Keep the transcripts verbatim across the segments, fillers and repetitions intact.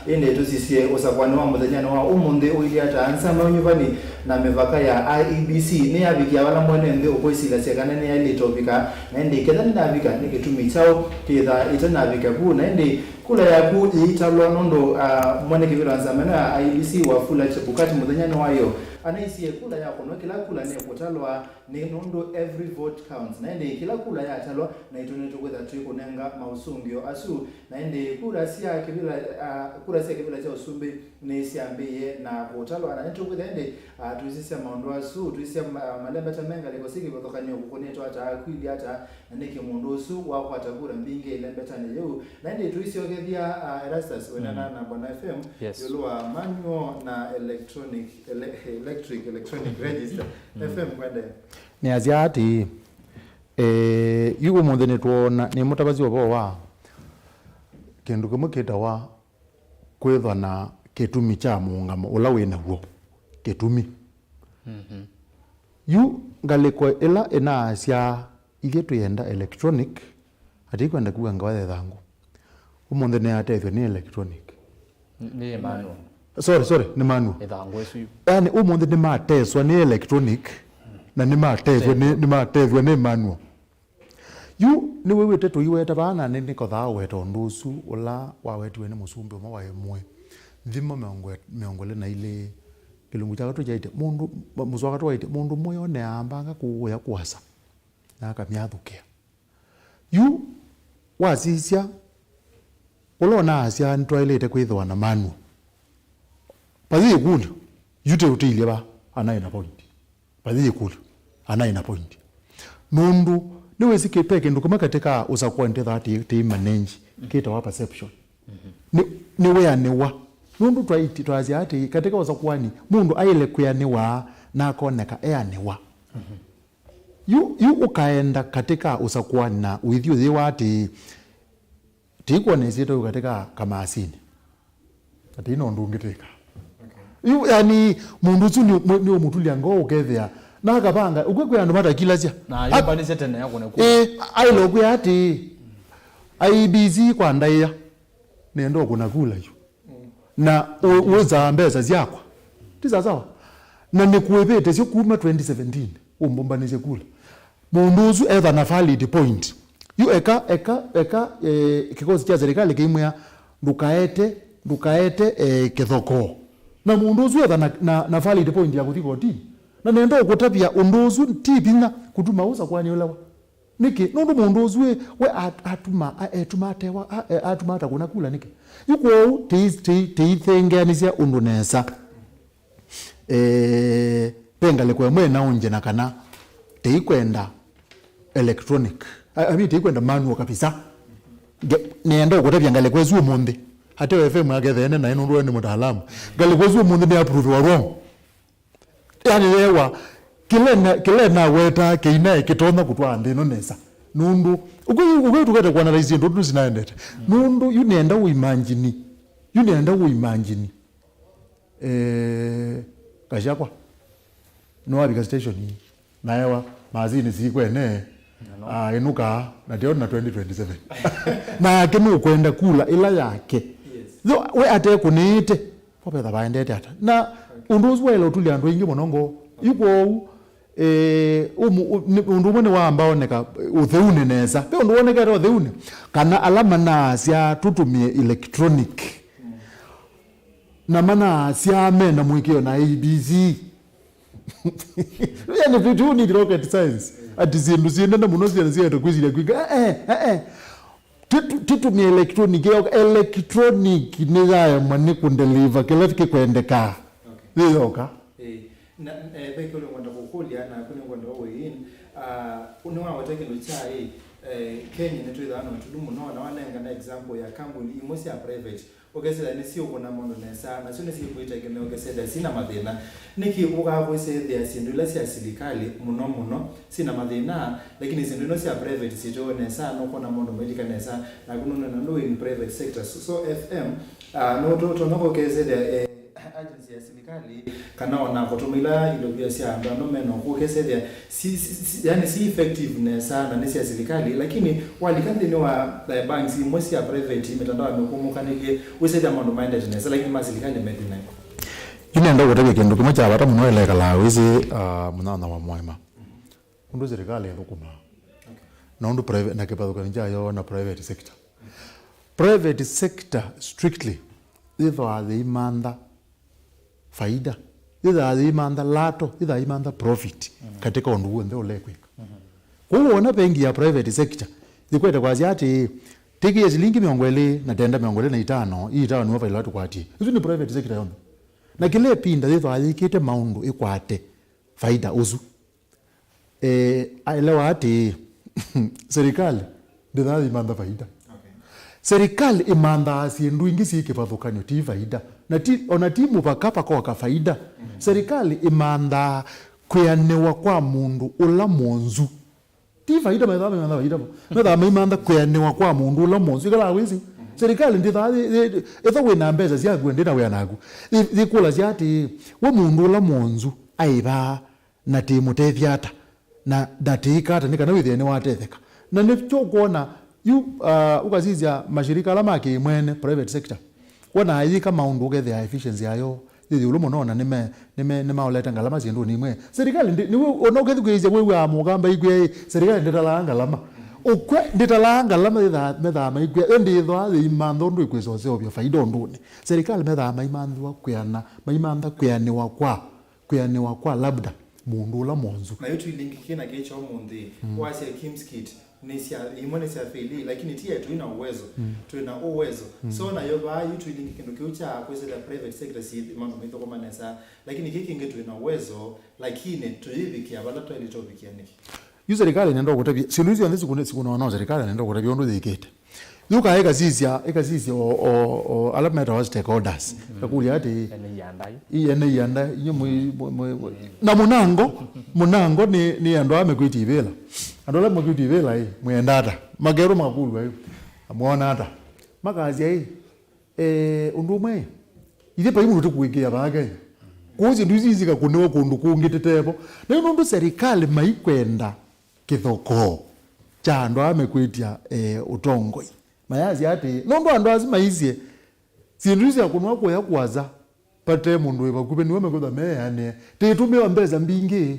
Ĩndĩ tũsisye ũsakũani wa mũthenyanĩ wa ũmũnthĩ ũilyĩ ata? Nzama ya ũnyuvani na mĩvaka ya I E B C nĩyavikĩa vala mwene nthĩ ũkwĩsilasya kana nĩyaĩlĩte ũvika, na ĩndĩ ketha nĩnavika, nĩ kĩtumi kyaũ kĩthaa ĩtanavika vu? Na ĩndĩ kula yaku yĩitalwa nũndũ, ah, mwene kĩvĩla wa nzama ĩno ya I E B C, Wafula Chebukati, mũthenyanĩ wayo anaisye kula ya kũnwa kĩla kula nĩkũtalwa. Nĩ nũndũ every vote counts. Na ĩndĩ kĩla kula yatalwa, naitũ nĩtũkwĩtha twĩkũnenga maũsũngĩo asu. Na ĩndĩ kula sya kĩvĩla, ah, kula sya kĩvĩla kya ũsumbĩ nĩsyambĩĩe na kũtalwa, na nĩtũkwĩtha ĩndĩ, ah, tũisisya maũndũ asu, tũisisya ma-, malembeta me ngalĩko syĩ kĩvathũkany'o kũkũnĩtwe ata, kwĩilyĩ ata, na nĩkĩ mũndũ ũsu wakwata kula mbingĩ ĩlembetanĩ yĩu. Na ĩndĩ tũisyokethya, ah, Erastus, wenana na Bwana F M, yes, ĩũlũ wa manual na electronic, ele-, electric, electronic register. F M, kwende. Nĩasya atĩĩ, eh, yu ũmũnthĩ nĩtwoona, nĩmũtavasya ũvoo wa kĩndũ kĩmwe kĩtawa kwĩthwa na kĩtumi kya mũũngamo ũla wĩ naw'o. Kĩtumi. Mhm. Yu ngalĩko ĩla ĩnaasya ithyĩ twĩenda electronic, atĩ ikwenda kuga ngawa ya ĩthangũ. Ũmũnthĩ nĩyatethw'a nĩ electronic. Nĩ manual. Sorry, sorry, nĩ manual. Ĩthangũ ĩsu yu. Yaani, ũmũnthĩ nĩmateswa nĩ electronic, na nĩmatethw'a nĩ, nĩmatethw'a nĩ manual. Yu nĩwĩw'ĩte tũiweta vaa, na nĩ, nĩkothaa ũweta ũndũ ũsu ũla wawetiwe nĩ mũsumbĩ ũmwe wa ĩmwe. Nthimo mĩongo, mĩongo ĩlĩ na ilĩ, kĩlungu kya katũ kyaĩtye, mũndũ, mũsoa katũ waĩtye, mũndũ mũyo nĩambanga kũũya kũasa, na akamyathũkĩa. Yu wasisya, ũla ũnaasya nĩtwaĩlĩte kwĩthĩwa na manual. Vathi ĩkũlyo, yu tĩ ũtĩilye va, anaĩ na point. Vathi ĩkũlyo, anaĩ na point. Nũndũ, nĩwĩsĩ kĩ-, ve kĩndũ kĩmwe katĩ ka ũsakũani twĩthaa tĩ, tĩ manage, kĩtawa perception. Nĩ, nĩwĩanĩwa. Nũndũ twaiti-, twasya atĩ, katĩ ka ũsakũani, mũndũ aĩle kwĩanĩwa na akoneka eanĩwa. Yu, yu ũkaenda katĩ ka ũsakũani na ũithi ũyĩwa atĩ, tĩikwona ĩsyĩtwa yu katĩ ka kamasinĩ. Atĩ ina ũndũ ũngĩ twĩka. Okay. Yu, yani, mũndũ ũsu nĩ, nĩ ũmũtulya ngoo ũkethĩa. Na akavanga, ũkwĩ kwĩ andũ matakilasya. Na yũmbanĩsye tene ya kũna kula. Ĩ, aĩle ũkwĩa atĩ, I E B C kwa ndaĩa. Nenda ũkũna kula yu. Na ũ-, ũĩsaa mbesa syakwa. Ti sawa sawa? Na nĩkũĩvĩte syo kuma twenty seventeen, ũmbũmbanĩsye kula. Mũndũ ũsu etha na valid point. Yu eka, eka, eka, eh, kĩkosi kya serikali kĩimwĩa, "Ndũkaete, ndũkaete, eh, kĩthokoo." Na mũndũ ũsu etha na, na, na valid point ya kũthi kotini. Na nenda ũkũtavya ũndũ ũsu ti vinya kũtuma ũsakũani ũlewa. Nĩkĩ? Nũndũ mũndũ ũsu ĩ, we at-, atuma, a-, etuma atewa, a-, e-, atuma atakũna kula nĩkĩ? Yu kwoou, tĩi-, tĩi-, tĩithengeanĩsya ũndũ nesa. Eh, ve ngalĩko ĩmwe ĩnaũngye na kana tĩikwenda electronic. I, I mean, tĩikwenda manual kabisa. Nge-, nĩenda ũkũtavya ngalĩko ĩsu ũmũnthĩ. Ateo F M aketheene naĩ nũndũ we nĩ mũtaalamu. Ngalĩko ĩsu ũmũnthĩ nĩ approve wa wrong. Yani yewa, kĩla na, kĩla naweta kĩinae kĩtonya kũtwaa nthĩ ĩno nesa. Nũndũ, ũkwĩ, ũkwĩ tũkete kuanalyze syĩndũ ũndũ sinaendete. Nũndũ, yu nĩenda ũimagine. Yu nĩenda ũimagine. Eh, Kashakwa. Nĩwavika station ii. Naewa, masini sikwene. Ah, ĩnũka, na teo na twenty twenty-seven. Nake nũkwenda kula ĩla yake. Yes. Yo, we atekũnĩĩte. Vavethwa vaendete ata? Na ũndũ ũsu waĩle ũtulya andũ aingĩ mũno ngoo. Yu kwoou, eh, ũmũ-, ũ-, nĩ, ũndũ ũmwe nĩwamba oneka ũtheunĩ nesa. Ve ũndũ wonekete ũtheunĩ? Kana ala manaasya tũtũmĩe electronic. Na manaasya mena mũĩkĩĩo na A B C. Yani, we don't need rocket science. Ati syĩndũ syĩ nene mũno syana syaete kwĩsilya kwĩka. Eh, eh, eh, eh. Titu-, titũmĩa electronic, yoka, electronic nĩyaema nĩ kũndeliva kĩla kĩkwendekaa. Okay. Yĩyoka. Eh, na, eh, ve kĩũlyo ngwenda kũkũlya, naku nĩngwenda weigh in. Ah, nĩwaweta kĩndũ kya, eh, eh, Kenya nĩtwĩthaa na ũtulu mũno, na wanengana example ya kambuni imwe sya private. Ũkesĩla nĩsyĩũkũna maũndũ nesa, nasyo nĩsyĩkwĩta ĩkĩmeo ũkesĩla syĩna mathĩna. Nĩkĩ ũkaa kwĩsĩthĩa syĩndũ ila sya silikalĩ mũno mũno syĩna mathĩna, lakini syĩndũ ino sya private syĩtĩwe nesa, nũkwona maũndũ mailika nesa, naku nũnena nũndũ wĩ in private sector? So, so F M, ah, nũtonya kũkesĩthĩa, eh, agency ya silikalĩ, kana ona kũtũmĩla ilovia sya andũ ano mena ũkũũ, ũkesethĩa si, si, si, yani si effective nesa na nĩ sya silikalĩ, lakini walika nthĩnĩ wa, eh, banks imwe sya private, mitandao ya mĩkũmũkanĩlye, wĩsethĩa maũndũ maendete nesa, lakini ma silikalĩ methi naĩ. Yu nenda kũtavya kĩndũ kĩmwe kya vata mũno ĩla ĩkalaa wĩsĩ, ah, mũnyanya wa mũema. Ũndũ serikali ĩthũkũmaa. Okay. Na ũndũ private, na kĩvathũkany'o kyayo na private sector. Private sector strictly yĩthwaa yĩimantha faida. Yĩthwaa yĩimantha lato, yĩthwaa yĩimantha profit, mm, katika ũndũ w'onthe ũla ĩkwĩka. Mm-hmm. Kwoou wona bengi ya private sector yĩkwete kwasya atĩ, "Tĩkĩe silingi mĩongo ĩlĩ na tenda mĩongo ĩlĩ na itano, ii itawa nĩwe faida ũla tũkwatie." Ĩsu nĩ private sector yonthe. Na kĩla ĩvinda yĩthwaa yĩkĩte maũndũ ĩkwate faida ũsu. Eh, aelewa atĩ serikali ndĩthaa yĩimantha faida. Okay. Serikali ĩmanthaa syĩndũ ingĩ syĩ kĩvathũkany'o, ti faida. Na ti, ona ti mũvaka vakoka faida. Mm. Serikali ĩmanthaa kwĩanĩwa kwa mũndũ ũla mwonzu. Ti faida methaa maimantha faida vo. Methaa maimantha kwĩanĩwa kwa mũndũ ũla mwonzu. Ĩkalaa wĩsĩ. Mm. Serikali ndĩthaa yĩ, yĩ, ĩtha wĩ na mbesa syaku, ndĩ na wĩa naku. Yĩ, yĩkũlasya atĩ, we mũndũ ũla mwonzu aĩvaa na tĩmũtethya ata, na, na tĩĩka ata, nĩ kana wĩthĩe nĩwatetheka. Na nĩkyo ũkwona, yu, uh, ũkasisya mashirika ala ma kĩmwene, private sector, wona ayĩka maũndũ ũkethĩa efficiency yayo yĩ ĩũlũ mũno, na nĩme, nĩme, nĩmaolete ngalama syĩndũnĩ imwe. Serikali ndi-, nĩwe, ona ũkethukĩĩsya wĩw'aa mũkamba ikwĩa ĩ, serikali ndĩtalaa ngalama. Ũkw'a ndĩtalaa ngalama, yĩthaa, methaa maikwĩa, ĩndĩ ĩthwaa yĩimantha ũndũ ĩkwĩsa ũseũvya faida ũndũnĩ. Serikali methaa maimanthĩwa kwĩana, maimantha kwĩanĩwa kwa kwĩanĩwa kwa labda mũndũ ũla mwonzu. Na yu twilingi kĩna kĩĩ kya ũmũnthĩ, mm, wasya Kim's Kit, nĩ sya, imwe nĩ sya feli, lakini ti yetu ina uwezo, mm, twĩna uwezo. Mm. So nayo vaa yu twilingi kĩndũ kĩu kya kwĩsĩla private sector si maũndũ maithũkũma nesa, lakini kĩĩ kĩngĩ twĩna uwezo, lakini tũyĩvikĩa vala twaĩlĩte ũvikĩa nĩkĩ? Yu serikali nenda kũtavya, syĩndũ isu syonthe sikũne-, sikũnawa no serikali nenda kũtavya ũndũ yĩkĩte. Yu kaa ĩkasisya, ĩkasisya o, o, o, ala metawa stakeholders. Mm. Ĩkakũlya atĩ, ene ianda yu. I ene ianda, inyu mwi-, mwi-, mwi-, mwi-, na mũnango, mũnango nĩ, nĩ andũ ala mekwĩtya ivĩla. Andũ ala mekwĩtya ivĩla ĩ, mwĩenda ata? Makerũ makakũlw'a ĩ, mwona ata? Makasya ĩ, eh, ũndũ ũmwe ĩ, ithe vai mũndũ tũkũĩkĩĩa vaa Kenya. Kwoou syĩndũ isu isikakũnĩwa kũndũ kũngĩ tũtevo. Na yu nũndũ serikali maikwenda kĩthokoo kya andũ aa mekwĩtya, eh, ũtongoi. Mayasya atĩĩ, nũndũ andũ asu maisye, syĩndũ isu syakũnwa kũya kũasa, vate mũndũ wĩ vakuvĩ, nĩwe mekwĩthwa meanĩe. Tĩtũmĩwa mbesa mbingĩ,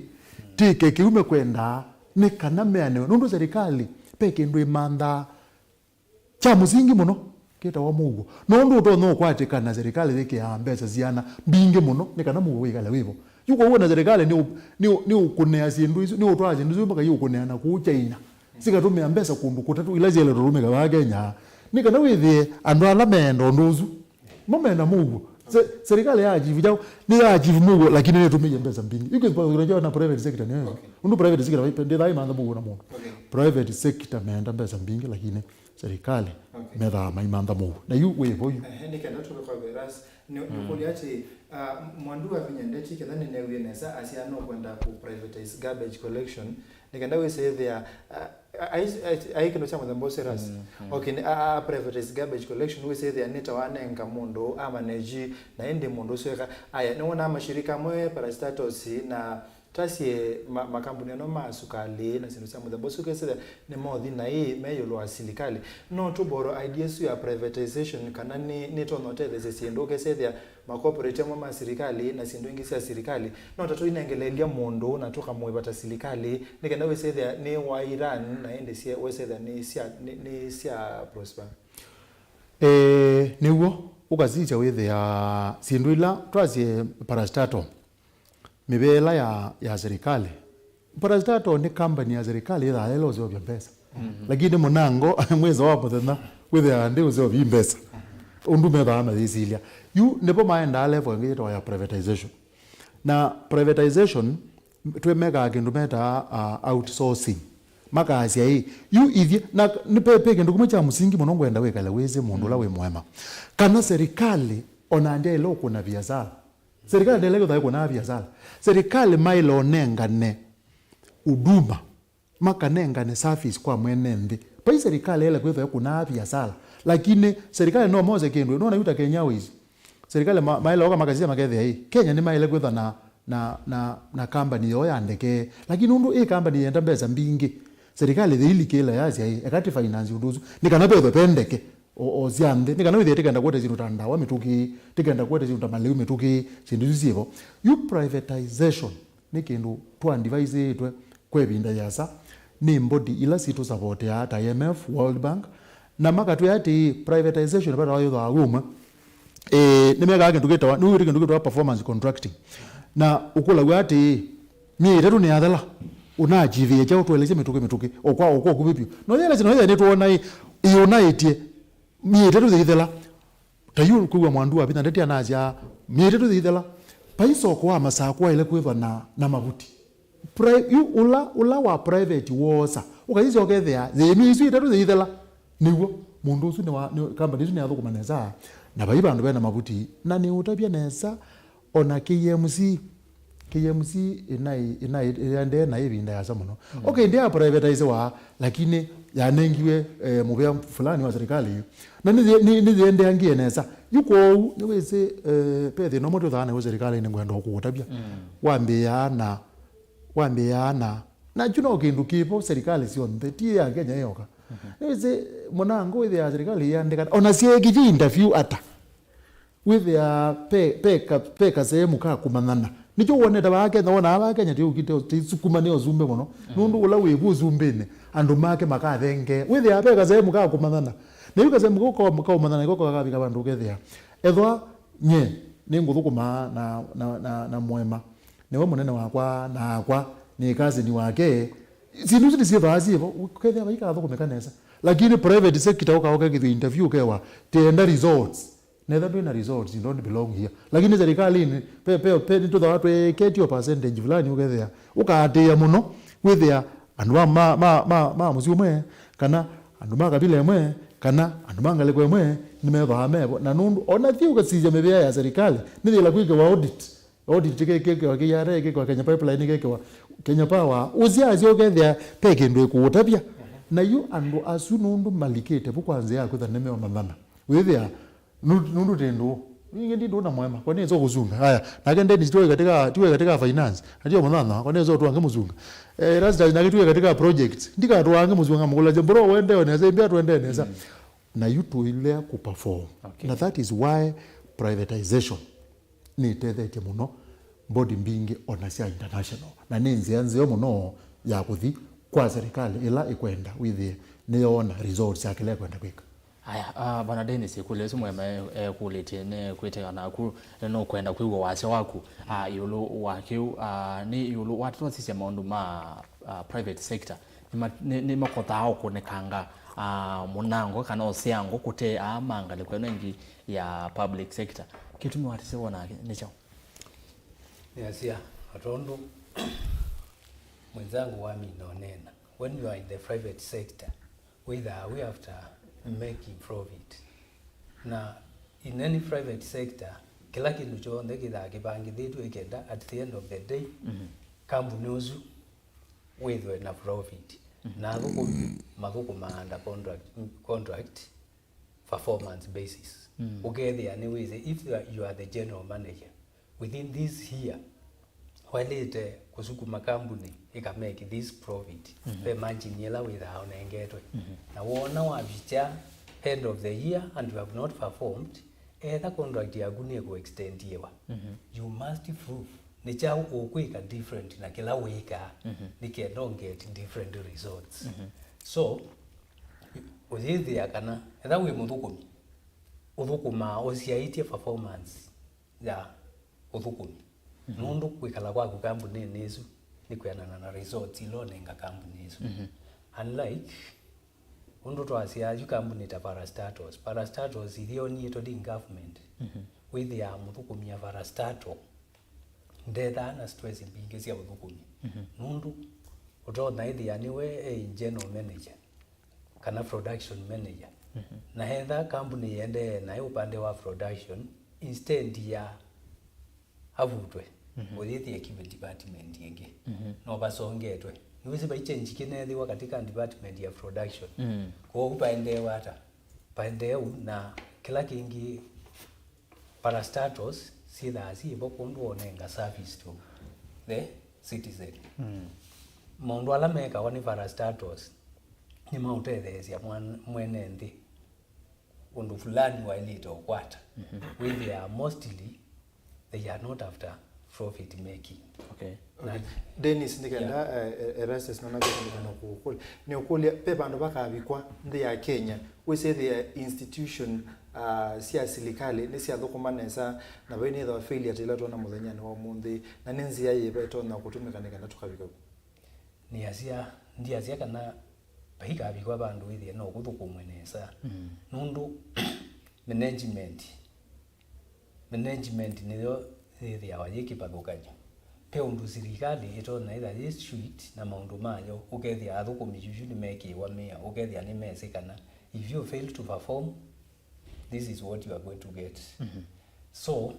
tĩke kĩu mekwendaa, nĩ kana meanĩwe. Nũndũ serikali, ve kĩndũ ĩmanthaa kya mũsingi mũno kĩtawa mũuo. Nũndũ ũtonya ũkwatĩkana serikali yĩkĩaa mbesa siana mbingĩ mũno nĩ kana mũuo wĩkale wĩvo. Yu kwoou na serikali nĩ ũ-, nĩ ũ-, nĩ ũkũnea syĩndũ isu, nĩ ũtwaa syĩndũ isu mpaka iũkũnea na kũu China. Sikatũmĩa mbesa kũndũ kũtatũ ila syaĩle tũtũmĩka vaa Kenya. Nĩ kana wĩthĩe andũ ala meenda ũndũ ũsu, mo mena mũuo. Se-, serikali ya achieve kyaũ, nĩ ya achieve mũuo, lakini nĩtũmĩie mbesa mbingĩ. Yu kĩvathũkany'o kyayo na private sector nĩ, okay, ũndũ private sector vai-, ndĩthaa ĩmantha mũuo na mũndũ. Okay. Private sector meenda mbesa mbingĩ, lakini serikali, okay, methaa maimantha mũuo. Na yu wĩ vo yu. Ehe, nĩ kenda tũke kwa Veras, nĩ, mm, nĩkũlya atĩ, ah, Mwandu wa Vinya Ndeti, ketha nĩneewie nesa, asya no kwenda kũ privatize garbage collection, nĩ kenda wĩsĩthĩa, ah, ai, ai, ai kĩndũ kya mũthemba ũsu Veras. Mm, mm. Okay, nĩ, a, a privatize garbage collection, wĩsĩthĩa nĩ ta wanenga mũndũ, a manage, na ĩndĩ mũndũ ũsu eka. Aya, nĩwonaa mashirika amwe, parastatals, na Tasye ma-, makambuni ano ma sukalĩ na syĩndũ sya mũthemba ũsu ũkesethĩa nĩ mothi naĩ me ĩũlũ wa silikalĩ. No tũboro idea ĩsu ya privatization kana nĩ, nĩtonya ũtetheesya syĩndũ ũkesethĩa makorporate amwe ma silikalĩ na syĩndũ ingĩ sya silikalĩ. No ta tũinengeleelya mũndũ na tũkamũĩva ta silikalĩ nĩ kenda wĩsethĩa nĩ wa Iran na ĩndĩ sye-, wĩsethĩa nĩ sya, nĩ, nĩ sya prosper. Ĩĩ, nĩw'o. Ũkasisya wĩthĩa syĩndũ ila twasye parastatal. Mĩvĩa ĩla ya, ya serikali. Parastatal nĩ company ya serikali yĩthaa yaĩle ũseũvya mbesa. Mhm. Lakini mũnango, mwĩso wa mũthenya, wĩthĩawa ndĩ ũseũvyi mbesa. Ũndũ methaa mayĩsilya. Yu nĩvo maendaa level ĩngĩ yĩtawa ya privatization. Na privatization, twĩmekaa kĩndũ metaa, uh, outsourcing. Makasya ĩ, yu ithyĩ, na nĩ pe, pe kĩndũ kĩmwe kya mũsingi mũno ngwenda wĩkale wĩsĩ mũndũ ũla wĩ mũema. Kana serikali, ona ndyaĩle ũkũna viasala. Serikali ndĩla ĩkũthaĩ kũnaa viasala. Serikali maĩle ũnengane huduma, makanengane service kwa mwene nthĩ. Vai serikali ĩla kwĩthwa ĩkũnaa viasala. Lakini serikali no mose kĩndũ, nona yu ta Kenya Airways. Serikali ma-, maĩle oka makasisya makethĩa ĩ, Kenya nĩmaĩle kwĩthwa na, na, na, na kambani yoo ya ndeke. Lakini nũndũ ĩ kambani yenda mbesa mbingĩ, serikali yĩilikĩla yasya ĩ, eka tĩ finance ũndũ ũsu. Nĩ kana vethwe ve ndeke o, o sya nthĩ. Nĩ kana wĩthĩe tĩkenda kũete syĩndũ ta ndawa mĩtũkĩ, tĩkenda kũete syĩndũ ta malĩu mĩtũkĩ, syĩndũ isu syĩvo. Yu privatization nĩ kĩndũ twa advise-ĩtwe kwa ĩvinda yĩasa nĩ mbodi ila sitũsavotea ta I M F, World Bank, na makatwĩa atĩĩ, privatization vata wayĩthwa wĩ ũmwe, eh, nĩmekaa kĩndũ kĩtawa, nĩwĩw'ĩte kĩndũ kĩtawa performance contracting. Na ũkũlaw'a atĩĩ, myei ĩtatũ nĩyathela, ũnaachivĩe kyaũ? Tũelesye mĩtũkĩ mĩtũkĩ, o kwa, o kwa ũkuvĩ vyũ. No yelesye, no yethĩa nĩtwona ĩ, ĩ ũnaĩtye, myei ĩtatũ yĩithela. Ta yu kwĩw'a mwandu wa vinya ndeti anasya, myei ĩtatũ yĩithela, vai soko wa Masakũ waĩle kwĩthwa na, na mavuti. Pri-, yu ũla, ũla wa private woosa, ũkasisya ũkethĩa, yĩ myei ĩsu ĩtatũ yĩithela, nĩw'o mũndũ ũsu nĩwa, nĩ, kambani ĩsu nĩyathũkũma nesa, na vai vandũ vena mavuti, na nĩũtavya nesa, o na K M C, K M C ĩnaĩ, ĩnaĩ, ĩendee na ĩvinda yasa mũno. Mm. Okay, ndĩ ya privatize wa, lakini yanengiwe, eh, mũvea fulani wa serikali. Na nĩ, nĩ, nĩyendeangie nesa. Yu kwoou, nĩwĩsĩ, eh, ve thĩna ũmwe twĩthaa nayo serikalinĩ ngwenda kũũtavya. Mm. Wambĩĩa na, wambĩĩa na, na kyu no kĩndũ kĩvo serikali syonthe, ti ya Kenya yoka. Mhm. Nĩwĩsĩ, mũnango wĩthĩa serikali yĩandĩka, ona syĩkĩthye interview ata. Wĩthĩaa ve, ve ka-, ve kasehemu ka kũmanyana. Nĩkyo wonete vaa Kenya, wonaa vaa Kenya tĩũkite tĩsukuma nĩ ũsumbĩ mũno. Mm. Nũndũ ũla wĩ vu ũsumbĩnĩ, andũ make makathengee. Wĩthĩaa ve kasehemu ka kũmanyana. Na yu kasehemu kau ka, ka ũmanyana nĩko kakavika vandũ ũkethĩa, ethwa nye nĩngũthũkũma na, na, na, na Mũema, nĩwe mũnene wakwa na akwa nĩ cousin wake, syĩndũ isu nĩsyĩthwaa syĩvo, ũkethĩa vaikathũkũmĩka nesa. Lakini private sector ũkaũka kĩthw'ĩ interview ũkewa, tĩenda results. Netha ndwĩ na results, you don't belong here. Lakini serikalinĩ, pe, pe, pe, nĩtũthawa tweketio percentage fulani ũkethĩa, ũkaatĩĩa mũno, wĩthĩa andũ ma, ma, ma, ma, ma mũsyĩ ũmwe, kana andũ ma kabila ĩmwe, kana andũ ma ngalĩko ĩmwe, nĩmethwaa mevo. Na nũndũ, ona thi ũkasisya mĩvĩa ya serikali, nĩthĩla kwĩkĩwa audit. Audit kĩkĩwa K R A, kĩkĩwa Kenya Pipeline, kĩkĩwa Kenya Power. Ũsyasya ũkethĩa, pe kĩndũ ĩkũũtavya. Na yu andũ asu nũndũ malikĩte vu kwa nzĩa ya kwĩtha nĩmeomanyana. Wĩthĩa, Nũ-, nũndũ tĩ ndũũ. Ningĩ ndi ndũũ na Mũema. Kwa nini sio kũsunga? Haya, nake Dennis tuwe katika, tuwe katika finance. Atio mũthana, kwa nini sio tuange mũsunga? Eh, Erastus nake tuwe katika project. Ndikatwange mũsunga mũkũla je, bro, wende onesa, imbia twende nesa. Mm. Na yu tuile ku perform. Okay. Na that is why privatization nĩ ĩtethetye mũno body mbingĩ ona sya international. Na nĩ nzĩa nzeo mũno ya kũthi kwa serikali ĩla ĩkwenda wĩthĩe nĩyoona results ya kĩla ĩkwenda kwĩka. Aya, ah, Bwana Dennis, ĩkũlyo ĩsu Mũema e-, ekũlĩtye nĩ kwĩtĩkana naku, nũkwenda kwĩw'a wasya waku, ah, ĩũlũ wa kĩu, ah, nĩ ĩũlũ wa tũtwasisya maũndũ ma, ah, private sector, nĩ ma-, nĩ, nĩ makothaa ũkũnĩkanga, ah, mũnango kana ũseango kũte aa ma ngalĩko ĩno ĩngĩ ya public sector. Kĩtumi watisye wona nĩ kyaũ? Nĩasya, o tondũ mwenzangu wamina ũneena, when you are in the private sector, wĩthaa we after making profit. Na in any private sector, kĩla kĩndũ kyonthe kĩthaa kĩvangĩthĩtw'e ĩkenda at the end of the day, mhm, kambuni ũsu wĩthwe na profit. Mhm. Na athũkũmi mathũkũmaa under contract, contract performance basis. Mm. Ũkethĩa nĩwĩsĩ, if you are, you are the general manager, within this year, waĩlĩte kũsukuma kambuni ĩkamake this profit, mhm, ve margin ĩla wĩthaa ũnengetwe. Mhm. Na wona wavikya end of the year and you have not performed, etha contract yaku nĩkũextendiwa, mhm, you must prove nĩ kyaũ ũkwĩka different na kĩla wĩkaa, mhm, nĩ kenda ũnget different results. Mhm. So, ũyĩthĩa kana etha wĩ mũthũkũmi, ũthũkũmaa ũsyaĩtye performance ya ũthũkũmi. Mhm. Nũndũ kwĩkala kwaku kambunĩnĩ ĩsu nĩ kwĩanana na results ila ũnenga kambuni ĩsu. Mhm. Unlike ũndũ twasyaa yu kambuni ta parastatals. Parastatals ithyonie tũthi in government, mhm, wĩthĩaa mũthũkũmi ya parastatal ndethaa na stress mbingĩ sya ũthũkũmi. Mhm. Nũndũ ũtonya ĩthĩa nĩwe e in general manager kana production manager. Mhm. Na etha kambuni yendee naĩ ũpande wa production, instead ya avutwe, mhm, ũyĩthĩe kĩvĩ department ĩngĩ, mhm, no vasongetwe. Nĩwĩsĩ vai change kĩneethĩwa katika department ya production. Mm. Kwoou paendeewa ata? Paendee ũu, na kĩla kĩngĩ Parastatals syĩthaa syĩvo kũndũ wonenga service to the citizen. Mm. Maũndũ ala mekawa nĩ parastatals nĩmaũtetheesya mwan- mwene nthĩ ũndũ fulani waĩlĩte ũkwata. Mm-hmm. Wĩthĩaa mostly they are not after profit making. Okay. Okay. Dennis, nĩkenda, yeah, eh, eh, Erastus nanakũkũlya, nĩ ũkũlya, ve vandũ vakavikwa nthĩ ya Kenya wĩsĩthĩa institution, ah, sya silikalĩ nĩsyathũkũma nesa, na vai nĩthwa failure ta ĩla twona mũthenyanĩ wa ũmũnthĩ, na nĩ nzĩa yĩva ĩtonya kũtũmĩka nĩkenda tũkavika vu? Nĩasya, ndiasya kana paikavikwa vandũ wĩthĩe no kũthũkũmwe nesa. Mm. Nũndũ management, management nĩyo yĩthĩawa yĩ kĩvathũkany'o. Ve ũndũ silikalĩ ĩtonya ĩtha yĩ strict na maũndũ mayo, ũkethĩa athũkũmi yuyu nĩmekĩĩwa mĩao, ũkethĩa nĩmesĩ kana if you fail to perform, this is what you are going to get. Mhm. So,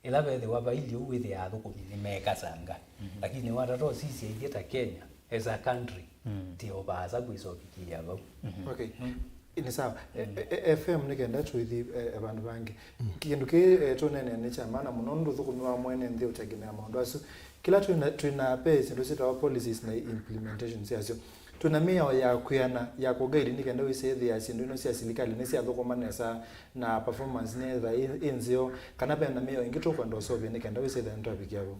ĩla vethĩwa vailye ũu, wĩthĩaa athũkũmi nĩmekasanga. Mhm. Lakini watata ũsisya ithyĩ ta Kenya, as a country, mm, ti o vaasa kwĩsa ũvikĩĩa vau. Mhm. Okay. Mm. Nĩ sawa. E- e- e- F M nĩkenda tũithi, e- e- vandũ vangĩ. Mm. Kĩndũ kĩĩ, e, tũneenea nĩ kya maana mũno, nũndũ ũthũkũmi wa mwene nthĩ ũtegemea maũndũ asu. Kĩla twĩna, twĩna ve syĩndũ syĩtawa policies na implementation syasyo. Twĩna mĩao ya kwĩana ya kũguide nĩ kenda wĩsĩthĩa syĩndũ ino sya silikalĩ nĩsyathũkũma nesa na performance nĩyĩthĩwa ĩ- ĩ nzeo, kana vena mĩao ĩngĩ tũkwenda ũseũvya nĩ kenda wĩsĩthĩa nĩtwavikĩa vo?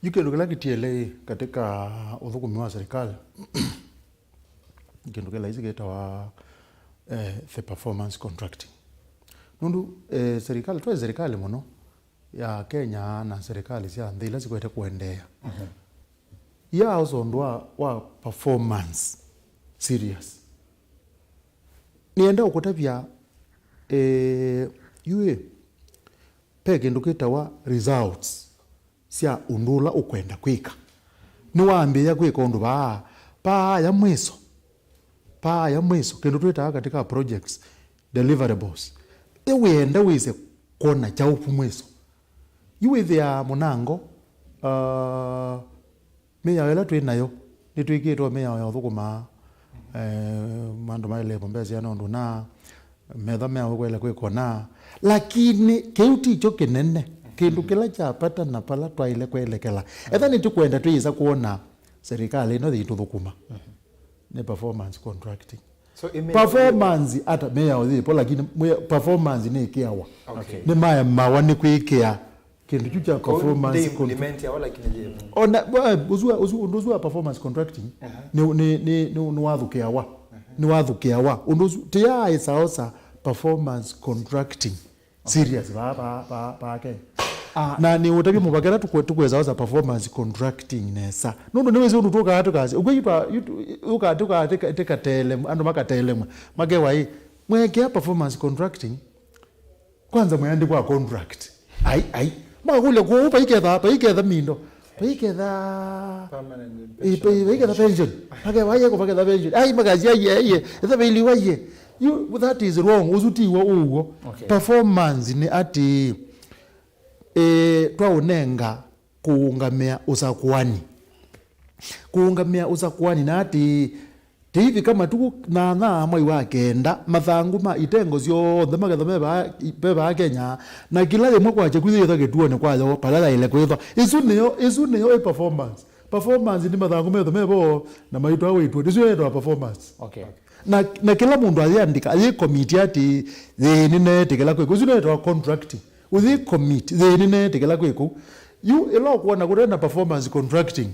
Yu kĩndũ kĩla kĩtiele ĩ katika ũthũkũmi wa serikali, kĩndũ kĩ laisi kĩtawa, eh, the performance contracting. Nũndũ, eh, serikali, twaĩ serikali mũno ya Kenya na serikali sya nthĩ ila sikwete kũendeea, mhm, iyaosa ũndũ wa, wa performance serious. Nĩenda ũkũtavya, eh, yu ĩ, ve kĩndũ kĩtawa results sya ũndũ ũla ũkwenda kwĩka. Nĩwambĩĩa kwĩka ũndũ vaa, paaya mwĩso, paaya mwĩso, kĩndũ twĩtaa katika projects, deliverables. Ĩ wĩenda wĩse kwona kyaũ vu mwĩso? Yu wĩthĩaa mũnango, ah, mĩao ĩla twĩ nayo, nĩtwĩkĩĩtwe mĩao ya ũthũkũma, eh, andũ maĩle ĩvo mbesa na ũndũ na metha mĩao ĩkwele kwĩkona. Lakini kĩu tikyo kĩnene. Kĩndũ kĩla kya vata na vala twaĩle kwelekela. Etha nĩtũkwenda twĩsa kwona serikali ĩno yĩitũthũkũma. Nĩ performance contracting. So, ĩmĩ- Performance ata mĩao yĩpo, lakini mwĩ- performance nĩkĩawa. Okay. Nĩmaemawa nĩ kwĩkĩa kĩndũ kyu kya performance contract. Ona, wa- ũsu wa- ũsu- ũndũ ũsu wa performance contracting, aha, nĩ- nĩ- nĩ- nĩ- nĩwathũkĩawa. Aha. Nĩwathũkĩawa. Ũndũ ũsu, tĩyaĩsaosa performance contracting serious vaa, vaa, vaa, vaa Kenya. Ah. Na nĩ ũtavya mũvakĩla tũkwe- tũkwĩsaosa performance contracting nesa. Nũndũ nĩwĩsĩ ũndũ tũkaa tũkasya. Ũkwĩ yitwa- yitũ- ũkaa tũkaa tĩka- tĩkatelemwe, andũ makatelemwe. Makewa ĩ, mwekea performance contracting, kwanza mwĩandĩkwa contract. Ai, ai. Makakũlya kũu paiketha, paiketha mindo. Paiketha. Permanent. Ĩ, pension. Pai- paiketha pension. Pakewa yeko paketha pension. Ai, makasya ye, ye. Etha vailiwa ye. You, that is wrong. Ũsu tiw'o ũw'o. Okay. Performance nĩ atĩ, eh, twaũnenga kũũngamĩa ũsakũani. Kũũngamĩa ũsakũani na atĩ, tĩivika matukũ nana mwai wa kenda, mathangũ ma itengo syonthe makethwa me vaa- ve vaa Kenya, na kĩla yĩmwe kwakya kwĩthĩwa kĩtuonĩ kwayo vala yaĩle kwĩthwa. Ĩsu nĩyo, ĩsu nĩyo ĩ performance. Performance nĩ mathangũ methwa me vo na maitwa wĩtw'o. Ĩsu yĩtawa performance. Okay. Na, na kĩla mũndũ ayĩandĩka, ayĩkomiti atĩ, yĩĩ nĩneetĩkĩla kwĩka. Ĩsu nĩyĩtawa contracting. Ũyĩ commit, yĩĩ nĩneetĩkĩla kwĩka ũu. Yu, ĩla ũkwona kũte na performance contracting,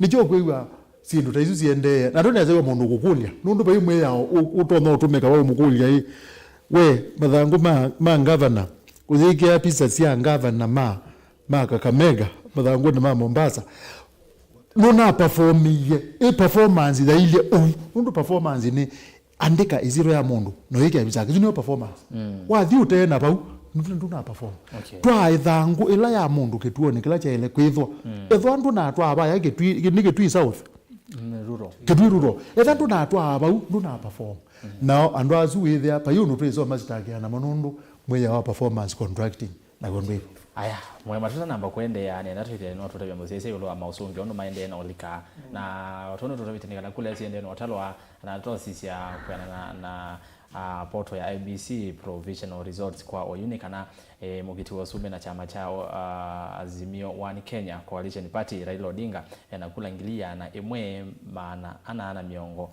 nĩkyo ũkwĩw'a syĩndũ ta isu siendee. Na ndũnesa wĩ mũndũ ũkũkũlya, nũndũ vai mwĩao ũ- ũtonya ũtũmĩka wa ũmũkũlya ĩ, we, mathangũ ma, ma ngavana, ũyĩkĩa pisa sya ngavana ma, ma Kakamega, mathangũnĩ ma Mombasa, nũnaperformie, ĩ performance yailye ũu, nũndũ performance nĩ andĩka ĩsyĩtwa ya mũndũ, na ũyĩkĩa visa yake. Ĩsu nĩyo performance. Mm. Wathi ũtee na vau, ndũ- ndũna perform. Okay. Twaa ĩthangũ ĩla ya mũndũ kĩtuonĩ kĩla kyaĩle kwĩthwa. Mm. Ethwa ndũnatwaa vaya Kĩtui, nĩ Kĩtui South. Mm, rural. Kĩtui rural. Etha ndũnatwaa vau, ndũna perform. Mm. Nao andũ asu wĩthĩa, vai ũndũ twĩsoma sitakĩana mo nũndũ mwĩao wa performance contracting. Naw'o ndwĩvo. Aya, mwe matũtanamba kũendeea, nenda twĩthĩe no tũtavya mũsyaĩĩsya ĩũlũ wa maũsũngĩo ũndũ maendee na ũlika. Mm. Na tũndũ tũtavĩte nĩ kana kula siendee na ũtalwa, na tosisya kwĩanana na, na Ah, portal ya I E B C provisional results kwa oyu nĩ kana, eh, mũkiti wa ũsumbĩ na kyama kya, ah, Azimio One Kenya Coalition Party, Raila Odinga, ena kula ngili ĩana ĩmwe maana ana na mĩongo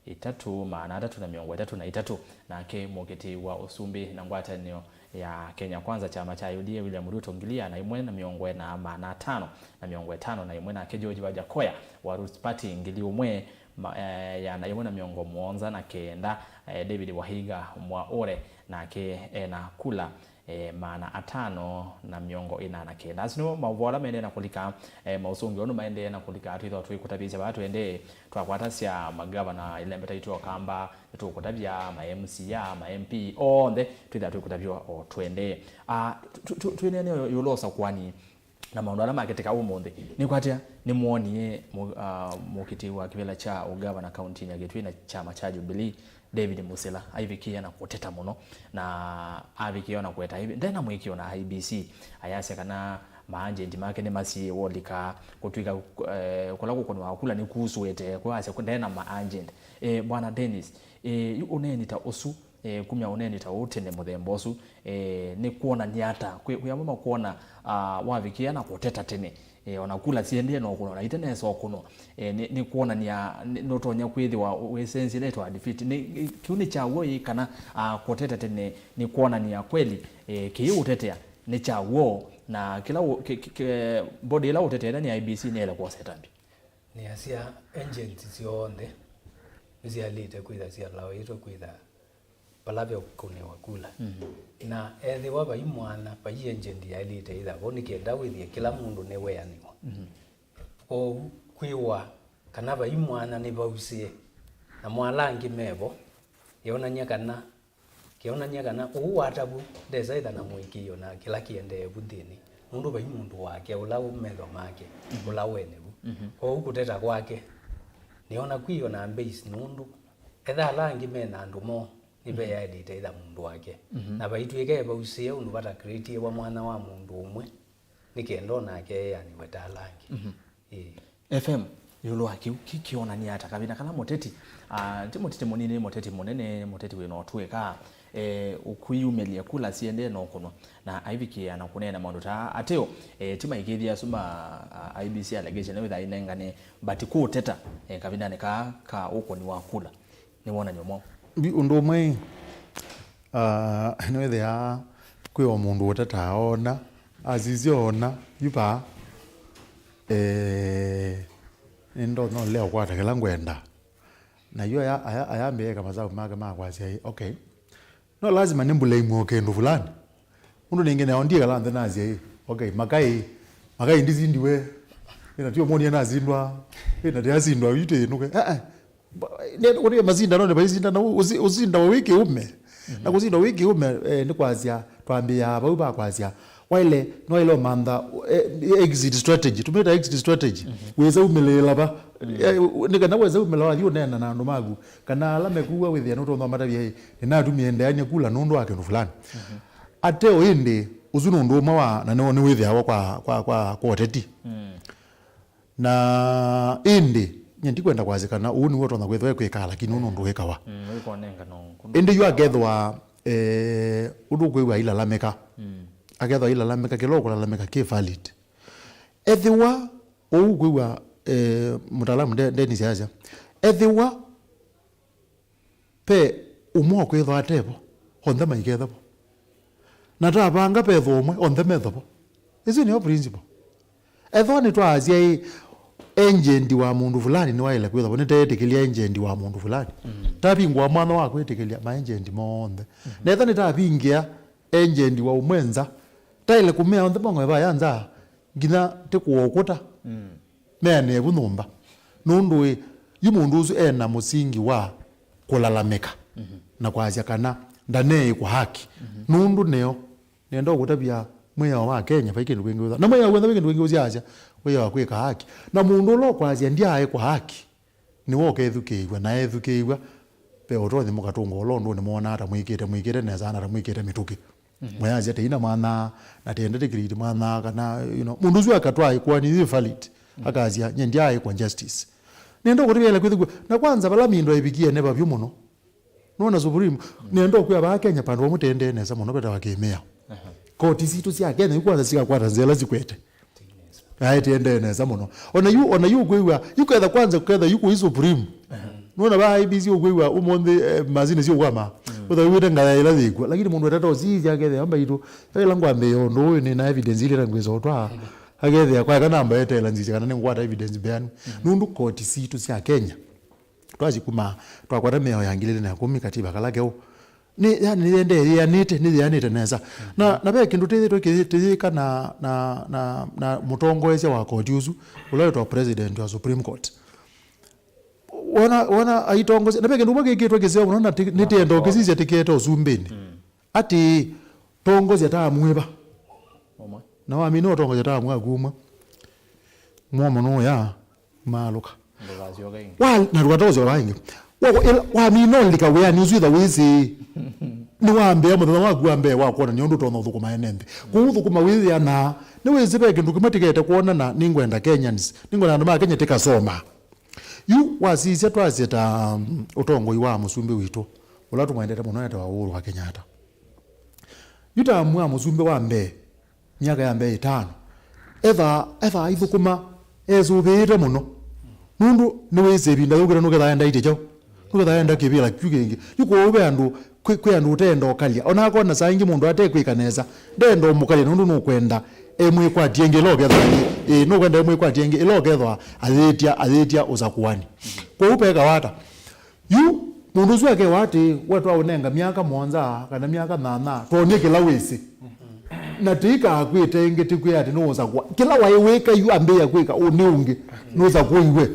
ĩtatũ, maana atatũ na mĩongo ĩtatũ na itatũ, nake mũkiti wa ũsumbĩ na ngwatanĩo ya Kenya Kwanza, kyama kya U D A, William Ruto, ngili ĩana ĩmwe na mĩongo ĩna, maana atano na mĩongo ĩtano na ĩmwe, nake George Wajackoyah wa Roots Party, ngili ũmwe, ma-, eh, ĩana ĩmwe na mĩongo mũonza na kenda, eh, David Wahiga Mwaure, nake ena kula, eh, maana atano na mĩongo ĩna na kenda. Asu nĩmo maũvoo ala maendee na kũlika, eh, maũsũngĩo nĩ maendee na kũlika, twĩthwa twĩkũtavĩsya vaa twendee, twakwatasya magavana, ĩlembeta itũ o kamba, nĩtũkũtavya ma M C A, ma M P, onthe twĩthwa twĩkũtavya o twendee. Ah, tu-, tu-, tu-, twĩneene ĩũlũ wa ũsakũani na maũndũ ala makĩtĩka ũmũnthĩ. Nĩkwatĩa nĩmwonie mũ-, ah, mũkiti wa kĩvĩla kya ũgavana kauntinĩ ya Kitui na kyama kya Jubilee, David Musila, aivikĩĩa na kũteta mũno, na avikĩĩa na kũeta aivi-, ndena mũĩkĩĩo na I E B C. Ayasya kana maagenti make nĩmasiĩĩwe ũlika kũtw'ĩka, eh, kũla kũkũnĩwa kula nĩkusũĩte, kwa asya ndena maagent. Eh, Bwana Dennis, eh, yu ũneeni ta ũsu, eh, kumya ũneeni ta ũũ tene mũthemba ũsu, eh, nĩ kwonany'a ata? Kwĩ, kwĩ amwe makwona, ah, wavikĩa na kũteta tene, eh, ona kula siendee no kũnwa na ite nesa ũkũnwa, eh, nĩ, nĩ kwonany'a nĩ, nũtonya kwĩthĩwa wĩsenzile to defeat. Nĩ, nĩ, kĩu nĩ kya w'o ĩ kana, ah, kũteta tene nĩ kwonany'a kweli, eh, kĩĩ ũtetea nĩ kya w'o, na kĩla ũ-, kĩ, kĩ, kĩ, body ĩla ũteteete nĩ I E B C nĩyaĩle kwosa ĩtambya? Nĩasya agents syonthe nĩsyaĩlĩte kwĩtha syalaũĩtwe kwĩtha vala veũkũnĩwa kula. Mhm. Na ethĩwa vai mwanya, vai agent yaĩlĩte ĩtha vo nĩ kenda wĩthĩe kĩla mũndũ nĩweanĩwa. Mhm. Kwoou kwĩwa kana vai mwanya nĩvausĩe, na mwala angĩ mevo, yonany'a kana Kĩonany'a kana ũu watavu ndesa ĩtha na mũĩkĩĩo na kĩla kĩendee vu nthĩnĩ, nũndũ vai mũndũ wake, ũla wĩ metho make, mhm, ũla wene vu. Mhm. Kwoou kũteta kwake nĩona kwĩ o na base, nũndũ etha ala angĩ me na andũ moo, nĩveyaĩlĩte ĩtha mũndũ wake. Mhm. Na vaitw'ĩke evausĩe ũndũ vata creatiwa mwanya wa mũndũ ũmwe, nĩ kenda o nake eanĩwe ta ala angĩ. Mhm. Ĩĩ. F M, ĩũlũ wa kĩu, kĩ kĩonany'a ata kavinda kala mũteti, ah, ti mũteti mũnini, nĩ mũteti mũnene, nĩ mũteti wĩ na ũtũĩka, eh, ũkwĩyumĩlya kula siendee na ũkũnwa, na aivikĩĩa na kũneena maũndũ ta aa? Ateo, eh, ti maikĩthya asu ma, ah, I E B C allegation nĩwĩthaa inengane, but kũũteta, eh, kavindanĩ kaa ka ũkũni wa kula. Nĩ wonany'o mwaũ? Yu ũndũ ũmwe, ah, nĩwĩthĩaa kwĩ o mũndũ ũtetaa oona, asisya oona, yu vaa, eh, nĩndonya ũlea ũkwata kĩla ngwenda. Na yu aya, aya, ayambĩĩa eka masavu make ma kwasya, "Ĩ, okay. No lazima nĩmbulaimu o kĩndũ fulani." Mũndũ nĩngĩ nao ndiekala nthĩ nasya, "Ĩ, okay, makai, makai ndisindiwe. Ĩ, na tio mwonie nasindwa. Ĩ, na ndiasindwa, yu tĩnũke." Eh, eh. Ba-, nĩ kũtĩe masindanonĩ vaisindanwa, ũsi-, ũsindawa wĩ kĩũme. Mhm. Na kũsindawa wĩ kĩũme, eh, nĩ kwasya, twambĩaa vau va kwasya, waĩle, nĩwaĩle ũmantha, eh, exit strategy. Tũmĩta exit strategy. Mhm. Wĩsa umĩlĩĩla va. Mhm. Eh, nĩ kana wĩsa umĩla wathi ũneena na andũ maku. Kana ala mekuwa wĩthĩa nũtonya matavya, "Ĩ, nĩnatumie ndeany'a kula nũndũ wa kĩndũ fulani." Mhm. Ateo ĩndĩ, ũsu nĩ ũndũ ũmwe wa, na nĩ, nĩwĩthĩawa kwa, kwa, kwa, kwa ũteti. Mm. Na ĩndĩ, nye ndikwenda kwasya kana ũu nĩw'o ũtonya kwĩthwa kwĩkaa, lakini ũu nĩ ũndũ wĩkawa. Mm, wĩkonengana ũkũndũ. Ĩndĩ yu akethwa, eh, ũndũ ũkwĩw'a ailalamĩka. Mm. Akethwa ailalamĩka, kĩla ũkũlalamĩka kĩ valid. Ethĩwa, ũu ũkwĩw'a, eh, mũtaalamu De-, Dennis asya, ethĩwa ve ũmwe ũkwĩthwa ate vo, onthe maikethe vo. Na tavanga vethwa ũmwe, onthe methe vo. Ĩsu nĩyo principle. Ethwa nĩtwaasya ĩ, agent wa mũndũ fulani nĩwaĩle kwĩthwa vo, nĩteetĩkĩlya agent wa mũndũ fulani. Mm. Tavingũa mwanya wa kwĩtĩkĩlya ma agent monthe. Mm-hmm. Na ethwa nĩtavingĩa agent wa ũmwe nza, taĩle kũmea onthe mong'oe vaya nza, nginya tĩkũũkũta. Mm. Meanĩe vu nyũmba. Nũndũ ĩ, yu mũndũ ũsu e na mũsingi wa kũlalamĩka, mhm, na kwasya kana ndaneĩkwa haki. Mhm. Nũndũ nĩyo, nenda ũkũtavya mwĩao wa Kenya, vai kĩndũ kĩngĩ ũtha-, na mwĩao w'onthe vai kĩndũ kĩngĩ ũsyaasya, wĩao wa kwĩka haki. Na mũndũ ũla ũkwasya ndyaaĩkwa haki, nĩwe ũkethukĩĩw'a, na ethukĩĩw'a, ve ũtonyi mũkatũnga ũla ũndũ nĩmwonaa ta mwĩkĩte, mwĩkĩte nesa, na ta mwĩkĩte mĩtũkĩ. Mhm. Mwĩasya tĩina mwanya, na tĩendete kĩliti mwanya, kana, you know, mũndũ ũsu akatwaa ĩkoani yĩ valid, mhm, akasya, "Nye ndyaaĩkwa justice." Nĩenda ũkũtĩvĩla kwĩthĩkw'a. Na kwanza, vala mindo ĩvikie nĩ vavyũ mũno. Nona Supreme, nenda ũkwĩa vaa Kenya pandũ vamwe tendee nesa mũno vetawa kĩmĩao. Koti sitũ sya Kenya yu kwanza sikakwata nzĩa ila sikwete. Aĩ tendee nesa mũno. Ona yu, ona yu ũkwĩw'a, yu ketha kwanza ketha yu kũi Supreme. Nona vaa I B C ũkwĩw'a ũmũnthĩ, eh, masini siũkwama. Ũtha wĩw'ĩte ngaya ila yĩkw'a. Lakini mũndũ etata ũsisya akethĩa mbaitũ. Ila ngwambĩĩa ũndũ ũyũ nĩ na evidence ile na ngwĩsa ũtwaa. Akethĩa kwa kana mbaetela nzisya kana nĩngwata evidence mbeanu. Nũndũ koti sitũ sya Kenya. Twasikuma, twakwata mĩao ya ngili ilĩ na ĩkũmi katiba kala keũ. Nĩ, yani, nĩyendee yĩanĩte, nĩyĩanĩte nesa. Na, na ve kĩndũ tĩyĩtwe kĩyĩ-, tĩyĩka na, na, na, na mũtongoesya wa koti ũsu, ũla wĩtwa president wa Supreme Court. Wona, wona aitongosya, na ve kĩndũ ũmwe kĩkĩtwe kĩseo mũno, na ti-, nĩtĩenda ũkĩsisya tĩkĩete ũsumbĩnĩ. Atĩ, tongosya ta amwĩva. Na wamina ũtongosya ta amwe akumwa. Mwomo nũya. Maalũka. Ndũkasyoke ĩngĩ. Wa, na ndũkatosya vaa ĩngĩ. Wa, ĩla, wamina ũlika wĩanĩ ũsu ĩtha wĩsĩ. Nĩwambĩa mũthenya waku wa mbee wa kwonany'a ũndũ ũtonya ũthũkũma ene nthĩ. Kwoou thũkũma wĩyĩanaa. Nĩwĩsĩ ve kĩndũ kĩmwe tĩkete kwona na nĩngwenda Kenyans. Nĩngwenda andũ ma Kenya tĩkasoma. Yu wasisya twasya ta, um, ũtongoi wa mũsumbĩ witũ. Ũla tũmwendete mũno etawa Uhuru wa Kenyatta. Yu ta amwe a mũsumbĩ wa mbee. Myaka ya mbee ĩtano. Ethaa, ethaa aithũkũma esũvĩĩte mũno. Nũndũ nĩwĩsĩ ĩvinda yũkĩte nũkethaa enda aitye kyaũ. Nũkethaa enda kĩvĩla kyu kĩngĩ. Yu kwoou ve andũ, kwĩ, kwĩ andũ ũteenda ũkalya. Ona akona saa ingĩ mũndũ atekwĩka nesa, ndeenda ũmũkalya nũndũ nũkwenda emwĩkwatie ĩngĩ ĩla ũkethwa ayĩ. Ĩĩ, nũkwenda emwĩkwatie ĩngĩ ĩla ũkethwa ayĩtya, ayĩtya ũsakũani. Kwoou pekawa ata? Yu, mũndũ ũsu akewa atĩ, we twaũnenga myaka mũonza kana myaka nyanya, twonie kĩla wĩsĩ. Na tĩikakwĩte ĩngĩ tĩkwĩa atĩ nũũsakũa. Kĩla waĩ wĩka yu ambĩĩa kwĩka, ũ nĩ ũngĩ, nũsakũiwe.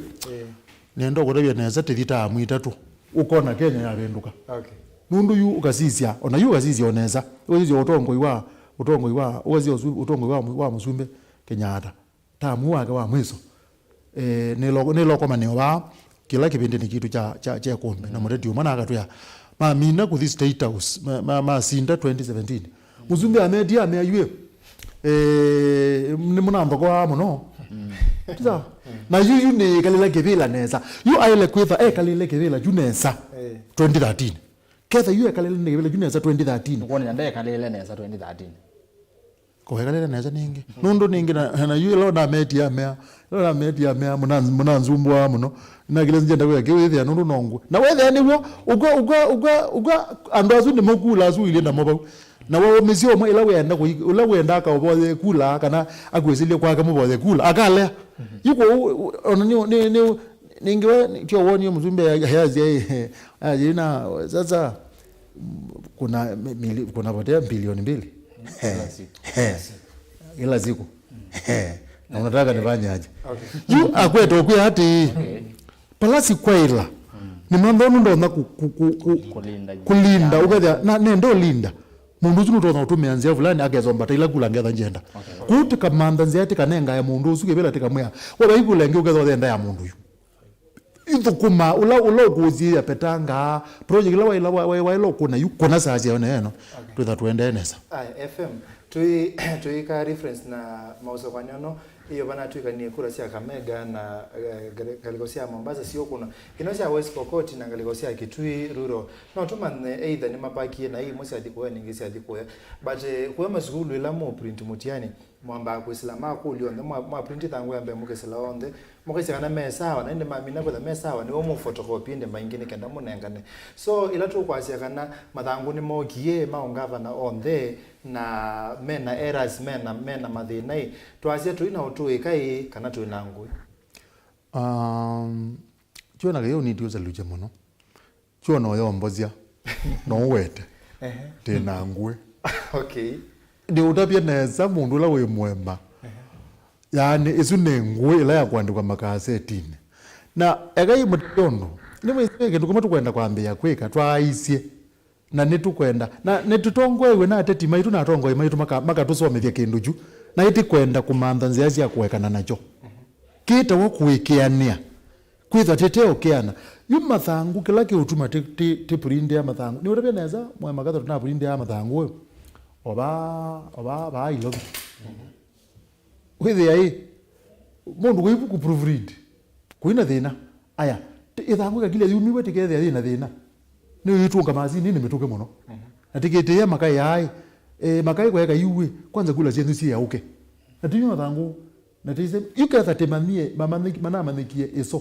Nenda ũkũtavya nesa tĩthi taamu itatũ, ũkona Kenya yavĩndũka. Okay. Nũndũ yu ũkasisya, ona yu ũkasisya o nesa, ũkasisya ũtongoi wa, ũtongoi wa, ũkasisya ũsu-, ũtongoi wa, wa mũsumbĩ Kenyatta. Tamu wake wa mwiso, eh, nĩlo-, nĩlokomanĩo vaa kĩla kĩvĩndĩnĩ kitũ kya, kya, kya ĩkũmbĩ, na mũteti ũmwe na akatwĩa, mamina kũthi State House, ma, ma, masinda twenty seventeen. Mũsumbĩ ametie, amea, "Yu, eh, nĩmũnanthokoaa mũno." Ti sawa? Na yu, yu nĩkalĩle kĩvĩla nesa. Yu aĩle kwĩtha ekalĩle kĩvĩla kyu nesa. Eh. Twenty thirteen. Ketha yu ekalĩle nĩ kĩvĩla kyu nesa twenty thirteen. Nĩkwonania ndekalĩle nesa twenty thirteen. Kũekalĩle nesa nĩngĩ. Nũndũ nĩngĩ na, na yu ĩla ũnametie amea, ĩla ũnametie amea, mũna-, mũnanzumbũaa mũno. Nakĩle nzenda kwĩa kĩu ĩthĩa nũndũ no ngũ. Na wethĩa nĩw'o, ũka, ũka, ũka, ũka, andũ asu nĩmo kula asu ilyĩ namo vau. Na waũmĩsya ũmwe ĩla wĩenda kũi-, ũla wĩenda akaũvoye kula, kana akwĩsĩlye kwake mũvoye kula, akalea. Yu kwoou, ona nĩ, nĩ, nĩ, nĩngĩ we, tyo wonie mũsumbĩ ya, ya, ya, ya, ya, na, sasa, kuna mi-, mili-, kuna potea bilioni mbili. Kila siku. Eh. Kila siku. Eh. Na unataka nifanye aje? Okay. Yu akwete ũkwĩa atĩ, okay, palasi kwaĩla. Nĩ manthonu ndonya ku-, ku-, ku-, ku-, kũlinda, kũlinda, ũkethĩa, na nenda ũlinda. Mũndũ ũsu nũtonya ũtũmĩa nzĩa fulani akesomba ta ila kula ngetha njenda. Okay. Kũu tĩkamantha nzĩa tĩkanengae mũndũ ũsu kĩvĩla tĩkamwĩa, we vaikula ĩngĩ ũkethĩa ũthenda ya mũndũ yu. Ithũkũma, ũla, ũla ũkũsiĩĩa petanga, project ĩla waĩla, wa-, wa-, waĩla ũkũna yu, kũna saa syayo neeno, okay, twĩtha tũendee nesa. Aya, F M, tũi-, tũika reference na maũsakwanĩo no, iyo vanatwĩkanie kura sya Kamega na, eh, ngalĩ-, ngalĩko sya Mombasa siũkũna. Ino sya West Pokot na ngalĩko sya Kitui, Rural. No tũmanye either nĩmapakie na imwe syathi kũya, ningĩ syathi kũya. But, eh, kũya masukulu ĩla mũ print mũtiani, mwambaa kwĩsĩla makũlyo onthe, mwa, mwa print ĩthangũ ya mbee mũkesĩla onthe, mũkesya kana me sawa, na ĩndĩ mamina kwĩtha me sawa, nĩw'o mũ photocopy ĩndĩ maingĩ nĩ kenda mũnengane. So, ĩla tũkwasya kana mathangũ nĩmokie ma ũngavana onthe, na mena errors, mena, mena mathĩna ĩ, twasya tũi na ũtũĩka ĩ, kana twĩ na ngũĩ? Um, twĩ na kĩyũniti ũselukye mũno. Kyona ũyombosya, no ũwete. Ehe. Ndĩ na ngũĩ. Okay. Ndĩũtavya nesa mũndũ ũla wĩ mũema. Ehe. Yaani, ĩsu nĩ ngũĩ ĩla ya kũandĩkwa makasetinĩ. Na ekai mũtavye ũndũ. Nĩwĩsĩ kĩndũ kĩmwe tũkwenda kwambĩĩa kwĩka, twaaisye. Na nĩtũkwenda. Na nĩtũtongoew'e na ateti maitũ na atongoi maitũ maka-, makatũsomethya kĩndũ kyu. Na ĩtĩkwenda kũmantha nzĩa sya kũekana nakyo. Kĩtawa kũĩkĩanĩa. Kwĩtha tĩteũkĩana. Yu mathangũ, kĩla kĩũtuma tĩ, tĩ, tĩprindĩa mathangũ. Nĩũtavya nesa, mwe makatha tũnaprindia mathangũ ũyũ. Ova, ova, vaa ilovi. Wĩthĩa ĩ, mũndũ kwĩ ivuku proofread. Kũina thĩna. Aya, tĩ, ĩthangũ ĩkakilya yumiwe tĩkethĩa yĩna thĩna. Nĩwĩtũnga masinĩ nĩ mĩtũke mũno. Na tikĩtĩĩa makaĩ yaĩ, e, makaĩ kwaeka iuĩ, kwanza kula syenyu siyaũke. Na tinywa thangũ, na tise, yu ketha tĩmanyie, mamanyĩki-, manamanyĩkie ĩso.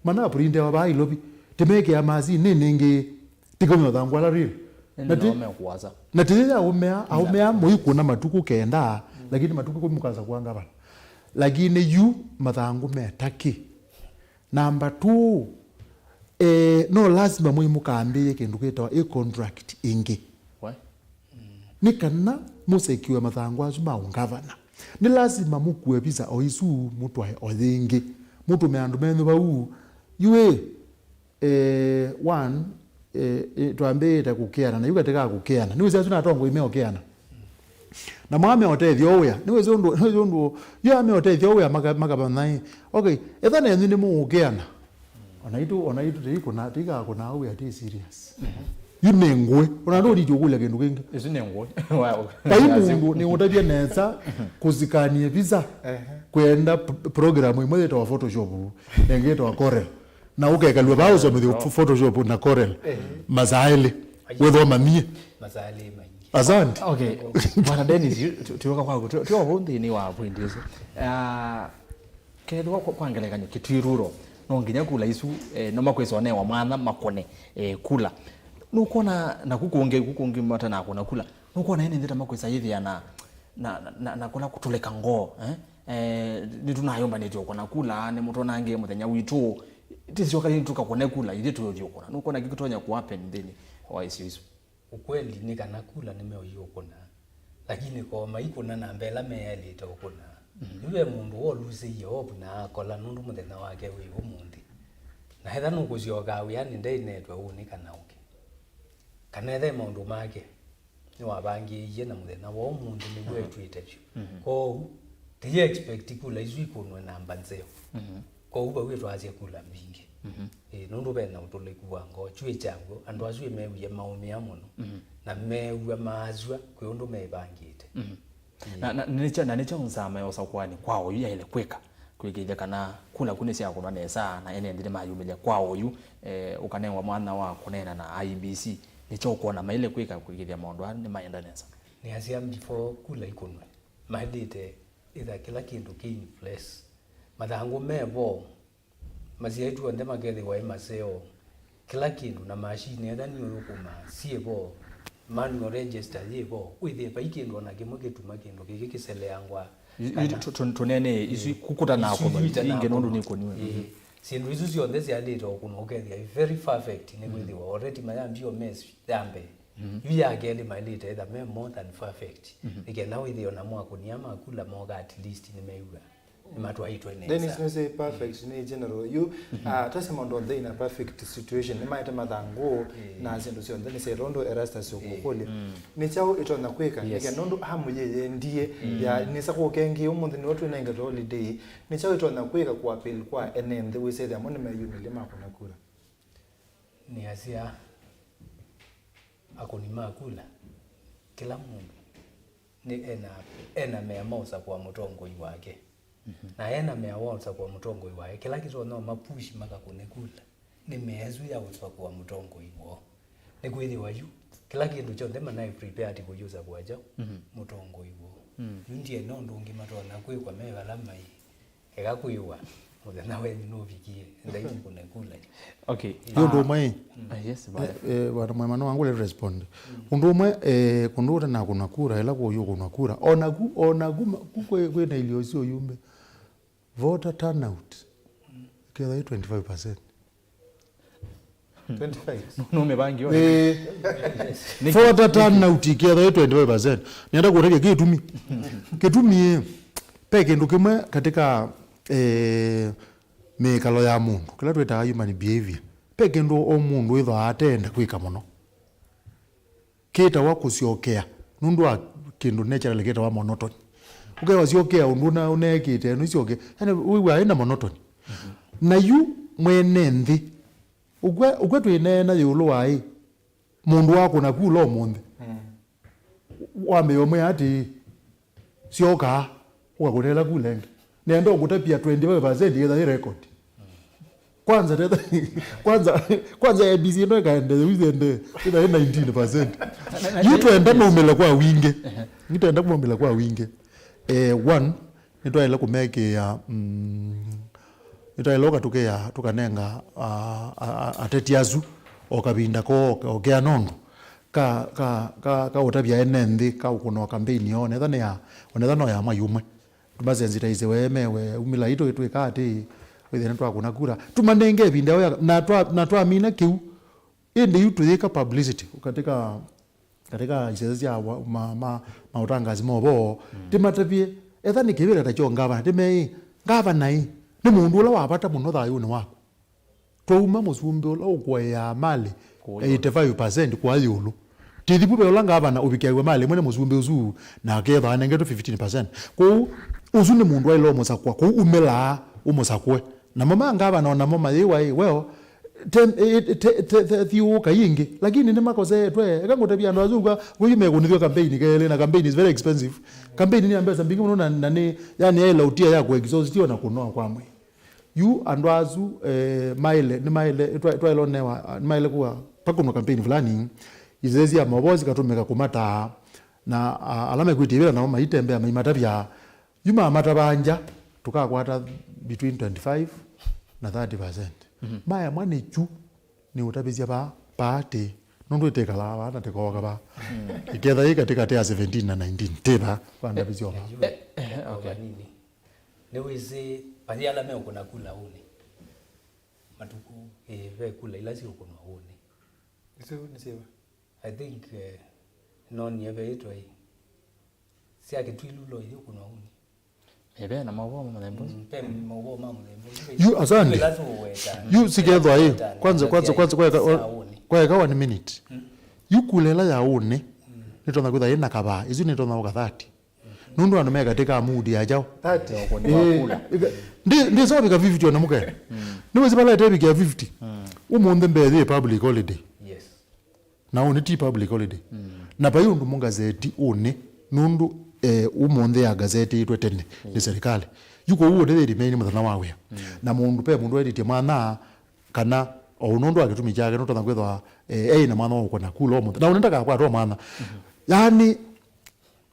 Manaprintewa vaa Nairobi. Tĩmekĩa masinĩ nĩngĩ, tĩkonywa thangũ ala rĩrĩ. Na ti- Nĩnome kuasa. Na tĩyĩ ya aũme aa, aũme aa mũikũna matukũ kenda, lakini matukũ kũmi mũkasa kwa ngavana. Lakini yu mathangũ metakĩ. Namba two, eh, no lasima mwĩ mũkambĩĩe kĩndũ kĩtawa ĩ contract ĩngĩ. Why? Nĩ kana mũsekiwe mathangũ asu ma ũngavana. Nĩ lasima mũkue visa o isu mũtwae o yĩngĩ. Mũtũme andũ menyu vau. Yu ĩ, eh, one, eh, eh, twambĩĩte kũkeana, na yu katĩ ka kũkeana. Nĩwĩsĩ asu na atongoi meũkeana. Na mwame ũtethyo wĩa, nĩwĩsĩ ũndũ, nĩwĩsĩ ũndũ, yu ame ũtethyo wĩa maka-, makavana ĩ. Okay, etha nenyu nĩ mũũkeana. Ona itu, ona itu tĩikũna, tĩikakũna wĩa tĩ serious. Yu nĩ ngũĩ, ona ndũnĩtye ũkũlya kĩndũ kĩngĩ. Isu nĩ ngũĩ. Wow. Vai mũndũ nĩ ũtavya nesa kũsikanie visa, kwenda p-, program ĩmwe yĩtawa Photoshop, na ĩngĩ yĩtawa Corel. Na ũkekalw'a vaa ũsomethyo Photoshop na Corel. Masaa elĩ. Wĩthomanie. Masaa elĩ maingĩ. Asante. Okay. Bwana Dennis, yu-, tu-, tuoka kwaku, tu-, tuoka vau nthĩnĩ wa point isu. Ah, kethĩwa kwa, kwa ngelekany'o, kĩtwiruro, no nginya kula isu, eh, no makwĩsa onewa mwana makũne, eh, kula. Nũkwona naku kũngĩ, kũkũngĩ matanakũna kula. Nũkwona ene nthĩ ta makwĩsa yĩthĩa na, na, na, na, na kũla kũtũlĩka ngoo, eh? Eh, nĩtũnayũmbanĩtye ũkũna kula, nĩmũtũnangĩe mũthenya witũ, tĩsyoka nĩtũkakũne kula, ithyĩ tũyũthi ũkũna. Nũkwona kĩkũtonya kũhappen nthĩnĩ wa isio isu? Ukweli nĩ kana kula nĩmeũthi ũkũna, lakini koo maikũna namba ĩla meelĩte ũkũna. Yu ve mũndũ wolusĩie hope na akola nũndũ mũthenya wake wĩ ũmũnthĩ. Na etha nũkũsyoka wĩanĩ ndeinetwe ũũ nĩ kana ũke. Kana etha e maũndũ make. Nĩwavangĩĩie na mũthenya wa ũmũnthĩ nĩw'o etw'ĩte vyũ. Kwoou, tũyĩ expect kula isu ikũnwe namba nzeo. Kwoou vau ĩtwasya kula mbingĩ. Ĩĩ, nũndũ ve na ũtũlĩku wa ngoo, kyuĩ kyaw'o, andũ asu ĩmewie maũmĩa mũno, na meew'a maasw'a kwĩ ũndũ meĩvangĩte. Ĩĩ. Na, na, nĩ kya, na nĩ kyaũ nzama ya ũsakũani kwa oyu yaĩle kwĩka kwĩkĩĩthya kana kula ku nĩsyakũnwa nesa na ene nthĩ nĩmayumĩlya kwa oyu, eh, ũkanengwa mwanya wa kũneena na I E B C? Nĩ kyaũ ũkwona maĩle kwĩka kwĩkĩĩthya maũndũ aa nĩmaenda nesa? Nĩasya before kula ikũnwe, maĩlĩte ĩtha kĩla kĩndũ kĩ in place. Mathangũ me vo, masyaĩtu onthe makethĩwa ĩ maseo. Kĩla kĩndũ na mashini etha nĩũthũkũmaa syĩ vo, manual register yĩ vo, wĩthĩe vai kĩndũ ona kĩmwe kĩtuma kĩndũ kĩkĩ kĩseleangwa. Yu-, yu-, kana tu-, tu-, tũneenee isu, ĩĩ, kũkũta na isu kũnwa, isu ingĩ nũndũ itanakũnwa. Nĩkũniwe. Ĩĩ. Syĩndũ isu syonthe syalĩte o kũnwa ũkethĩa very perfect nĩkwĩthĩwa already mayambie o mess ya mbee. Yu ya kelĩ maĩlĩte etha me more than perfect. Nĩ kenda wĩthĩe ona mwakũnia makula moka at least nĩmew'a nĩmatwaĩtwe nesa. Dennis nĩsĩ perfect nĩ general yu, ah, tase maũndũ onthe in a perfect situation, nĩmaete mathangũ na syĩndũ syonthe nĩsyaĩtwe ũndũ Erastus ũkũkũlya. Nĩ kyaũ ĩtonya kwĩka nĩ kenda ũndũ amũyĩyendie ya nĩsa kũkengie ũmũnthĩ nĩwe twĩnengetwe holiday? Nĩ kyaũ ĩtonya kwĩka kũ appeal kwa ene nthĩ wĩsethĩa mo nĩmeyumĩlye makũna kura? Nĩasya akũni ma kula, kĩla mũndũ nĩ ena, ena mea ma ũsakũa mũtongoi wake. Na ena mea wa ũsakũa mũtongoi wake, kĩla kĩtonya ũma push makakũne kula nĩ mea ĩsu ya ũsakũa mũtongoi woo. Nĩkwĩthĩwa yu kĩla kĩndũ kyonthe manaĩ prepared kũyĩũsakũa kyaũ? Mũtongoi woo. Yu ndiena ũndũ ũngĩ matonya kwĩkwa me vala maĩ. Eka kwĩwa, mũthenya wenyu nũvikie, endai mũkũne kula. Okay. Ĩ ũndũ ũmwe ĩ, ah, yes, bwana. Eh, eh, bwana Mwema, no wangu let respond. Ũndũ ũmwe, eh, kũndũ ũtanakũna kura, ĩla kũyũkũnwa kura, onaku, onaku ma-, ku kwĩ, kwĩ na ilio syo yumbe. Voter turnout ĩkethwa ĩ twenty-five percent. Twenty-five? Nũmĩvangi ũyũ. Eh, nĩkĩ? Voter turnout ĩkethwa ĩ twenty-five percent. Nĩenda kũtavya kĩtumi. Kĩtumi, eh, ve kĩndũ kĩmwe katika, eh, mĩĩkalo ya mũndũ, kĩla twĩtaa human behavior. Ve kĩndũ o mũndũ wĩthwaa atenda kwĩka mũno. Kĩtawa kũsyokea, nũndũ wa kĩndũ naturally kĩtawa monotony. Ũkew'a syokea ũndũ ũna-, ũneekĩte, nũisyoke. Yani, wĩw'aa ĩna monotony. Na yu mwene nthĩ, ũkw'a, ũkw'a twĩneena ĩũlũ wa ĩ, mũndũ wakũna kula ũmũnthĩ. Wambe ũmwĩa atĩĩ, syoka, ũkakũnela kula ĩngĩ. Nenda ũkũtavya twenty-five percent ĩketha ĩ record. Kwanza tetha, kwanza, kwanza A B C ĩno ĩkaendee, wĩthende, ĩthaĩ nineteen percent. Yu twenda maumĩle kwa wingĩ. Yu twenda maumĩle kwa wingĩ. Eh, one, nĩtwaĩle kũmekĩĩa, mm, nĩtwaĩle ũkatũkĩa, tũkanenga, a, a, a, ateti asu o kavinda ko, o kea nũndũ ka, ka, ka, ka ũtavya ene nthĩ, ka ũkũna o campaign yoo, onetha nĩ ya, onetha no ya mwai ũmwe. Tũmasensitize we mewe, umĩla itũ twĩka atĩ, wĩthĩe nĩtwakũna kura. Tũmanenge ĩvinda yao ya, na twa, na twamina kĩu, ĩndĩ yu tũyĩka publicity katika, katika isese sya wa, ma, ma, maũtangazi ma ũvoo. Mm. Tĩmatavye, etha nĩ kĩvĩla ta kyo ngavana, tĩmei, ngavana ĩ, nĩ mũndũ ũla wa vata mũno thayũnĩ waku. Twauma mũsumbĩ ũla ũkũeaa malĩ eighty-five percent kwa ĩũlũ. Tĩthi vu ve ũla ngavana ũvikĩaw'a malĩ ĩmwe nĩ mũsumbĩ ũsu, na akethwa anengetwe fifteen percent. Kwoou, ũsu nĩ mũndũ waĩle ũmũsakũa, kwoou umĩlaa ũmũsakũe. Namo ma ngavana o namo mayĩwa ĩ, well, te, te, te, te, te, thiũũka yĩngĩ. Lakini nĩmakosetwe, eka ngũtavya andũ asu kwa, kwĩ yu mekũnĩthw'a campaign kelĩ, na campaign is very expensive. Campaign nĩ ya mbesa mbingĩ mũno na, na nĩ, yani yaĩla ũtia ya kũ exhaust o na kũnoa kwa mwĩĩ. Yu andũ asu, eh, maĩle, nĩmaĩle, twa-, twaĩle ũnewa, nĩmaĩle kuwa, pakũnwa campaign fulani, isese sya maũvoo sikatũmĩka kũmataa, na, a, ala mekwĩtĩvĩla nao maitembea maimatavya, yu mamatavangya, tũkakwata between twenty-five na thirty percent. Mhm. Maemwa nĩ kyu, nĩ ũtavĩsya vaa, vaa tĩ, nũndũ ĩtĩkalaa vaa na tĩkooka vaa. Mm. Ĩketha yĩ katĩkatĩ ya seventeen na nineteen, tĩ vaa, kwa ndavĩsya o vaa. Eh, eh, okay. Vanini. Nĩwĩsĩ, vayĩ ala meũkũna kula ũnĩ. Matukũ, ĩĩ, ve kula ila siũkũnwa ũnĩ. Isu nĩ syĩva? I think, eh, nonie veĩtwa ĩ. Sya kĩtwilulo iũkũnwa ũnĩ. Ĩve na maũvoo ma mũthemba ũsu. Mm, ve maũvoo ma mũthemba ũsu. Yu, asante. Ila tũweta. Yu, sikethwa ĩ. Kwanza, kwanza, kwanza, kwa eka, kwa eka one minute. Mm. Yu kula ĩla ya ũnĩ, mm, nĩtonya kwĩtha ĩna kavaa. Isu nĩtonya ũka thirty. Nũndũ andũ me katĩ ka mood ya kyaũ? Thirty. Kũnĩwa kula. Ndi, ndĩsovika fifty ona mũkene. Mm. Nĩwĩsĩ vala ĩtevikĩa fifty. Mm. Ũmũnthĩ mbee yĩ public holiday. Yes. Na ũnĩ ti public holiday. Mm. Na vai ũndũ mũngazeti ũnĩ, nũndũ, eh, ũmũnthĩ ya gazeti ĩtwe tene nĩ serikali. Yu kwoou ũnĩ thĩrĩ mei nĩ mũthenya wa wĩa. Mm. Na mũndũ pe mũndũ etĩtye mwana kana o nũndũ wa kĩtumi kyake nũtonya kwĩthwa, eh, ei na mwana wa ũkũna kula ũmũnthĩ. Na ũnĩ ndakakwatwa mwana. Mm-hmm. Yani,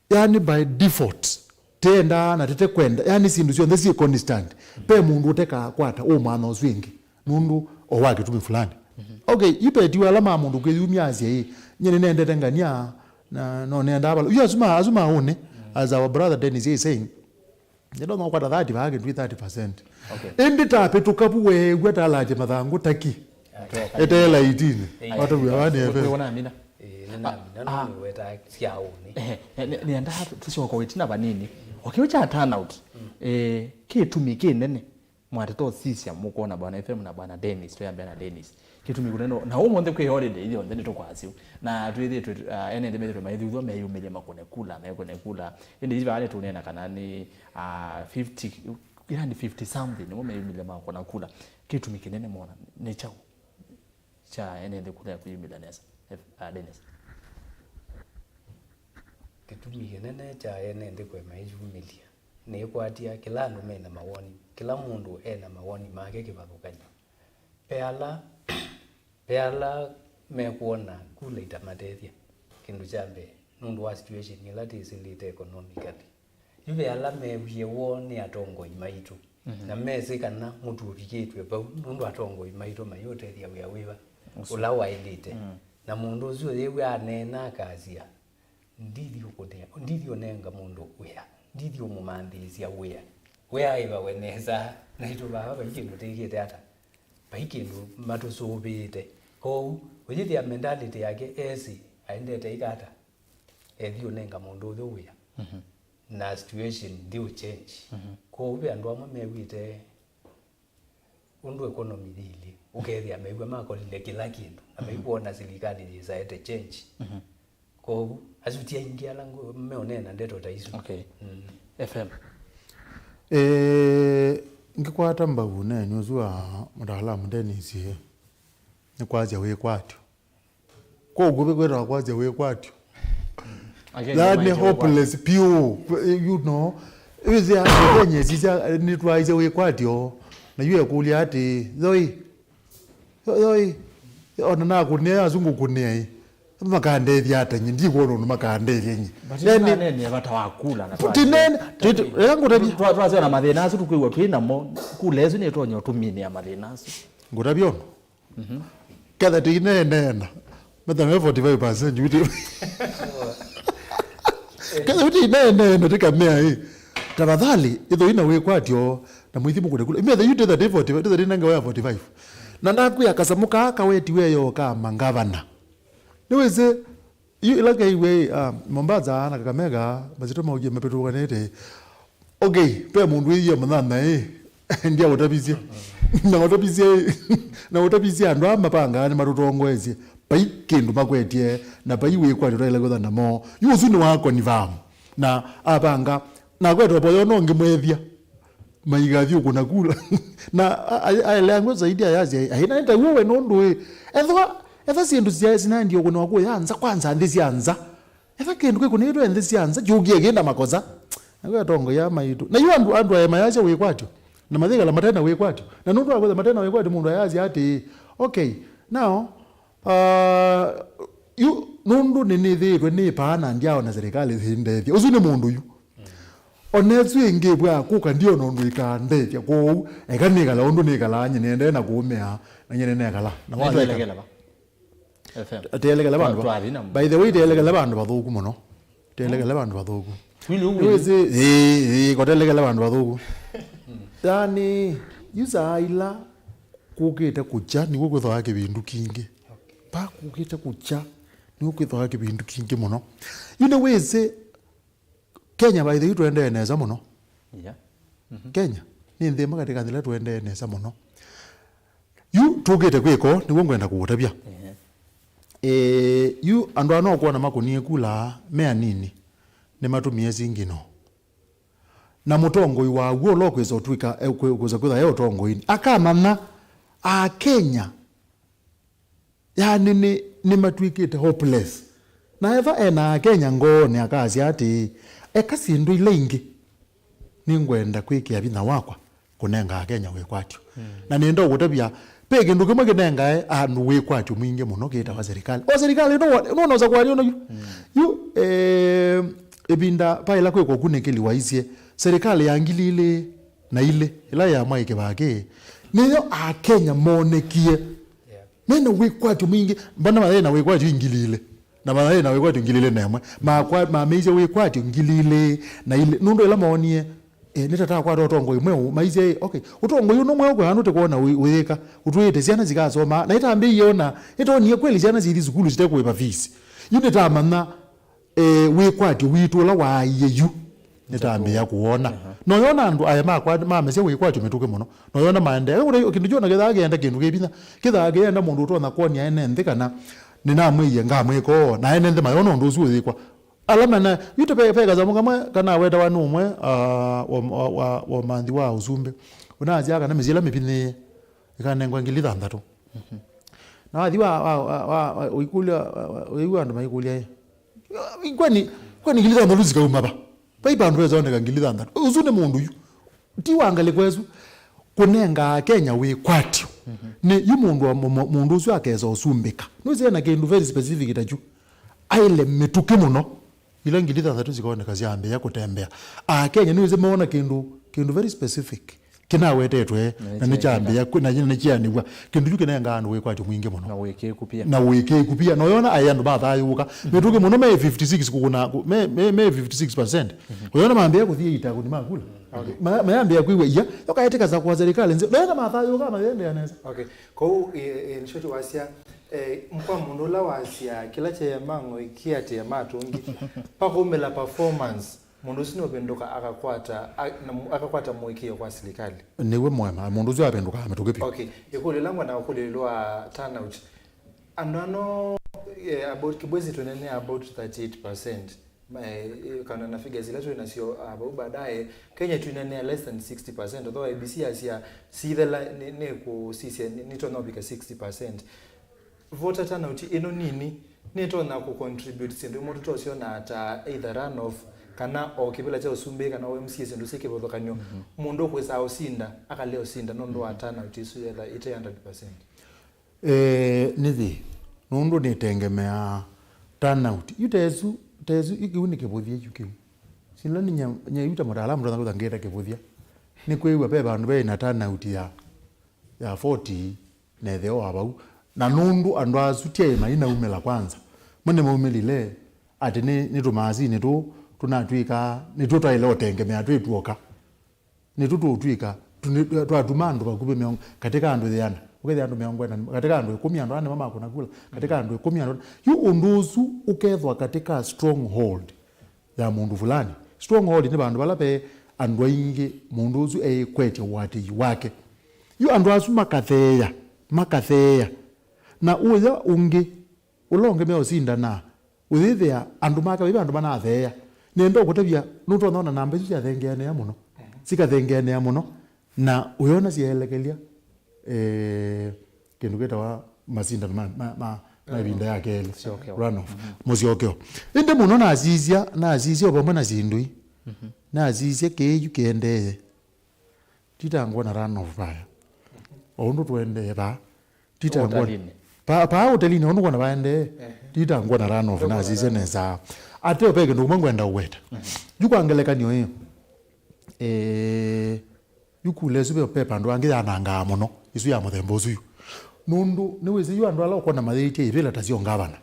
yani by default, tĩendaa na tĩtekwenda, yani syĩndũ syonthe syĩ constant. Ve mũndũ ũtekakwata ũmwana ũsu ĩngĩ, nũndũ o wa kĩtumi fulani. Mhm. Okay, yu vetiwe ala ma mũndũ kwĩyumya asya ĩ, nyie nĩnendete ngania, na no nendaa vala. Yu asu ma, asu ma ũnĩ, mm, as our brother Dennis is saying, nĩndonya ũkwata thirty vaa kĩndũ thirty percent. Okay. Ĩndĩ tapĩtũka vu weew'a talatye mathangũ taki. Ĩteela itini. Ĩĩ. Watavw'a vaa nĩ efe. Kwĩwona Amina? Ĩĩ, nĩnamina, ah, nĩweta sya ũnĩ. Ehe, nĩ-, nĩ-, nĩenda tũ-, tũsyoka ĩtina vanini. O kĩu kya turnout, mm, eh, kĩtumi kĩnene, mwateta ũsisya mũkwona Bwana F M na Bwana Dennis, twĩambĩa na Dennis. Kĩtumi kũnene, na ũmũnthĩ kwĩ holiday, ithyonthe nĩtũkwasya. Na twĩthĩtwe, ah, ene nthĩ methĩtwe maithuthwa, meyumĩlye makũne kula, mekũne kula. Ĩndĩ ithĩ vaa nĩtũneena kana nĩ, ah, fifty, yani fifty something, nĩmo meyumĩlye makũna kula. Kĩtumi kĩnene mona, nĩ kyaũ? Kya ene nthĩ kũlea kwĩyumĩlya nesa. Ef-, ah, Dennis. Kĩtumi kĩnene kya ene nthĩ kũema ĩyumĩlya nĩkwatya kĩla andũ mena mawoni, kĩla mũndũ ena mawoni make kĩvathũkany'o. Ve ala, ve ala mekwona kula itamatethya, kĩndũ kya mbee, nũndũ wa situation ĩla twĩsĩlĩte economically. Yu ve ala meewie woo nĩ atongoi maitũ, mhm, na mesĩ kana mũtu ũvikĩtw'e vau nũndũ atongoi maitũ mayũtethya wĩa wĩva ũla waĩlĩte. Mm. Na mũndũ ũsu ũyĩw'a aneena akasya, ndithi ũkũnĩa, ndithi ũnenga mũndũ wĩa, ndithi ũmũmanthĩĩsya wĩa. We aĩvawe nesa, naitũ vava vai kĩndũ tĩkĩte ata? Vai kĩndũ matũsũvĩĩte. Kwoou, ũyĩthĩa mentality yake esĩ aendete ĩka ata? Ethi ũnenga mũndũ ũyũ wĩa. Mhm. Na situation ndiũ change. Mhm. Kwoou ve andũ amwe mew'ĩte ũndũ economy yĩilyĩ, ũkethĩa mew'a makolile kĩla kĩndũ, na, mhm, maikwona silikalĩ yĩsaete change. Mhm. Kwoou, asu ti aingĩ ala ngũ-, meũneena ndeto ta isu. Okay. Mm. F M. Eh, ngĩkwata mbau neenĩ ũsu wa mũtaalamu Dennis, eh, nĩkwasya wĩkwatyo. Kwa ũkuvĩ kwĩtawa kwasya wĩkwatyo. Again, yaani nĩmaĩtye hopeless vyũ, you know. Wĩsĩ Kenya sisya nĩtwaisye wĩkwatyo. Na yu ekũlya atĩĩ, "Yoi, yo- yoi, ona nakũnĩa asu ngũkũnĩa ĩ, makandethya ata nyie? Ndikwona ũndũ makandethya nyie." But yani, nĩnaneenea vata wa kula na twa- tinene, twa- tĩtũ- eka ngũtavya. Twa- twaseo na mathĩna asu tũkwĩw'a twĩ namo, kula ĩsu nĩtonya ũtũminĩa mathĩna asu. Ngũtavya ũndũ. Ketha tĩineeneena, metha me forty-five percent yu tĩ- ketha yu tĩineeneena tĩkamea ĩ, tafadhali ĩthoi na wĩkwatyo na mwĩthi mũkũne kula. Metha yu tĩtha tĩ forty-five, tĩtha tĩnenge waya forty-five. Na ndakwĩa kasamũ kaa kawetiwe yo ka mangavana. Nĩwĩsĩ, yu ĩla keiwe, ah, Mombasa na Kakamega, mazito maukie mapĩtũkanĩte. Okay, pe mũndũ wĩie mũnyanya ĩ, ndiaũtavisye. Na ũtavisye, na ũtavisye andũ aa mapangaa nĩmatũtongoesye. Vai kĩndũ makwetye, na vai wĩkwatyo twaĩle kwĩtha namo. Yu ũsu nĩ wa confirm. Na apanga, na akweta ũvoya ũno ũngĩ mwethya. Maigathi ũkũna kula. Na a- a- aeleangwe zaidi ayasya, "Aina nĩ taw'o we nũndũ ĩ. Ethwa, etha syĩndũ sya sinaendie ũkũnĩwa kũya nza, kwanza nthĩ sya nza. Etha kĩndũ kĩkũnĩtwe nthĩ sya nza, kyũkie kĩna makosa." Nakwĩa atongoia maitũ. Na yu andũ, andũ aema yasya wĩkwatyo. Na mathĩkala matena wĩkwatyo. Na nũndũ wa kwĩtha matena wĩkwatyo, mũndũ ayasya atĩĩ, "Okay, now, uh, yu nũndũ nĩnĩthĩĩtwe nĩ paa na ndyaona serikali yĩndethya." Ũsu nĩ mũndũ yu. Ona ĩsu ĩngĩ ĩvwaa kũka, ndiona ũndũ ĩkandethya, kwoou eka nĩkala ũndũ nĩkalaa, nyie nĩendee na kũũmĩa, na nyie nĩnekala. Na nĩtwelekela va? F M. Teelekele vandũ va- Twathi na by the way, teelekele vandũ vathũku mũno. Teelekele vandũ vathũku. Twili ũwili. Nĩwĩsĩ, ĩĩ, ĩĩ, koteelekele vandũ vathũku. Yani, yu saa ila kũkĩte kũkya, nĩw'o kwĩthĩawa kĩvindu kingĩ. Pa kũkĩte kũkya, nĩw'o kwĩthĩawa kĩvindu kingĩ mũno. Yu nĩwĩsĩ, Kenya, by the way, tũendee nesa mũno. Yeah. Kenya nĩ nthĩ ĩmwe katĩ ka nthĩ ila tũendee nesa mũno. Yu tũkĩte kwĩko, nĩw'o ngwenda kũũtavya. Ehe. Ĩĩ, yu andũ aa no kwona makũnie kula me anini, nĩmatũmie singino. Na mũtongoi waw'o ũla ũkwĩsa ũtw'ĩka, e, kwĩ- kwĩsa kwĩtha e ũtongoinĩ, akamanya Akenya. Yani, nĩ, nĩmatw'ĩkĩte hopeless. Na ethwa ena Akenya ngoonĩ, akasya atĩĩ, "Eka syĩndũ ila ingĩ. Nĩngwenda kwĩkĩa vinya wakwa kũnenga Akenya wĩkwatyo." Na nĩenda ũkũtavya, ve kĩndũ kĩmwe kĩnengae andũ wĩkwatyo mwingĩ mũno kĩtawa serikali. O serikali, nũ- nũnosa kwani ũno yu? Yu, eh, ĩvinda vaĩla kwĩkwa ũkunĩkĩli waisye, serikali ya ngili ilĩ na ilĩ, ĩla ya Mwai Kĩbakĩ, nĩyo Akenya moonekie mena wĩkwatyo mwingĩ. Mbona mayaĩ na wĩkwatyo i ngili ilĩ? Na mayaĩ na wĩkwatyo ngili ilĩ na ĩmwe. Makwa- mameisye wĩkwatyo ngili ilĩ na ilĩ. Nũndũ ĩla moonie, eh, nĩtatakwata ũtongoi mweũ, maisye, "Okay, ũtongoi ũno mweũ kwĩ andũ tũkwona ũyĩka, ũtwĩĩte syana sikasoma." Na ĩtambĩie ona, nĩtonie kweli syana sithi sukulu sitekũĩva fees. Yu nĩtamanya, eh, wĩkwatyo witũ ũla waaie yu, nĩtambĩĩa kũwona. Noyona andũ aya makwa- mamesya wĩkwatyo mĩtũkĩ mũno. Noyona maendee. Kũna kĩndũ kyona kĩthaa kĩenda kĩndũ kĩ vinya. Kĩthaa kĩenda mũndũ ũtonya kwonia ene nthĩ kana nĩnamwĩie ngamwĩka ũũ. Na ene nthĩ mayona ũndũ ũsu ũyĩkwa. Ala mena, yu tũve- ve kasamũ kamwe kana wetawa nĩ ũmwe, ah, wa- wa- wa- wa manthi wa ũsumbĩ. Ũnasyaa kana mĩsyĩ ĩla mĩvinyĩĩe ĩkanengwa ngili thanthatũ. Na wathi wa- wa- wa- wa- wa- ũikũlya, wa- wa- ũiw'a andũ maikũlya ĩ, "Kwani, kwani ngili thanthatũ sikauma va? Vai vandũ vesoneka ngili thanthatũ." Ũsu nĩ mũndũ yu. Ti wa ngalĩko ĩsu. Kũnenga Akenya wĩkwatyo. Nĩ yu mũndũ wa- mũ- mũ- mũndũ ũsu akesa ũsumbĩka. Nĩwĩsĩ na kĩndũ very specific ta kyu. Aile mĩtũkĩ mũno. Ila ngili thanthatũ sikoneka syambĩĩa kũtembea. Akenya nĩwĩsĩ mona kĩndũ, kĩndũ very specific. Kĩnawetetwe, na nĩkyambĩĩa kwĩ- na nĩkyanĩw'a. Kĩndũ kyu kĩnengaa andũ wĩkwatyo mwingĩ mũno. Na ũĩkĩĩku pia. Na ũĩkĩĩku pia. Na ũyona aĩ andũ mathayũũka. Mĩtũkĩ mũno me fifty-six kũkũna- kũ- me- me- me fifty-six percent. Ũyona mambĩĩa kũthi ĩita kũni makula. Okay. Ma- mayambĩĩa kwĩw'a ia, yokaetĩkasa kwa serikali nzeo. Naenda mathayũũka mayendea nesa. Okay. Kwoou, eh, eh, nĩkyo tũwasya, eh, kwa mũndũ ũla wasya kĩla kyeema ng'oi kĩatĩĩa matũngi, pakumĩla performance, mũndũ ũsu nũvĩndũka akakwata, a- na mu- akakwata mũĩkĩĩo kwa silikalĩ. Nĩw'o mwema, mũndũ ũsu avĩndũkaa mĩtũkĩ vyũ. Okay, ĩkũlyo ĩla ngwenda kũkũlya ĩũlũ wa turnout. Andũ ano, eh, about Kibwezi twĩnene about thirty-eight percent. Ma- eh, eh, kana na figures ila twĩ nasyo, ah, vau baadaye, Kenya twĩnene less than sixty percent, although I E B C yasya sithela nĩ- nĩkũsisya nĩ- nĩtonya ũvika sixty percent. Voter turnout ĩno nini nĩtonya kũ contribute syĩndũ imwe tũtosyona ta either run off kana o kĩvĩla kya ũsumbĩ, kana o M C A, syĩndũ syĩ kĩvathũkany'o, mũndũ ũkwĩsaa ũsinda, akalea ũsinda nũndũ wa turnout ĩsu yetha ĩte hundred percent? Eh, nĩ thĩ. Nũndũ nĩtengemeaa turnout. Yu tesu, tesu, yu kĩu nĩ kĩvũthya yu kĩu. Sila nĩ nya, nya yu ta mũtaalamu ndona kũtha ngĩta kĩvũthya. Nĩ kwĩw'a ve vandũ ve na turnout ya, ya forty na ĩtheo wa vau. Na nũndũ andũ asu tyaĩ mainaumĩla kwanza. Mo nĩmaumĩlile atĩ nĩ, nĩ tũmaasini tũũ tũnatw'ĩkaa, nĩtwo twaĩle ũtengemea twĩ tuoka. Nĩtũ tũũtw'ĩka, tũ-, nĩ-, twatuma andũ vakuvĩ mĩongo, katĩ ka andũ ĩana, ũkethĩa andũ mĩongo ĩna, katĩ ka andũ ĩkũmi, andũ ana nĩmo makũna kula, katĩ ka andũ ĩkũmi, andũ ana. Yu ũndũ ũsu ũkethwa katĩ ka stronghold ya mũndũ fulani. Stronghold nĩ vandũ vala ve andũ aingĩ mũndũ ũsu eĩkwetye ũatĩĩi wake. Yu andũ asu makatheea, makatheea. Na ũya ũngĩ, ũla ũngĩ meũsindana, ũyĩthĩa andũ make vaive andũ manatheea. Nĩenda ũkũtavya, nũtonya ona namba isu syathengeanĩa mũno. Sikathengeanĩa mũno, na ũyona syaelekelya, eh, kĩndũ kĩtawa masindano ma, ma, ma, ma ĩvinda ya kelĩ. Mũsyokeo. Runoff. Mũsyokeo. Ĩndĩ mũno nasisya, nasisya o vamwe na syĩndũ ii. Nasisya kĩĩ yu kĩendee. Tita ngwona runoff vaya. O ũndũ tũendee vaa. Tita ngwona. Ũtalinĩ. Pa, pa ũtalinĩ, o ũndũ ngwona vaendee. Tita ngwona runoff, nasisye nesa. Ateo ve kĩndũ kĩmwe ngwenda ũweta. Yu kwa ngelekany'o ĩ. Eh, yu kula ĩsu ve, ve vandũ angĩ yanangaa mũno. Ĩsu ya mũthemba ũsu yu. Nũndũ, nĩwĩsĩ yu andũ ala ũkwona mayĩtye ivĩla ta syo ngavana.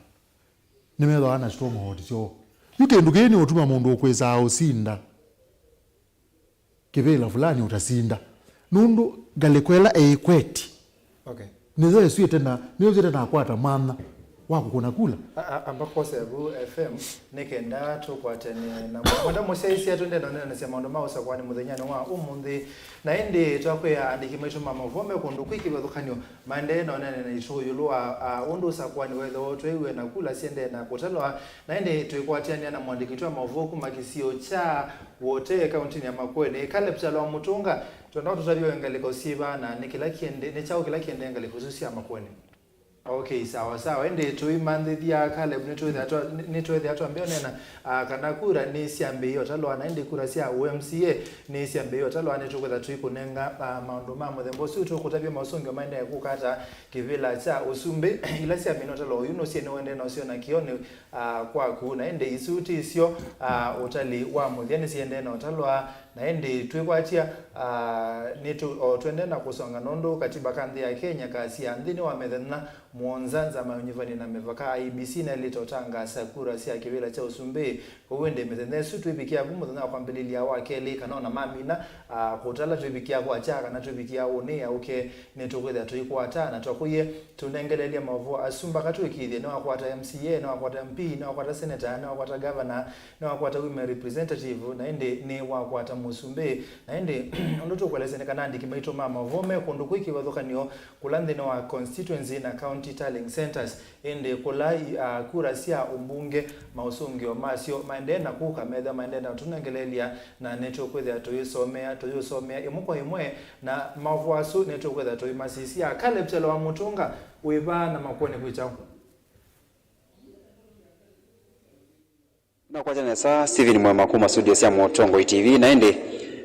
Nĩmethĩawa na stronghold syoo. Yu kĩndũ kĩĩ nĩ ũtuma mũndũ ũkwĩsaa ũsinda kĩvĩla fulani ũtasinda. Nũndũ ngalĩko ĩla eĩkweti, okay, nĩyo ĩsu ĩtena, nĩyo ĩtena akwata mwanya wa kũkũna kula. A-, a-, amba kose vu F M, nĩ kenda tũkwatene na mwenda mũsyaĩĩsya twende na ũneenanĩsya maũndũ ma ũsakũani mũthenyanĩ wa ũmũnthĩ. Na ĩndĩ twakwĩa andĩki maitũ ma maũvoo me kũndũ kwĩ kĩvathũkany'o maendee na ũneena naitũ ĩũlũ wa, a, ũndũ ũsakũani wethĩwa ũtwaiwe na kula siendee na kũtalwa. Na ĩndĩ twĩkwatĩanĩa na mũandĩki wa maũvoo kuma kĩsio kya Wote, kauntinĩ ya Makueni, Caleb Kyalo wa Mũtũnga, twenda ũtũtavye ngalĩko syĩva na nĩ kĩla kĩende-, nĩ kyaũ kĩla kĩendee ngalĩko isu sya Makueni? Okay, sawa sawa. Ĩndĩ tũimanthĩthya, Caleb, nĩtwĩthĩa twa-, nĩ-, nĩtwĩthĩa twambĩa ũneena, ah, kana kura nĩsyambĩĩe ũtalwa, na ĩndĩ kura sya ũ M C A nĩsyambĩĩe ũtalwa, nĩtũkwĩtha tũikũnenga, ah, maũndũ ma mũthemba ũsu, tũkũtavya maũsũngĩo maendee kũka ata kĩvĩla kya ũsumbĩ, ila syamina ũtalwa ũyu nũsyĩ nĩwendee na ũsyona kĩonĩ, ah, kwaku, na ĩndĩ isu ti syo, ah, ũtali wa mũthya nĩsiendee na ũtalwa, na ĩndĩ twĩkwatya, ah, nĩtũ-, o twendee na kũsonga nũndũ katiba ka nthĩ ya Kenya kasya nthĩnĩ wa mĩthenya mũonza nzama ya ũnyivani na mĩvaka I E B C naĩlĩte ũtangaasa kura sya kĩvĩla kya ũsumbĩ. Kwoou ĩndĩ mĩthenya ĩsu twĩvikĩa vu mũthenya wa kwambĩlĩlya wa kelĩ, kana ona mamina, ah, kũtala twĩvikĩa kwakya kana twĩvikĩa ũnĩ yaũke, nĩtũkwĩthĩa tũikwata na twakũie tũnengeleelya maũvoo asu mbaka tũĩkĩĩthye nĩwakwata M C A, nĩwakwata M P, nĩwakwata senator, nĩwakwata governor, nĩwakwata women representative, na ĩndĩ nĩwakwata mũsumbĩ. Na ĩndĩ ũndũ tũkũelesya nĩ kana andĩki maitũ ma maũvoo me kũndũ kwĩ kĩvathũkany'o kũla nthĩnĩ wa constituency na county tallying centres. Ĩndĩ kũla i-, a, kura sya ũmbunge, maũsũngĩo masyo maendee na kũka, methĩwa maendee na ũtũnengeleelya, na nĩtũkwĩthĩa tũyĩsomea, tũyĩũsomea ĩmwe kwa ĩmwe, na maũvoo asu nĩtũkwĩthĩa tũyĩmasisya. Caleb Kyalo wa Mũtũnga, wĩ vaa na Makueni kwĩ kyaũ? Nakwata nesa, Stephen Mwema kuma studio sya Mũtongoi T V, na ĩndĩ,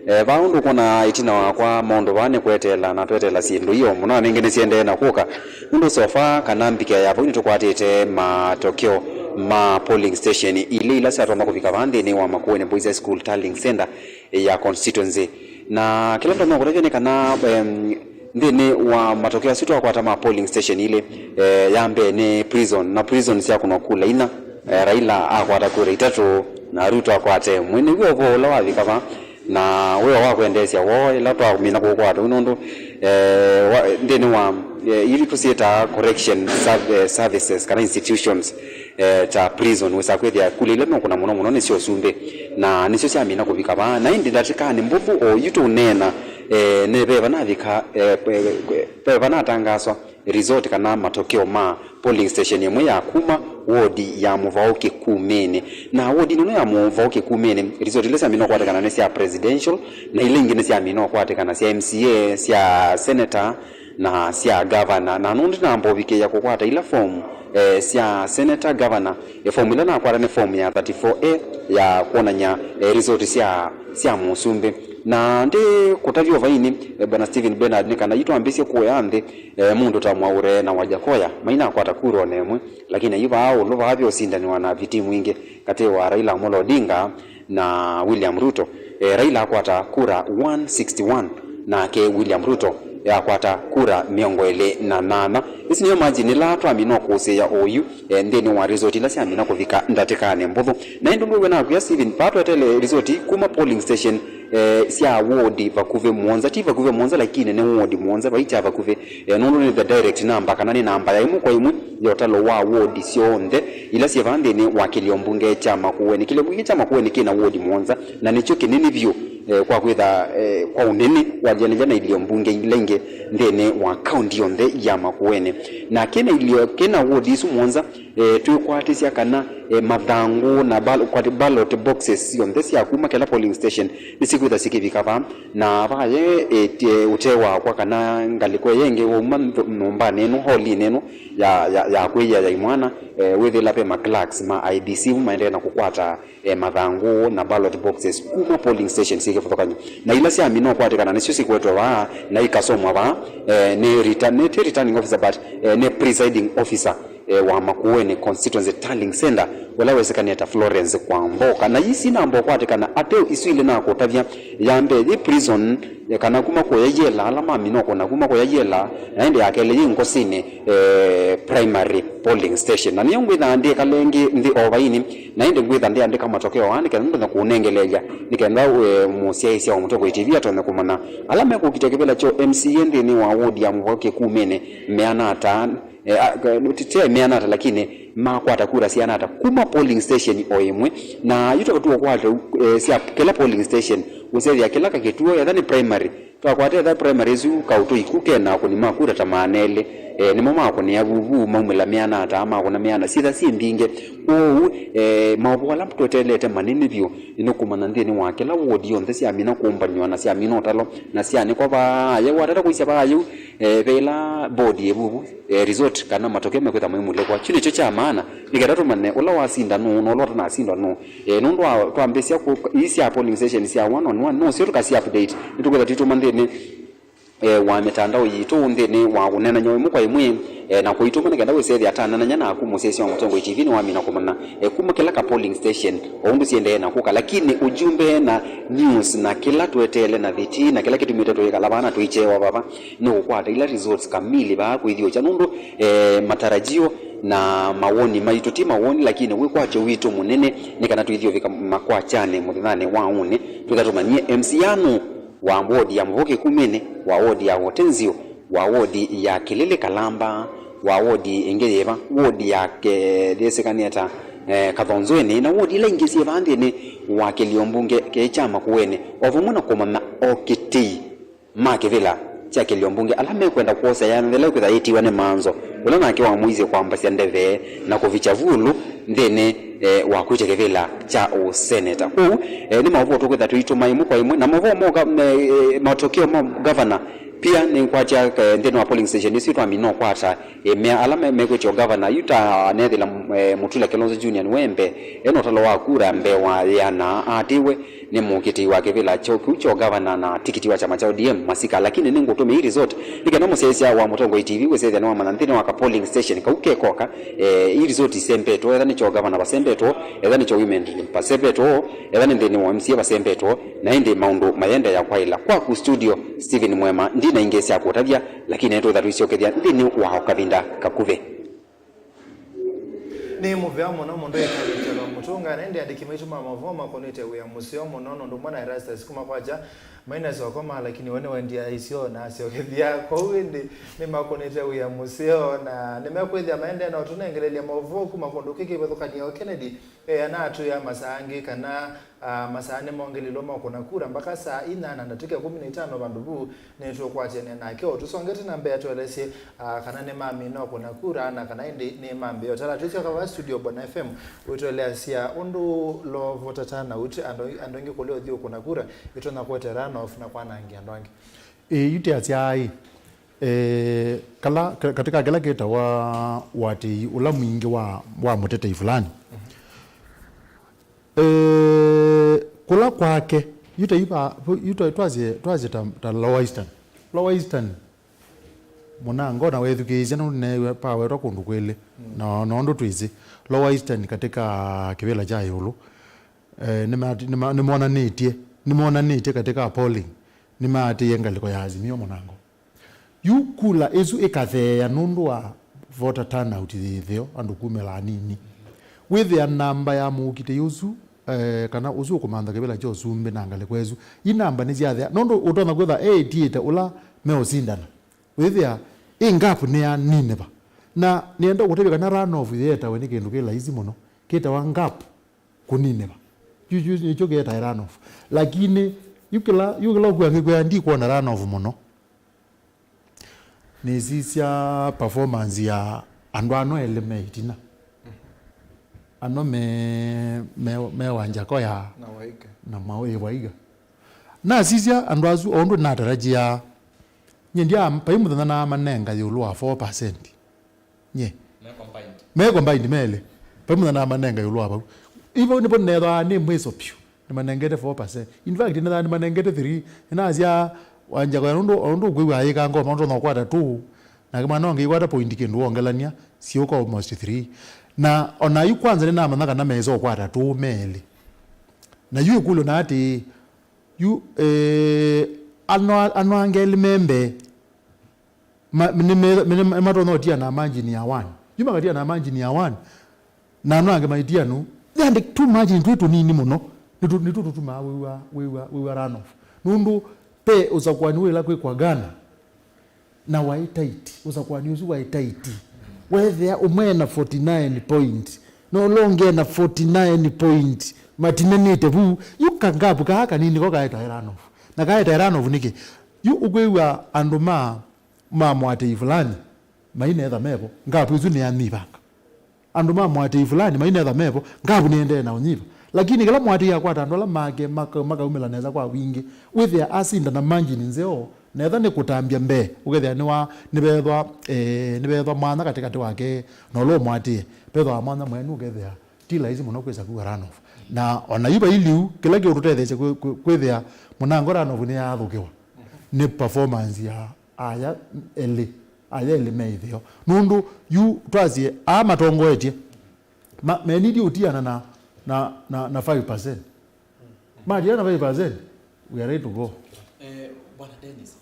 eh, vaa ũndũ ũkwona ĩtina wakwa maũndũ vaa nĩ kweteela na tweteela syĩndũ io mũno, na ningĩ nĩsiendee na kũka. Nũndũ so far, kana mbikĩa ya vau, nĩtũkwatĩte matokeo ma polling station ilĩ ila syatonya kũvika vaa nthĩnĩ wa Makueni Boys High School Tallying Centre ya constituency. Na kĩla ndonya kũtavya nĩ kana, em, nthĩnĩ wa matokeo asu twakwata ma polling station ilĩ, eh, ya mbee nĩ Prison, na Prison syakũnwa kula inya, eh, Raila akwata kura itatũ, na Ruto akwata ĩmwe. Nĩw'o ũvoo ũla wavika vaa, na wĩoo wa kwendeesya woo ĩla twamina kũkwata ũu, nũndũ, eh, wa, nthĩnĩ wa, eh, ili tũsyĩtaa correction serv-, eh, services kana institutions, eh, ta Prison, wĩsaa kwĩthĩa kula ila meũkũna mũno mũno nĩ sya ũsumbĩ, na nĩsyo syamina kũvika vaa. Na ĩndĩ ndatĩkanĩ mbũthũ o yu tũũneena, eh, nĩ veva navika, eh, ve-, ve-, veva natangaswa result kana matokeo ma polling station ĩmwe ya kuma wodi ya Mũvaũ Kĩkumĩnĩ. Na wodi ĩno ya Mũvaũ Kĩkumĩnĩ, result ila syamina ũkwatĩkana nĩ sya presidential, na ila ingĩ nĩsyamina ũkwatĩkana sya M C A, sya senator, na sya gavana. Na nũndũ namba ũvikĩĩa kũkwata ila fomu, eh, sya senator, governor, eh, form ĩla nakwata nĩ form ya thirty-four A ya kwonany'a, eh, result sya, sya mũsumbĩ. Na ndi kũtavya ũvainĩ, eh, Bwana Stephen Bernard, nĩ kana yu twambĩsye kũya nthĩ, eh, mũndũ ta Mwaũre na Wajakoya mainakwata kura ona ĩmwe, lakini yu vaa ũlũ vaa ve ũsindani wa na viti mwingĩ katĩ wa Raila Amolo Odinga na William Ruto. Eh, Raila akwata kura one sixty-one, nake William Ruto akwata kura mĩongo ĩlĩ na nana. Ĩsu nĩyo margin ĩla twamina kũsĩĩa oyu, eh, nthĩnĩ wa result ila syamina kũvika ndatĩkanĩ mbũthũ. Na ĩndĩ ndwĩw'e nakwĩa Stephen, vaa tweteele result kuma polling station, eh, sya ward vakuvĩ mũonza, ti vakuvĩ mũonza, lakini nĩ ward mũonza, vai kya vakuvĩ, eh, nũndũ nĩ the direct number, kana nĩ namba ya ĩmwe kwa ĩmwe ya ũtalo wa ward syonthe ila syĩ vaa nthĩnĩ wa kĩlio mbunge kya Makueni. Kĩlio mbunge kya Makueni kĩna ward mũonza, na nĩkyo kĩnene vyũ, eh, kwa kwĩtha, eh, kwa ũnene walyanĩlya na ilio mbunge ila ingĩ nthĩnĩ wa kaunti yonthe ya Makueni. Na kĩna ilio, kĩna ward isu mũonza, eh, twĩkwatĩsya kana, eh, mathangũ na bal-, kwati-, ballot boxes syonthe sya kuma kĩla polling station nĩsikwĩtha sikĩvika vaa, na vaye, eh, tie-, ũtee wakwa kana ngalĩko ĩyo ĩngĩ wauma nthu-, nyũmbanĩ ĩno, holinĩ ĩno ya, ya, ya kwĩyĩa ya imwana, eh, wĩthĩla ve ma clerks ma I E B C vu maendee na kũkwata, eh, mathangũ na ballot boxes kuma polling stations syĩ kĩvathũkany'o. Na ila syamina ũkwatĩkana nĩsyo sikwetwe vaa na ikasomwa vaa, eh, nĩ return-, nĩ, ti returning officer, but, eh, nĩ presiding officer, eh, wa Makueni Constituency Tallying Center, ũla wĩsĩkanĩe ta Florence Kwamboka. Na ii sinamba ũkwatĩkana ateo isu ilĩ nakũtavya, ya mbee yĩ prison, eh, kana kuma kũya yela ala mamina ũkũna kuma kũya yela, na ĩndĩ ya kelĩ yĩ Ngosinĩ, eh, primary polling station. Na nĩyo ngwĩthaa ndĩkala ĩngĩ nthĩ o vainĩ, na ĩndĩ ngwĩtha ndĩandĩka matokeo aa nĩkenda ndonya kũnengeleelya, nĩkenda, eh, mũsyaĩĩsya wa Mũtongoi T V atonye kũmanya ala mekũkitya kĩvĩla kyo M C A nthĩnĩ wa ward ya Mũvao Kĩkumĩnĩ meana ata, eh, a, ka-, ti, ti meana ata, lakini makwata kura siana ata kuma polling station o ĩmwe. Na yu tũkatũa kwata, eh, sya kĩla polling station, ũsethĩa kĩla kakĩtuo, etha nĩ primary, twakwata etha primary ĩsu kaũtũ iku kena akũni ma kura ta maana elĩ, eh, nĩmo makũnĩa vuvu maumĩla meana ata, makũna meana syĩtha syĩ mbingĩ. Kwoou, eh, maũvoo ala tweteelete manene vyũ nĩ kũmanya nthĩnĩ wa kĩla ward yonthe syamina kũmbanĩwa na syamina ũtalo na syanĩkwa vaa yau, atata kũisya vaa yau, eh, ve ĩla board yĩ vuvu, eh, result kana matokeo mekwĩtha maimulĩkwa. Kyu nĩkyo kya maana, nĩ kenda tũmanye ũla wasinda nũũ na ũla ũtanasindwa nũũ. Eh, nũndũ wa twambĩsya kũ-, ii sya polling station sya one on one, no syo tũkasi update, nĩtũkwĩtha twitũma nthĩnĩ, eh, wa mĩtandao yitũ nthĩnĩ wa kũneenany'a ĩmwe kwa ĩmwe, eh, na kũitũma nĩ kenda wĩsethĩa ataneenany'a naku mũsyaĩĩsya wa Mũtongoi T V nĩwamina kũmanya, eh, kuma kĩla ka polling station o ũndũ syendee na kũka, lakini ũjumbe na news na kĩla tweteele na viti na kĩla kĩtumĩte tũikala vaa na tũikyewa vava nĩ kũkwata ila results kamili vaa kwĩthiũkya, nũndũ, eh, matarajio na mawoni maitũ ti mawoni, lakini wĩkwatyo witũ mũnene nĩ kana twĩthiũvĩka makwakyanĩ mũthenyanĩ wa ũnĩ, twĩtha tũmanyie M C A nũ wa ward ya Mũvao Kĩkumĩnĩ, wa ward ya Hortensio, wa ward ya Kĩlĩlĩ Kalamba, wa ward ĩngĩ yĩva, ward ya ke-, yĩsĩkanĩe ta, eh, Kathonzweni, na ward ila ingĩ syĩ vaa nthĩnĩ wa kĩlio mbunge kĩĩ kya Makueni, o vamwe na kũmanya okitĩi ma kĩvĩla kya kĩlio mbunge ala mekwenda kwosa ya nthela kwĩtha yĩtiwa nĩ Manzo, ũla nake wamũisye kwambasya ndeve na kũvikya vulu nthĩnĩ, eh, wa kwĩtya kĩvĩla kya ũseneta. Kwoou, eh, nĩ maũvoo tũkwĩtha tũitũma ĩmwe kwa ĩmwe, na maũvoo moka, eh, matokeo ma gavana pia nĩkwatya, eh, nthĩnĩ wa polling station ĩsu twamina ũkwata, eh, mea ala me-, mekwĩtya ũgavana yu ta nethĩla, eh, Mutula Kilonzo Junior nĩwe mbee ena ũtalo wa kura mbee wa yĩana aatĩwe nĩ mũkitĩi wa kĩvĩla kyo kĩu kya ũgavana na tikiti wa kyama kya O D M Masika, lakini nĩngũtũmĩa ii result nĩ kenda mũsyaĩĩsya wa Mũtongoi T V wĩsethĩa nĩwamanya nthĩnĩ wa ka polling station kau kekoka, eh, ii result isembetwe, etha nĩ kya ũgavana vasembetwe, etha nĩ kya women rep vasembetwe, etha nĩ nthĩnĩ wa M C A vasembetwe, na ĩndĩ maũndũ mayendeea kwaĩla. Kwaku studio, Stephen Mwema, ndina ingĩ sya kũtavya, lakini nĩtwĩtha tũisyokethya nthĩnĩ wa o kavinda kakuvĩ. Nĩ mũvea mũno mũndũ ĩkavĩtya va mũtũnga, na ĩndĩ andĩki maitũ ma maũvoo makũnĩte wĩa mũseo mũno nũndũ mwana Erastus kuma kwakya mainasya ũkoma, lakini we nĩwendie aisyo na asyokethya. Kwoou ĩndĩ nĩmakũnĩte wĩa mũseo, na nĩmekwĩthĩa maendee na ũtũnengelelya maũvoo kuma kũndũ kwĩ kĩvathũkany'o. Kennedy, eh, anatwĩa masaa angĩ kana, ah, masaa nĩmongelilwe ma kũna kura mpaka saa inya na ndatĩka ĩkũmi na itano vandũ vu, nĩtũkwatĩanĩa nake o tũsongete na mbee atũelesye, ah, kana nĩmamina kũna kura na kana ĩndĩ nĩmambĩĩa ũtala. Twĩsyoka vaa studio, Bwana F M, wĩtũeleasya ũndũ lovo tata na ũti andũ, andũ aingĩ kũlea ũthiĩ ũkũna kura itonya kũete runoff na kwanangĩa andũ angĩ. Ĩĩ, yu tĩasya ĩ, eh, kala, ka-, katika kĩla kĩtawa ũatĩĩi ũla mwingĩ wa, wa mũtetei fulani. Eh, kũla kwake, yu ta iva, yu ta, twasye, twasye ta, ta Lower Eastern. Lower Eastern, mũnango na wethukĩĩsya nũndũ neew'a pawetwa kũndũ kwĩlĩ. Mm. Na, na ũndũ twĩsĩ, Lower Eastern katika kĩvĩla kya ĩũlũ, eh, nĩma-, nĩma-, nĩmonanĩtye, nĩmonanĩtye katika polling, nĩmaatĩĩe ngalĩko ya Azimio mũnango. Yu kula ĩsu ĩkatheea nũndũ wa voter turnout yĩ ĩtheo, andũ kumĩla anini. Wĩthĩa namba ya mũũkitĩi ũsu, eh, kana ũsu ũkũmantha kĩvĩla kya ũsumbĩ na ngalĩko ĩsu, i namba nĩsyathea, nũndũ ũtonya kwĩtha eĩtiĩte ũla meũsindana. Wĩthĩa ĩ gap nĩyaninĩva. Na nĩenda kũtavya kana runoff yĩetawe nĩ kĩndũ kĩ laisi mũno, kĩtawa gap kũninĩva. Yu, yu, nĩkyo kĩetae runoff. Lakini yu kĩla, yu kĩla ũkua ngĩkwĩa ndikwona runoff mũno. Nĩsisya performance ya andũ ano elĩ me ĩtina. Ano me, me, me Wanjakoya na Waiga. Na ma-, ĩ, Waiga. Nasisya andũ asu o ũndũ natarajia. Nye ndia, vai mũthenya naamanenga ĩũlũ wa four percent. Nye. Me combined. Me combined melĩ. Vai mũthenya naamanenga ĩũlũ wa vau. Ivau nĩvo nethwa nĩ mwĩso piũ. Nĩmanengete four percent. In fact, nĩthaa nĩmanengete three. Nĩnasya Wanjakoya nũndũ, nũndũ ũkwĩw'a ayĩka ngoma, nũtonya ũkwata two. Nake mwana ũngĩ ikwata point kĩndũ wongelania, siũka almost three. Na ona yu kwanza nĩnamanya kana mesa ũkwata two melĩ. Na yu ĩkũlyo na atĩ, yu, eh, ano, ano angĩ elĩ me mbee. Ma-, nĩ me-, nĩ, nĩ matonya ũtia na margin ya one. Yu makatia na margin ya one. Na no angĩ maitia no. Yandĩ tu margin twĩ tũnini mũno. Nĩ tũ-, nĩ tũ tũtumaa wĩw'a, wĩw'a, wĩw'a runoff. Nũndũ pe ũsakwani wĩla kwĩkwa Ghana. Na waĩ tight. Ũsakwani ũsu waĩ tight. Wethĩa ũmwe na forty nine point. Na ũla ũngĩ na forty nine point. Matinanĩte vu. Yu ka gap kaa kanini ko kaetae runoff. Na kaetae runoff nĩkĩ? Yu ũkwĩw'a andũ ma ma mũatĩi fulani mainetha mevo, ngavu ĩsu nĩyanyivanga. Andũ ma mũatĩi fulani mainetha mevo, ngavu nĩendee na ũnyiva. Lakini kĩla mũatĩi akwata andũ ala make maka-, makaumĩla nesa kwa wingĩ, wĩthĩa asinda na margin nzeo, netha nĩ kũtambya mbee, ũkethĩa nĩwa-, nĩvethwa, eh, nĩvethwa mwanya katĩkatĩ wake na ũla ũmũatĩĩe, vethwa mwanya mwenyu ũkethĩa ti laisi mũno kwĩsa kuwa runoff. Na ona yu vai liu, kĩla kĩũtũtetheesya kwĩ-, kwĩ-, kwĩthĩa mũnango runoff nĩyathũkĩwa nĩ performance ya aya elĩ, aya elĩ me ĩtheo. Nũndũ yu twasye aa matongoetye, ma-, menidi ũtiana na, na, na, na five percent. Matiana na five percent, we are ready to go. Eh, Bwana Dennis,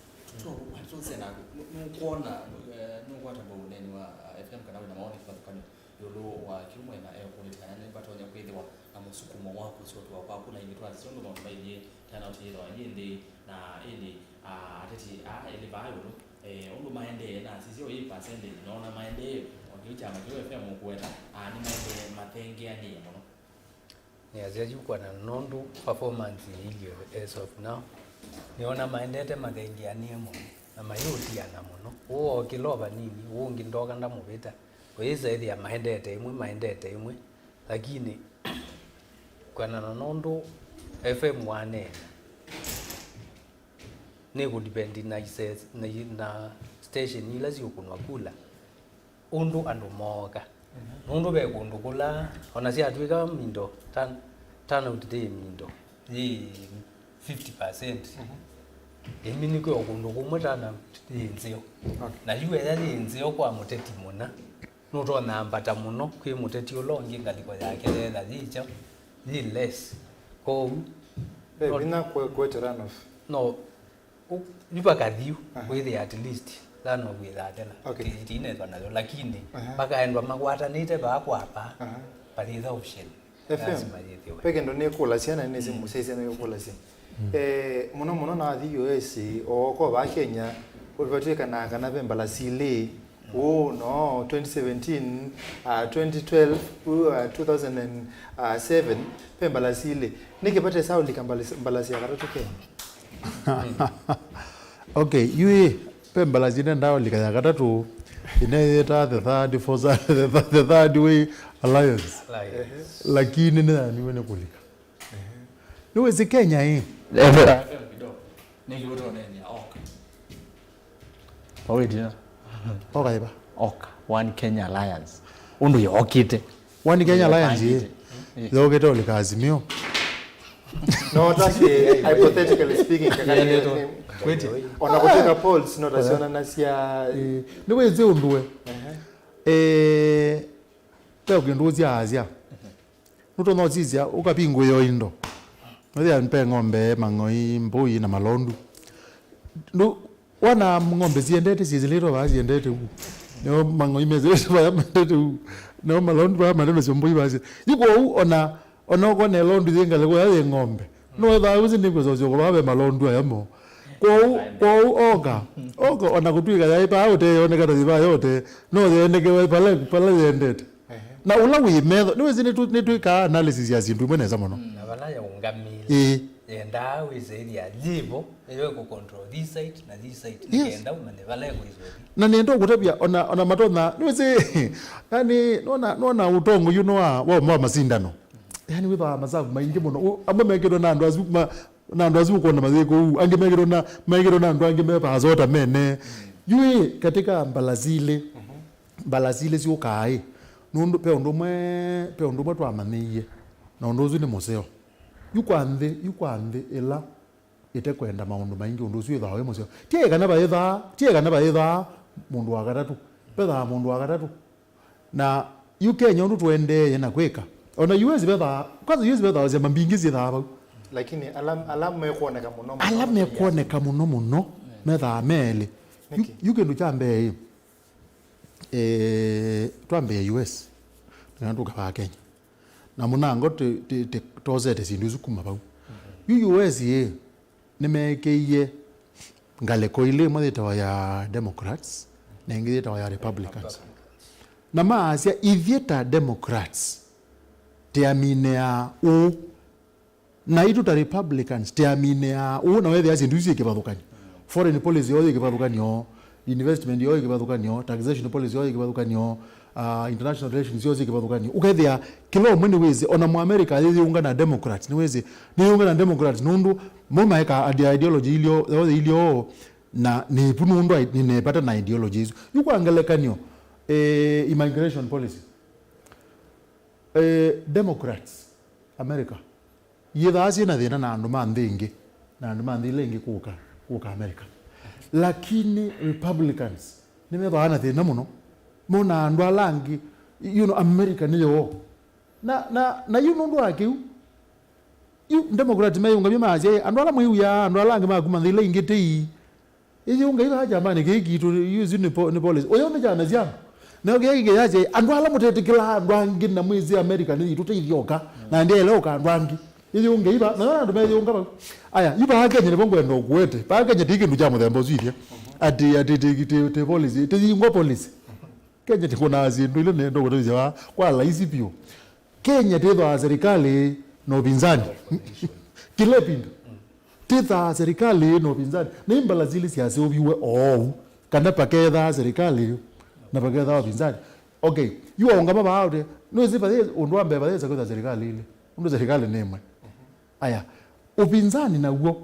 tũsena, nũkwona, eh, nũkwata mbau ũneeni wa, ah, F M kana wĩna maoni kĩvathũkany'o ĩũlũ wa kĩu mwena ekũlĩte kana nĩvatonya kwĩthĩwa na mũsukumo wa kũsyokewa kwaku na ingĩ twasisya ũndũ maũndũ mailyĩ turnout yĩthĩwa yĩ nthĩ, na ĩndĩ, ah, ateti aa elĩ vaa ĩũlũ, eh, ũndũ maendee, na sisya ũyĩ percentage, noona maendee, o kĩu kyama kĩu F M ũkũweta, ah, nĩmaendee mathengeanĩe mũno. Nĩasya yu kwanana nũndũ performance ĩilye as of now, nĩona maendete mathengeanĩe mũno, na mayĩũtiana mũno. Ũũ okĩla o vanini, ũũ ũngĩ ndoka ndamũvĩta, ũyĩsa ĩthĩa maendete ĩmwe, maendete ĩmwe, lakini kwanana nũndũ F M waneena, nĩkũdipendi na ises-, na i-, na station ila siũkũnwa kula, ũndũ andũ mooka. Mhm. Nũndũ ve kũndũ kũla, ona syatw'ĩka mindo, turn-, turnout yĩ mindo, yĩ fifty percent. Mhm. Ĩmini kwĩ o kũndũ kũmwe turnout yĩ nzeo. Okay. Na yu ethĩa yĩ nzeo kwa mũteti mũna, nũtonya ambata mũno kwĩ mũteti ũla ũngĩ ngalĩko yake yetha yĩ kyaũ, yĩ less. Kwoou, ve no vinya kwe-, kwete runoff. No, ũ-, yu vakathi yu, aha, wĩthĩa at least runoff ĩthathela. Okay. Ti-, tiinethwa nayo, lakini, aha, vakaendwa makwatanĩte vaa kwa vaa, aha, but it's option. F M, lazima yĩthĩwe. Ve kĩndũ nĩkũlasya na nĩsĩ, mm, mũsyaĩsya nĩkũlasya. Mm. Eh, mũno mũno nathi U S, o ko vaa Kenya, ũvatwĩkanaa kana ve mbalasi ilĩ, ũũ no, twenty seventeen, uh, twenty twelve, uh, two thousand and seven, ve mbalasi ilĩ. Nĩkĩ vate saa ũlika mbalasi, mbalasi ya katatũ Kenya? Okay, yu ĩ, ve mbalasi ĩnendaa ũlika ya katatũ, ĩneeyĩtaa the third, for the, the third way alliance. Alliance. Lakini nĩyaniwe nĩ kũlika. Nĩwĩsĩ Kenya ĩ? Ehe. Nĩkĩ ũtoneenea? Okay. Pawĩtina. Oka ĩva? Oka, One Kenya Alliance. Ũndũ yokĩte. One Kenya Alliance ĩ, yokĩte ũlika Azimio. No, that's hypothetically speaking, kakani. Kwĩtya. Ona kũtwĩka polls, no tasionanasya. Ĩ, nĩwĩsĩ ũndũ we. Ĩ, ve kĩndũ ũsyaasya. Nũtonya ũsisya, ũkavingũĩa o indo. Wĩthĩa ve ng'ombe, mang'oi, mbũi na malondu. Nũ, wona ng'ombe siendete syĩsĩlĩtwe vaa siendete u. Nĩo mang'oi mesĩlĩtwe vaya mendete u. Nĩo malondu vaya mendete nasyo mbũi vaa. Yu kwoou ona, ona ũkona ĩlondu yĩ ngalĩko ya yĩ ng'ombe. No ethĩwa ũsi nĩkwĩsosya ũkũlwa ve malondu aya mo. Kwoou, kwoou oka, oka ona kũtw'ĩka yaĩ paa ũteyoneka ta yĩva yote, no yendekewe pala, pala yendete. Na ũla wĩ metho, nĩwĩsĩ nĩtwĩkaa analysis ya syĩndũ imwe nesa mũno. Na vala yaũngamĩle. Ĩĩ. Yendaa wĩsĩthya yĩvo, ĩyo ĩkũ control this side na this side. Yes. Nĩkenda ũmanye vala ĩkũisũthi. Na nĩenda ũkũtavya ona, ona matonya, nĩwĩsĩ, yani, nona, nona ũtongo yu nwa wa, wa masindano. Yani wĩthaa masavu maingĩ mũno. Amwe mekĩtwe na andũ asu ma, na andũ asu ũkwona mathĩ kũu, angĩ mekĩtwe na, mekĩtwe na andũ angĩ me pasota mene. Yu ĩ, katika mbalasili, mbalasili syũkaa ĩ, nũndũ ve ũndũ ũmwe, ve ũndũ ũmwe twamanyĩie, na ũndũ ũsu nĩ mũseo. Yu kwa nthĩ, yu kwa nthĩ ĩla ĩtekwenda maũndũ maingĩ, ũndũ ũsu wĩthaa wĩ mũseo. Ti ĩ kana vaĩthaa, ti ĩ kana vaĩthaa mũndũ wa katatũ. Vethaa mũndũ wa katatũ. Na yu Kenya ũndũ tũendeeye na kwĩka. Ona U S vethaa, kwanza U S vethaa syama mbingĩ syĩthaa vau. Lakini ala, ala mekwoneka mũno mũno. Ala mekwoneka mũno mũno, methaa me elĩ. Yu, yu kĩndũ kya mbee ĩ, eh, twambĩĩa U S, na tũkavaa Kenya. Na mũnango tĩ, tĩ, tĩ, tosete syĩndũ isu kuma vau. Yu U S ĩ, nĩmeekĩie ngalĩko ilĩ, ĩmwe yĩtawa ya Democrats, na ĩngĩ yĩtawa ya Republicans. Na maasya, ithyĩ ta Democrats, tĩaminĩaa ũũ, naitũ ta Republicans, tĩaminĩaa ũũ, na wethĩa syĩndũ isu syĩ kĩvathũkany'o. Foreign policy yoo yĩ kĩvathũkany'o, investment yoo yĩ kĩvathũkany'o, taxation policy yoo yĩ kĩvathũkany'o, uh, international relations yoo syĩ kĩvathũkany'o. Ũkethĩa kĩla ũmwe nĩwĩsĩ, ona Mũamerika yĩyĩũnga na Democrats, nĩwĩsĩ, nĩyĩũnga na Democrats nũndũ mo maeka ideology ilio, yoo yĩ ilio, na nĩvu nũndũ nĩnepata na ideology isu. Yu kwa ngelekany'o, eh, immigration policy. Eh, Democrats, America, yĩthaa syĩ na thĩna na andũ ma nthĩ ĩngĩ, na andũ ma nthĩ ila ingĩ kũka, kũka America. Lakini Republicans nĩmethĩawa na thĩna mũno. Mona andũ ala angĩ, you know, America nĩ yoo. Na, na, na yu nũndũ wa kĩu, yu Democrats meyũngamie maasya, "Andũ ala mwĩw'ĩaa, andũ ala angĩ ma kuma nthĩ ila ingĩ tei." Ĩyĩũnga ivaa kyamanĩ kĩĩ kitũ, yu isu nĩ po-, nĩ policy. Ũyũ nĩ kyana syaku. Nayo kĩĩ kĩkĩyasya, andũ ala mũtetĩkĩlaa andũ angĩ na mwĩsĩ America nĩ yitũ, teithyoka. Na ndĩele ũka andũ angĩ. Ĩyĩũnga iva, nayo andũ meyĩũnga vau. Aya, yu vaa Kenya nĩvo ngwenda ũkũete. Vaa Kenya ti kĩndũ kya mũthemba ũsu ithya. Atĩ, atĩ, ti, ti, ti policy, ti yingwa policy. Kenya tĩkũnaa syĩndũ ila nenda ũkũtavĩsya vaa kwa laisi vyũ. Kenya twĩthwaa serikali na upinzani. Kĩla ĩvinda. Twĩthaa serikali na upinzani. Na imbalasili syaseũviw'e oou, kana pakethaa serikali na pakethaa upinzani. Okay, yu waũngama vaa ũte, nĩwĩsĩ vathĩ, ũndũ wa mbee vathĩsa kwĩtha serikali ilĩ. Ũndũ serikali nĩ ĩmwe. Aya, upinzani naw'o,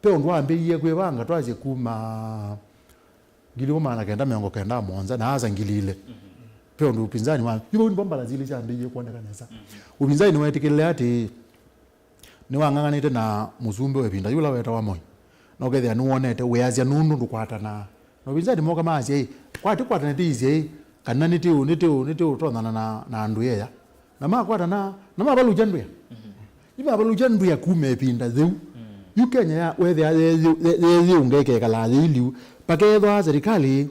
ve ũndũ wambĩie kwĩvanga twasye kuma ngili ĩmwe maana kenda mĩongo kenda na mũonza na asa ngili ilĩ. Ve ũndũ upinzani wa, yu vau nĩvo mbalasili syambĩie kwoneka nesa. Upinzani nĩwetĩkĩlile atĩ nĩwang'ang'anĩte na mũsumbĩ wa ĩvinda yĩu ũla wetawa Moi. Na ũkethĩa nĩwonete wĩasya nũndũ ndũkwatanaa. Na upinzani moka maasya, "Ĩ, kwa tĩkwatane tĩisye ĩ, kana nĩtĩũ, nĩtĩũ, nĩtĩũtonyana na, na andũ ea." Na makwatana, na mavalũkya ndwĩa. Nĩmavalũkya ndwĩa kuma ĩvinda yĩu. Yu Kenya ya, wethĩa yeyĩũnga ĩkekalaa yĩiliu. Pakethwa serikali,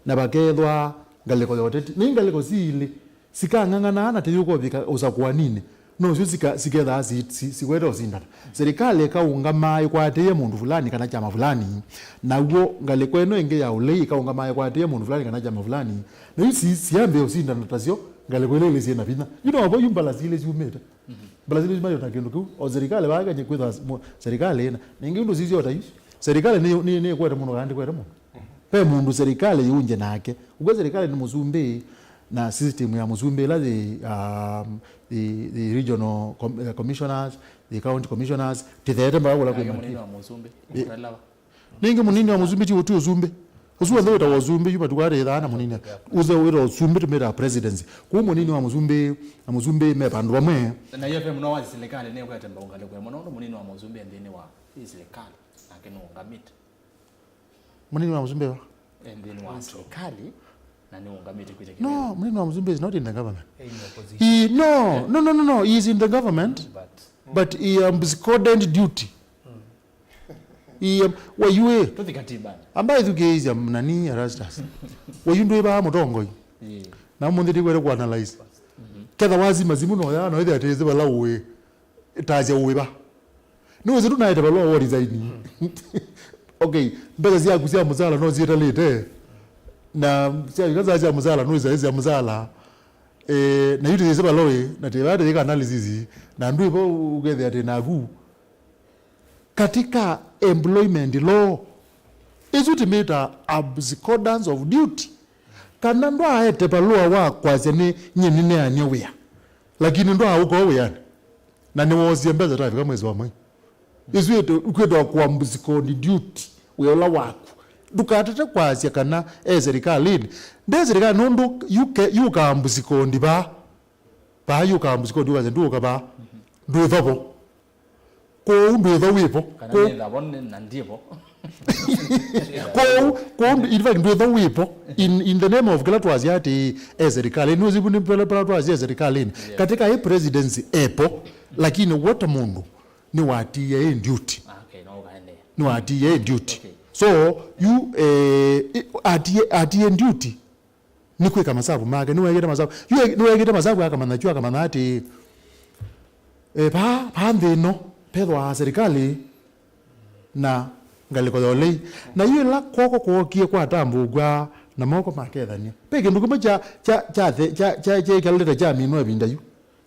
na pakethwa ngalĩko ya ũteti. Nĩ ngalĩko siilĩ sikang'ang'anaa na tĩyũka ũvika ũsakũaninĩ. No syo sika-, sikethaa si-, si-, sikwete ũsindana. Serikali ĩkaũngama ĩkwatĩĩe mũndũ fulani kana kyama fulani, naw'o ngalĩko ĩno ĩngĩ ya ũlei ĩkaũngama ĩkwatĩĩe mũndũ fulani kana kyama fulani, na yu si-, siambĩe ũsindana tasyo ngalĩko ila ilĩ syĩ na vinya. Yu no vo yu mbalasili syumĩte. Mbalasili syumĩte na kĩndũ kĩu. O serikali vaa Kenya kwĩthaa mo-, serikali ĩna. Na ĩngĩ ũndũ sisyo ta yu, serikali nĩ, nĩ, nĩ ĩkwete mũndũ kana ndĩkwete mũndũ. Ve mũndũ serikali yĩũngye nake. Ũkw'a serikali nĩ mũsumbĩ, na system ya mũsumbĩ ĩla yĩ, um, the, the regional com-, uh, commissioners, the county commissioners, tĩtheete mbaka kũla kwĩ nake mũnini wa mũsumbĩ. Ĩ-, mũtalawa. Nĩngĩ mũnini wa mũsumbĩ ti, ti ũsumbĩ. Ũsu w'onthe wĩtawa ũsumbĩ, yu matukũ aa twĩthaa na mũnini. Ũsu wĩtawa ũsumbĩ tũmĩtaa presidency. Kũu mũnini wa mũsumbĩ na mũsumbĩ me vandũ vamwe. Na F M no wathi silikalĩ nĩkwete mbau ngalĩko ĩmwe, nũndũ mũnini wa mũsumbĩ e nthĩnĩ wa ĩ silikalĩ, nake nũũngamĩte. Mũnini wa mũsumbĩ wa? E nthĩnĩ wa silikalĩ, na nĩũngamĩte kwĩtya kĩvĩla. No, mũnini wa mũsumbĩ is not in the government. He, no, no, no, no, no, he is in the government, but he absconded duty. Iye, wayuĩ. Tũthi katibanĩ. Amba ĩthukĩĩsya nani Erastus. Wayu ndwĩ vaa mũtongoi. Ĩĩ. Na ũmũnthĩ ndikwete kũanalyze. Ketha wazima simu no ya, no ĩthĩa tĩsĩ vala ũĩ. Ĩtasya ũĩ va. Nĩwĩsĩ tũnaete valũa wa resign. Okay, mbesa syaku sya mũsala no syĩtalĩte. Na sya, sya, sya mũsala no sya, sya mũsala. Eh, na yu tĩsĩ vala ũĩ, na tĩvaa tĩyĩka analysis. Na ndwĩ vo ũkethĩa tĩ naku. Katika employment law, ĩsu tũmĩtaa abscondance of duty. Kana ndwaaete valũa wa kwasya nĩ nyie nĩneanie wĩa, lakini ndwaaũka o wĩanĩ, na nĩwoosie mbesa twavika mwezi wa mwei. Ĩsu ĩtũ-, kwĩtwa kũabscond duty, wĩa ũla waku. Ndũkatate kwasya kana e serikalĩnĩ. Nde serikalĩ nũndũ yuke-, yukaabscond vaa. Vaa yukaabscond, yukasya ndũũka vaa. Ndwĩthavo. Kwoou ndwĩtho wĩvo. Kana nĩthavo nĩ-, na ndivo. Kwoou, kwoou ndwĩ-, in fact, ndwĩtho wĩvo. In, in the name of kĩla twasya atĩ e serikalĩnĩ. Nĩwĩsĩ vu nĩ pala, pala twasya e serikalĩnĩ. Yeah. Katika hii presidency epo, lakini wota mũndũ nĩwatiie ĩ duty. Ah, okay, no ũkaendeea. Nĩwatiie ĩ duty. Okay. So, yu, eh, i-, atie, atie duty. Nĩ kwĩka masavu make, nĩwekĩte masavu. Yu e-, nĩwekĩte masavu akamanya kyu, akamanya atĩ, e, vaa, vaa nthĩ ĩno, vethĩwa serikali na ngalĩko ya ũlei. Na yu ĩla kw'oko kwookie kwatambũkw'a na moko makethany'a. Ve kĩndũ kĩmwe kya, kya, kya, kya, kya, kyekalĩte kyaminwa ĩvinda yu.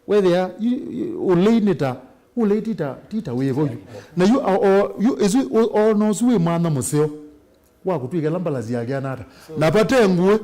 Wethĩa, yu, yu, ũlei nĩ ta, ũlei ti ta, ti ta wĩvo yu. Na yu, o, o, yu, ĩsu, o, o, na ũsu wĩ mwanya mũseo wa kũtw'ĩka ĩla mbalasi yake anata. So, na vate ngũĩ,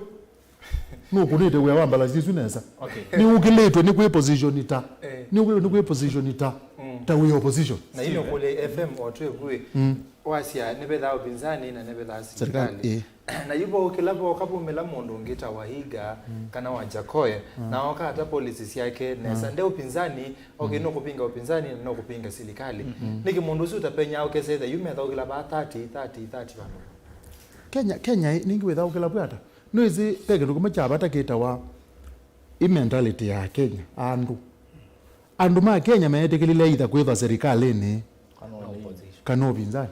nũkũnĩte wĩa wa mbalasi ĩsu nesa. Okay. Nĩũkĩlĩtwe nĩ kwĩ position ta. Eh. Nĩũkĩlĩtwe nĩ kwĩ position ta. Mm. Ta wĩ opposition. Na ino kule F M o twĩ kwĩ. Mm. Wasya nĩvethaa upinzani na nĩvethaa serikali, serikali. Eh. Na yu vo kĩla voka vumĩla mũndũ ũngĩ ta Wahiga, mm, kana Wajakoya, mm, na oka ata policy syake nesa. Mm. Nde upinzani, okay, mm, no kũpinga upinzani na no kũpinga serikali. Mm. Nĩkĩ mũndũ ũsu ũtapenyaa ũkesethĩa yu methaũkĩla vaa thirty, thirty, thirty vandũ? Kenya, Kenya ĩ, nĩngĩ wĩthaũkĩla vwata. Nĩwĩsĩ ve kĩndũ kĩmwe kya vata kĩtawa ĩ mentality ya Kenya, andũ. Andũ ma Kenya meetĩkĩlile either kwĩthwa serikalĩnĩ kana ũpinzani.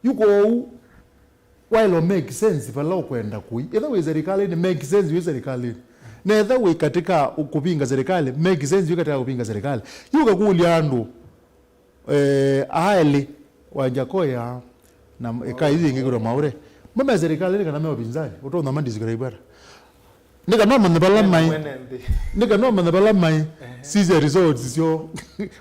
Yu kwoou, waĩle make sense vala ũkwenda kũi. Ĩtha wĩ serikalĩnĩ, make sense wĩ serikalĩnĩ. Na ĩtha wĩ katika kũvinga serikali, make sense wĩ katika kũvinga serikali. Yu ũkakũlya andũ, eh, aelĩ, Wajakoya na ĩka ii yĩngĩ kwĩtwa Mwaũre, mo me serikalĩnĩ kana me ũpinzani, ũtonya madescribe ata? Nĩ kana ũmanye vala maĩ. Nĩ kana ũmanye vala maĩ. Ehe. Sisya results syoo.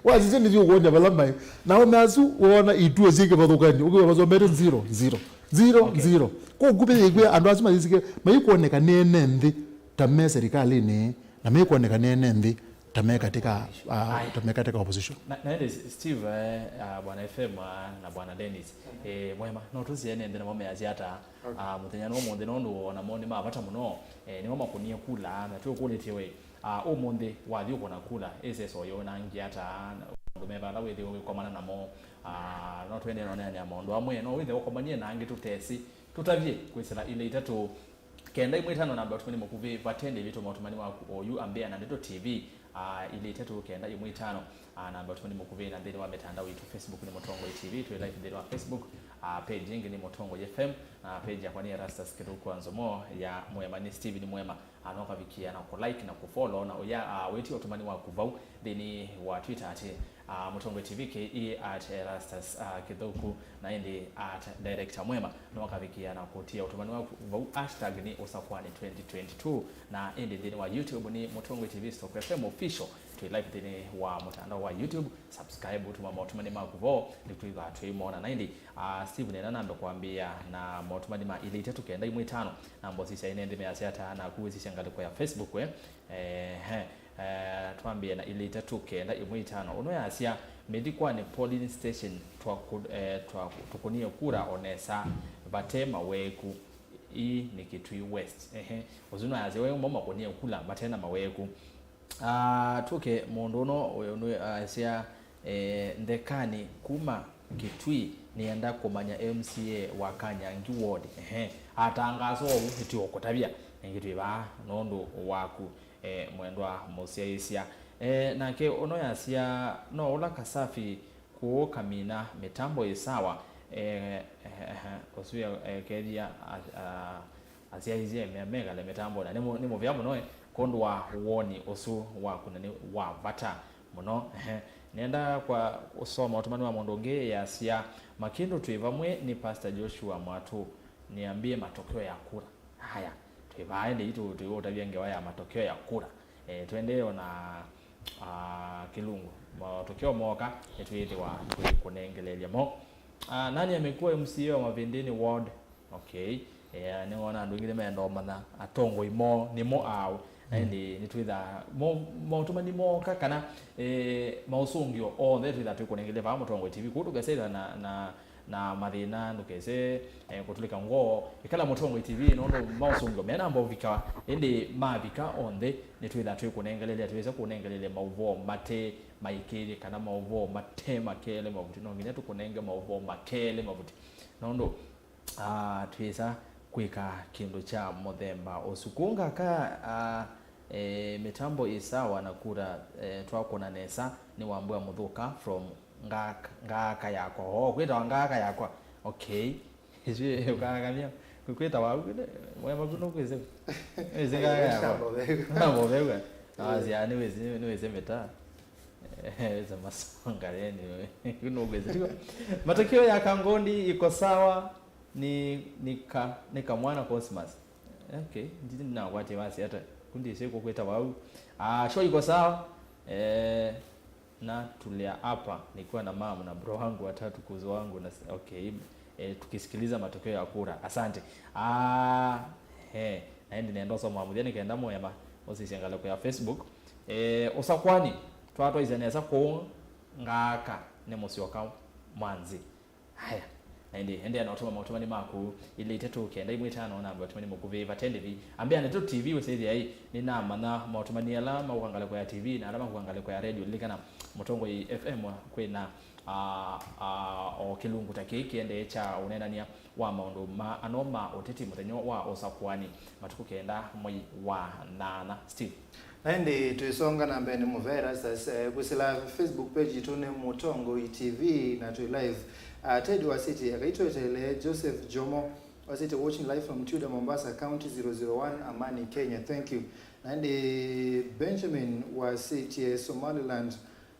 Wasisya nĩsyo ũkwony'a vala maĩ. Na ome asu woona ituo syĩ kĩvathũkany'o, ũkĩwa masomete zero, zero, zero, okay, zero. Kwoou kũvĩthĩkw'a andũ asu mayĩsike, maikwoneka nĩ ene nthĩ ta me serikalĩnĩ, na maikwoneka nĩ ene nthĩ ta me katika, ah, ta me katika opposition. Na, na ĩndĩ Steve, eh, ah, Bwana F M, ah, na Bwana Dennis, eh, Mwema, no tũsye ene nthĩ namo measya ata? Okay. Ah, mũthenya nĩ ũmũnthĩ nũndũ o namo nĩ ma vata mũno, eh, nĩmo makũnie kula, na twĩũkũlĩtye we, ah, ũmũnthĩ wathi ũkũna kula, ĩseso yo na angĩ ata, na andũ me vala wĩthĩwe wĩkomana namo, ah, no twende nonene ya maũndũ amwe, no wĩthĩwe ũkomanie na angĩ tũtesĩ, tũtavye kwĩsĩla ilĩ itatũ, kenda ĩmwe ĩtano namba ũtũmani mũkuvĩ, vate ndĩvitũ maũtũmani waku oyu ambĩa na Ndeto T V, ah, ilĩ itatũ kenda ĩmwe ĩtano, ah, namba ũtũmani mũkuvĩ, na nthĩnĩ wa mitandao itũ, Facebook nĩ Mũtongoi T V, twĩ live nthĩnĩ wa Facebook, ah, page ĩngĩ nĩ Mũtongoi F M, na page yakwa nĩ Erastus Kĩthũku wa Nzomo, ya Mwema nĩ Steven Mwema, ah, no kavikia na kũ like na kũ follow, na ũya, ah, wĩtie ũtũmani waku vau nthĩnĩ wa Twitter atĩ, ah, Mũtongoi T V K E at Erastus, ah, Kĩthũku, na ĩndĩ at Director Mwema, no kavikia na kũtia ũtũmani waku vau, hashtag nĩ Ũsakwani twenty twenty-two, na ĩndĩ nthĩnĩ wa YouTube nĩ Mũtongoi T V Stock F M Official. Twĩ live nthĩnĩ wa mũtandao wa YouTube, subscribe, ũtuma maũtũmani maku vo, nĩtwĩthaa twĩmona. Na ĩndĩ, ah, Steve, nena nambe kwambĩĩa na maũtũmani ma ilĩ itatũ kenda ĩmwe ĩtano, na mbosi sya ĩne nthĩ measya ata, naku wĩsisya ngalĩko ya Facebook, eh? Ehe, eh, twambĩe na ilĩ itatũ kenda ĩmwe ĩtano. Ũno yasya, Mĩthikwanĩ polling station twaku-, eh, twaku-, tũkũnie kura o nesa vate maweku. Ii nĩ Kitui West. Ehe. Ũsu nĩwasya we mo makũnie kula mate na maweku. Ah, tũke mũndũ ũno ũyũ nĩ asya, eh, Nthekani kuma Kitui, nĩenda kũmanya M C A wa Kanyangi ward. Ehe. Atangaasa ũu nĩtũũkũtavya. Ĩngĩ twĩ vaa nũndũ waku, eh, mwendwa mũsyaĩĩsya. Eh, nake ũno yasya no ũla Kasafi kũũ kamina mĩtambo ĩ sawa. Eh, eh, eh, ũsu ya, eh, kethia a- a- asyaĩĩsye me- mekale mĩtambo na nĩ mũ- nĩ mũvea mũno, eh, kwondũ wa woni ũsu waku na nĩ wa vata mũno. Ehe. Nĩenda kwa ũsoma ũtũmani wa mũndũ ũngĩ yasya, Makĩndũ twĩ vamwe nĩ Pastor Joshua Mwatũ, niambie matokeo ya kura. Haya, twĩ vaa ĩndĩ itũ twĩũtavya ngewa ya matokeo ya kura. Eh, twendee ona, ah, kĩlungu. Matokeo mooka, nĩtwĩthĩwa tũikũnengeleelya mo. Ah, nani amekuwa M C A wa Mavindini Ward? Okay. Eh, nĩwona andũ aingĩ nĩmenda ũmanya atongoi moo nĩmo aũ. Na ĩndĩ nĩtwĩthaa mo- maũtũmani mooka kana, eh, maũsũngĩo onthe twĩthaa twĩkũnengele vaa Mũtongoi T V. Kũu ndũkese ĩthĩwa na, na, na mathĩna, ndũkese, eh, kũtũlĩka ngoo. Ĩkala Mũtongoi T V nũndũ maũsũngĩo menamba ũvika, ĩndĩ mavika onthe nĩtwĩthaa twĩkũnengeleelya, twĩse kũnengeleelya maũvoo mate maĩkĩĩthye kana maũvoo mate makeele mavuti. No nginya tũkũnenge maũvoo makeele mavuti. Nũndũ, ah, twĩsa kwĩka kĩndũ kya mũthemba ũsu. Kũu Ngaka, ah, eh, mĩtambo ĩ sawa na kura, eh, twakũna nesa nĩ Wambua Mũthũka from Ngaka, Ngaka yakwa. Oh, kwĩtawa Ngaka yakwa. Okay. Ĩsu ũkakany'a kwĩtawa au, mwema kuno kwĩsĩ. Ĩsĩ Ngaka yakwa. Namba ũveu. Asia nĩwĩsĩ, nĩwĩsĩ mĩtaa. Ĩsĩ masonga yani. Kuno kwĩsĩ. Matokeo ya Kangondi iko sawa. Ni, ni ka, ni kamwana Cosmas. Okay, ndinagwatie wasi hata kundi siko kwĩtawa au. Ah, show iko sawa. Eh, na tulia hapa nikiwa na mama na bro wangu watatu, kuzo wangu na, okay, eh, tukisikiliza matokeo ya kura. Asante. Ah, he, na ĩndĩ nenda ũsoma mũthya nĩkenda mũema ũsisye ngalĩko ya Facebook. Eh, ũsakwani, twatwaisya nesa kũũ Ngaka nĩ Mũsyoka Mwanzi. Haya. Na ĩndĩ, endeea na ũtũma maũtũmani maku, ilĩ itatũ kenda imwe itano, namba ya ũtũmani mũkuvĩ, vate ndĩvi. Ambĩa Ndeto T V ũsĩthĩai, nĩnamanya maũtũmani ala maũka ngalĩko ya T V na ala maũka ngalĩko ya radio. Lilikana, Mũtongoi F M kwĩna, ah, ah, o kĩlungu ta kĩĩ kĩendee kya ũneenany'a wa maũndũ ma ano ma ũteti mũthenya wa ũsakuani, matukũ kenda mwei wa nana. Steve. Na ĩndĩ twĩsonga na mbee nĩ mũvea Erastus, eh, kwĩsĩla Facebook page yitũ nĩ Mũtongoi T V na twĩ live. Ah, Ted Wasiti akaitweteele, Joseph Jomo Wasiti watching live from Tudor, Mombasa County, zero zero one, Amani, Kenya. Thank you. Na ĩndĩ Benjamin Wasiti, eh, Somaliland,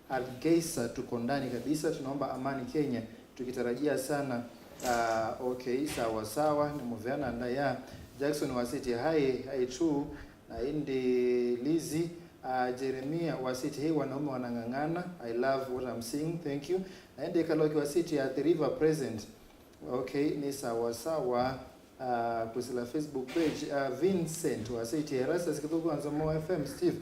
Hargeisa, tuko ndani kabisa, tunaomba amani Kenya, tukitarajia sana. Ah, okay, sawa sawa, nĩ mũvea na ndaya. Jackson Wasiti, hi, hi too. Na ĩndĩ Lizzy, ah, Jeremia Wasiti, hey, wanaume wanang'ang'ana. I love what I'm seeing. Thank you. Na ĩndĩ Kaloki Wasiti, Athi River present. Okay, nĩ sawa sawa. Ah, kwĩsĩla Facebook page, ah, Vincent Wasiti, Erastus Kĩthũku, Nzomo F M, Steve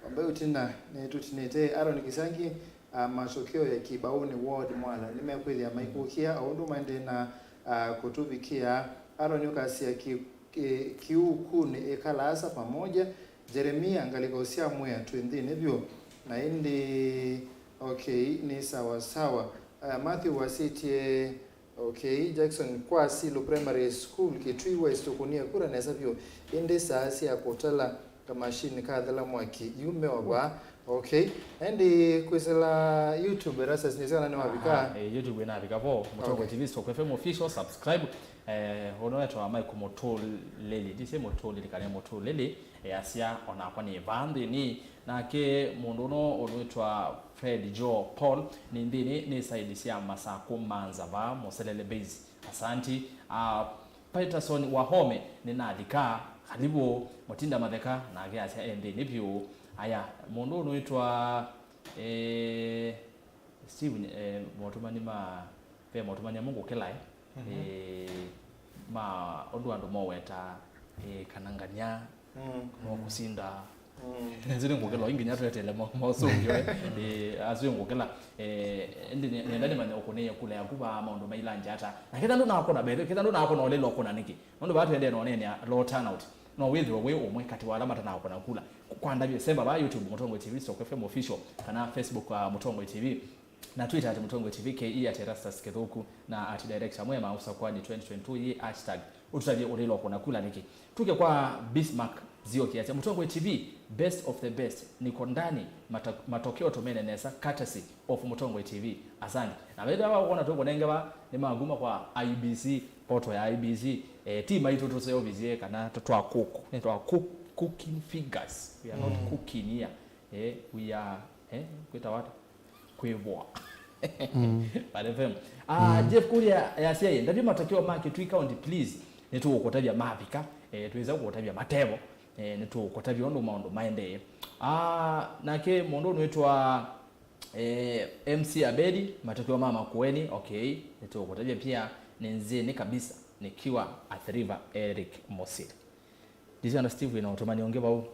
Wambai ũtina, nĩtũtinĩte. Aaron Kisangi, ah, matokeo ya Kibaoni Ward Mwala nĩmekwĩthĩa maikũkĩa o ũndũ maendee na, ah, kũtũvikĩa. Aaron ũkasya ki- ki- kiukunĩ ĩkalaa sa pamoja. Jeremia, ngalĩko sya mwĩa twĩ nthĩnĩ vyũ. Na ĩndĩ, okay, nĩ sawa sawa. Ah, Matthew Wasĩtye, okay, Jackson kwa Silo Primary School, Kitui West, ũkũnie kura nesa vyũ. Ĩndĩ saa sya kũtala kamashini kathela mwaki, yu meova. Okay. Na ĩndĩ kwĩsĩla YouTube, Erastus, nĩsĩ kana nĩwavika? Aha, eh, YouTube ĩnavika vo, Mũtongoi Okay. T V Stock F M Official, subscribe. Eh, ũno wetwa Mike Mũtũlĩli, ndisĩ Mũtũlĩli kana Mũtũlĩli, eh, asya, onakwa nĩ vaa nthĩnĩ. Nake mũndũ ũno ũnwĩtwa Fred Joe Paul, nĩ nthĩnĩ, nĩ side sya Masakũ Manza vaa Mũselele base. Asanti. Ah, Peterson Wahome, nĩnalika, karibu, Mũtinda Matheka, nake asya e nthĩnĩ vyũ. Aya, mũndũ ũnwĩtwa, eh, Steve, eh, motũmani ma, ve motũmani amwe ngũkĩlae, Mhm. eh, ma ũndũ andũ moweta, eh, kana nganya, Mm. no kũsinda, Nzĩ nĩ ngũkĩla, inginya tweteele mo-, mosũngĩo, eh. Eh, asu ngũkĩla. Eh, ndi nĩ-, nenda nĩmanye ũkũnĩe kula yaku va maũndũ mailangya ata. Na ketha ndũnakona, by the way, ketha ndũnakona ũlĩla ũkũna nĩkĩ? Nũndũ vaa twendee na ũneenea low turnout. No wĩthĩwe wĩ ũmwe katĩ wa ala matanakũna kula. Kwa ndavye, semba vaa YouTube Mũtongoi T V stroke F M official, kana Facebook, uh, Mũtongoi T V. Na Twitter at Mũtongoi T V K E, at Erastus Kĩthũku, na at Director Mwema Ũsakwani twenty twenty-two, yĩ hashtag ũtũtavye ũlĩla ũkũna kula nĩkĩ. Tuke kwa Bismarck Zioki, asya, Mũtongoi T V, best of the best, niko ndani, mata-, matokeo tumene nesa, courtesy of Mũtongoi T V. Asante. Na wethĩa wa kuona tũkũnenge va, nĩ maguma kwa I B C, poto ya I B C, eh, ti maitũ tũseũvisye kana tũ-, twa cook, nĩ twa cook, cooking figures. We are not cooking here. Eh, we are, eh, kwĩta wata? Kwĩvoa. But F M. Ah, Jeff Kuria yasya, "Ndavye matokeo ma Kitui County, please. Nĩtũũkũtavya mavika, eh, twĩsa kũũtavya matevo, eh, nĩtũũkũtavya ũndũ maũndũ maendee." Ah, nake mũndũ ũnwĩtwa, eh, M C Abedi, matokeo ma Makueni, okay, nĩtũũkũtavya pia, nĩ nzĩnĩ kabisa, nikiwa Athi River, Eric Mosiri. Ndisiona Steve wĩna ũtũmani ũngĩ vau.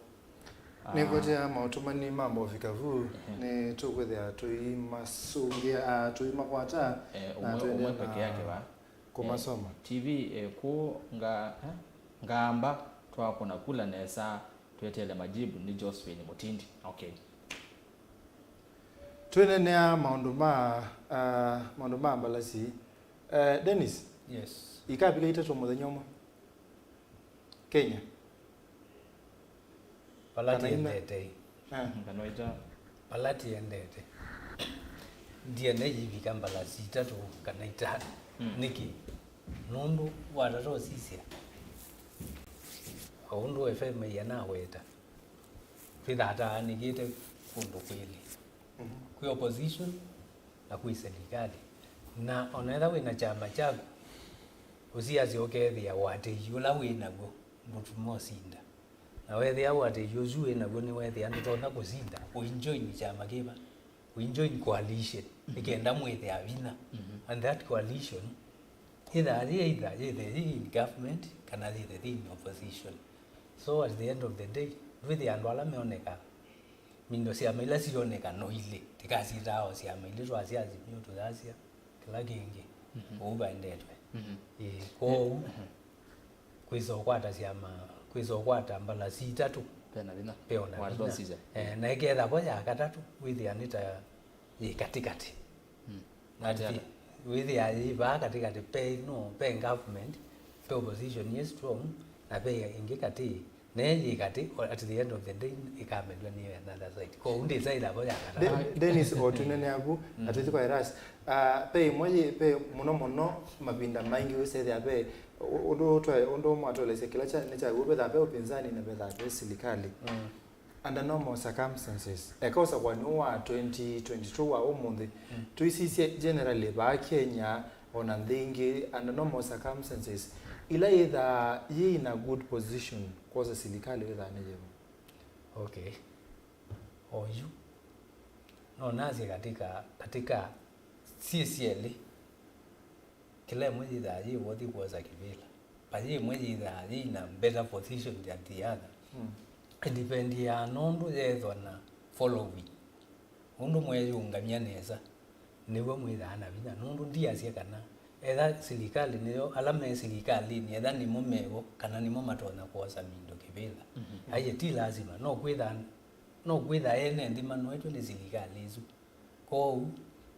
Ah. Nĩkwetea maũtũmani ma Mbovika vu, ehe, nĩtũkwĩthĩa tũimasũngĩa, ah, tũimakwata, eh, na ũmwe, twende ũmwe na peke yake va? Kũmasoma. Eh, T V, eh, kũ nga-, eh, ngamba twakũna kula nesa, tweteele majibu nĩ Josephine Mutindi. Okay. Twĩnenea maũndũ ma, ah, maũndũ ma mbalasi. Eh, Dennis? Yes. Ikavika itatũ mũthenya ũmwe? Kenya. Vala kana ina tiendete. Eh. Kana ita. Vala tiendete. Ndiene yivika mbalasi itatũ kana itano. Mm. Nĩkĩ? Nũndũ watata ũsisya. O ũndũ F M ĩanaweta. Twĩthaa taanĩkĩte kũndũ kwĩlĩ. Mhm. Kwĩ opposition, na kwĩ silikalĩ. Na ona ethĩwa wĩ na kyama kyaku, ũsiasya ũkethĩa ũatĩĩi ũla wĩ naw'o ndũtuma ũsinda. Na wethĩa ũatĩĩi ũsu wĩ naw'o nĩwethĩa ndũtonya kũsinda, ũinjoin kyama kĩva? Ũinjoin coalition, nĩ kenda mwĩthĩa vinya. Mhm. And that coalition, ĩthaa yĩ either yĩthe yĩ in government, kana yĩthe yĩ in opposition. So at the end of the day, ndwĩthĩa andũ ala meoneka Mindo syama ila sioneka no ilĩ, tikasyĩtaa o syama ilĩ, twasya Azimio, tũyasya kĩla kĩngĩ. Mhm. Ũu vaendetwe. Mhm. Ĩĩ, kwoou, mhm, kwĩsa ũkwata syama, kwĩsa ũkwata mbalasi itatũ, pena vinya. Peona vinya. Eh, na ĩketha vo ya katatũ, wĩthĩa nĩ ta yĩ katĩkatĩ. Mm. Ati, wĩthĩa yĩ vaa katĩkatĩ, pe, no, pe government, pe opposition yĩ strong, na pe ĩngĩ katĩ, na yĩ katĩ, at the end of the day, ĩkamelwa nĩ another side. Kwoou ndĩsa ĩla vo ya katĩ. De-, Dennis, o tũnene aku, mm, na tũthi kwa Eras. Ah, pe ĩmwe yĩ, pe mũno mũno, mavinda maingĩ wĩsethĩa pe, ũ-, ũndũ twa-, ũndũ mwatolesya kĩla kya, nĩ kya w'o, vethaa pe upinzani na vethaa pe silikalĩ. Mm. Under normal circumstances, eka ũsakũani ũũ wa twenty twenty-two wa ũmũnthĩ, mm, tũisisye generally vaa Kenya, o na nthĩ ingĩ, under normal circumstances, ila yĩthaa yĩ in a good position kwosa silikalĩ wĩthaa nĩ yĩva? Okay. Oyu. No nasye katika, katika syĩ syelĩ. Kĩla ĩmwe yĩthaa yĩ worthy kwosa kĩvĩla, but yĩ ĩmwe yĩthaa yĩ in a better position than the other. Mm. Ĩdipendiaa nũndũ yeethwa na following. Ũndũ mweyũngamya nesa, nĩw'o mwĩthaa na vinya. Nũndũ ndiasya kana etha silikalĩ nĩyo, ala me silikalĩnĩ, etha nĩmo mevo, kana nĩmo matonya kwosa mindo kĩvĩla. Mhm. Aiye, ti lasima. No kwĩtha, no kwĩtha ene nthĩ manoetwe nĩ silikalĩ ĩsu. Kwoou,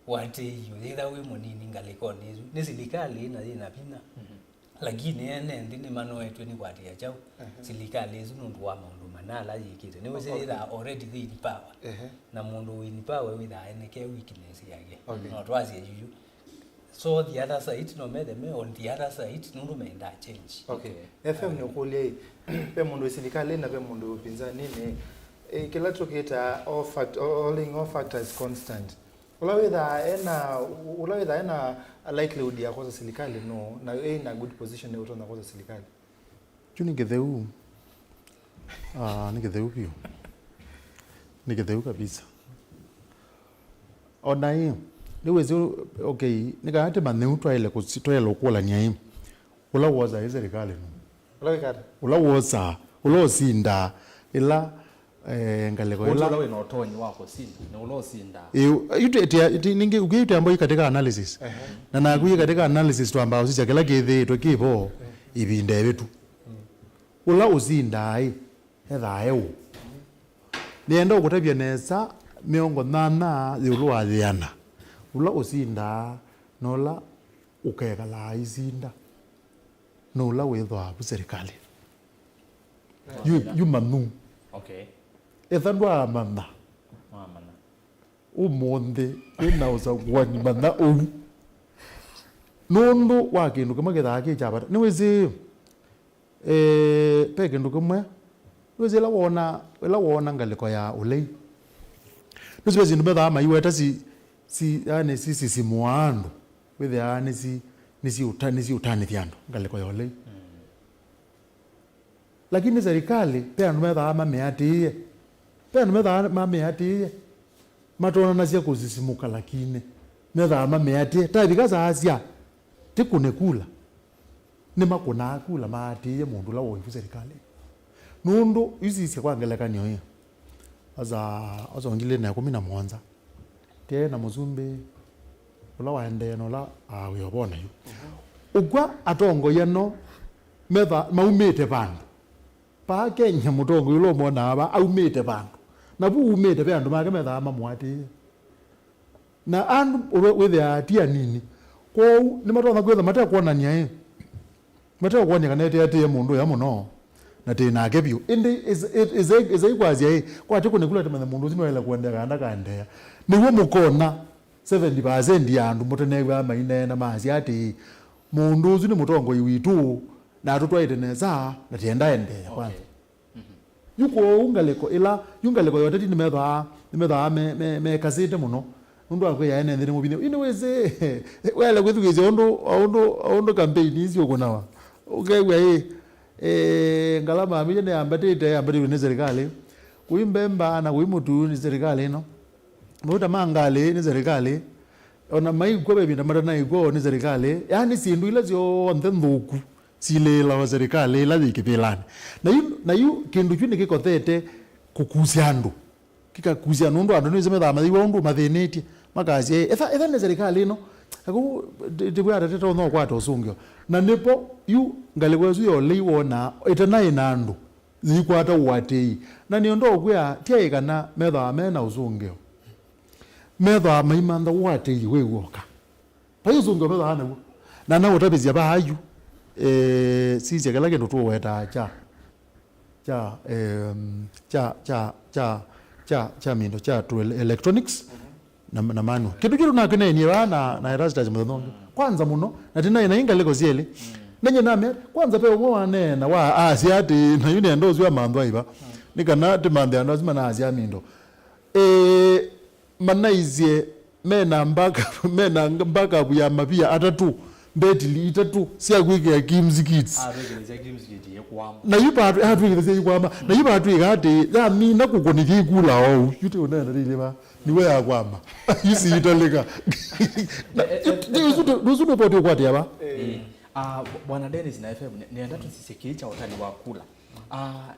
ũatĩĩo, yĩtha wĩ mũnini ngalĩkonĩ ĩsu, nĩ silikalĩ ĩna yĩna vinya. Mhm. Lakini ene nthĩ nĩmanoetw'e nĩ kũatĩĩa kyaũ? Aha. Silikalĩ ĩsu nũndũ wa maũndũ mana ala yĩkĩte. Nĩwĩsĩ, okay, yĩthaa already they in power. Ehe. Na mũndũ wĩ in power wĩthaa ene ke weakness yake. Okay. No twasye yuyu. So the other side, no methe me on the other side, nũndũ mendaa change. Okay. Okay. F M, nĩũkũlya ĩ, ve mũndũ wĩ silikalĩ na ve mũndũ wĩ ũpinzanĩnĩ, ĩ, kĩla tũkĩtaa all fact-, all, all in all factors constant. Ũla wĩthaa ena, ũla wĩthaa ena likelihood ya kwosa silikalĩ nũũ, na ĩ in a good position ya ũtonya kwosa silikalĩ? Kyu nĩ kĩtheu. Ah, nĩ kĩtheu vyũ. Nĩ kĩtheu kabisa. O na ĩ, nĩwĩsĩ, okay, nĩ kana tĩmanye ũu twaĩle kũsi-, twaĩle ũkũlany'a ĩ, ũla wosaa ĩ silikalĩ nũũ? Ũla wĩkata? Ũla wosaa, ũla ũsindaa, ĩla Eh, ngalĩko ĩla ũla wĩ na ũtonyi wa kũsinda, nĩ ũla ũsindaa. Ĩu, yu tĩ- tĩ- tĩ- ningĩ ũkĩitambwa yu katika analysis. Na naku yu katika analysis twambaa ũsisya kĩla kĩthĩĩtwe kĩvo ĩvinda ĩvĩtu. Ũla ũsindaa ĩ, ethaa eũ? Nĩenda ũkũtavya nesa mĩongo nyanya ĩũlũ wa yĩana. Ũla ũsindaa na ũla ũkekalaa aisinda nĩ ũla wĩthwaa vu serikali. Yu, yu manu. Okay. Etha ndwaamanya. Ndwaamanya. Ũmũnthĩ kwĩna ũsakũani, manya ũu. Nũndũ wa kĩndũ kĩmwe kĩthaa kĩ kya vata. Nĩwĩsĩ, eh, ve kĩndũ kĩmwe. Nĩwĩsĩ ĩla woona, ĩla woona ngalĩko ya ũlei. Nĩsĩ ve syĩndũ methaa maiweta si, si, yani si sisimũaa andũ. Wĩthĩaa nĩsi, nĩsiũta-, nĩsiũtanĩthya andũ ngalĩko ya ũlei. Lakini serikali, ve andũ methaa mamĩatĩĩe. Ve andũ methaa mamĩatĩĩe. Matonanasya kũsisimũka, lakini methaa mamĩatĩĩe. Tavika saa sya, tikũne kula. Nĩmakũnaa kula maatĩĩe mũndũ ũla woivu serikali. Nũndũ, yu sisya kwa ngelekany'o ĩ. Asa, asa ngili na ĩkũmi na mũonza. Tyaĩ na mũsumbĩ ũla waendee na ũla, aa, wĩ ovona yu. Ũkw'a atongoi ano metha maumĩte vandũ. Paa Kenya mũtongoi ũla ũmonaa va aumĩte vandũ. Na vu umĩte ve andũ make methaa mamũatĩĩe. Na andũ ũla wĩthĩaa ti anini. Kwoou nĩmatonya kwĩtha matekwonany'a ĩ. Mate ũkwony'a kana ĩteatĩĩe mũndũ ũya mũno, na tĩ nake vyũ. Ĩndĩ ĩsa-, ĩsa-, ĩsa-, ĩsai kwasya ĩ, kwatĩ kũnĩkula tũmanye mũndũ ũsu nĩwaĩle kũendeea kana ndakaendeea. Nĩw'o mũkona seventy percent ya andũ mũteneew'aa maineena masya atĩĩ, mũndũ ũsu nĩ mũtongoi witũ, na atũtwaĩte nesa, na tĩenda endeea kwanza. Okay. Yu kwoou ngalĩko ĩla, yu ngalĩko ya ũteti nĩmethwaa, nĩmethwaa me, me, mekasĩte mũno. Nũndũ wa kwĩa ene nthĩ nĩ mũvinyĩe. Yu nĩwĩsĩ, waĩle kwĩthukĩĩsya ũndũ, ũndũ, ũndũ campaign isu ũkũnawa. Ũkew'a ĩ, eh, ngalama ya mĩtĩ nĩyambatĩte, yambatĩtwe nĩ serikali. Kũi mbemba na kũi mũtu nĩ serikali ĩno. Mauta ma ngalĩ nĩ serikali. Ona maikw'a ve ĩvinda matanaĩkw'a nĩ serikali. Yaani syĩndũ ila syonthe nthũku silĩĩlawa serikali ĩla yĩ kĩvĩlanĩ. Na yu, na yu kĩndũ kyu nĩkĩkothete kũkusya andũ. Kĩkakusya nũndũ andũ nĩwĩsĩ methaa mayĩw'a ũndũ mathĩnĩtye. Makasya, "Ĩ, etha, etha nĩ serikali ĩno." Aku, ndĩwĩa atatete ũno ũkwata ũsũngĩo. Na nĩpo, yu ngalĩko ĩsu ya ũlei wonaa, ĩtanaĩ na andũ, yĩikwata ũatĩĩi. Na nĩũndũ ũkwĩa, tyaĩ kana methaa me na ũsũngĩo. Methaa maimantha ũatĩĩi wĩ w'oka. Vai ũsũngĩo methaa naw'o. Na naũtavĩsya vaa yu, eh, sisya kĩla kĩndũ tũũwetaa kya, kya, em, kya, kya, kya, kya, kya mindo, kya tũ ele-, electronics, na, na manual. Kĩndũ kĩu nakĩneenie vaa na, na Erastus mũthenya ũngĩ. Kwanza mũno, na tĩnaĩ na ingalĩko syelĩ. Nenye name, kwanza ve ũmwe waneena, wa, asya atĩ, na yu nenda ũsu amanthwa iva. Nĩ kana tĩmanthe andũ asu manasya mindo. Eh, manaisye mena backup, mena backup ya mavia atatũ, mbetili itatũ sya kwĩkĩa Kim's Kids. Atwĩkĩthasya Kim's Kids yĩkwama. Na yu patwĩ-, atwĩkĩthasya ikwama. Na yu patwĩka atĩ, yamina kũkũnĩthya ikula oou. Yu tĩ ũneena lĩlĩ va. Niwe yakwama. Yu siitalĩka. Na, eh, eh, yu, eh, yu, eh, yu, yu nũpoti ũkwatĩa va? Eh. Ah, Bwana Dennis na F M, nĩ-, nĩenda tũsisye kĩĩ kya ũtali wa kula. Ah,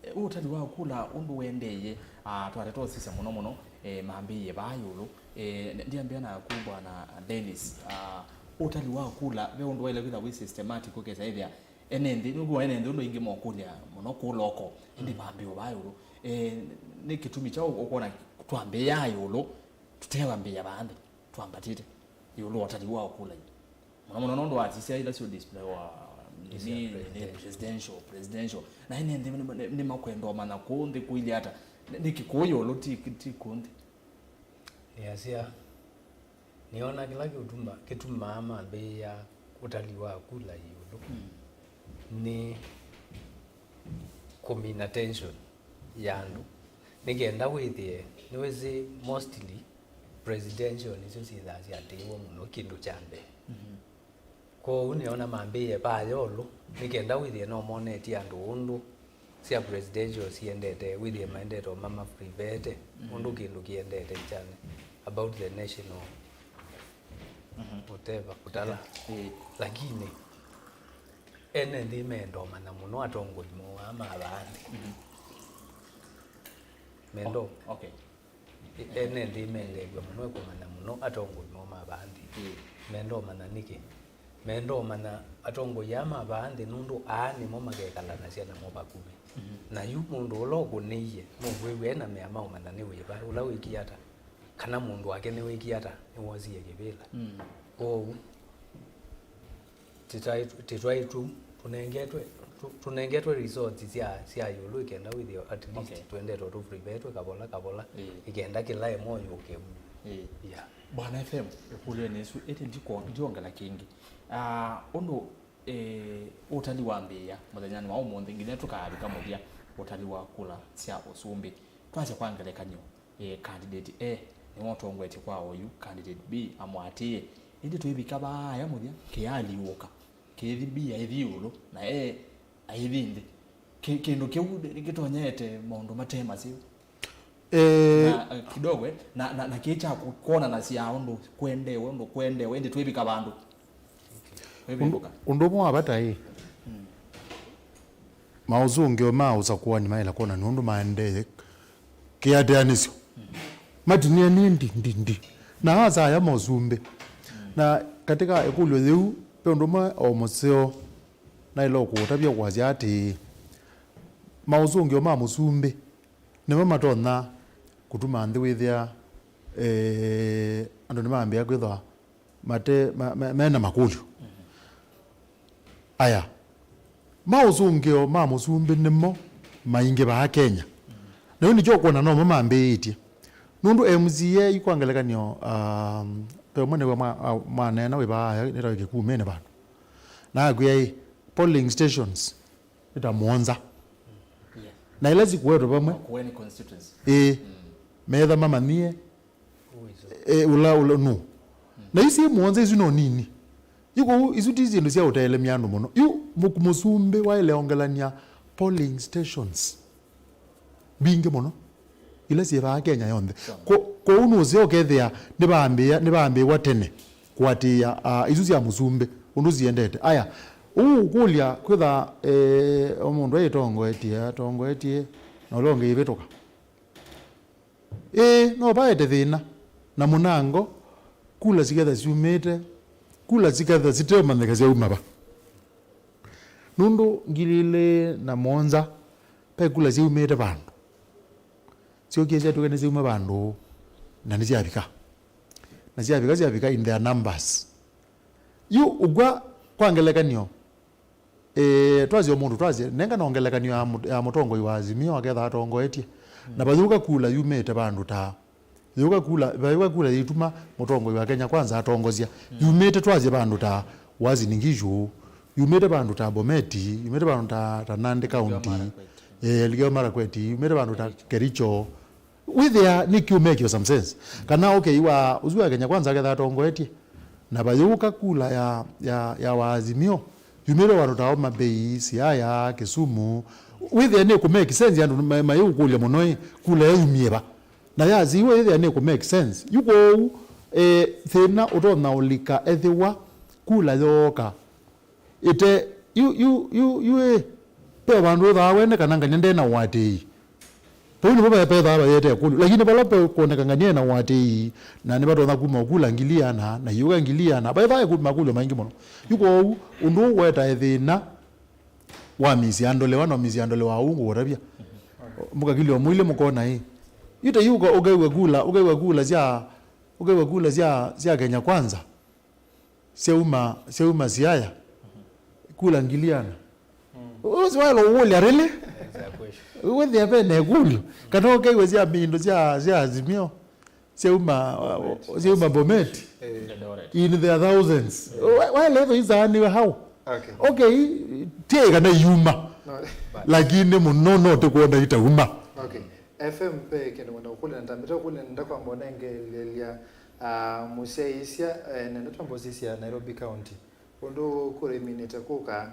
E, ũtali wa kula ũndũ ũendeeye, ah, twatata ũsisya mũno mũno, e, mambĩĩe vaa ĩũlũ. E, ndiambĩa naku Bwana Dennis, ah, ũtali wa kula ve ũndũ waĩle kwĩthĩwa wĩ systematic ũkesa ĩthĩa ene nthĩ, nĩw'o ene nthĩ ũndũ aingĩ mokũlya mũno kũla oko, ĩndĩ mambĩĩo vaa ĩũlũ. E, nĩ kĩtumi kyaũ ũkwona twambĩĩa ĩũlũ tũteambĩĩa vaa nthĩ twambatĩte ĩũlũ wa ũtali wa kula yu? Mũno mũno nũndũ wa sisya ila syo display wa nini, nini, presidential, presidential. Na ene nthĩ nĩ, nĩ, nĩmakwenda ũmanya kũũ nthĩ kũilye ata. Nĩ, nĩ kĩkũũ ĩũlũ ti, ti kũũ nthĩ. Nĩasya, nĩona kĩla kĩtuma, kĩtumaa mambĩĩa ũtali wa kula ĩũlũ nĩ kũmina tension ya andũ. Nĩ kenda wĩthĩe, nĩwĩsĩ mostly presidential nĩsyo syĩthaa syatĩĩwe mũno kĩndũ kya mbee. Kwoou nĩona mambĩĩe vaa ĩũlũ, nĩ kenda wĩthĩe no monetye andũ ũndũ sya presidential siendete, wĩthĩe maendete o mamaprivete ũndũ kĩndũ kĩendete kyane about the national whatever, kũtala. Lakini ene nthĩ meenda ũmanya mũno atongoi moo aa ma vaa nthĩ. Mendo. Okay. E-, ene nthĩ mendeew'a mũno, e kũmanya mũno atongoi moo ma vaa nthĩ. Ĩĩ. Menda ũmanya nĩkĩ? Menda ũmanya atongoi aa ma vaa nthĩ nũndũ aa nĩmo makekalanasy'a namo vakuvĩ. Mhm. Na yu mũndũ ũla ũkũnĩie nũkwĩw'a e na mea ma ũmanya nĩ wĩva, ũla wĩkie ata, kana mũndũ wake nĩwĩkie ata, nĩwosie kĩvĩla. Mm. Kwoou, tĩtwaĩ-, tĩtwaĩtwe tũnengetwe, tũ-, tũnengetwe results sya, sya ĩũlũ ĩkenda wĩthĩwa at least Okay. twendetwe tũfrivetwe kavola kavola, Ĩĩ. ĩkenda kĩla ĩmwe yũke vu. Ĩĩ. Yeah. Bwana F M, ĩkũlyo nĩ ĩsu, ĩndĩ ndiko-, ndiongela kĩngĩ. Ah, ũndũ, eh, ũtali wambĩĩa mũthenyanĩ wa ũmũnthĩ, nginya tũkavika mũthya ũtali wa kula sya ũsumbĩ. Twasya kwa ngelekany'o, eh, candidate A nĩwe ũtongoetye kwa oyu, candidate B amũatĩĩe. Ĩndĩ twĩvika vaaya mũthya, kĩalyũũka, kĩthi B aithi ĩũlũ, na A aithi nthĩ. Kĩ-, kĩndũ kĩu nĩkĩtonyete maũndũ mate maseo. Eh, Na, eh, kidogo, eh, na, na, na kĩĩ kya ku-, kwonanasya ũndũ kwendewe, ũndũ kwendewe, ĩndĩ twĩvika vandũ. Ũndũ, Twĩvĩvũka. ũndũ ũmwe wa vata ĩ, Mm. maũsũngĩo ma ũsakũani maĩla kwona nĩ ũndũ maendee kĩatĩanĩsyo. Matinie ni ndi, ndi, ndi. Na asaya mosumbĩ. Na katika ĩkũlyo yĩu, ve ũndũ ũmwe o mũseo naĩle kũũtavya kwasya atĩĩ, maũsũngĩo ma mũsumbĩ nĩmo matonya kũtuma nthĩ wĩthĩa, eh, andũ nĩmambĩĩa kwĩthwa mate, ma, ma, mena makũlyo. Aya, maũsũngĩo ma mũsumbĩ nĩmo maingĩvaa Kenya. Na yu nĩkyo ũkwona nomo mambĩĩtye. Nũndũ M C A yu kwa ngelekany'o, um, ve ũmwe nĩwe mwa-, a-, mwaneena wĩ vaa, nĩtawe Kĩkumĩnĩ vandũ. Na akwĩa ĩ, polling stations nĩ ta mũonza. Yes. Na ila sikuetwe vamwe, Makueni constituency. Ĩĩ, Mm. metha mamanyie, Who is it? E, ũla, ũla, no. Na isi mũonza isu no nini. Yu kũu, isu ti syĩndũ sya ũtelemya andũ mũno. Yu mũk-, mũsumbĩ waĩle ongelany'a polling stations mbingĩ mũno ila syĩ vaa Kenya yonthe. Ko-, kwoou nũseo ũkethĩa nĩvambĩĩa, nĩvambĩĩwa tene kũatĩĩa, ah, isu sya mũsumbĩ ũndũ siendete. Aya, ũu ũkũlya kwĩtha, eh, o mũndũ aitongoetie, atongoetie, na ũla ũngĩ ĩvĩtũka. Ĩĩ, no vaete thĩna na mũnango, kula siketha syumĩte, kula siketha siteũmanyĩka syauma va. Nũndũ ngili ilĩ na mũonza, ve kula syaumĩte vandũ. Syũkie syatw'ĩka nĩsyauma vandũ, na nĩsyavika. Na syavika, syavika in their numbers. Yu ũkw'a, kwa ngelekany'o, Ĩĩ, twasye o mũndũ, twasye, nenga no ngelekany'o ya mũ-, ya mũtongoi wa Azimio aketha atongoetye. Na vayũka kula yumĩte vandũ ta, yũka kula, vayũka kula yĩtuma mũtongoi wa Kenya Kwanza atongosya. Yumĩte twasye vandũ ta Uasin Gishu, yumĩte vandũ ta Bomet, yumĩte vandũ ta, ta Nandi County, Elgeyo Marakwet. Eh, Elgeyo Marakwet, yumĩte vandũ ta Kericho. Wĩthĩa nĩ kĩũmekyo some sense. Kana, okay, wa, ũsu wa Kenya Kwanza aketha atongoetye. Na vayũka kula ya, ya, ya wa Azimio, yumĩte vandũ ta Homa Bay, Siaya, Kisumu. Wĩthĩa nĩ kũ make sense andũ ma-, mayĩũkũlya mũno ĩ, kula yaumie va? Na yasiiwe yĩthĩa nĩ kũ make sense. Yu kwoou, eh, thĩna ũtonya ũlika ethĩwa kula yooka. Ĩte, yu, yu, yu, yu, ĩ, ve vandũ wĩthaa wene kana ngania nde na ũatĩĩi. Vau nĩvo ve-, vethaa vayete ĩkũlyo. Lakini vala ve kwoneka ngania ena ũatĩĩi, na nĩvatonya kuma ũkula ngili iana, na iũka ngili iana, vethaa ĩkũ-, makũlyo maingĩ mũno. Yu kwoou, ũndũ ũũ wetae thĩna wa misia ndolewa, no misia ndolewa ũu ngũũtavya. Mũkakilyo mũilĩ mũkona ĩ. Yu ta yu ũka-, ũkew'a kula, ũkew'a kula sya, ũkew'a kula sya, sya Kenya Kwanza. Syauma, syauma Siaya, kula ngili iana. Ũsu waĩle ũũlya, really? Wĩthĩa ve na ĩkũlyo. Kana ũkew'a sya mĩindo sya, sya Azimio, syauma, syauma Bomet, Eldoret, in their thousands. Wa-, waĩle ĩtho isaanĩwe how? Okay. Okay, tiĩ kana iuma. No. Lakini mũno no tĩkwona itauma. Okay. F M, ve kĩndũ ngwenda kũkũlya na ndambĩte kũkũlya, nenda kwamba ũnengelelya, ah, mũsyaĩĩsya, eh, nenda twambe ũsisya Nairobi County. Ũndũ kura iminĩte kũka,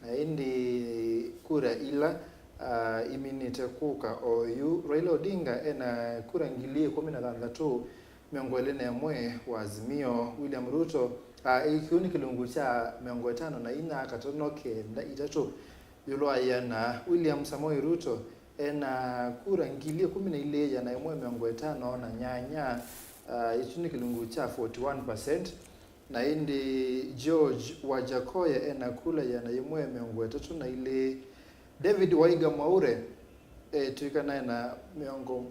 na ĩndĩ kura ila, ah, iminĩte kũka oyu, Raila Odinga ena kura ngili ĩkũmi na thanthatũ, mĩongo ĩlĩ na ĩmwe wa Azimio, William Ruto, ah, kĩu nĩ kĩlungu kya mĩongo ĩtano na inya katono kenda itatũ ĩũlũ wa ĩana, William Samoei Ruto ena kura ngili ĩkũmi na ilĩ ĩana ĩmwe mĩongo ĩtano na nyanya, ah, ĩsu nĩ kĩlungu kya forty one percent. Na ĩndĩ George Wajakoya ena kula ĩana yĩmwe mĩongo ĩtatũ na ilĩ. David Waiga Mwaure etw'ĩkana ena mĩongo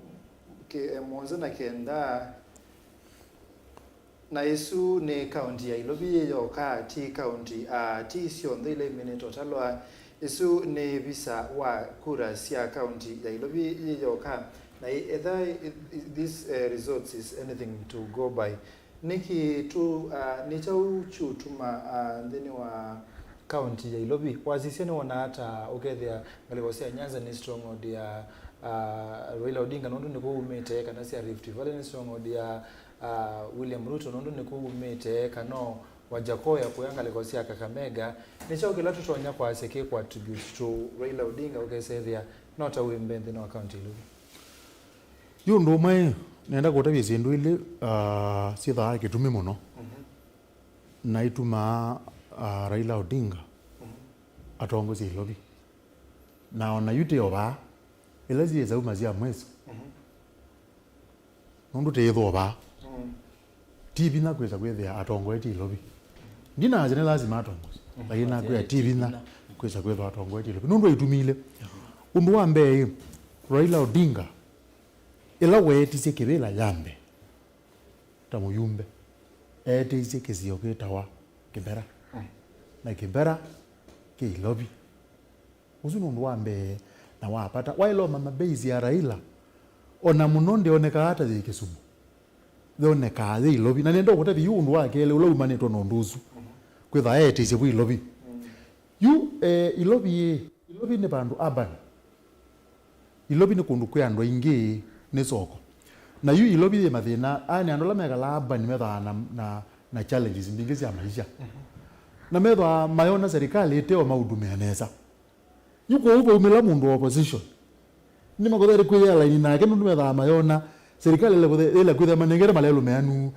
ke-, mũonza na kenda. Na ĩsu nĩ kaunti ya Ilovi yĩ yoka, ti kaunti, ah, ti syonthe ila iminĩte ũtalwa. Ĩsu nĩ visa wa kura sya kaunti ya Ilovi yĩ yoka. Na i-, etha i-, i-, this, eh, results is anything to go by. Nĩkĩ tu, ah, nĩ kyaũ kyũtuma, ah, nthĩnĩ wa kaunti ya Ilovi wasisya nĩwonaa ta ũkethĩa ngalĩko sya Nyanza nĩ stronghold ya, ah, Raila Odinga nũndũ nĩkw'o umĩte, kana sya Rift Valley nĩ stronghold ya, ah, William Ruto nũndũ nĩkw'o umĩte, kana o Wajakoya kũya ngalĩko sya Kakamega? Nĩ kyaũ kĩla tũtonya kwasya kĩ kũ attribute to Raila Odinga ũkesethĩa no ta wĩ mbee nthĩnĩ wa kaunti ya Ilovi? Yu ũndũ ũmwe, nenda kũtavya syĩndũ ilĩ, ah, syĩthaa kĩtumi mũno, na itumaa, ah, Raila Odinga atongosya Ilovi. Na ona yu tĩ o vaa, ila syĩ sauma sya mwĩso, nũndũ tĩĩthwa vaa. Ti vinya kwĩsa kwĩthĩa atongoetye Ilovi. Ndinasya nĩ lasima atongosye, lakini nakwĩa ti vinya kwĩsa kwĩthwa atongoetye Ilovi. Nũndũ aitumile. Ũndũ wa mbee, Raila Odinga, ĩla weetisye kĩvĩla ya mbee ta mũyumbe, eetĩisye kĩsio kĩtawa Kĩbera. Na Kĩbera kĩ Ilovi. Ũsu nĩ ũndũ wa mbee na wa vata. Waĩle ũmanya base ya Raila, o na mũno ndyonekaa ta yĩ Kisumu. Yonekaa yĩ Ilovi. Na nenda ũkũtavya yu ũndũ wa kelĩ ũla umanĩtwe na ũndũ ũsu. Kwĩtha eetĩisye vu Ilovi. Yu, eh, Ilovi ĩ, Ilovi nĩ vandũ urban. Ilovi nĩ kũndũ kwĩ andũ aingĩ, nĩ soko. Na yu Ilovi yĩ mathĩna, aa nĩ andũ ala mekalaa urban methaa na, na, na challenges mbingĩ sya maisha. Na methwaa mayona serikali ĩte o maũndũmĩa nesa. Yu kwoou vaumĩla mũndũ wa opposition, nĩmakũthaĩte kwĩyĩa laini nake nũndũ methaa mayona serikali ĩla kwĩtha-, ĩla kwĩthĩa manengete malelũ meanu,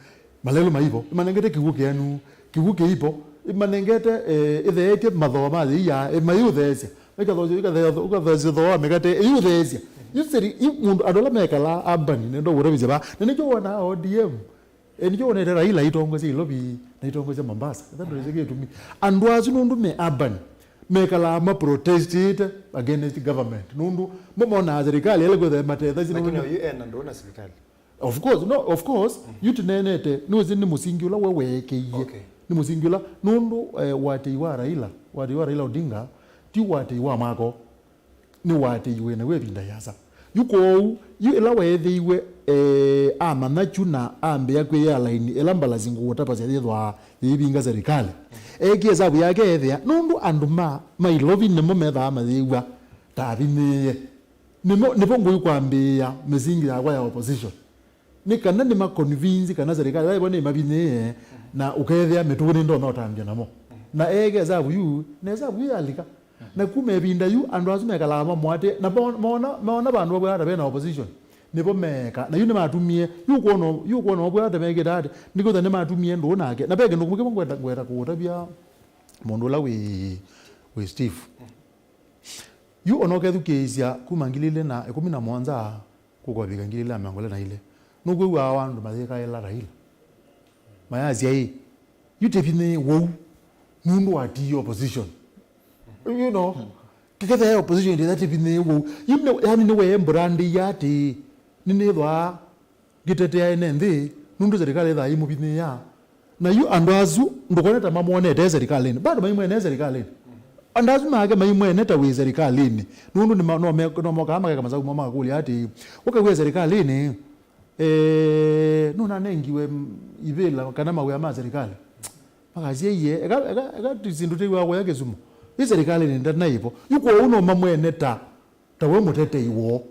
malelũ maivo, ĩmanengete kĩw'ũ kĩanu, kĩw'ũ kĩivo, ĩmanengete, eh, ĩtheetye mathooa ma yĩia, ĩmayĩũtheesya, ĩkatheesya, ĩkatheesya, ũkatheesya thooa wa mĩkate, ĩyĩũtheesya. Yu seri-, yu mũndũ, andũ ala mekalaa urban, nenda ũkũtavĩsya vaa, na nĩkyo wonaa O D M, eh, nĩkyo wonete Raila aitongosya Ilovi, na aitongosya Mombasa. Ĩtha ndũĩsĩ kĩtumi. Andũ asu nũndũ me urban, mekalaa ma protestĩte against government. Nũndũ mo monaa serikali ĩla kwĩtha ĩmatethasya. Lakini nũndũ oyu ena ndũũ na serikali. Of course, no, of course, yu tũneenete, nĩwĩsĩ nĩ mũsingi ũla we weekĩie. Okay. Nĩ mũsingi ũla, nũndũ, eh, ũatĩi wa Raila, ũatĩi wa Raila Odinga, ti ũatĩi wa mwako, nĩ ũatĩi wĩ naw'o ĩvinda yĩasa. Yu kwoou, yu ĩla weethĩiwe, eh, amanya kyu na ambĩa kwĩyĩa laini ĩla mbalasi ngũũtavasya yĩthwaa yĩivinga serikali, eekie ĩsavu yake eethĩa, nũndũ andũ ma, ma Ilovi nĩmo methaa mayĩw'a ta avinyĩĩe. Nĩmo, nĩvo ngũi kwambĩĩa mĩsingi yakwa ya opposition. Nĩ kana nĩma convince kana serikali yaivo nĩmavinyĩĩe, na ũkethĩa mĩtũkĩ nĩndonya ũtambya namo. Na eeke ĩsavu yu, na ĩsavu yu yalika. Na kuma ĩvinda yu, andũ asu mekalaa mamũatĩe, na mon-, mona, mona vandũ vavwĩa ata vena opposition, nĩvo meeka. Na yu nĩmatumie, yu kwona, yu kwona vavwĩa ata mekĩte ati, nĩkwĩtha nĩmatumie ndũũ nake. Na ve kĩndũ kĩmwe ngwenda, ngwenda kũũtavya mũndũ ũla wĩ, wĩ Steve. Yu ona ũkethukĩĩsya kuma ngili ilĩ na ĩkũmi na mũonza kũkovika ngili ilĩ na mĩongo ĩlĩ na ilĩ, nũkwĩw'aa andũ mayĩkaĩla Raila, mayasya, "Ĩ, yu tĩvinyĩĩe wou nũndũ watiie opposition." You know, kĩkethĩa opposition ndĩtha tĩvinyĩĩe wou. Yu nĩ, yani nĩweembrandĩie atĩ nĩnĩthwaa ngĩtetea ene nthĩ, nũndũ serikali ĩthaa yĩmũvinyĩĩa. Na yu andũ asu ndũkone ta mamwonete e serikalĩnĩ. Bado maimwene e serikalĩnĩ. Andũ asu make maimwene ta wĩ serikalĩnĩ. Nũndũ nĩma-, no me-, no mokaa makeka masavu mo makakũlya atĩ, "Ũkaw'e serikalĩnĩ, eh, nũnanengiwe, mm, ivĩla kana mawĩa ma serikalĩ?" Makasya, "Iye, eka, eka, eka ti syĩndũ tĩw'a kũya Kĩsumo. Ĩ serikalĩnĩ ndanaĩvo." Yu kwoou no mamwene ta, ta we mũtetei woo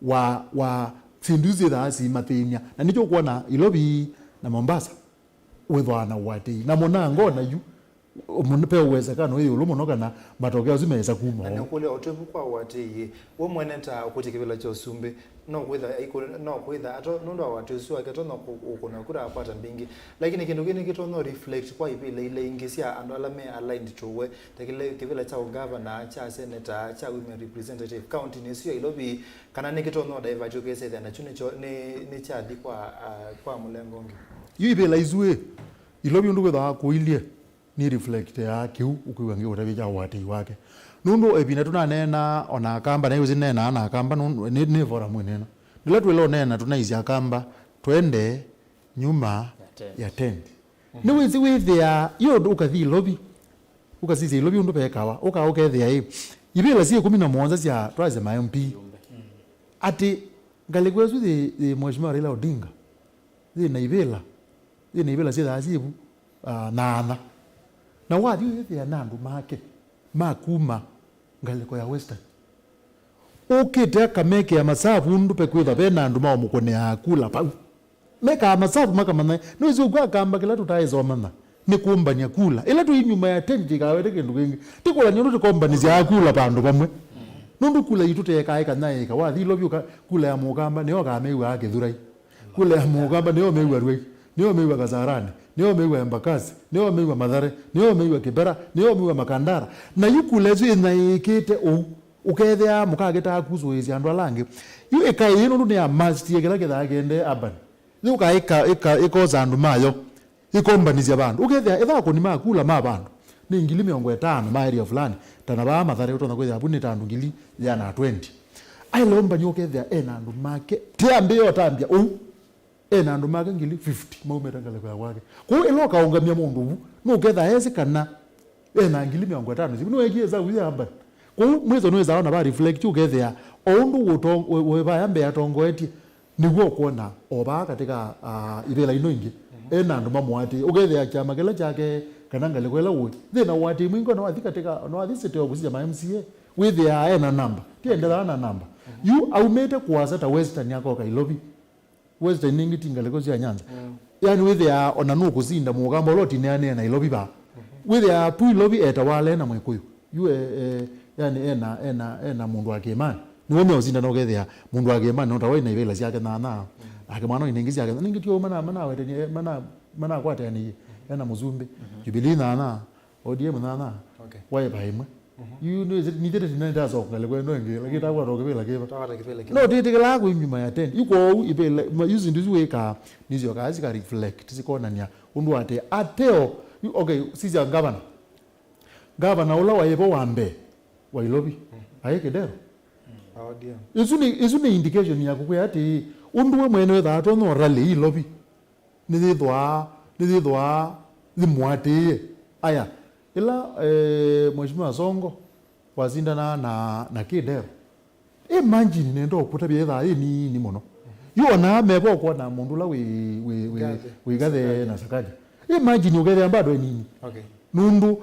wa, wa syĩndũ isu syĩthaa siimathĩny'a. Na nĩkyo ũkwona Ilovi na Mombasa wĩthwaa na ũatĩi. Na mũnango na yu, Mũno, ve ũwezekano wĩ ĩũlũ mũno kana matokeo asu mesa kuma. Na nĩũkũlya, ũtw'ĩku kwa ũatĩĩi, we mwene ta ũkũtya kĩvĩla kya ũsumbĩ, no kwĩtha, no kwĩtha ato nũndũ wa ũatĩĩi ũsu wake atonya kũkũna kura akwata mbingĩ. Lakini kĩndũ kĩĩ nĩkĩtonya reflect kwa ivĩla ila ingĩ sya andũ ala me aligned to we, ta kĩla kĩvĩla kya ũngavana, kya seneta, kya women representative county nĩ ĩsu ya Ilovi, kana nĩkĩtonya divert ũkesethĩa nakyo nĩkyo nĩ nĩ kyathi kwa kwa mũlengo ũngĩ. Yu ivĩla isu ĩ, Ilovi ũndũ kwĩthawa kũilye nĩ reflectaa kĩu ũkwĩw'a ngĩũtavya kya ũatĩĩi wake. Nũndũ ĩvinda tũnaneena o na Akamba, na ĩũsĩ neenaa na Akamba nũndũ nĩ, nĩ forum ĩneena. Nĩla twĩla ũneena tũnaisye Akamba twende nyuma ya tent. Nĩwĩsĩ wĩthĩaa yu ũndũ ũkathi Ilovi, ũkasisya Ilovi ũndũ vekawa, ũka ũkethĩa ĩ, ivĩla syĩ ĩkũmi na mũonza sya twasye ma M P, atĩ ngalĩko ĩsu yĩ, yĩ Mheshimiwa Raila Odinga, yĩ na ivĩla, yĩ na ivĩla syĩthaa syĩvu, ah, nyaanya. Na wathi ũyĩthĩa na andũ make ma kuma ngalĩko ya Western. Ũkĩte akamekĩa masavu ũndũ ve kwĩtha ve na andũ maũmũkũnĩaa kula vau. Mekaa masavu makamanya, nĩwĩsĩ ũkw'a Akamba kĩla tũtaĩsa ũmanya nĩ kũmbany'a kula. Ĩla twĩ nyuma ya tent ĩkawete kĩndũ kĩngĩ. Ti kũlany'a ũndũ tũkombanĩsyaa kula vandũ vamwe. Nũndũ kula itũ tekaa ĩkanyaĩĩka. Wathi Ilovi ũka, kula ya Mũkamba nĩyo ũkamĩw'aa Kĩthurai. Kula ya Mũkamba nĩyo ũmĩw'a Ruai, nĩyo ũmĩw'a Kasarani, nĩyo ũmĩw'a Embakasi, nĩyo ũmĩw'a Mathare, nĩyo ũmĩw'a Kĩbera, nĩyo ũmĩw'a Makandara. Na yu kula ĩsu ĩnyaĩĩkĩte ũu, ũkethĩa mũkakĩtaa kusũĩĩsya andũ ala angĩ. Yu ĩkaĩ yĩ nũndũ nĩyamastie kĩla kĩthaa kĩendee urban. Yũka ĩka, ĩka, ĩkosa andũ mayo. Ĩkombanĩsya vandũ. Ũkethĩa ĩthaa kũni ma kula ma vandũ nĩ ngili mĩongo ĩtano ma area fulani, ta na vaa Mathare ũtonya kwĩthĩa vu nĩ ta andũ ngili yĩana twenty. Aĩle ũmbany'a ũkethĩa e na andũ make, ti ambĩĩa ũtambya ũu, e na andũ make ngili fifty maumĩte ngalĩko ya kwake. Kwoou ĩla ũkaũngamya mũndũ vu, nũkethaa esĩ kana e na ngili mĩongo ĩtano sivu nĩweekie ĩsavu ya urban. Kwoou mwĩso nĩwĩsaa ona va reflect ũkethĩa o ũndũ wĩ vaya mbee atongoetye, nĩw'o ũkwona o vaa katika, ah, ivĩla ino ingĩ, e na andũ mamũatĩĩe. Ũkethĩa kyama kĩla kyake kana ngalĩko ĩla ũĩ yĩ na ũatĩĩi mwingĩ, ona wathi katika, ona wathi siteo kũsisya ma M C A, wĩthĩaa e na namba. Ti endeaa na namba. Yu aumĩte kũasa ta Western akoka Ilovi. Western nĩngĩ ti ngalĩko sya Nyanza. Yaani wĩthĩaa ona nũkũsinda Mũkamba ũla ũtinĩanĩe Nailovi vaa. Wĩthĩaa tu Ilovi etawa ale na Mwĩkũyũ. Yu e, e, yani ena, ena, ena mũndũ wa Kĩĩmanĩ. Nĩw'o meũsindana ũkethĩa mũndũ wa Kĩĩmanĩ no ta waĩ na ivĩla syake nyaanya. Nake mwana waĩ na ingĩ syake. Ningĩ ti ũu mana, manawetanie, mana, manakwatanĩie. Ena Mũsumbĩ. Jubilee nyaanya, O D M nyaanya. Okay. Waĩ va ĩmwe. Yu nĩ, nitete tina nitasoka ngalĩko ĩno ĩngĩ, lakini takwata kĩvĩla kĩva. Takwata kĩvĩla kĩva. No tĩtĩkĩlaa kwĩ nyuma ya tent. Yu kwoou ivĩla, ma, yu syĩndũ isu wĩkaa, nĩsyokaa sika reflect, sikonania ũndũ atĩ ateo. Yu, okay, sisya ngavana. Ngavana ũla waĩ vo wa mbee wa Ilovi, aĩ Kĩndero. Isu nĩ, isu nĩ indication ya kũkwĩa atĩ ũndũ we mwene wĩthaa atonya rally Ilovi, nĩyĩthwaa, nĩyĩthwaa yĩmũatĩĩe. Aya, ĩla, eh, Mheshimiwa Songo wasindanaa na, na Kĩndero, imagine, nenda ũkũtavya yĩthaa yĩ nini mũno. Yu onaa meva ũkwona mũndũ ũla wĩ, wĩ, wĩ, wĩ gathe na Sakaja. Imagine ũkethĩa bado e nini. Okay. Nũndũ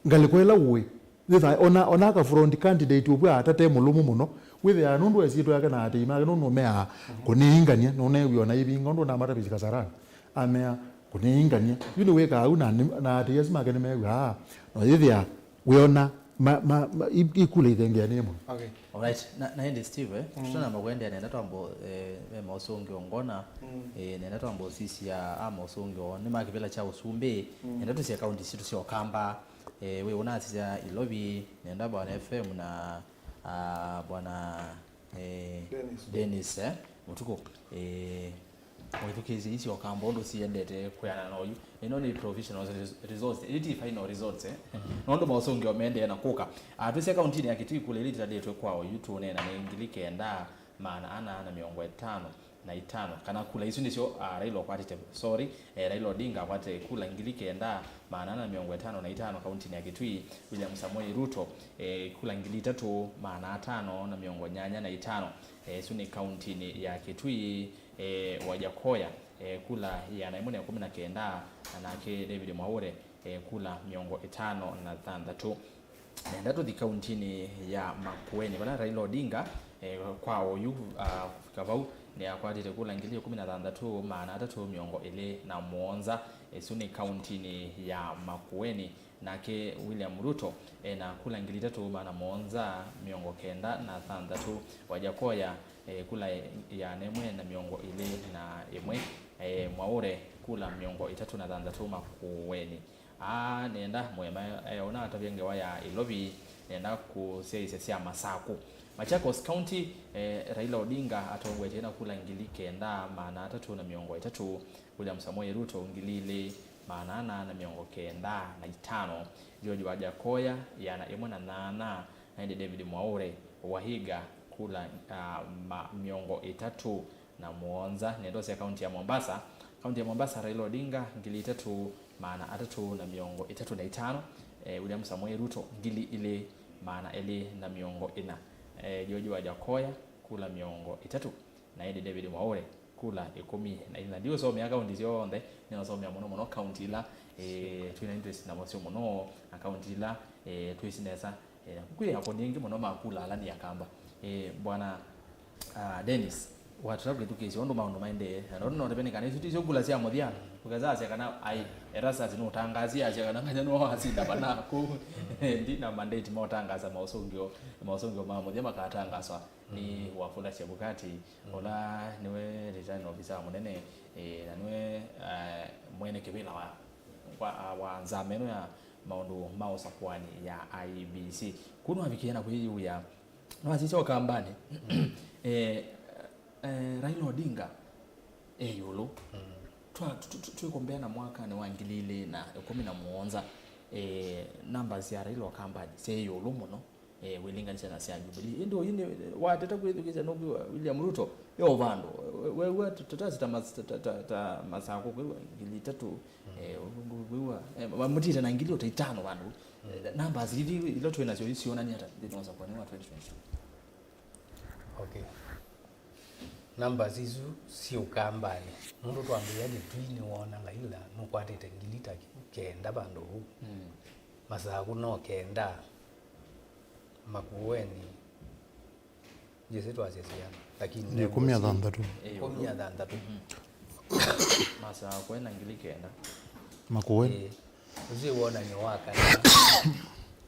ngalĩko ĩla ũĩ, yĩthaa, ona, ona aka front candidate ũvw'a atate mũlũmu mũno, wĩthĩaa nũndũ wa ĩsyĩtwa yake na aatĩĩi make, nũndũ nũmeaa kũnĩingany'a, nũneew'a ona ĩvinga ũndũ ũnamatavisye Kasarani. Amea, kũnĩingany'a. Yu nĩwĩkaa ũu na, na aatĩĩi asu make nĩmew'aa, na yĩthĩa wĩona ma, ma, ma, i, ikula ithengeanĩe mũno. Okay. Alright, na, na ĩndĩ Steve, eh, tũtanamba kũendeea nenda twambo, eh, ve maũsũngĩo ngona, eh, nenda twambo sisya a maũsũngĩo nĩ ma kĩvĩla kya ũsumbĩ, nenda tũsye kaunti sitũ sya Ũkamba, eh, wĩ ũnasisya Ilovi, nenda Bwana F M na, ah, Bwana, eh, Dennis. Dennis, eh, Mũtukũ, eh, Mwĩthukĩĩsye isu Ũkamba ũndũ siendete kwĩanana na oyu. Ĩno nĩ provisional res-, results. Ĩĩ ti final results, eh? Nũndũ maũsũngĩo mendee na kũka. Ah, twĩsya kauntinĩ ya Kitui kula ĩla ĩtandĩtwe kwa oyu tũũneena nĩ ngili kenda maana ana na mĩongo ĩtano na itano. Kana kula isu nĩsyo, ah, Raila ũkwatĩte, sorry, eh, Raila Odinga akwatĩte kula ngili kenda maana ana na mĩongo ĩtano na itano kauntinĩ ya Kitui, William Samoei Ruto, eh, kula ngili itatũ maana atano na mĩongo nyanya na itano. Eh, isu nĩ kauntinĩ ya Kitui. Eh, Wajakoya, eh, kula ĩana ĩmwe na ĩkũmi na kenda, na nake David Mwaũre, eh, kula mĩongo ĩtano na thanthatũ. Nenda tũthi kauntinĩ ya Makueni, vala Raila Odinga, eh, kwa oyu, ah, kũvika vau, nĩakwatĩte kula ngili ĩkũmi na thanthatũ, maana atatũ mĩongo ĩlĩ na mũonza. Ĩsu nĩ kauntinĩ ya Makueni. Nake William Ruto ena kula ngili itatũ maana mũonza mĩongo kenda na thanthatũ. Wajakoya, eh, kula ĩana ĩmwe na mĩongo ĩlĩ na ĩmwe, eh, Mwaũre kula mĩongo ĩtatũ na thanthatũ Makueni. Aa, nenda mũema eona atavya ngewa ya Ilovi, nenda kũsyaĩĩsya sya Masakũ. Machakos County, eh, Raila Odinga atongoetye na kula ngili kenda maana atatũ na mĩongo ĩtatũ, William Samoei Ruto ngili ilĩ maana ana na mĩongo kenda na itano, George Wajakoya ĩana ĩmwe na nyanya, na ĩndĩ David Mwaũre Wahiga kula, ah, ma-, mĩongo ĩtatũ na mũonza. Ndeto sya kaunti ya Mombasa. Kaunti ya Mombasa, Raila Odinga ngili itatũ maana atatũ na mĩongo ĩtatũ na itano, eh, William Samoei Ruto ngili ilĩ maana elĩ na mĩongo ĩna, eh, George Wajakoya kula mĩongo ĩtatũ, na ĩndĩ David Mwaũre kula ĩkũmi na ina. Ndiũsomea kaunti syonthe, nĩnasomea mũno mũno kaunti ila, eh, twĩna interest nasyo mũno, na kaunti ila, eh, twĩsĩ nesa. Eh, kwĩ akoni aingĩ mũno ma kula ala nĩ Akamba. Eh, Bwana, ah, Dennis, watata kwĩthukĩĩsya ũndũ maũndũ maendee, na nũndũ notevene kana isu tisyo kula sya mũthya, ũkesasya kana ai, Erastus nũtangasie asya kana nganya nĩwe wasinda vana kũu. Ndi na mandate ma ũtangasa maũsũngĩo, maũsũngĩo ma mũthya makatangaswa nĩ Wafula Chebukati, ũla nĩwe returning officer mũnene, eh, na nĩwe, eh, mwene kĩvĩla wa, wa, wa nzama ĩno ya maũndũ ma ũsakũani ya I E B C. Kũu nĩwavikie na kwĩyĩw'a, nĩwasisya Ũkambanĩ. Eh, eh, Raila Odinga e ĩũlũ. Twa-, tũ-, tũ-, twĩkombea na mwakanĩ wa ngili ilĩ na ĩkũmi na mũonza, eh, numbers sya Raila Ũkambanĩ syaĩ ĩũlũ mũno, eh, wĩlinganisya na sya Jubilee. Ĩndĩ oyu nĩ wateta kwĩthukĩĩsya nũkwĩw'a William Ruto e o vandũ. We-, weew'a t-, tatasi ta mas-, ta, ta, ta, ta Masakũ kwĩw'a ngili itatũ, eh, kwĩw'a, eh, ma-, mũtĩte na ngili o ta itano vandũ. Eh, numbers ithi ila twĩ nasyo isionania ata nthĩnĩ wa ũsakũani wa twenty twenty-two? Okay. Numbers isu syĩ Ũkambanĩ. Nũndũ twambĩĩa Kĩtui nĩwoona Raila nũkwatĩte ngili ta kenda vandũ vau. Masakũ no kenda. Makueni, njĩsĩ twasya siana, lakini nĩ ĩkũmi na thanthatũ. Ĩkũmi na thanthatũ. Masakũ ena ngili kenda. Makueni. Ĩĩ. Ũsu nĩ wonany'o wa kana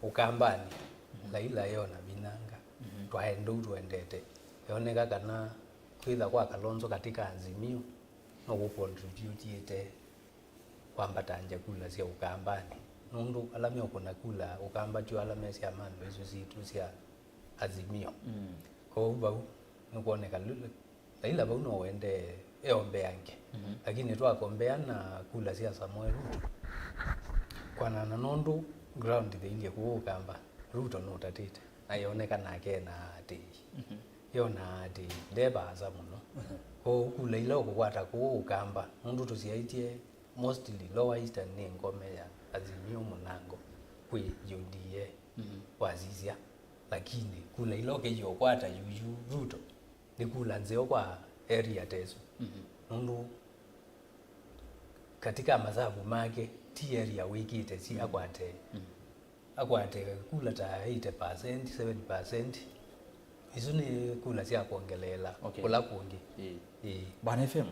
Ũkambanĩ, Raila eona vinyanga, twaenda ũu tũendete. Eoneka kana kwĩtha kwa Kalonzo katika Azimio no kũcontributiĩte kwambatangya kula sya Ũkambanĩ, nũndũ ala meũkũna kula Ũkamba tyo ala me syamanĩ isu sitũ sya Azimio. Kwoou vau nĩkwoneka Lu-, Raila vau no ũendee eombeange. Lakini twakombea na kula sya Samoei Ruto, kwanana nũndũ ground thĩilye kũu Ũkamba, Ruto nũtatĩte, na yoneka nake ena aatĩĩi. Yonaa atĩ nde vaasa mũno. Kwoou kula ila ũkũkwata kũu Ũkamba, nũndũ tũsyaĩtye mostly Lower Eastern nĩ ngome ya Azimio mũnango kwĩ U D A, wasisya. Lakini kula ila ũkĩie ũkwata yuyu Ruto, nĩ kula nzeo kwa area ta ĩsu. Nũndũ katika masavu make, ti area wĩkĩte si akwate, akwate kula ta eighty percent, seventy percent. Isu nĩ kula sya kwongeleela kũla kũngĩ. Ĩĩ. Bwana F M,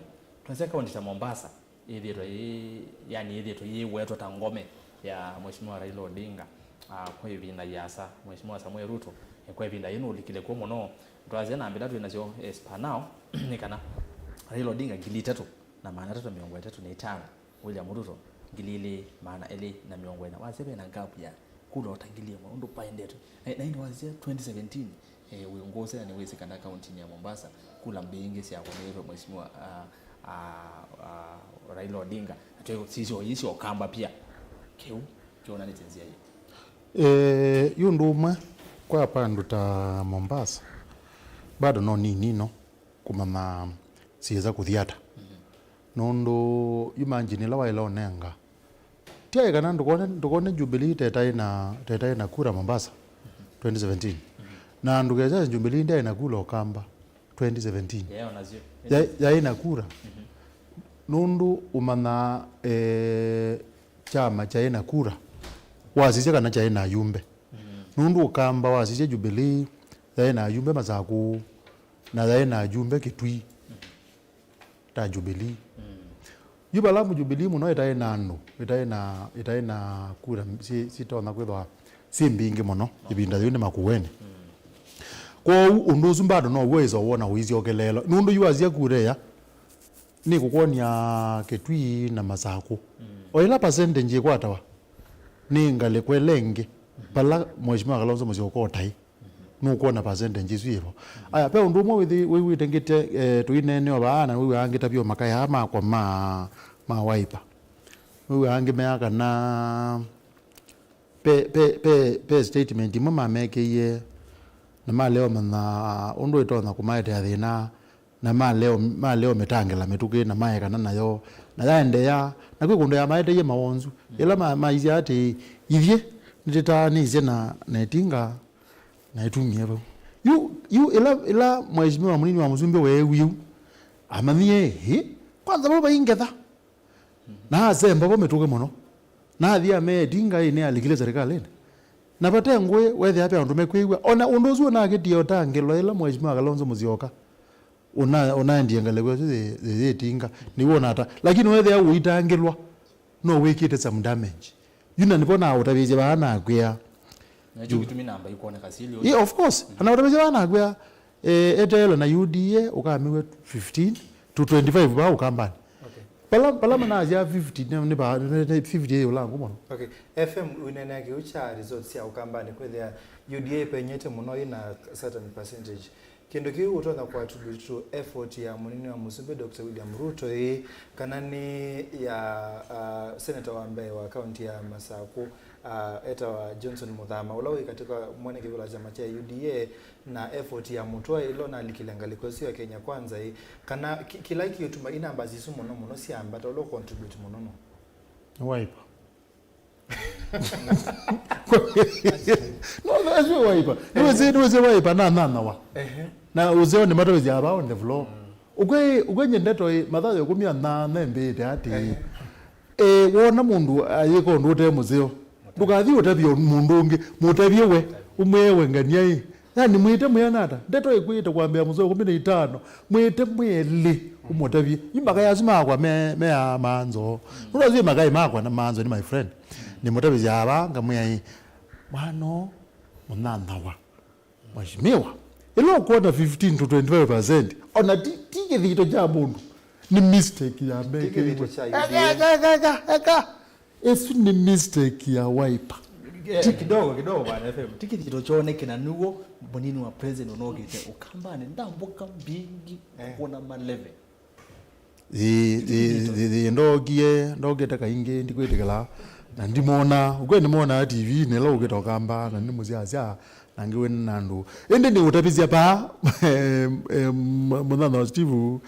twasya kaunti ta Mombasa, ĩthĩĩtwe yĩ, yani, ĩthĩĩtwe yĩwetwa ta ngome ya Mheshimiwa Raila Odinga, ah, kwa ĩvinda yĩasa. Mheshimiwa Samuel Ruto, eh, kwa ĩvinda yĩĩ nũlikile kw'o mũno. Twasya namba ila twĩ nasyo, eh, as per now, nĩ kana Raila Odinga ngili itatũ na maana atatũ mĩongo ĩtatũ na itano, William Ruto ngili ilĩ maana elĩ na mĩongo ĩna. Wasya ve na gap ya kula o ta ngili ĩmwe, ũndũ vaendetwe. Na, na ĩndĩ wasisya twenty seventeen, eh, wĩ ngũsĩ na nĩwĩsĩ kana kauntinĩ ya Mombasa, kula mbingĩ syakũnĩĩtwe Mheshimiwa, ah, ah, ah, Raila Odinga. Na twĩ sisyo ii sya Ũkamba pia. Kĩu kĩonanĩtye nzĩa ĩyo. Eh, yu ũndũ ũmwe kwa vandũ ta Mombasa, bado no nini no kũmanya syĩsa kũthi ata. Nũndũ yu margin ĩla waĩle ũnenga, tyaĩ kana ndũkone, ndũkone Jubilee tetaĩ na, tetaĩ na kura Mombasa twenty seventeen. Na ndũkesya Jubilee ndyaĩ na kura Ũkamba twenty seventeen. Yaĩ na kura. Nũndũ ũmanyaa, eh, kyama kyaĩ na kura, wasisya kana kyaĩ na ayumbe. Nũndũ Ũkamba wasisya Jubilee yaĩ na ayumbe Masakũ, na yaĩ na ayumbe Kĩtui ta Jubilee. Yu vala Jubilee mũno ĩtaĩ na andũ, ĩtaĩ na, ĩtaĩ na kura syĩ-, syĩtonya kwĩthwa syĩ mbingĩ mũno ĩvinda yĩu nĩ Makueni. Kwoou ũndũ ũsu bado now'o wĩsa wona ũisyokeleelwa. Nũndũ yu wasya kura ĩya, nĩkũkwony'a Kitui na Masakũ. O ĩla percentage ĩkwatawa, nĩ ngalĩko ĩla ĩngĩ, vala Mheshimiwa Kalonzo Musyoka ũtaĩ. Nũkwona percentage ĩsu yĩvo. Aya, ve ũndũ ũmwe wĩthi-, wĩw'ĩte ngĩte, eh, tũineenewa vaa, na wĩw'aa ngĩtavya makayaa makwa ma, ma Wiper. Wĩw'aa ngĩmea kana ve, ve, ve, ve statement imwe mamekĩie, na malea ũmanya ũndũ ĩtonya kũmaetea thĩna, na malea, malea ũmĩtangĩla mĩtũkĩ, na maekana nayo, na yaendeea, na kwĩ kũndũ yamaeteie mawonzu. Ĩla ma-, maisye atĩ, ithyĩ nĩtĩtaanĩsye na, na ĩtinga, na ĩtumie vau. Yu, yu ĩla, ĩla Mheshimiwa mũnini wa mũsumbĩ weewie ũu, amanyie, ĩ, kwanza vau vai ngetha. Na asemba vo mĩtũkĩ mũno. Na athi amea ĩtinga ĩĩ nĩyalikile serikalĩnĩ. Na vate ngũĩ wethĩa ve andũ mekwĩw'a. Ona ũndũ ũsu ũnakĩtie ũtangĩlwa ĩla Mheshimiwa Kalonzo Musyoka ũna-, ũnaendie ngalĩko ĩsu yĩ, yĩ, yĩ ĩtinga. Nĩw'o ũnata. Lakini wethĩa ũitangĩlwa, no wĩkĩte some damage. Yu na nĩvo naũtavĩsye vaa nakwĩa. Na kyo kĩtumi namba ikwoneka silio. Yeah, of course. Anaũtavĩsye vaa nakwĩa, eh, eteela na U D A ũkamĩw'a fifteen to twenty-five vaa Ũkambanĩ. Okay. Pala, pala manasya fifty, nĩ, nĩ, ba-, nĩ, nĩ fifty yĩ ũlangu mũno. Okay. F M, ũineenea kĩu kya results sya Ũkambanĩ kwĩthĩa U D A ĩpenyete mũno ĩna certain percentage. Kĩndũ kĩu ũtonya kũ attribute to effort ya mũnini wa mũsumbĩ Doctor William Ruto ĩĩ, kana nĩ ya, ah, senator wa mbee wa kaunti ya Masakũ, ah, etawa Johnson Muthama, ũla wĩ katĩ ka mwene kĩvĩla kyama kya U D A, na effort ya mũtwe ĩla ũnalikile ngalĩko ĩsu ya Kenya Kwanza ĩĩ, kana ki-, kĩla kĩũtuma inamba isu mũno mũno syambata, ũla ũcontribute mũno no Wiper. No, no, acio Wiper. Nĩwĩsĩ, nĩwĩsĩ Wiper na nanawa. Ehe. Na ũseo nĩ matawĩsya aba on the floor. Ũkwĩ, ũkwĩ nye ndeto ĩ, Mathayo ĩkũmi na nana ĩmbĩĩte atĩ, ehe, eh, wona mũndũ ayĩka ũndũ ũte mũseo, ndũkathi ũtavye mũndũ ũngĩ, mũtavye we, ũmwĩe we ngania ĩ. Yani, mwĩte mwĩana ata? Ndeto ĩkwĩte kwambĩa mũsoa ĩkũmi na itano. Mwĩte mwĩ elĩ ũmũtavye. Yu makaya asu makwa me, me aa manzo. Nũndũ asu makai makwa na manzo nĩ my friend. Nĩmũtavĩsya ava, ngamwĩa ĩ, mwana ũũ mũnyanyawa. Mheshimiwa, ĩla ũkwona fifteen to twenty-five percent, ona ti, ti kĩthito kya mũndũ. Nĩ mistake ya mekĩiwe. Eka, eka, eka, eka, eka. Ĩsu nĩ mistake ya Wiper. Eh, ti kidogo, kidogo, bwana F M. Ti kĩthito kyoneke na nĩw'o mũnini wa president ũnokĩte Ũkambanĩ ndambũka mbingĩ, eh, kuona maleve. Ĩĩ, ĩĩ, ĩĩ, ĩĩ, ndokie, ndokĩte kaingĩ, ndikwĩtĩkĩla. Na ndimona, ũkwĩ nĩmonaa T V-inĩ ĩla ũkĩte Ũkamba, na nĩmũsyasya, na ngĩwene na andũ. Ĩndĩ nĩũtavĩsya paa, em, em, mũnyanyawa Steve,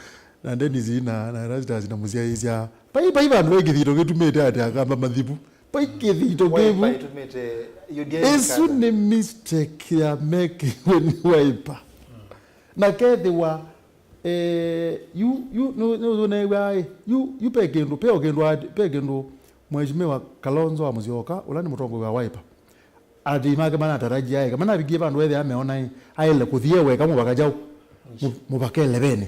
na Dennis na, na Erastus na mũsyaĩĩsya. Vai, vai vandũ vai kĩthito kĩtumĩte atĩ Akamba mathivu. Vai kĩthito kĩvu. Vai ĩtumĩte U D A. Ĩsu nĩ mistake ya mekĩwe nĩ Wiper. Na kethĩwa, eh, yu, yu, nũ-, nũneew'a ĩ, yu, yu pe kĩndũ, pe o kĩndũ, ati-, pe kĩndũ Mheshimiwa Kalonzo wa Musyoka, ũla nĩ mũtongoi wa Wiper. Atĩi make manatarajia ĩ, kana navikie vandũ ethĩa ameona ĩ, aĩle kũthi e weka mũvaka kyaũ? Mũ-, mũvaka elevenĩ.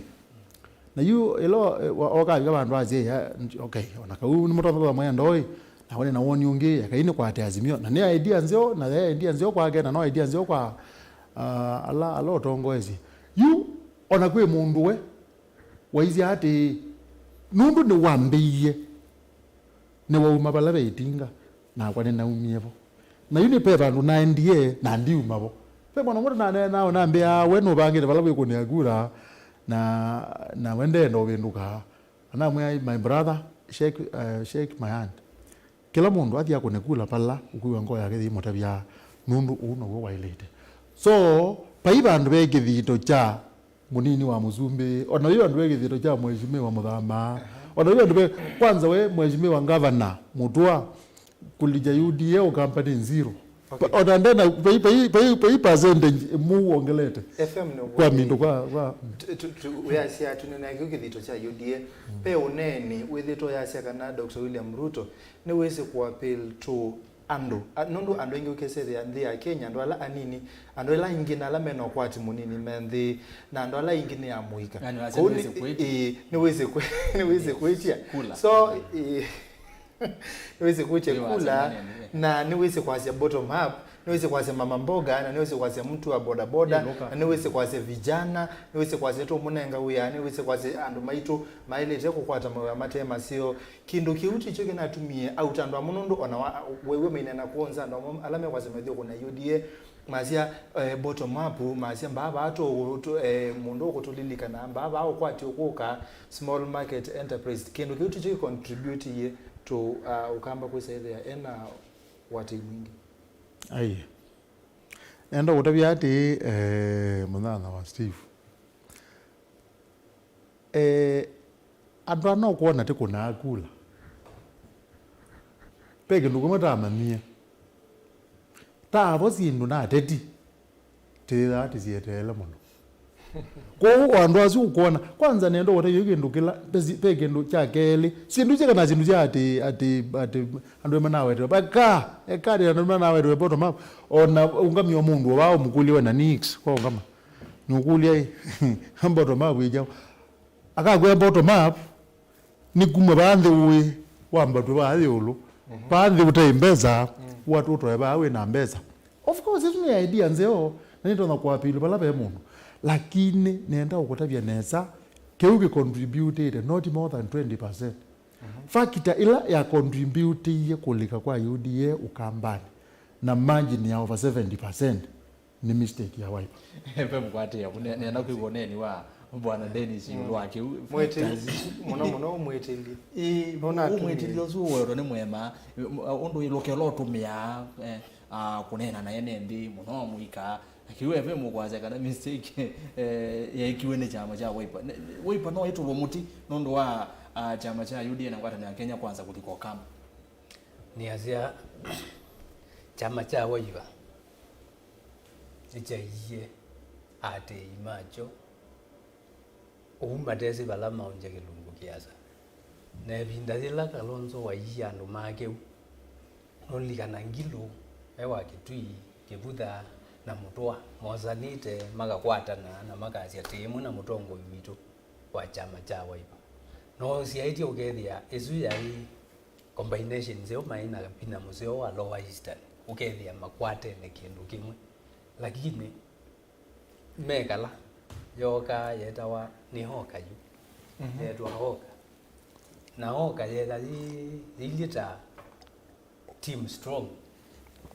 Na yu ĩla, eh, wa-, okavika vandũ asya ĩ, "Ah, okay, ona kau nĩmũtonya kwĩthwa mwenda ũĩ, na wone na woni ũngĩ, ekai nĩkwate Azimio." Na nĩ idea nzeo, na ya idea nzeo kwake, na no idea nzeo kwa, ah, ala, ala ũtongoesye. Yu, ona kwĩ mũndũ we, waisye atĩ, nũndũ nĩwambĩie, nĩwauma vala ve ĩtinga, nakwa nĩnaumie vo. Na yu nĩ ve vandũ naendie, na ndiuma vo. Ve mwana mũndũ naneenaa, ũnambĩaa, "We nũvangĩte vala wĩkũnĩa kura, na, na we ndenda ũvĩndũka." Anamwĩa, "My brother, shake, eh, shake my hand." Kĩla mũndũ athi akũne kula vala ũkwĩw'a ngoo yake yĩimũtavya, nũndũ ũu now'o waĩlĩte. So, vai vandũ ve kĩthito kya mũnini wa mũsumbĩ, ona vai vandũ ve kĩthito kya Mheshimiwa Mũthama, ona vai vandũ ve, kwanza we Mheshimiwa Ngavana Mũtua, kũlikya U D A Ũkambanĩ nĩ zero. Okay. Pa-, ona ndena, vai, vai, vai, vai percentage ĩmwe wongelete. F M nĩ kwa mindu kwa, kwa. Tu-, tu-, tu-, wĩasya tũnene kĩu kĩthito kya U D A. Ve ũneeni wĩthĩtwe yasya kana Doctor William Ruto nĩwĩsĩ kũ appeal to andũ. A-, nũndũ andũ aingĩ ũkĩsethĩa nthĩ ya Kenya, andũ ala anini, andũ ala aingĩ na ala mena ũkwati mũnini me nthĩ, na andũ ala aingĩ nĩ ya mũika. Yaani, wasya Kwoou nĩ-, nĩwĩsĩ kwĩtya. Ĩĩ, nĩwĩsĩ kwĩ-, nĩwĩsĩ kwĩtya. Kula. So, ĩĩ, nĩwĩsĩ kwĩtya kula, na nĩwĩsĩ kwasya bottom up, nĩwĩsĩ kwasya mama mboga, na nĩwĩsĩ kwasya mtu wa bodaboda, na nĩwĩsĩ kwasya vijana, nĩwĩsĩ kwasya tũmũnenga wĩa, nĩwĩsĩ kwasya andũ maitũ maĩlĩte kũkwata mawĩa mate maseo. Kĩndũ kĩu tikyo kĩnatumie auta andũ amwe, nũndũ ona wa-, wew'e maineena kwonza andũ amwe ala mekwasya methĩo kũna U D A, masya, eh, bottom up, masya mbaa vaa tũ-, tũ-, eh, mũndũ ũkũtũlilikana, mbaa vaa ũkwati ũkũka, small market enterprise. Kĩndũ kĩu tikyo kĩcontributie to, uh, Ũkamba kwĩsa ĩthĩa ena watei mwingĩ. Ai. Nenda kũtavya atĩĩ, eh, mũnyanya wa Steve. Eh, andũ ana ũkwona tĩkũnaa kula. Ve kĩndũ kĩmwe tamanyie. Tavo syĩndũ na ateti. Tĩĩthaa tĩsyeteele mũno. Kwoou o andũ asu ũkwona, kwanza nenda ũtavya kĩndũ kĩla, ve si-, ve kĩndũ kya kelĩ. Syĩndũ syĩ kana syĩndũ sya atĩ, atĩ, atĩ andũ ĩmwe nawetewe. Eka, eka atĩ andũ ĩmwe nawetewe bottom up. O na ũngamia mũndũ o vaa ũmũkũlye we na nix, kwa ũngama. Nũkũlya ĩ, bottom up ĩ kyaũ? Akakwĩa bottom up, nĩ kuma vaa nthĩ ũĩ, wambatwe vaa ĩũlũ. Vaa nthĩ ũtaĩ mbesa, watu ũtoe vaa wĩ na mbesa. Of course, ĩsu nĩ idea nzeo, na nĩtonya kũappeal vala ve mũndũ. Lakini nenda ũkũtavya nesa, kĩu kĩcontributĩte not more than twenty percent. Factor ĩla yacontributĩie kũlika kwa U D A Ũkambanĩ na margin ya over seventy percent. Nĩ mistake ya Wiper. Ve mũkwatĩĩa, ne-, nenda kwĩw'a ũneeni wa Bwana Dennis ĩũlũ wa kĩu. Mwĩtĩli, mũno mũno ũmwĩtĩli. Ĩ, nũnatumie. Ũmwĩtĩli ũsu ũwetwe nĩ mũema, ĩ, m-, ũndũ ĩlũke ũla ũtũmĩaa, eh, ah, kũneena naye nĩ nthĩ mũno mũika. Na kĩu e ve mũkwasya kana mistake, eh, yeekiwe nĩ kyama kya Wiper. Ne-, Wiper no ĩtũlwe mũtĩ nũndũ wa, ah, kyama kya U D A na ngwatanĩo ya Kenya Kwanza kũlika Ũkamba. Nĩasya kyama kya Wiper nĩkyaie aatĩĩi makyo ũu matesĩ vala maũngye kĩlungu kĩasa. Na ĩvinda yĩla Kalonzo waiie andũ make ũu, nũlilikana Ngilu, e wa Kitui, Kĩvutha, na Mũtũa mosanĩte makakwatana na makasya, "Twĩ ĩmwe na mũtongoi witũ wa kyama kya Wiper." No syaĩtye ũkethĩa ĩsu yaĩ combination nzeo maĩ na vinya mũseo wa Lower Eastern, ũkethĩa makwatene kĩndũ kĩmwe. Lakini mekala yookaa yetawa nĩ Oka yu. Mhm. Yeetwa Oka. Na Oka yetha yĩ-, yĩilyĩ ta Team Strong.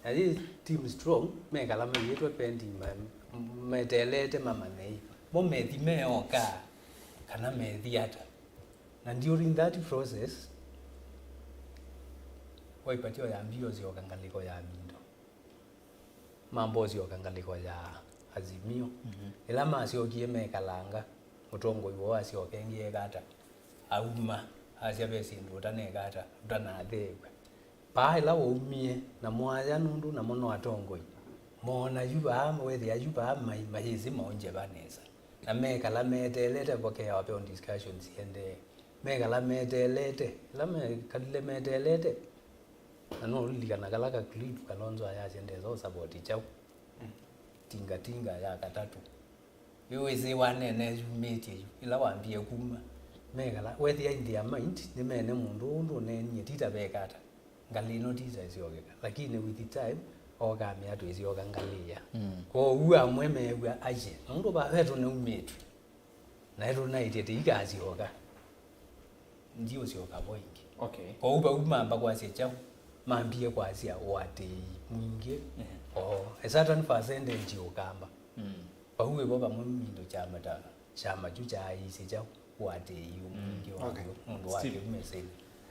Na yĩ Team Strong mekala maiĩtwe pending ma-, meteelete mamanye mo methi meoka kana methi ata. Na during that process, Wiper tyo yambie ũsyoka ngalĩko ya Mindo. Mamba ũsyoka ngalĩko ya Azimio. Mhm. Ĩla masyokie mekalanga, mũtongoi woo asyoka ĩngĩ eka ata? Auma, asya ve syĩndũ ũtaneka ata, ũtanatheew'a. Paa ĩla waumie, namo aya nũndũ namo no atongoi, moona yu vaa, wethĩa yu vaa mai-, mayĩsĩ maũngye va nesa. Na mekala meteelete vo keawa peũ discussion siendee. Mekala meteelete, ĩla mekalile meteelete. Na no ũlilikana kala ka clip Kalonzo ayasya ndesa ũsavoti kyaũ? Tingatinga ya katatũ. Yu wĩsĩ wanene yumĩtye yu, ĩla wambie kuma. Mekala, wethĩa in their mind, nĩmene mũndũ ũũ ũndũ ũneenie, tita veka ata. Ngalĩ ĩno tita ĩsyokeka. Lakini with time, okamĩa twĩsyoka ngalĩ ya. Mm. Kwoou amwe meew'a aye, nũndũ vaa vetũ nĩumĩtw'e. Na ĩtũnaĩtye tĩikasyoka. Ndiũsyoka vo ĩngĩ. Okay. Kwoou vau mamba kwasya kyaũ? Mambie kwasya ũatĩĩi mwingĩ. Ehe. Oo, a certain percentage ũkamba. Mm. Vau ĩvo vamwe Mindo kyama ta kyama kyu kyaaĩisye kyaũ? Ũatĩĩi mwingĩ wa, okay, nũndũ wa kĩu mesĩlĩ.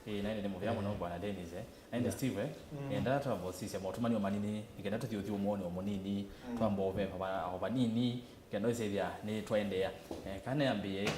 Ĩĩ, na ĩndĩ nĩ mũvea mũno, yeah, Bwana Dennis, eh? Na ĩndĩ, yeah, Steve, eh? Mm. Nĩendaa twamba ũsisya maũtũmanĩo manini, nĩ kenda tũthiĩ ũthyũmũonĩ o mũnini, mm, twamba ũveva va-, o vanini, kenda ũisĩthya nĩ twaendeea. Eh, kana nĩambĩe,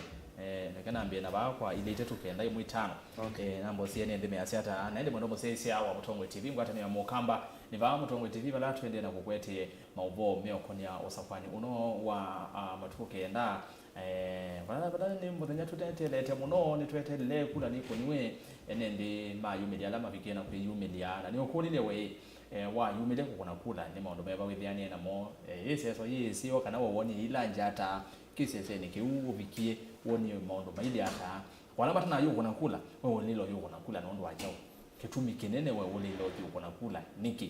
eh, neke nambĩe na vaa kwa ilĩ itatũ kenda ĩmwe itano. Okay. Eh, namba ũsie nĩ nthĩ measya ata, na ĩndĩ mwendo mũsyaĩĩsya wa Mũtongoi T V, ngwatanĩo ya Mũkamba, nĩ vaa Mũtongoi T V, vala tũendee na kũkũetee maũvoo meũkonĩa ũsakũani ũno wa, ah, matukũ kenda. Eh, vala, vala nĩ mũthenya tũteteelete mũno, nĩtweteelile kula nĩkũniwe, ene nthĩ mayumĩlya ala mavikie na kwĩyumĩlya. Na nĩũkũlilye we, eh, wayumĩlya kũkũna kula, nĩ maũndũ meva wĩthĩanĩe namo, eh, ĩseso yĩĩsĩwa kana wawoni ila njata kĩsesenĩ kĩu ũvikie, wonie maũndũ mailye ata. Kwa ala matanayũkũna kula, we ũlĩlwe ũyũkũna kula nũndũ wa kyaũ? Kĩtumi kĩnene we ũlĩlwe ũthi ũkũna kula nĩkĩ?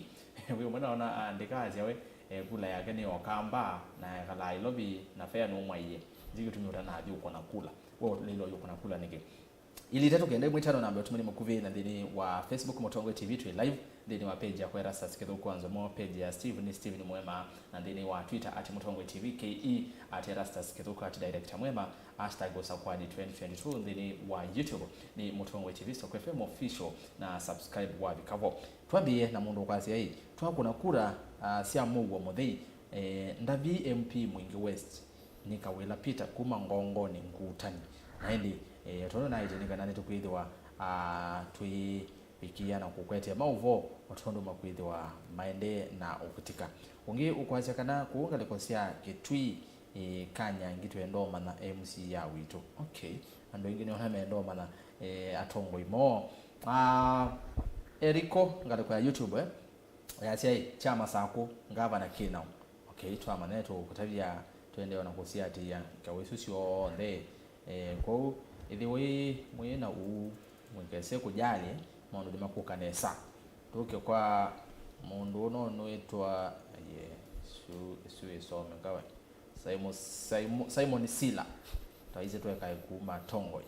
Wĩ ũmwe naona aandĩka asya we, eh, kula yake nĩ Okamba, na ekalaa Nairobi, na fea nũmwaie. Nzi kĩtumi ũtanathi ũkũna kula. We ũlĩlwe ũyũkũna kula nĩkĩ? Ili itatũ kenda ĩmwe itano namba ũtũmani mũkuvĩ na nthĩnĩ wa Facebook Mũtongoi T V twĩ live nthĩnĩ wa page yakwa Erastus Kĩthũku wa Nzomo, page ya Steve nĩ Steven Mwema, na nthĩnĩ wa Twitter at Mũtongoi T V K E, at Erastus Kĩthũku, at Director Mwema, hashtag Usakwani twenty twenty-two, nthĩnĩ wa YouTube nĩ Mũtongoi T V Stock F M Official, na subscribe wavika vo. Twambĩĩe na mũndũ ũkwasya ĩ, twakũna kura, ah, sya mũuo mũthei, eh, ndavi M P Mwingi West. Nĩ Kawĩla Peter kuma Ngongoni Ngutani. Na ĩndĩ, eh, tondũ naĩtye nĩ kana nĩtũkwĩthĩwa, ah, twĩĩkĩĩa na kũkwetya maũvoo o tondũ makwĩthĩwa maendee na ũkũtika. Ũngĩ ũkwasya kana kũu ngalĩko sya Kĩtui, eh, Kanyangi twenda ũmanya M C A witũ. Okay. Andũ aingĩ nĩona menda ũmanya, eh, atongoi moo. Ah, Eriko, ngalĩko ya YouTube, eh? Yasya ĩ, kya Masakũ, ngavana kĩ naũ? Okay, twamanya tũkũtavya tũendee ona kũsiatĩĩa ngewa isu syonthe. Eh, kwoou, ĩthĩwai mwĩ na ũu, mũikese kũjali, maũndũ nĩmakũka nesa. Tũke kwa mũndũ ũno nũĩtwa, ye, su, su ĩsome ngawe. Simon, Simon, Simon Sila. Twaisye twekae kuma Tongoi.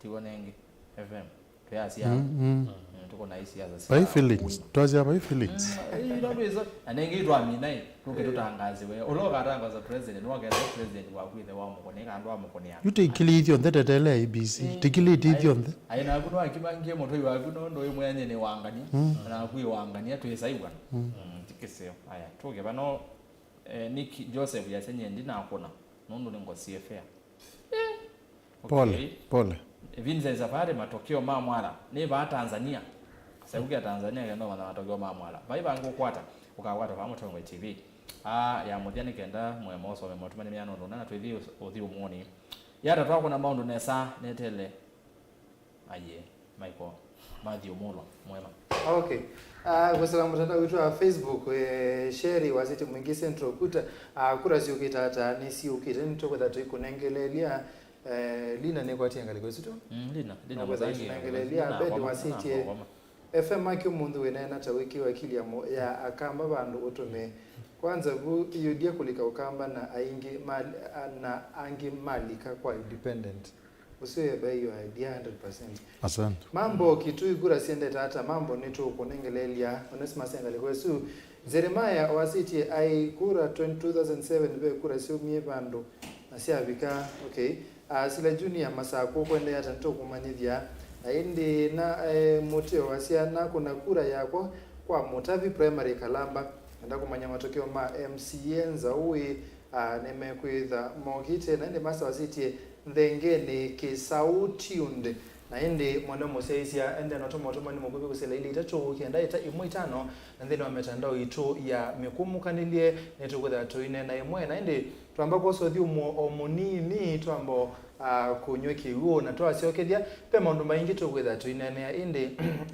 Tiw'o nengĩ F M. Twĩasya. Mm, mm. Mm, tũkũna isiasa sya By feelings. Twasya by feelings. Mm, ino ndwĩso. Na nengĩ twamina ĩ. Tũke tũtangaziwe. Ũla ũkatangaza president, nĩwakesa president waku ĩthe wa mũkũnĩa, kana andũ amũkũnĩa. Yu tĩkĩlĩ ithyonthe tetele A B C. Eh, tĩkĩlĩte ithyonthe. Ai naku nĩwakimangie mũtũi waku nũndũ wĩ mwĩanĩe nĩ wangania. Mm. Naku ĩwangania twĩsaiwana. Mm. Mm, tikĩseo. Aya, tũke vano, eh, Nick Joseph yasya nyie ndinakũna nũndũ nĩ ngosie fea. Pole, okay. Pole. Vincent Safari, matokeo ma Mwala nĩ vaa Tanzania. Saukĩa Tanzania kenda ũmanya matokeo ma Mwala. Vai vangĩ ũkwata, ũkakwata vaa Mũtongoi T V. Ah, ya mũthya nĩ kenda Mwema ũsome motuma nĩ mĩana ũndũ na twĩthi ũthi ũmũni. Yata twakũna maũndũ nesa netele. Aiee, Michael Matthew Mulwa, Mwema. Okay. Ah, kwĩsĩla mũtandao witũ wa Facebook, eh, Sherry wasĩtye Mwingi Central Kuta, ah, kura syũkĩte ata? Nĩsyũkĩte, nĩtũkwĩtha tũikũnengeleelya. Eh, Lina nĩkwatie ngalĩko ĩsu tu? Mm, Lina, Lina nũkwĩtha Mũthangi, ĩkũnengeleelya. Lina Abedi akoma, wasĩtye, akoma. F M Maki ũmũnthĩ wĩneena ta wĩkĩwa akili ya mo-, ya Akamba vandũ ũtũme. Kwanza vu iyũlya kũlika Ũkamba na aingĩ mal-, a-, na angĩ malika kwa independent. Ũsu ebe your idea hundred percent. Asante. Mambo Kitui kura siendete ata? Mambo nĩtũkũnengeleelya. Onesimus e ngalĩko ĩsu. Jeremiah wasĩtye ai kura twenty, two thousand seven ve kura syaumie vandũ na syavika. Okay. Ah, Sila Junior Masakũ kwendeea ata nĩtũkũmanyĩthya. Na ĩndĩ na, eh, Mũteo wasya nakũna kura yakwa kwa Mũtavi Primary Kalamba. Nenda kũmanya matokeo ma M C A nzaũ ĩ, ah, nĩmekwĩtha mokĩte. Na ĩndĩ Master wasĩtye Nthengeni Kĩsaũ tuned. Na ĩndĩ mwenda mũsyaĩĩsya ende na tũma ũtũmani mũkuvĩ kũsĩla ilĩ itatũ kenda ĩta ĩmwe itano, na nthĩnĩ wa mitandao itũ ya mĩkũmũkanĩlye nĩtũkwĩtha tũineena ĩmwe. Na ĩndĩ twamba kwosa ũthyũmũo o mũnini, twamba, ah, kũnyw'a kĩw'ũ na twasyokethya, ve maũndũ maingĩ tũkwĩtha tũineenea, ĩndĩ,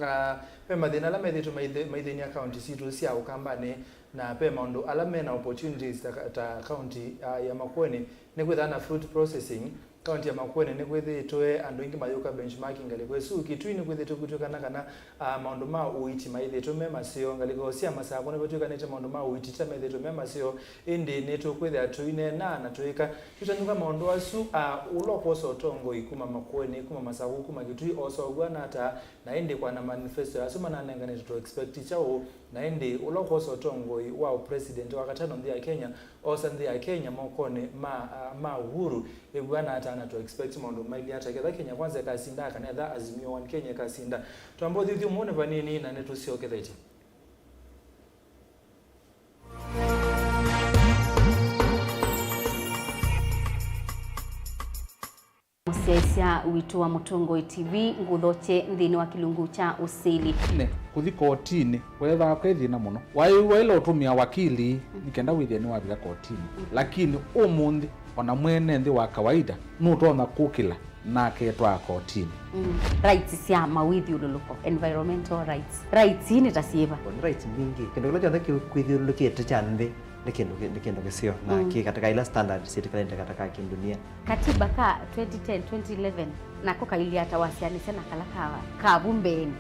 ah, ve mathĩna ala methĩĩtwe maithĩ-, maithĩny'a kaunti sitũ sya Ũkambanĩ, na ve maũndũ ala me na opportunities ta, ta kaunti, ah, ya Makueni nĩkwĩthaa na food processing. Kaunti ya Makueni nĩkwĩthĩĩtwe andũ aingĩ mayũka benchmarking ngalĩko ĩsu. Kitui nĩkwĩthĩĩtwe kũtw'ĩkana kana, ah, maũndũ ma ũiiti maithĩĩtwe me maseo. Ngalĩko sya Masakũ nĩvatw'ĩkanĩte maũndũ ma ũiiti ta methĩĩtwe me maseo, ĩndĩ nĩtũkwĩthĩa tũineena na tũĩka tũtanũka maũndũ asu, ah, ũla ũkwosa ũtongoi kuma Makueni, kuma Masakũ, kuma Kitui, osa ũw'ana ata, na ĩndĩ kwa na manifesto asu mananenganĩte tũ expect kyaũ, na ĩndĩ ũla ũkwosa ũtongoi wa president wa katano nthĩ ya Kenya, osa nthĩ ya Kenya mokonĩ ma, ah, ma Uhuru, ĩw'ana ata na tũ expect maũndũ mailye ata ketha Kenya Kwanza ĩkasinda kana etha Azimio One Kenya ĩkasinda. Twamba ũthyũthyũmũnĩ vanini na nĩtũsyokethetye. Mũsyaĩĩsya witũ wa Mũtongoi T V ngũthokye nthĩnĩ wa kĩlungu kya ũsili. Nĩ kũthi kotinĩ weethaa kwĩ thĩna mũno. Waĩ waĩle ũtũmĩa wakili nĩ kenda wĩthĩe nĩwavika kotinĩ. Lakini ũmũnthĩ, o na mwene nthĩ wa kawaida nũtonya kũkĩla Naketwaa kotinĩ. Mm. Rights sya mawĩthyũlũlũko, environmental rights. Rights ii nĩ ta syĩva? Nĩ rights mbingĩ. Kĩndũ kĩla kyonthe kĩkwĩthyũlũlũkĩte kya nthĩ nĩ kĩndũ kĩ-, nĩ kĩndũ kĩseo, na mm, kĩ katika ila standard syĩtĩkanĩte katika kĩndunia. Katiba ka twenty ten, twenty eleven, nako kailyĩ ata wasyaanĩsya na kala ka, ka vu mbeenĩ?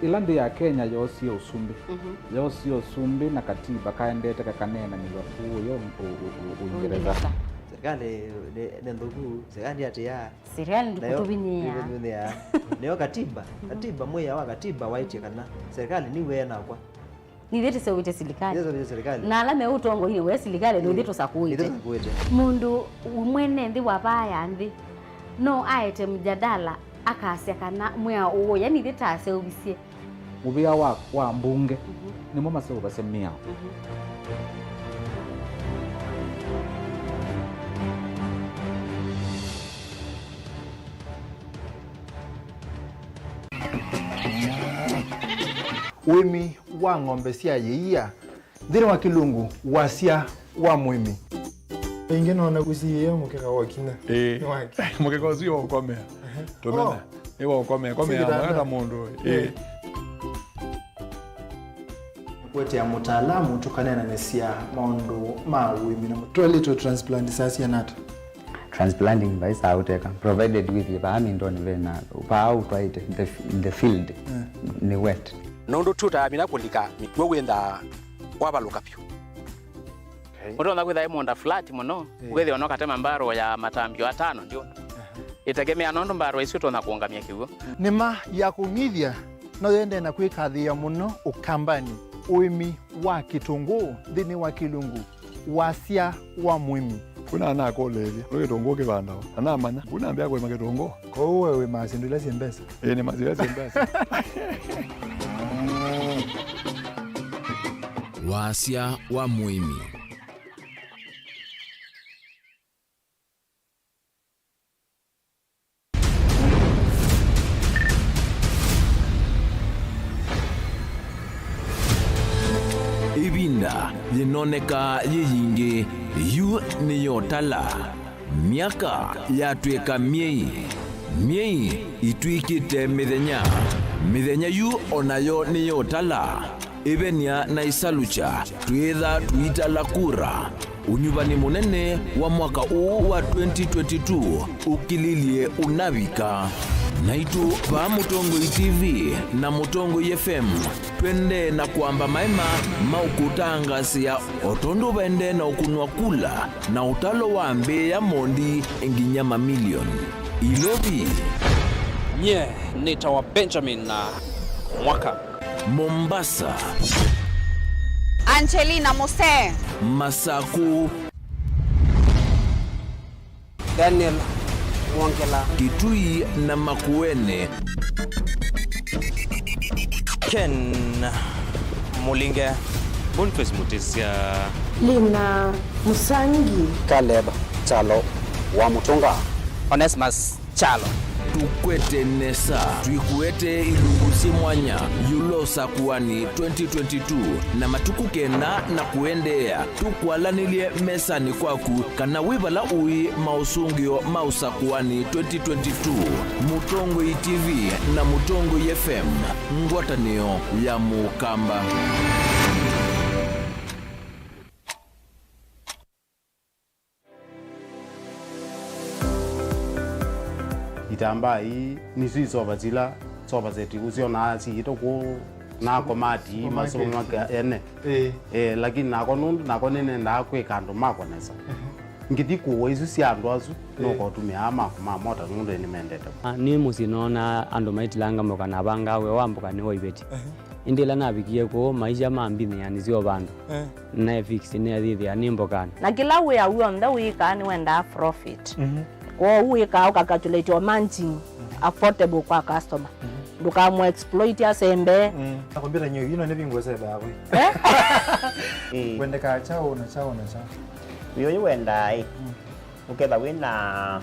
Ĩla nthĩ ya Kenya yoosie ũsumbĩ, mhm, yoosie ũsumbĩ na katiba kaendete kakaneenanĩw'a kũũya ũ-, ũ-, ũ-, ũ-, Ũingereza. Ũingereza. Serikali nĩ, nĩ nthũku, serikali atĩa? Serikali ndĩkũtũvinyĩĩa. Nayo ndĩkũtũvinyĩĩa. Nĩyo katiba, katiba, mwĩao wa katiba waĩtye kana serikali nĩw'e nakwa. Nithyĩ tũseũvĩtye silikalĩ. Nithyĩ tũseũvĩtye silikalĩ. Na ala me ũtongoinĩ we silikalĩ, nĩ ithyĩ tũsakũĩte. Ithyĩ tũsakũĩte. Mũndũ mwene nthĩ wa vaa ya nthĩ no aete mjadala akasya kana mwĩao ũũ, yani ithyĩ taseũvisye. Mũvĩa wa, wa mbunge, mhm, nĩmo maseũvasya mĩao. Mhm. Ũĩmi wa ng'ombe sya ĩia. Nthĩnĩ wa Kĩlungu, wasya wa mũĩmi. Ĩngĩ nona ũsiĩĩe mũkeka wa kinya. Ĩĩ. Nĩ wake. Mũkeka ũsu wa ũkomea. Ehe. Tũmena. Oh. Nĩ wa ũkomea. Komea kitanda. Mwaka mũndũ. Ĩĩ. Ĩĩ. Kũetea mũtaalamu tũkaneenanĩsya maũndũ ma ũĩmi na mũ-, toilet transplant saa siana ata? Transplanting vai saa ũteka, provided with vaa mindoni vena, vaa ũtwaĩte, the, the field, mm, nĩ wet. Nũndũ tũtamina kũlika mĩkw'ũ wĩnthaa kwavalũka vyũ. Okay. Ũtonya kwĩtha ĩ mũũnda flat mũno, eh, ũkethĩa no katema mbarũ ya matambio atano ndio. Aha. Ĩtegemea nũndũ mbarũ isu ĩtonya kũũngamya kĩw'ũ. Nĩma ya kũng'ithya no yendee na kwĩkathĩĩa mũno Ũkambanĩ, ũĩmi wa kĩtũngũũ nthĩnĩ wa Kĩlungu, wasya wa mũĩmi. Kuna anakũlĩĩlya, nĩ kĩtũngũũ kĩvandawa? Na namanya, kuna ambĩa kũĩma kĩtũngũũ. Kwoou we wĩmaa syĩndũ ila syĩ mbesa? Ĩĩ, nĩmaa syĩndũ ila syĩ mbesa. Wasya wa mũĩmi. Ĩvinda yĩnoneka yĩ yingĩ, yu nĩyotala. Myaka yatw'ĩka myei, myei itw'ĩkĩte mĩthenya, mĩthenya yu o nayo nĩyotala. Ĩvenia na ĩsalukya, twĩĩtha tũitala kura. Ũnyuvani mũnene wa mwaka ũũ wa twenty twenty-two ũkililye ũnavika. Naitũ vaa Mũtongoi T V na Mũtongoi F M twendee na kwamba maema ma ũkũtangaasĩa o tondũ vaendee na ũkũnwa kula na ũtalo wa mbĩĩa mondi nginya mamilioni. Ilovi. Nyie nĩtawa Benjamin na Mwaka. Mombasa. Angelina Muse. Masaku. Daniel Mwongela. Kitui na Makueni. Ken Mulinge. Boniface Mutisya. Lina Musangi. Caleb Kyalo wa Mutunga. Onesmus Kyalo. Tũkwete nesa, twĩkũete ilungu syĩ mwanya ĩũlũ wa ũsakũani twenty twenty-two na matukũ kenda na kũendeea. Tũkwalanĩlye mesanĩ kwaku kana wĩ vala ũĩ maũsũngĩo ma ũsakũani twenty twenty-two. Mũtongoi T V na Mũtongoi F M, ngwatanĩo ya Mũkamba. Itambaa ii nĩsyo isova sila sofa set ũsyonaa siĩtwe kũu na komati ii masomo make ene. Ĩĩ. Eh, lakini nakwa nũndũ nakwa nĩnendaa kwĩka andũ makwa nesa. Ehe. Ngĩthi kũũa isu sya andũ asu, ĩĩ, nũkotũmĩaa maku ma mota nũndũ nĩmendete. Ah, nĩ mũsyĩ noonaa andũ maitilanga mboka na avangaa wĩa wa mboka nĩ wa iveti. Ehe. Ĩndĩ ĩla navikie kũu, maisha ma mbinĩ yanisyo vandũ. Eh. Naefix nĩathĩthĩa nĩ mbokanĩ. Na kĩla wĩa w'onthe wĩkaa nĩwendaa profit. Mhm. Kwoou wĩkaa ũkacalculate o margin, mhm, affordable kwa customer. Mhm. Ndũkamũ exploit asembe. Mm. Na kompyuta nyo ino nĩ vingu sebe hapo. Eh? Eh. Kwendekaa kyaũ na kyaũ na kyaũ. Wĩ ũyũ wendaa ĩ. Mm. Ũketha wĩ na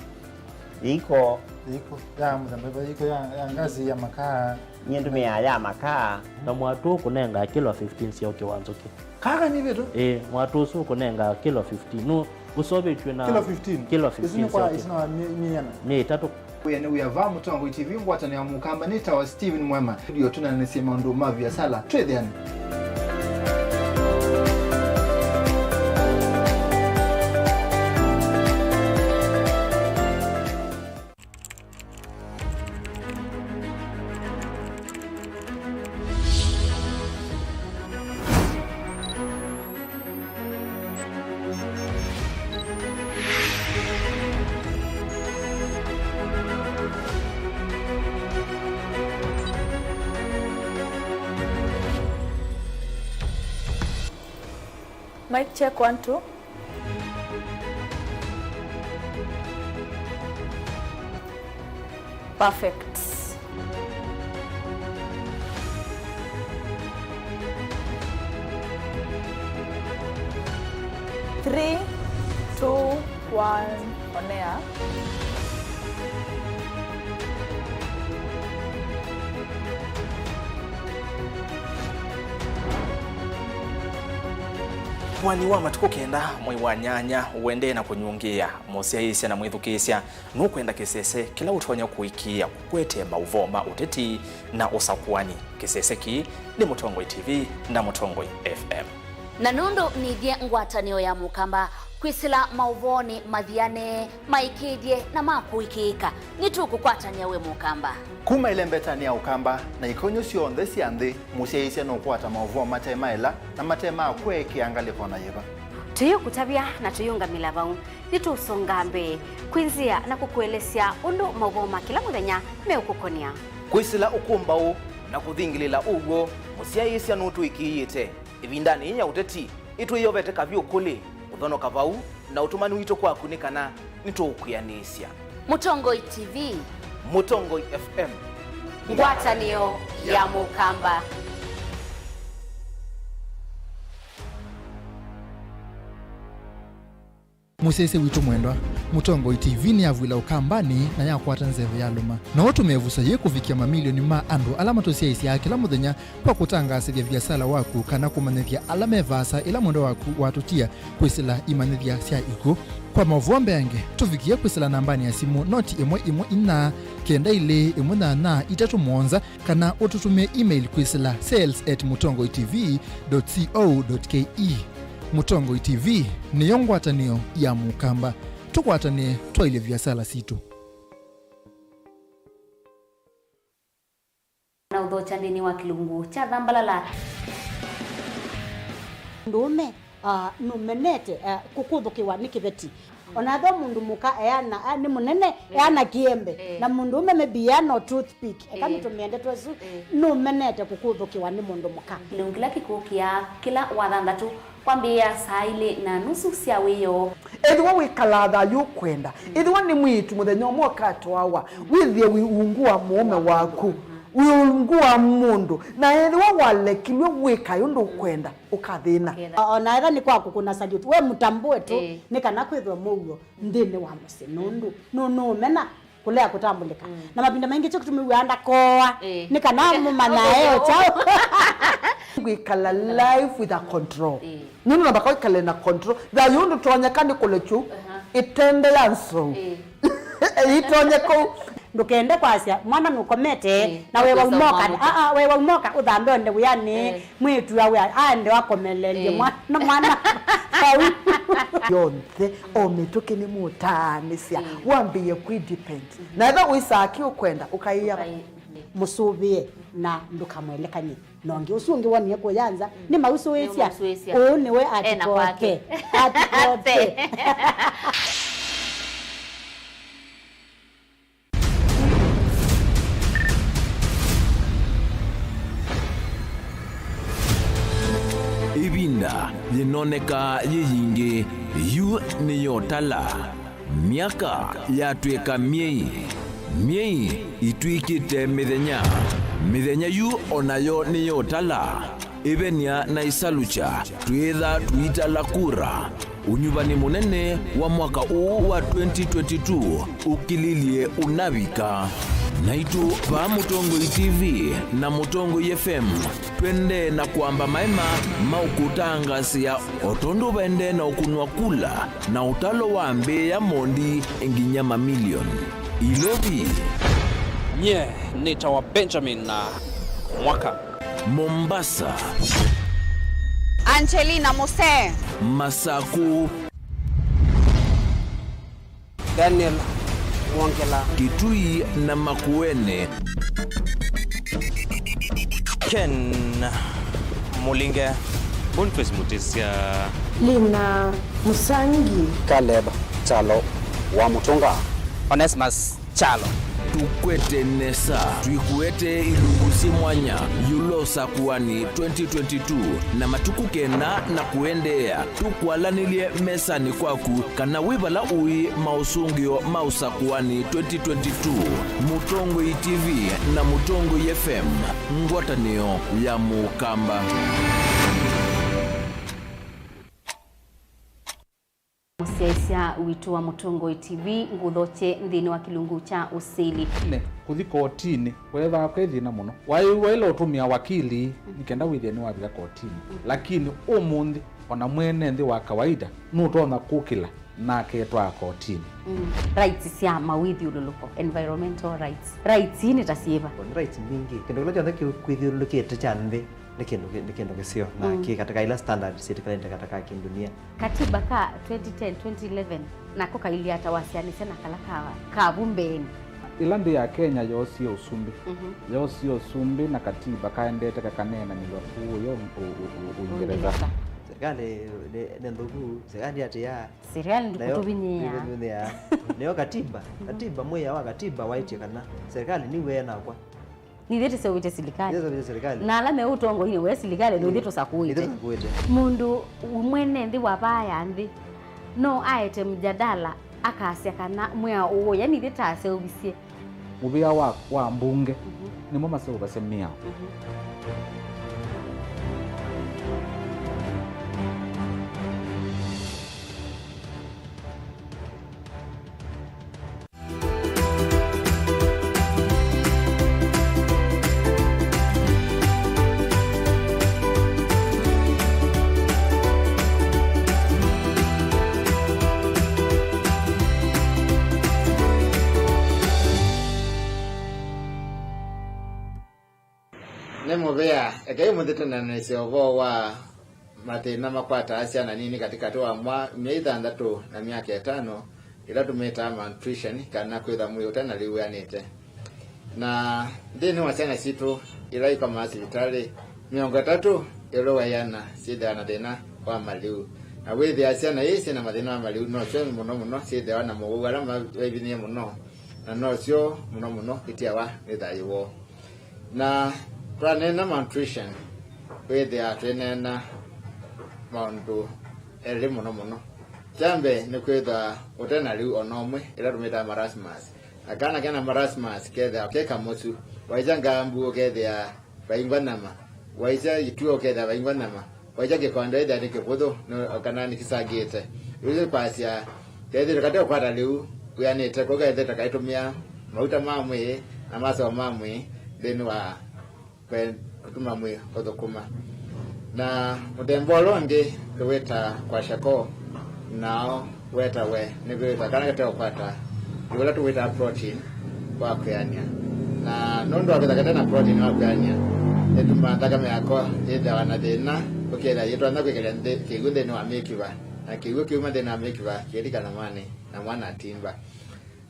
iko. Iko ya mũthemba, iko ya, ya ngazi ya makaa. Nyie ndũmĩaa ya makaa. Na mwatũ ũkũnengaa kilo fifteen sya ũkĩ wa nzũkĩ. Kaka nĩ vitu? Ĩĩ, mwatũ ũsu ũkũnengaa kilo fifteen. Nũ, Ũseũvĩtw'e na kilo fifteen. Kilo fifteen. Isu nĩ kwa syote. Isu nĩ wa mĩ-, mĩana. Mĩ ĩtatũ. Wĩa nĩ wĩa va Mũtongoi T V, ngwatanĩo ya Mũkamba, nĩ tawa Steven Mwema. Ndio tũnanĩsye maũndũ ma viasala. Twĩthĩane. Mic check, one, two. Perfect. Three, two, one, on air. Mwani wa matukũ kenda, mwei wa nyanya, ũendee na kũnyungĩĩa. Mũsyaĩĩsya na mwĩthukĩĩsya nũkwenda kĩsese kĩla ũtonya kũĩkĩĩa kũkwete maũvoo ma ũteti na ũsakũani. Kĩsese kĩĩ nĩ Mũtongoi T V na Mũtongoi F M. Na nũndũ nĩthyĩ ngwatanĩo ya Mũkamba kwĩsĩla maũvoonĩ mathiane, maĩkĩĩthye na ma kũĩkĩĩka, nĩtũkũkwatanĩa wĩ Mũkamba. Kuma ĩlembetanĩ ya Ũkamba na ikonyo syonthe sya nthĩ, mũsyaĩĩsya nũkwata maũvoo mate maela na mate ma kweekea ngalĩko na yĩva. Tũyũkũtavya na tũyũngamĩla vau. Nĩtũũsongaa mbee kwĩ nzĩa na kũkũelesya ũndũ maũvoo ma kĩla mũthenya meũkũkonĩa. Kwĩsĩla ũkũmbaũ na kũthingĩlĩla ũw'o, mũsyaĩĩsya nũtũĩkĩĩte. Ĩvindanĩ yĩĩ ya ũteti, ĩtwĩyovete kavyũ kũlĩ kũthonoka vau na ũtũmani witũ kwaku nĩ kana nĩtũũkwĩanĩsya. Mũtongoi T V. Mũtongoi F M. Ngwatanĩo ya Mũkamba. Mũsyaĩĩsya witũ mwendwa, Mũtongoi T V nĩyavw'ĩla Ũkambanĩ na yakwata nzeve yalũma. No ũtũme ĩvuso yĩĩ kũvikĩa mamilioni ma andũ ala matũsyaĩĩsyaa kĩla mũthenya kwa kũtangaasĩthya viasala waku kana kũmanyĩthya ala me vaasa ĩla mwendwa waku watũtia kwĩsĩla imanyĩthya sya ikw'ũ. Kwa maũvoo mbeange, tũvikĩe kwĩsĩla nambanĩ ya simũ noti ĩmwe ĩmwe inya kenda ilĩ ĩmwe nyanya itatũ mũonza, kana ũtũtũmĩe email kwĩsĩla sales at mũtongoi T V dot co dot K E. Mũtongoi T V nĩyo ngwatanĩo ya Mũkamba. Tũkwatanĩe twaĩlye viasala sitũ. Na ũthokya nthĩnĩ wa kĩlungu kya Thambalala. Mũndũũme, ah, nũmenete, ah, kũkũthũkĩwa nĩ kĩveti. Ona ethĩwa mũndũ mũka eana, ah, nĩ mũnene, eana kĩembe. Eh. Na mũndũũme maybe eana o toothpick. Eka, eh, nĩtũmĩe ndeto ĩsu, eh, nũmenete kũkũthũkĩwa nĩ mũndũ mũka. Kĩlungu kĩla kĩkũkĩa kĩla Wathanthatũ, kwambĩĩa saa ilĩ na nusu sya wĩoo. Ethĩwa wĩkalaa thayũ ũkwenda, ethĩwa nĩ mwĩĩtu mũthenya ũmwe ũkatwawa, wĩthĩe wĩ ungu wa mũũme waku, wĩ ungu wa mũndũ, na ethĩwa walekilw'e wĩkae ũndũ ũkwenda, ũkathĩna. Ũkethĩa. O na ethĩwa nĩ kwa kũkũna salute, we mũtambũe tu, ĩĩ, nĩ kana kwĩthwe mũuo nthĩnĩ wa mũsyĩ, nũndũ nũ-, nũũmena kũlea kũtambũlĩka. Mm. Na mavinda maingĩ kyo kĩtumi wĩaa ndakooa, ĩĩ, nĩ kana mũmanyae o kyaũ. Kwĩkala life with a control. Ĩĩ. Nũndũ nambaka wĩkale na control. Thayũ ndũtonyeka nĩ kũlekyu, aha, ĩtende ya nzou. Ĩĩ. Ĩtonye kũu. Ndũkende kwasya mwana nũkomete, ĩĩ, na wewa ũkwĩsa umoka, ũmwamũkya. Aa, wewa umoka ũthambe onde wĩanĩ, ĩĩ, mwĩĩtu awe aende akomelelye, ĩĩ, mwana, mwana vau. Yonthe, o mĩtũkĩ nĩmũtaanĩsya, ĩĩ, wambĩĩe kwĩ depend. Na ethĩwa wĩsaa kĩ ũkwenda, ũkaĩa. Ũkaĩ-, ĩĩ. Mũsũvĩe na ndũkamwelekany'e. Na ũngĩ ũsu ũngĩ wonie kũya nza, mm, nĩmausũĩsya. Nĩmausũĩsya. Ũũ nĩwe ena kwake. Atikote. Atikote. Ĩvinda yĩnoneka yĩ yingĩ, yu nĩyotala. Myaka yatw'ĩka myei, myei itw'ĩkĩte mĩthenya, mĩthenya yu o nayo nĩyotala. Ĩvenia na ĩsalukya, twĩĩtha tũitala kura. Ũnyuvani mũnene wa mwaka ũũ wa twenty twenty-two ũkililye ũnavika. Naitũ vaa Mũtongoi T V na Mũtongoi F M, twendee na kwamba maema ma ũkũtangaasĩa o tondũ vaendee na ũkũnwa kula na ũtalo wambĩĩa mondi nginya mamilioni. Ilovi. Nye nĩtawa Benjamin na Mwaka. Mombasa. Angelina Muse. Masaku. Daniel Mwongela. Kitui na Makueni. Ken Mulinge. Boniface Mutisya. Lina Musangi. Caleb Kyalo wa Mutunga. Onesmus Kyalo. Tũkwete nesa, twĩkũetee ilungu syĩ mwanya ĩũlũ wa ũsakũani twenty twenty-two na matukũ kenda na kũendeea. Tũkwalanĩlye mesanĩ kwaku kana wĩ vala ũĩ maũsũngĩo ma ũsakũani twenty twenty-two. Mũtongoi T V na Mũtongoi F M, ngwatanĩo ya Mũkamba. Mũsyaĩĩsya witũ wa Mũtongoi T V, ngũthokye nthĩnĩ wa kĩlungu kya ũsili. Nĩ kũthi kotinĩ weethĩawa kwĩ thĩna mũno. Waĩ waĩle ũtũmĩa wakili nĩ kenda wĩthĩe nĩwavika kotinĩ. Lakini ũmũnthĩ, ona mwene nthĩ wa kawaida nũtonya kũkĩla na aketwaa kotinĩ. Mm. Rights sya mawĩthyũlũlũko, environmental rights. Rights ii nĩ ta syĩva? Nĩ rights mbingĩ. Kĩndũ kĩla kyonthe kĩ-, kwĩthyũlũlũkĩte kya nthĩ nĩ kĩndũ kĩ-, nĩ kĩndũ kĩseo na kĩ katĩka ila standard syĩtĩkanĩte katĩka kĩndunia. Katiba ka twenty ten, twenty eleven nako kailyĩ ata wasyaanĩsya na kala ka, ka vu mbeenĩ? Ĩla nthĩ ya Kenya yoosie ũsumbĩ, yoosie ũsumbĩ na katiba kaendete kakaneenanĩw'a kũũ yo Ũ-, Ũ-, Ũ-, Ũingereza. Serikali nĩ, nĩ nthũku, serikali atĩaa. Serikali ndĩkũtũvinyĩĩa. Nĩyo katiba, katiba, mwĩao wa katiba waĩtye kana serikali nĩw'e nakwa. Nithyĩ tũseũvĩtye silikalĩ. Nithyĩ tũseũvĩtye silikalĩ. Na ala me ũtongoinĩ we silikalĩ, nũthyĩ tũsakũĩte. Nithyĩ tũsakũĩte. Mũndũ mwene nthĩ wa vaa ya nthĩ no aete mjadala akasya kana mwĩao ũũ, yani ithyĩ taseũvisye. Mũvĩa wa, wa mbunge nĩmo maseũvasya mĩao. Nĩ mũvea, ekai mũthi tũneenanĩsye ũvoo wa mathĩna makwataa syana nini katĩkatĩ wa mwa-, myei thanthatũ na myaka ĩtano, ĩla tũmĩtaa malnutrition, kana kwĩthwa mwĩĩ ũte na lĩu wĩanĩte. Na nthĩnĩ wa syana sitũ ila ikomaa sivitalĩ, mĩongo ĩtatũ ĩũlũ wa ĩana syĩthĩawa na thĩna wa malĩu. Na wĩthĩa syana ii syĩ na mathĩna ma malĩu, nosyo mũno mũno syĩthĩawa na mowau ala ma-, maivinyĩĩe mũno, na nosyo mũno mũno itiawa nĩ thayũ woo. Na twaneena malnutrition, wĩthĩaa twĩneena maũndũ elĩ mũno mũno. Kya mbee nĩ kwĩthwa ũte na lĩu o na ũmwe, ĩla tũmĩtaa marasmus. Na kana kena marasmus kethĩawa ke kamũsu, waisya ngambu ũkethĩa vaingwa nyama, waisya ituo ũkethĩa vaingwa nyama, waisya kĩkonde wĩthĩa nĩ kĩvũthũ, nĩ, kana nĩkĩsangĩte. Yu nĩ kwasya, kethĩtwe kate ũkwata lĩu wĩanĩte, kũu kethĩtwe kaitũmĩa mauta ma mwĩĩ na maseo ma mwĩĩ nthĩnĩ wa kwe-, kũtuma mwĩĩ ũthũkũma. Na mũthemba ũla ũngĩ tũwĩtaa kwashiorkor, nao wetawe nĩ kwĩthwa kana kate ũkwata ĩũla tũwĩtaa protein wa kwĩanĩa. Na nũndũ wa kwĩthwa kate na protein wa kwĩanĩa, nĩtumaa nthakame yakwa yĩthĩawa na thĩna, ũkethĩa yĩtonya kwĩkĩlya nthĩ, kĩw'ũ nthĩnĩ wa mĩkiva, na kĩw'ũ kĩuma nthĩnĩ wa mĩkiva kĩlika na mwanĩ, na mwana atimba.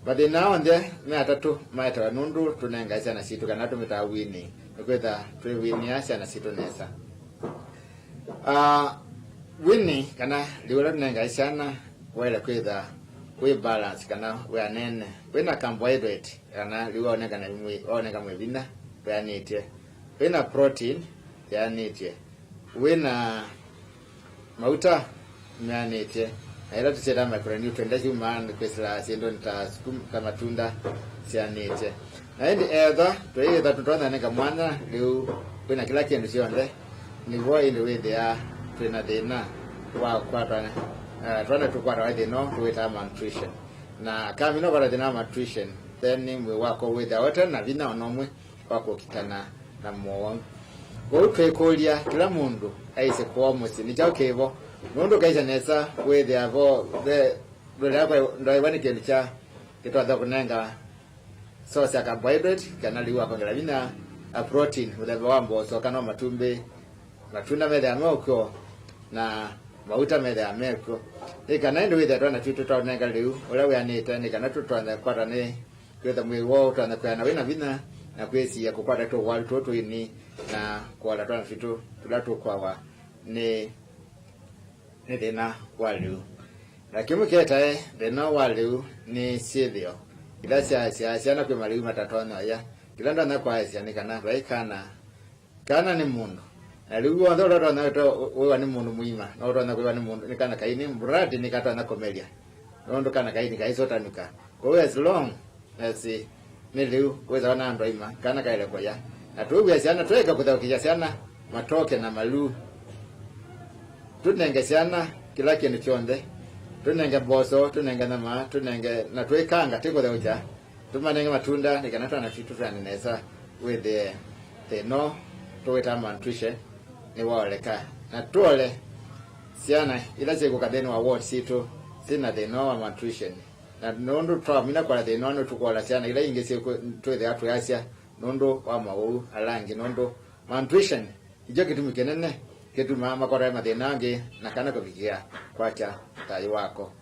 Mathĩna aa onthe me atatũ maetawa nũndũ tũnengae syana sitũ kana tũmĩtaa weaning, nĩkwĩthwa twĩwinĩa syana sitũ nesa. Ah, weaning kana lĩu ũla tũnengae syana waĩle kwĩthwa wĩ balance kana wĩanene, wĩna carbohydrate kana lĩu waoneka na mwĩ-, waoneka mwĩ vinya wĩanĩtye, wĩna protein yĩanĩtye, wĩna mauta meanĩtye, na ĩla tũsyĩtaa micronutrient ila syumaa kwĩsĩla syĩndũnĩ ta sukuma, ta matunda syanĩtye. Na ĩndĩ ethwa twĩĩthwa tũtonya nĩka mwanya lĩu wĩna kĩla kĩndũ kyonthe, nĩvo ĩndĩ wĩthĩaa twĩna thĩna wa kwatwa, eh, twana tũkwatawa thĩna ũũ tũwĩtaa malnutrition. Na kamina ũkwata thĩna wa malnutrition, Then mwĩĩ waku wĩthĩawa ũte na vinya o na ũmwe wa kũkitana na mũwau. Kwoou twĩkũlya kĩla mũndũ aisye kũwau mũsyĩ nĩ kyaũ kĩvo, nũndũ ũkaisya nesa wĩthĩa vo ve ndũlea kwa ndwaĩwa nĩ kĩndũ kya kĩtonya kũnenga source ya carbohydrate kana lĩu wa kwongela vinya, a protein mũthemba wa mboso kana o matumbĩ, matunda methĩawa me ũkw'o, na mauta methĩawa me kw'o. Nĩ kana ĩndĩ wĩthĩa twana twitũ twaũnenga lĩu ũla wĩanĩte, nĩ kana tũtonya kũkwatwa nĩ kwĩtha mwĩĩ woo ũtonya kwĩana wĩ na vinya na kwĩsiĩa kũkwata tũwau tũũ tũini na kũola twana twitũ tũla tũkwawa nĩ, nĩ thĩna wa lĩu. Na kĩmwe kĩetae thĩna wa lĩu nĩ syĩthĩo ila syaasyaa syana kwĩ malĩu matatonya ũya. Kĩla ndonya kwaasya nĩ kana vai kana Kana nĩ mũndũ. Na lĩu w'onthe ũla ũtonya wĩtwa wĩwa nĩ mũndũ mũima, no ũtonya kwĩwa nĩ mũndũ, nĩ kana kaini, muradi nĩ katonya kũmelya. Nũndũ kana kaini kaisũtanĩka. Kwoou as long as nĩ lĩu wĩthĩawa na andũ aima, kana kaĩle kũya. Na tũw'e syana, tũeke kũthaũkĩsya syana matoke na malĩu. Tũnenge syana kĩla kĩndũ kyonthe. Tũnenge mboso, tũnenge nyama, tũnenge, na twĩkanga, tĩkũthaũkya. Tũmanenge matunda nĩ kana twana twitũ twĩane nesa, wĩthĩe thĩna ũũ tũwĩtaa malnutrition nĩwaoleka. Na tũole syana ila syĩkũka nthĩnĩ wa ward sitũ syĩ na thĩna ũũ wa malnutrition. Na nũndũ twamina kũola thĩna ũũ, nĩtũkũola syana ila ingĩ syĩkũ-, twĩthĩawa twĩasya nũndũ wa mawau ala angĩ, nũndũ malnutrition nĩkyo kĩtumi kĩnene kĩtumaa makwatwa nĩ mathĩna angĩ na kana kũvikĩa kwakya thayũ wako.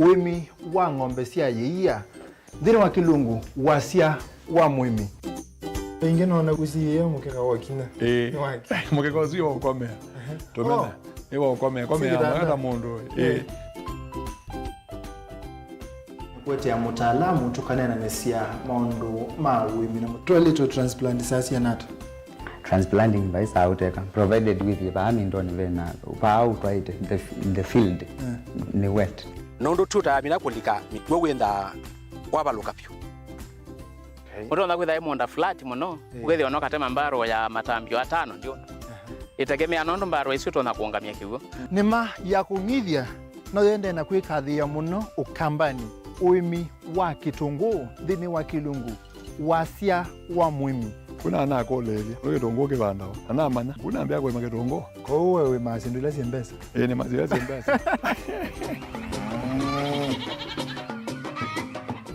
Ũĩmi wa ng'ombe sya ĩia nthĩnĩ wa kĩlungu, wasya wa mũĩmi. Ĩngĩ nona kũsiĩĩa mũkeka wa kinya. Ĩĩ. Nĩ wake. Mũkeka ũsu nĩ wa ũkomea. Tũmena. Oh. Nĩ wa ũkomea. Komea. Si kitanda. Mwaka mũndũ. Ĩĩ. Ĩĩ. Kũetea mũtaalamu tũkaneenanĩsya maũndũ ma ũĩmi na mũ-, twaĩlĩtwe transplant saa siana ata? Transplanting vai saa ũteka, provided wĩthĩe vaa mindonĩ vena, vaa ũtwaĩte, the, the field, mm, nĩ wet. Nũndũ tũtamina kũlika mĩkw'ũ wĩnthaa wavalũka vyũ. Okay. Ũtonya kwĩtha ĩ mũũnda flat mũno, eh, ũkethĩa no katema mbarũ ya matambio atano ndio. Aha. Ĩtegemea nũndũ mbarũ isu ũtonya kũũngamya kĩw'ũ. Nĩma ya kũng'ithya no yendee na kwĩkathĩĩa mũno Ũkambanĩ, ũĩmi wa kĩtũngũũ nthĩnĩ wa kĩlungu, wasya wa mũĩmi. Kuna nakũlĩĩlya, nĩ kĩtũngũũ kĩvandawa, na namanya, kuna mbĩa kũĩma kĩtũngũũ. Kwoou we wĩmaa syĩndũ ila syĩ mbesa? Ĩĩ, nĩmaa syĩndũ ila syĩ mbesa.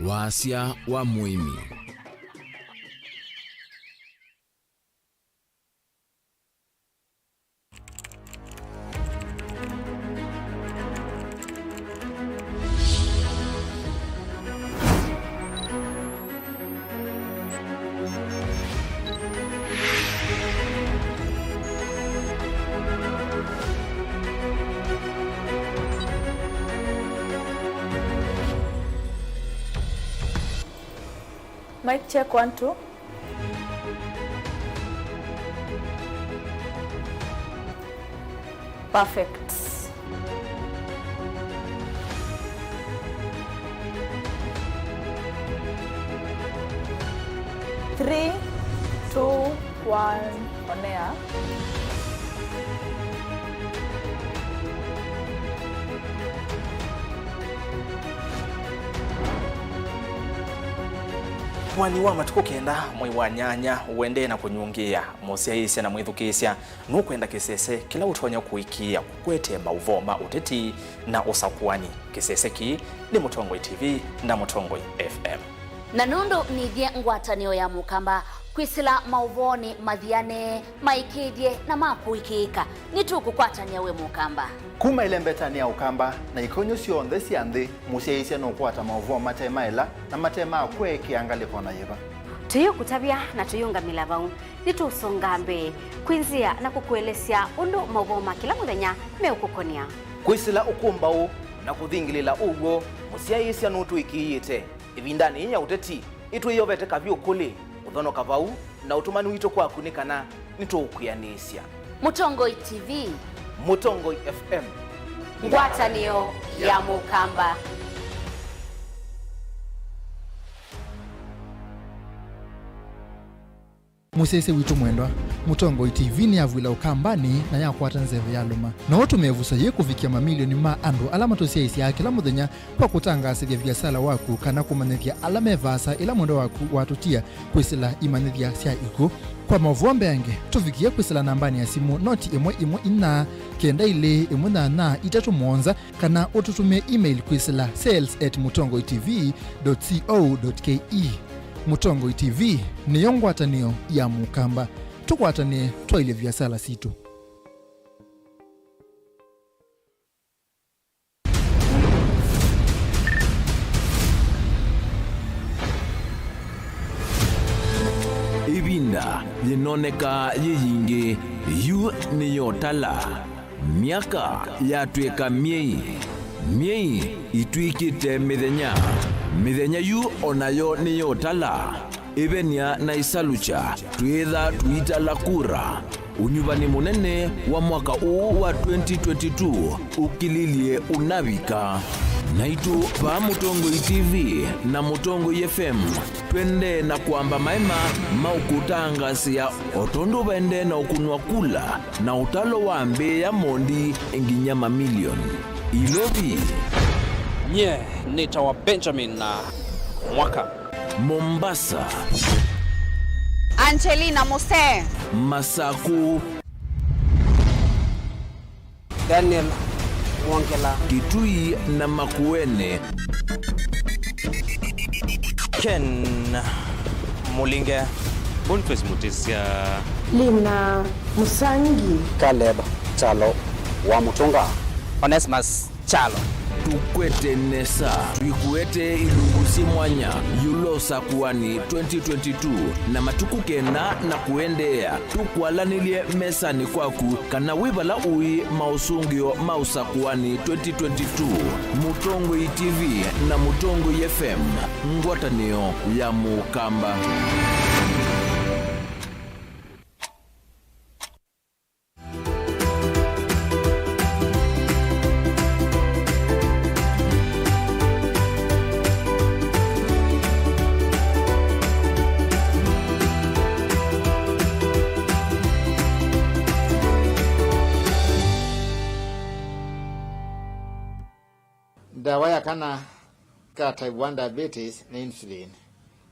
Wasya wa mũĩmi. Mic check, one, two. Perfect. Three, two, one, on air. Mwani wa matukũ kenda mwei wa nyanya ũendee na kũnyungĩĩa. Mũsyaĩĩsya na mwĩthukĩĩsya nũkwenda kĩsese kĩla ũtonya kũĩkĩĩa kũkwete maũvoo ma ũteti na ũsakũani. Kĩsese kĩĩ nĩ Mũtongoi T V na Mũtongoi F M. Na nũndũ nĩthye ngwatanĩo ya Mũkamba kwĩsĩla maũvoonĩ mathiane, maĩkĩĩthye na ma kũĩkĩĩka, nĩtũkũkwatanĩa we Mũkamba. Kuma ĩlembetanĩ ya Ũkamba na ikonyo syonthe sya nthĩ, mũsyaĩĩsya nũkwata maũvoo mate maela na mate ma kweekĩa ngalĩko na yĩva. Tũyĩũkũtavya na tũyĩũngamĩla vau. Nĩtũũsonga mbee kwĩ nzĩa na kũkũelesya ũndũ maũvoo ma kĩla mũthenya meũkũkonĩa. Kwĩsĩla ũkũmbaũ na kũthingĩlĩla ũw'o, mũsyaĩĩsya nũtũĩkĩĩte. Ĩvindanĩ yĩĩ ya ũteti, nĩtwĩyovete kavyũ kũlĩ ũthonoka vau Na ũtũmani witũ kwaku nĩ kana nĩtũũkwĩanĩsya. Mũtongoi T V. Mũtongoi F M. Ngwatanĩo ya Mũkamba. Mũsyaĩĩsya witũ mwendwa, Mũtongoi T V nĩyavw'ĩla Ũkambanĩ na yakwata nzeve yalũma. No ũtũmĩe ĩvuso yĩĩ kũvikĩa mamilioni ma andũ ala matũsyaĩĩsyaa kĩla mũthenya kwa kũtangaasĩthya viasala waku kana kũmanyĩthya ala me vaasa ĩla mwendwa waku watũtia kwĩsĩla imanyĩthya sya ikw'ũ. Kwa maũvoo mbeange, tũvikĩe kwĩsĩla nambanĩ ya simũ noti ĩmwe ĩmwe inya kenda ilĩ ĩmwe nyanya itatũ mũonza, kana ũtũtũmĩe email kwĩsĩla sales at mũtongoi T V dot co dot K E. Mũtongoi T V nĩyo ngwatanĩo ya Mũkamba. Tũkwatanĩe twaĩlye viasala sitũ. Ĩvinda yĩnoneka yĩ yingĩ, yu nĩyotala. Myaka yatw'ĩka myei, myei itw'ĩkĩte mĩthenya, mĩthenya yu o nayo nĩyotala. Ĩvenia na ĩsalukya, twĩĩtha tũitala kura. Ũnyuvani mũnene wa mwaka ũũ wa twenty twenty-two ũkililye ũnavika. Naitũ vaa Mũtongoi T V na Mũtongoi F M, twendee na kwamba maema ma ũkũtangaasĩa o tondũ vaendee na ũkũnwa kula na ũtalo wambĩĩa mondi nginya mamilioni. Ilovi. Nyie nĩtawa Benjamin na Mwaka. Mombasa. Angelina Muse. Masaku. Daniel Mwongela. Kitui na Makueni. Ken Mulinge. Boniface Mutisya. Lina Musangi. Caleb Chalo wa Mutunga. Onesmus Kyalo. Tũkwete nesa, twĩkũete ilungu syĩ mwanya ĩũlũ wa ũsakũani twenty twenty-two na matukũ kenda na kũendeea. Tũkwalanĩlye mesanĩ kwaku kana wĩ vala ũĩ maũsũngĩo ma ũsakũani twenty twenty-two. Mũtongoi T V na Mũtongoi F M, ngwatanĩo ya Mũkamba. Ndawa ya kana ka type one diabetes nĩ insulin,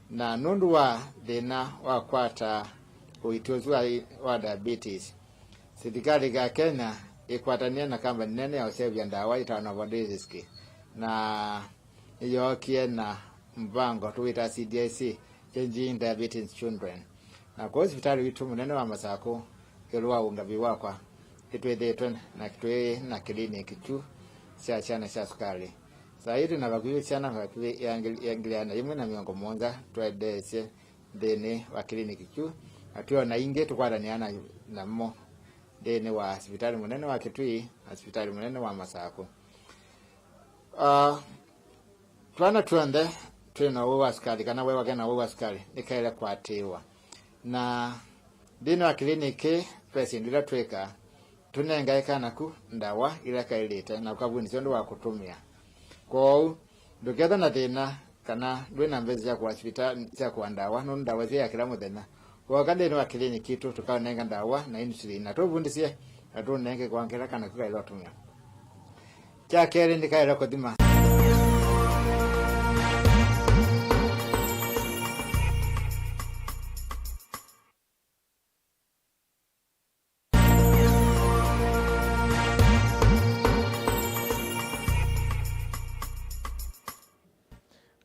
na nũndũ wa thĩna wa kwata ũiiti ũsu wa, wa diabetes, silikalĩ ya Kenya ĩkwatanĩe na kambani nene ya ũseũvya ndawa ĩtawa Novo Nordisk, na nĩyookie na mvango tũwĩtaa C D I C, Changing Diabetes in Children. Na kwoou sivitalĩ witũ mũnene wa Masakũ, ĩũlũ wa ũngavĩ wakwa, nĩtwĩthĩĩtwe na twĩ na kĩliniki kyu sya syana sya sukalĩ. Saa ii twĩ na vakuvĩ syana vakuvĩ ĩangĩl-, ĩangĩlĩana yĩmwe na mĩongo mũonza twaendeesye nthĩnĩ wa kĩliniki kyu, na twĩ o na ingĩ tũkwatanĩaa na, namo nthĩnĩ wa sivitalĩ mũnene wa Kitui na sivitalĩ mũnene wa Masakũ. Ah, twana tw'onthe twĩ na ũwau wa sukalĩ, kana we wake na ũwau wa sukalĩ, nĩkaĩle kũatĩĩwa. Na nthĩnĩ wa kĩliniki ve syĩndũ ila twĩkaa, tũnengae kana ku ndawa ila kaĩlĩte na ũkavundĩsya ũndũ wa kũtũmĩa. Kwoou ndũkethwe na thĩna kana ndwĩ na mbesa sya kũa sivitalĩ sya kũa ndawa, nũndũ ndawa syĩ ya kĩla mũthenya. Wooka nthĩnĩ wa kĩliniki kitũ, tũkaũnenga ndawa na insulin, na tũvundĩsye na tũũnenge kwongela kana kũkaĩle ũtũmĩa. Kya kelĩ, ndikaĩle kũthima.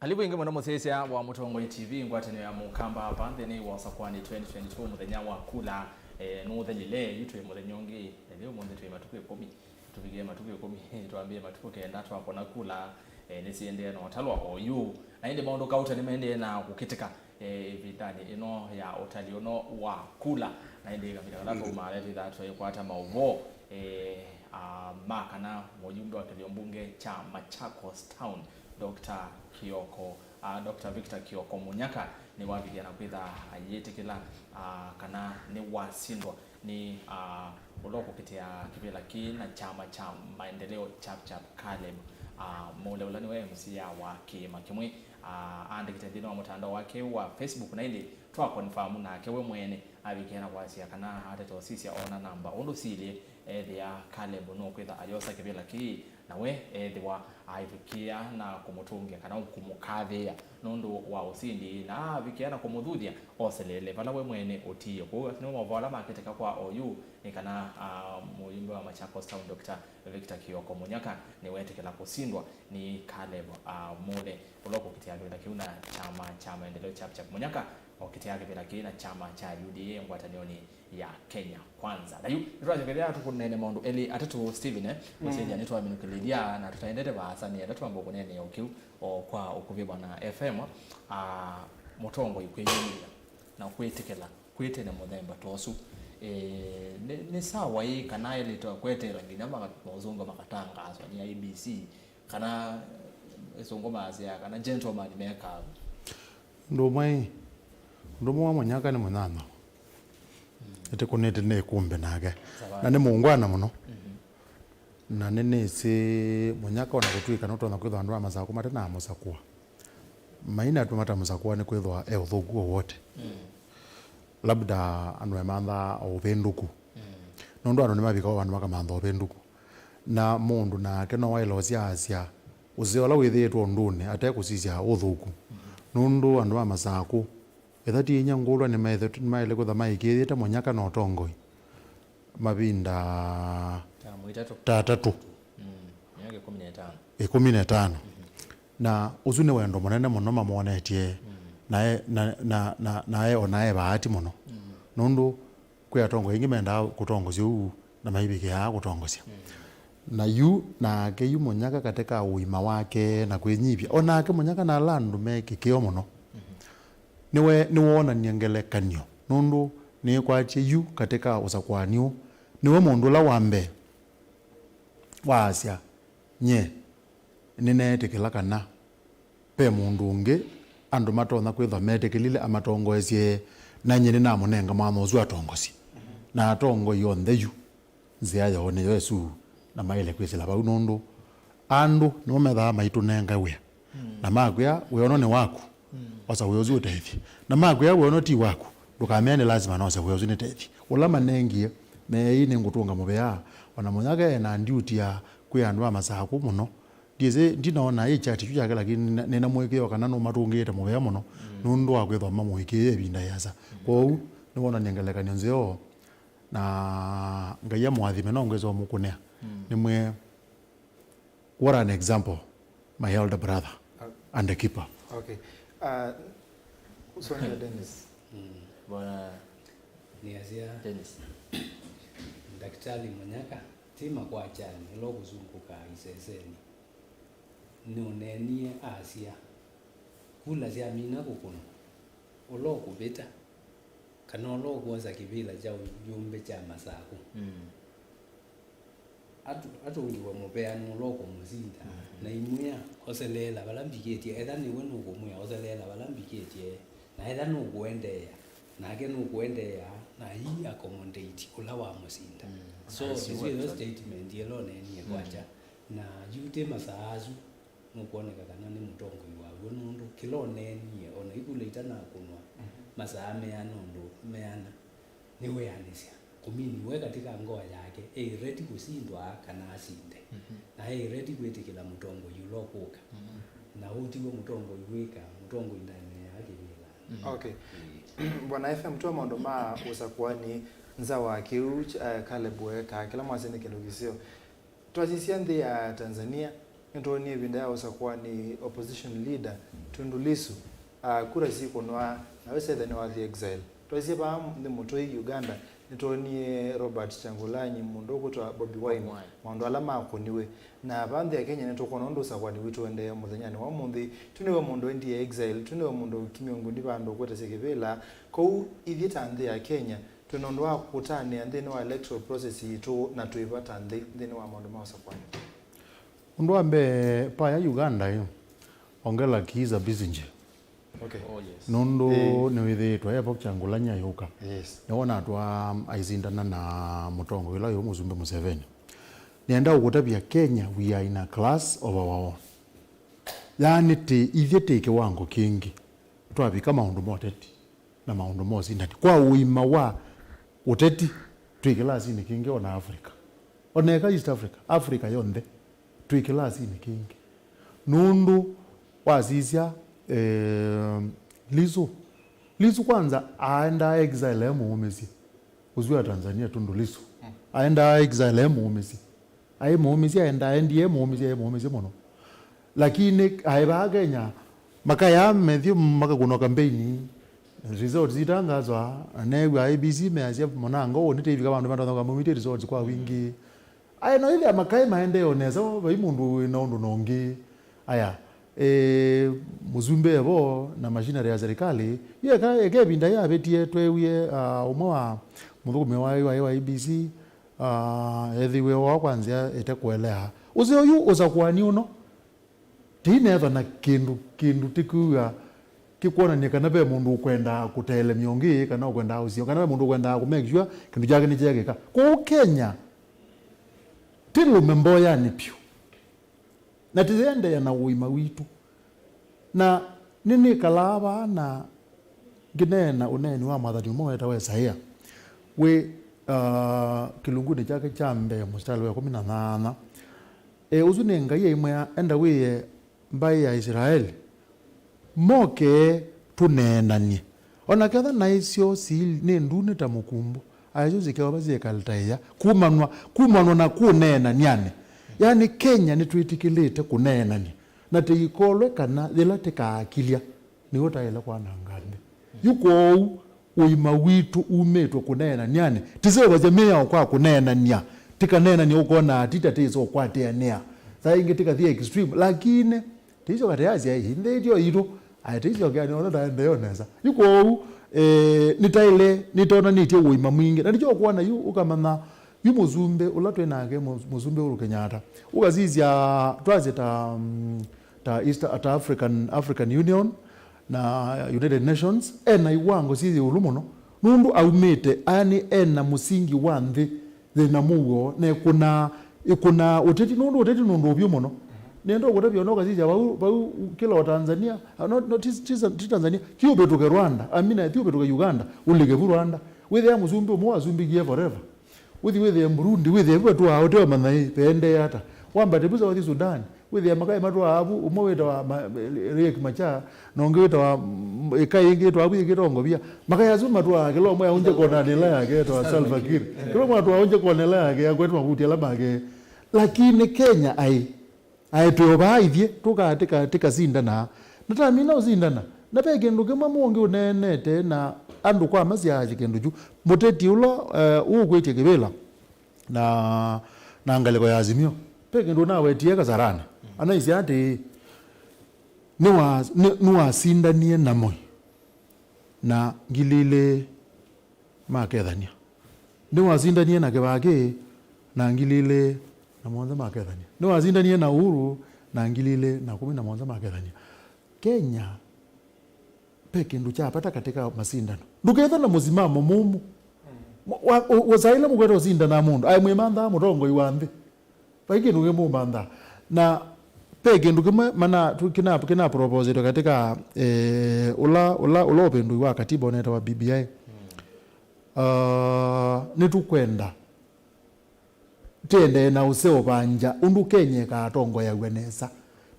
Kalivu ĩngĩ mũno mũsyaĩĩsya wa Mũtongoi T V, ngwatanĩo ya Mũkamba ava nthĩnĩ wa ũsakũani twenty twenty-two, mũthenya wa kula, eh, nũthelile. Yu twĩ mũthenya ũngĩ, eh, leo ũmũnthĩ twĩ matukũ ĩkũmi. Tũvikĩe matukũ ĩkũmi, twambĩe matukũ kenda twakona kula, eh, nĩsiendee na ũtalwa oyu. Na ĩndĩ maũndũ kauta nĩmaendee na kũkĩtĩka, eh, ĩvindanĩ ĩno ya ũtali ũno wa kula. Na ĩndĩ kavinda kala twaumaalea twĩthaa tũikwata maũvoo, eh, ah, ma kana mũyumbe wa kĩthĩo mbunge kya Machakos Town, Doctor Kioko A, Doctor Victor Kioko Munyaka nĩwavikĩa na kwĩtha ayĩtĩkĩla, a, kana nĩwasindwa nĩ, a, ũla ũkũkitĩa kĩvĩla kĩĩ na kyama kya Maendeleo Chap Chap, Caleb, a, Mule, ũla nĩwe M C A wa kĩĩma kĩmwe. A, aandĩkĩte nthĩnĩ wa mũtandao wake wa Facebook, na ĩndĩ twa confirm nake we mwene avikĩa na kwasya kana atete ũsisya ona namba ũndũ silyĩ, ethĩa Caleb nũkwĩtha ayosa kĩvĩla kĩĩ, na we ethĩwa aivikĩa na kũmũtũngĩa kana kũmũkathĩĩa nũndũ wa ũsindi, na avikĩa na kũmũthuthya oseleele vala we mwene ũtiie. Kwoou nĩmo maũvoo ala makĩtĩka kwa oyu nĩ kana, a, mũyumbe wa Machakos Town, Doctor Victor Kioko Munyaka nĩwetĩkĩla kũsindwa nĩ Caleb, a, Mule, ũla ũkũkitĩa kĩvĩla kĩu na kyama kya Maendeleo Chap Chap. Munyaka okitĩa kĩvĩla kĩĩ na kyama kya U D A ngwatanĩonĩ ya Kenya Kwanza. Na yu nĩtwasyokeethya tũkũneene maũndũ elĩ atatũ, Stephen, eh? Ũsĩthya nĩtwaminũkĩlĩlya na tũtaendete vaasa, nĩenda twambe kũneenea o kĩu o kwa ũkuvĩ, Bwana F M, a, mũtongoi kwĩyumĩlya na kwĩtĩkĩla kwĩ tene mũthemba ta ũsu. E, nĩ, nĩ sawa ĩ kana elĩtwe kweteela nginya maka-, maũsũngwa makatangaaswa nĩ I E B C, kana, eh, ĩsũngũ maasya kana gentleman mekaa? Ũndũ ũmwe, ũndũ ũmwe wa Mũnyaka nĩ mũnyanya. Ĩtĩkũnĩte nĩ ĩkũmbe nake. Na nĩ mũngwana mũno. Na nĩnĩsĩ Mũnyaka ona kũtw'ĩka nũtonya kwĩthwa andũ ma Masakũ mate na mũsakũa. Maina atuma ta mũsakũa nĩ kwĩthwa e ũthũku wowote. Labda andũ memanthaa o ũvĩndũku. Nũndũ andũ nĩmavika o vandũ makamantha ũvĩndũku. Na mũndũ nake no waĩle ũsyaasya ũseo ũla wĩthĩĩtwe ũndũnĩ ate kũsisya ũthũku. Nũndũ andũ ma Masakũ, ethĩwa ti inya ngũlwa, nĩmaĩle kwĩtha maĩkĩĩthĩte Mũnyaka na ũtongoi mavinda ta atatũ. Mm. Myaka ĩkũmi na ĩtano. Na ũsu nĩ wendo mũnene mũno mamwonetye, na e, na, na, na, na e, ona e vaati mũno. Nũndũ kwĩ atongoi aingĩ mendaa kũtongosya ũu na maivikĩaa kũtongosya. Na yu nake yu Mũnyaka katĩ ka ũima wake na kwĩnyivya, o nake Mũnyaka na ala andũ me kĩkĩo mũno, nĩwe, nĩwoonany'a ngelekany'o, nũndũ nĩĩkwatye yu katĩ ka ũsakũani ũũ, nĩwe mũndũ ũla wa mbee waasya, nyie nĩneetĩkĩla kana ve mũndũ ũngĩ andũ matonya kwĩthwa metĩkĩlile amatongoesye, na nyie nĩnamũnenga mwanya ũsu atongosye. Na atongoi onthe yu nzĩa yoo nĩyo ĩsu, na maĩle kwĩsĩla vau, nũndũ andũ nĩmo methaa maitũnenga wĩa. Na makwĩa, wĩa ũno nĩ waku, osa wĩa ũsu ũtethye. Na makwĩa, wĩa ũno ti waku, ndũkamea nĩ lasima nose wĩa ũsu nĩtethye. Ũla manengie, meei nĩngũtũnga mũvea, ona Mũnyaka e na ndiuti ya kwĩ andũ ma Masakũ mũno. Ndiĩsĩ, ndinoona ĩ chati kyu kyake, lakini nĩna, nĩna mũĩkĩĩo kana nũmatũngĩĩte mũvea mũno, nũndũ wa kwĩthwa mamũĩkĩĩe ĩvinda ĩasa. Kwoou, nĩwonany'a ngelekany'o nzeo, na Ngai amũathime, no ngwĩsa ũmũkũnĩa. Nĩmwĩe, what an example, my elder brother and the keeper. Okay. Uh, Sonja Dennis. Mm. Bwana Nĩasya Dennis. Ndakitali Mũnyaka ti makwakyanĩ ũla ũkũsungũka isesenĩ. Nũneenie asya, kula syamina kũkũnwa, ũla ũkũvĩta, kana ũla ũkwosa kĩvĩla kya ũyũmbĩ kya Masakũ. Mm. Atu-, atũngĩwe mũvea nũla ũkũmũsinda, na imwĩa, oseleela vala mbikĩtye, etha nĩwe nũkũmwĩa, oseleela vala mbikĩtye, na etha nũkũendeea, nake nũkũendeea, na i accommodate ũla wamũsinda. Mm. So, I see what you're statement ĩla ũneenie kwakya, na yu ti masaa asu, nũkwoneka kana nĩ mũtongoi wa w'o, nũndũ kĩla ũneenie, ona ikula itanakũnwa, masaa meana ũndũ meana, nĩwĩanĩsya. Kũmini we katika ngoo yake, e ready kũsindwa kana asinde. Na e ready kwĩtĩkĩla mũtongoi ũla ũkũka. Na ũu tiw'o mũtongoi wĩka, mũtongoi ndaendeeaa kĩvĩlanĩ. Okay. Bwana F M, twa maũndũ ma ũsakũani nza wa kĩu, eh, Caleb weekaa, kĩla mwasya nĩ kĩndũ kĩseo. Twasisya nthĩ ya Tanzania, nĩtwoonie ĩvinda ya ũsakũani opposition leader Tundu Lissu, a, kura sikũnwa, na wĩsethĩa nĩwathi exile. Twasisya vaa nthĩ mũtũi Uganda, nĩtwoonie Robert Kyagulanyi, mũndũ ũkwĩtwa Bobi Wine, maũndũ ala makũniwe. Na vaa nthĩ ya Kenya nĩtũkwona ũndũ ũsakũani witũ ũendee mũthenyanĩ wa ũmũnthĩ. Tũnĩwe mũndũ endie exile, tũnĩwe mũndũ ũkimie ngũni vandũ kwĩtasya kĩvĩla. Kwoou ithyĩ ta nthĩ ya Kenya, twĩ na ũndũ wa kũtanĩa nthĩnĩ wa electoral process yitũ, na twĩ vata nthĩ, nthĩnĩ wa maũndũ ma ũsakũani? Ũndũ wa mbee, paya Uganda ĩ, Ongela Kiiza Besigye. Okay. Oh, yes. Nũndũ nĩwĩthĩĩtwe evo kyangũlany'a yũka. Yes. Nĩwona atwa aisindana na mũtongoi ũla wĩ mũsumbĩ Museveni. Nĩenda ũkũtavya Kenya, we are in a class of our own. Yaani tĩ ithyĩ tĩ kĩwango kĩngĩ. Twavika maũndũ ma ũteti na maũndũ ma ũsindani. Kwa ũima wa ũteti, twĩ kĩlasinĩ kĩngĩ ona Africa. Ona eka East Africa, Africa yonthe, twĩ kĩlasinĩ kĩngĩ. Nũndũ wasisya, eh, Lissu. Lissu kwanza aendaa exile e mũũmĩsye. Ũsu wa Tanzania Tundu Lissu. Aendaa exile e mũũmĩsye. Aĩ mũũmĩsye, aendaa, endie e mũũmĩsye, e mũũmĩsye mũno. Lakini aĩ vaa Kenya, makaya methi makakũnwa kambeini, results itangazwa, na neew'a I E B C measya mũnango ũũ nĩtĩivika vandũ matonya kũmumĩtye results kwa wingĩ. Aya, no ĩthĩa makaĩ maendee o nesa, vai mũndũ wĩ na ũndũ na ũngĩ. Aya, e, mũsumbĩ evo na machinery ya serikali, yu eka, eka ĩvinda yavĩtie tweewie, ah, ũmwe wa mũthũkũmi wa, wa, wa I E B C, ah, ethĩwe wa kwa nzĩa ĩte kũelea. Ũseo yu ũsakũani ũno, tĩinethwa na kĩndũ, kĩndũ tĩkwĩw'a kĩkwonany'a kana ve mũndũ ũkwendaa kũtelemya ũngĩ, kana ũkwendaa ũsio, kana ve mũndũ ũkwendaa kũ make sure kĩndũ kyake nĩkyeekĩka. Kũu Kenya, tĩlũme mboyanĩ vyũ. Na tĩyendeea na ũima witũ. Na nĩnĩkalaa vaa na ngĩneena ũneeni wa mwathani ũmwe wetawa Isaia, wĩ, ah, kĩlungunĩ kyake kya mbee, mũsitalĩ wa ĩkũmi na nyanya. E, ũsu nĩ Ngai aimwĩa, enda wĩe mbaĩ ya Isilaeli, moke tũneenanie. O na ketha naĩ syoo si nĩ ndune ta mũkumbu, aĩ syo syĩkeova syĩkale ta ĩa, kumanwa, kumanwa na kũneenanyanĩ. Yaani, Kenya nĩtwĩtĩkĩlĩte kũneenany'a, na tĩikolwe kana yĩla tĩkaakilya, nĩw'o taĩle kwananga nthĩ. Yu kwoou, ũima witũ umĩtwe kũneenanyanĩ. Tĩseũvasya mĩao kwa kũneenany'a, tĩkaneenany'a ũkona ati ta tĩsa ũkwatĩanĩa. Saa ingĩ tĩkathi extreme, lakini tĩisyoka tĩyasya, "Ĩ, nthĩ ĩtyo itũ." Aĩ, tĩisyokea nĩona taendee o nesa. Yu kwoou, eh, nĩtaĩle, nĩtonanĩtye ũima mwingĩ. Na nĩkyo ũkwona yu, ũkamanya, yu mũsumbĩ, ũla twĩ nake, mũ-, mũsumbĩ Uhuru Kenyatta. Ũkasisya, twasye ta, mm, ta East, ta African, African Union, na United Nations, ena iwango syĩ ĩũlũ mũno, nũndũ aumĩte, yani, ena mũsingi wa nthĩ yĩna mũuo, na ĩkũnaa, ĩkũnaa ũteti, nũndũ ũteti nĩ ũndũ ũvyũ mũno. Nĩenda ũkũtavya ona ũkasisya vau, vau kĩla o Tanzania, ah, no, no, ti, ti, ti Tanzania, ti ũvĩtũke Rwanda, amina, ti ũvĩtũke Uganda, ũlike vu Rwanda. Wĩthĩa mũsumbĩ ũmwe wasumbĩkie forever. Ũthi wĩthĩe Burundi, wĩthĩe vu vatũaa ũteũmanya ĩ, veendee ata. Wambate vu South Sudan, wĩthĩe makaĩ matũaa vu, ũmwe wĩtawa ma-, Riek Machar, na ũngĩ wĩtawa, mm, ĩkaĩ ĩngĩ ĩtwaa vu ĩkĩtwa Ngovia. Makaĩ asu matũaa kĩla ũmwe aũngye konanĩ ĩla yake ĩtawa Salva Kiir. Kĩla ũmwe atũaa aũngye kona ĩla yake, akwete mavuti ala make. Lakini Kenya aĩ, aĩ twĩ o vaa ithyĩ, tũka-, tĩka-, tĩkasindana. Na tamina ũsindana. Na ve kĩndũ kĩmwe mũngĩ ũneenete na andũ kwa masyaasya kĩndũ kyu. Mũteti ũla, eh, ũũkwĩtye kĩvĩla na, na ngalĩko ya Azimio. Ve kĩndũ nawetie Kasarani. Anaisye atĩĩ, nĩwa-, nĩ-, nĩwasindanie na Moi na ngili ilĩ makethania. Nĩwasindanie na Kĩbakĩ na ngili ilĩ na mũonza makethania. Nĩwasindanie na Uhuru na ngili ilĩ na kũmi na mũonza makethania. Kenya, ve kĩndũ kya vata katika masindano. Ndũkethwa na mũsimamo mũmũ. Wa, wa, wa, saa ila mũkwenda ũsindana mũndũ, aĩ mwĩmanthaa mũtongoi wa nthĩ. Vai kĩndũ kĩmwe ũmanthaa. Na ve kĩndũ kĩmwe mana, tu, kĩna, kĩna proposetwe katika, eh, ũla, ũla, ũla ũvĩndũi wa katiba ũnetawa B B I. Ah, nĩtũkwenda tĩendee na ũseũvangya ũndũ Kenya ĩkaatongoeaw'a nesa.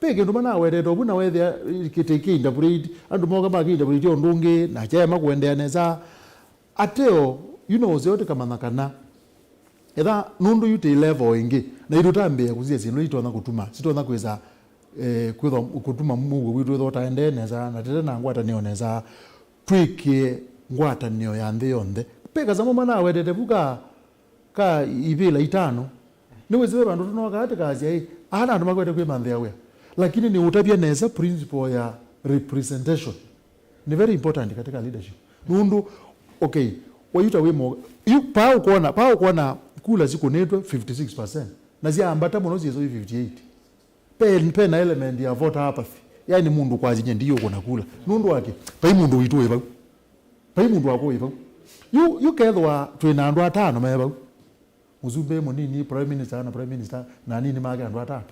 Ve kĩndũ manawetete ũvu na wethĩa kĩtĩ kĩ interpret, andũ moka makĩ interpret ũndũ ũngĩ, na kyaema kũendeea nesa. Ateo, yu no ũseo tĩkamanya kana etha nũndũ yu tĩ level ĩngĩ, na itũtambĩĩa kũsisya syĩndũ ila itonya kũtuma, sitonya kwĩsa, eh, kwĩthwa kũtuma mũuo witũ wĩthwa ũtaendee nesa, na tete na ngwatanĩo nesa, twĩkĩe ngwatanĩo ya nthĩ yonthe. Ve kasamũ manawetete vu ka, ka ivĩla itano. Nĩwĩsĩwe vandũ tũnokaa tĩkasya, ĩ, aa na andũ makwete kwĩmanthĩa wĩa. Lakini nĩũtavya nesa principle ya representation. Ni very important katika leadership. Nũndũ, okay, wayuta wĩ mo, yu, paa ũkwona, paa ũkwona kula sikũnĩtwe fifty six percent. Na syaambata mũno syĩsoi fifty eight. Pe, pe na element ya voter apathy. Yaani mũndũ kwasya nyie ndiyũkũna kula. Nũndũ wake, vai mũndũ witũ wĩ vau. Vai mũndũ wakwa wĩ vau. Yu, yu kethwa twĩ na andũ atano me vau. Mũsumbĩ mũnini, prime minister na prime minister, na anini make andũ atano.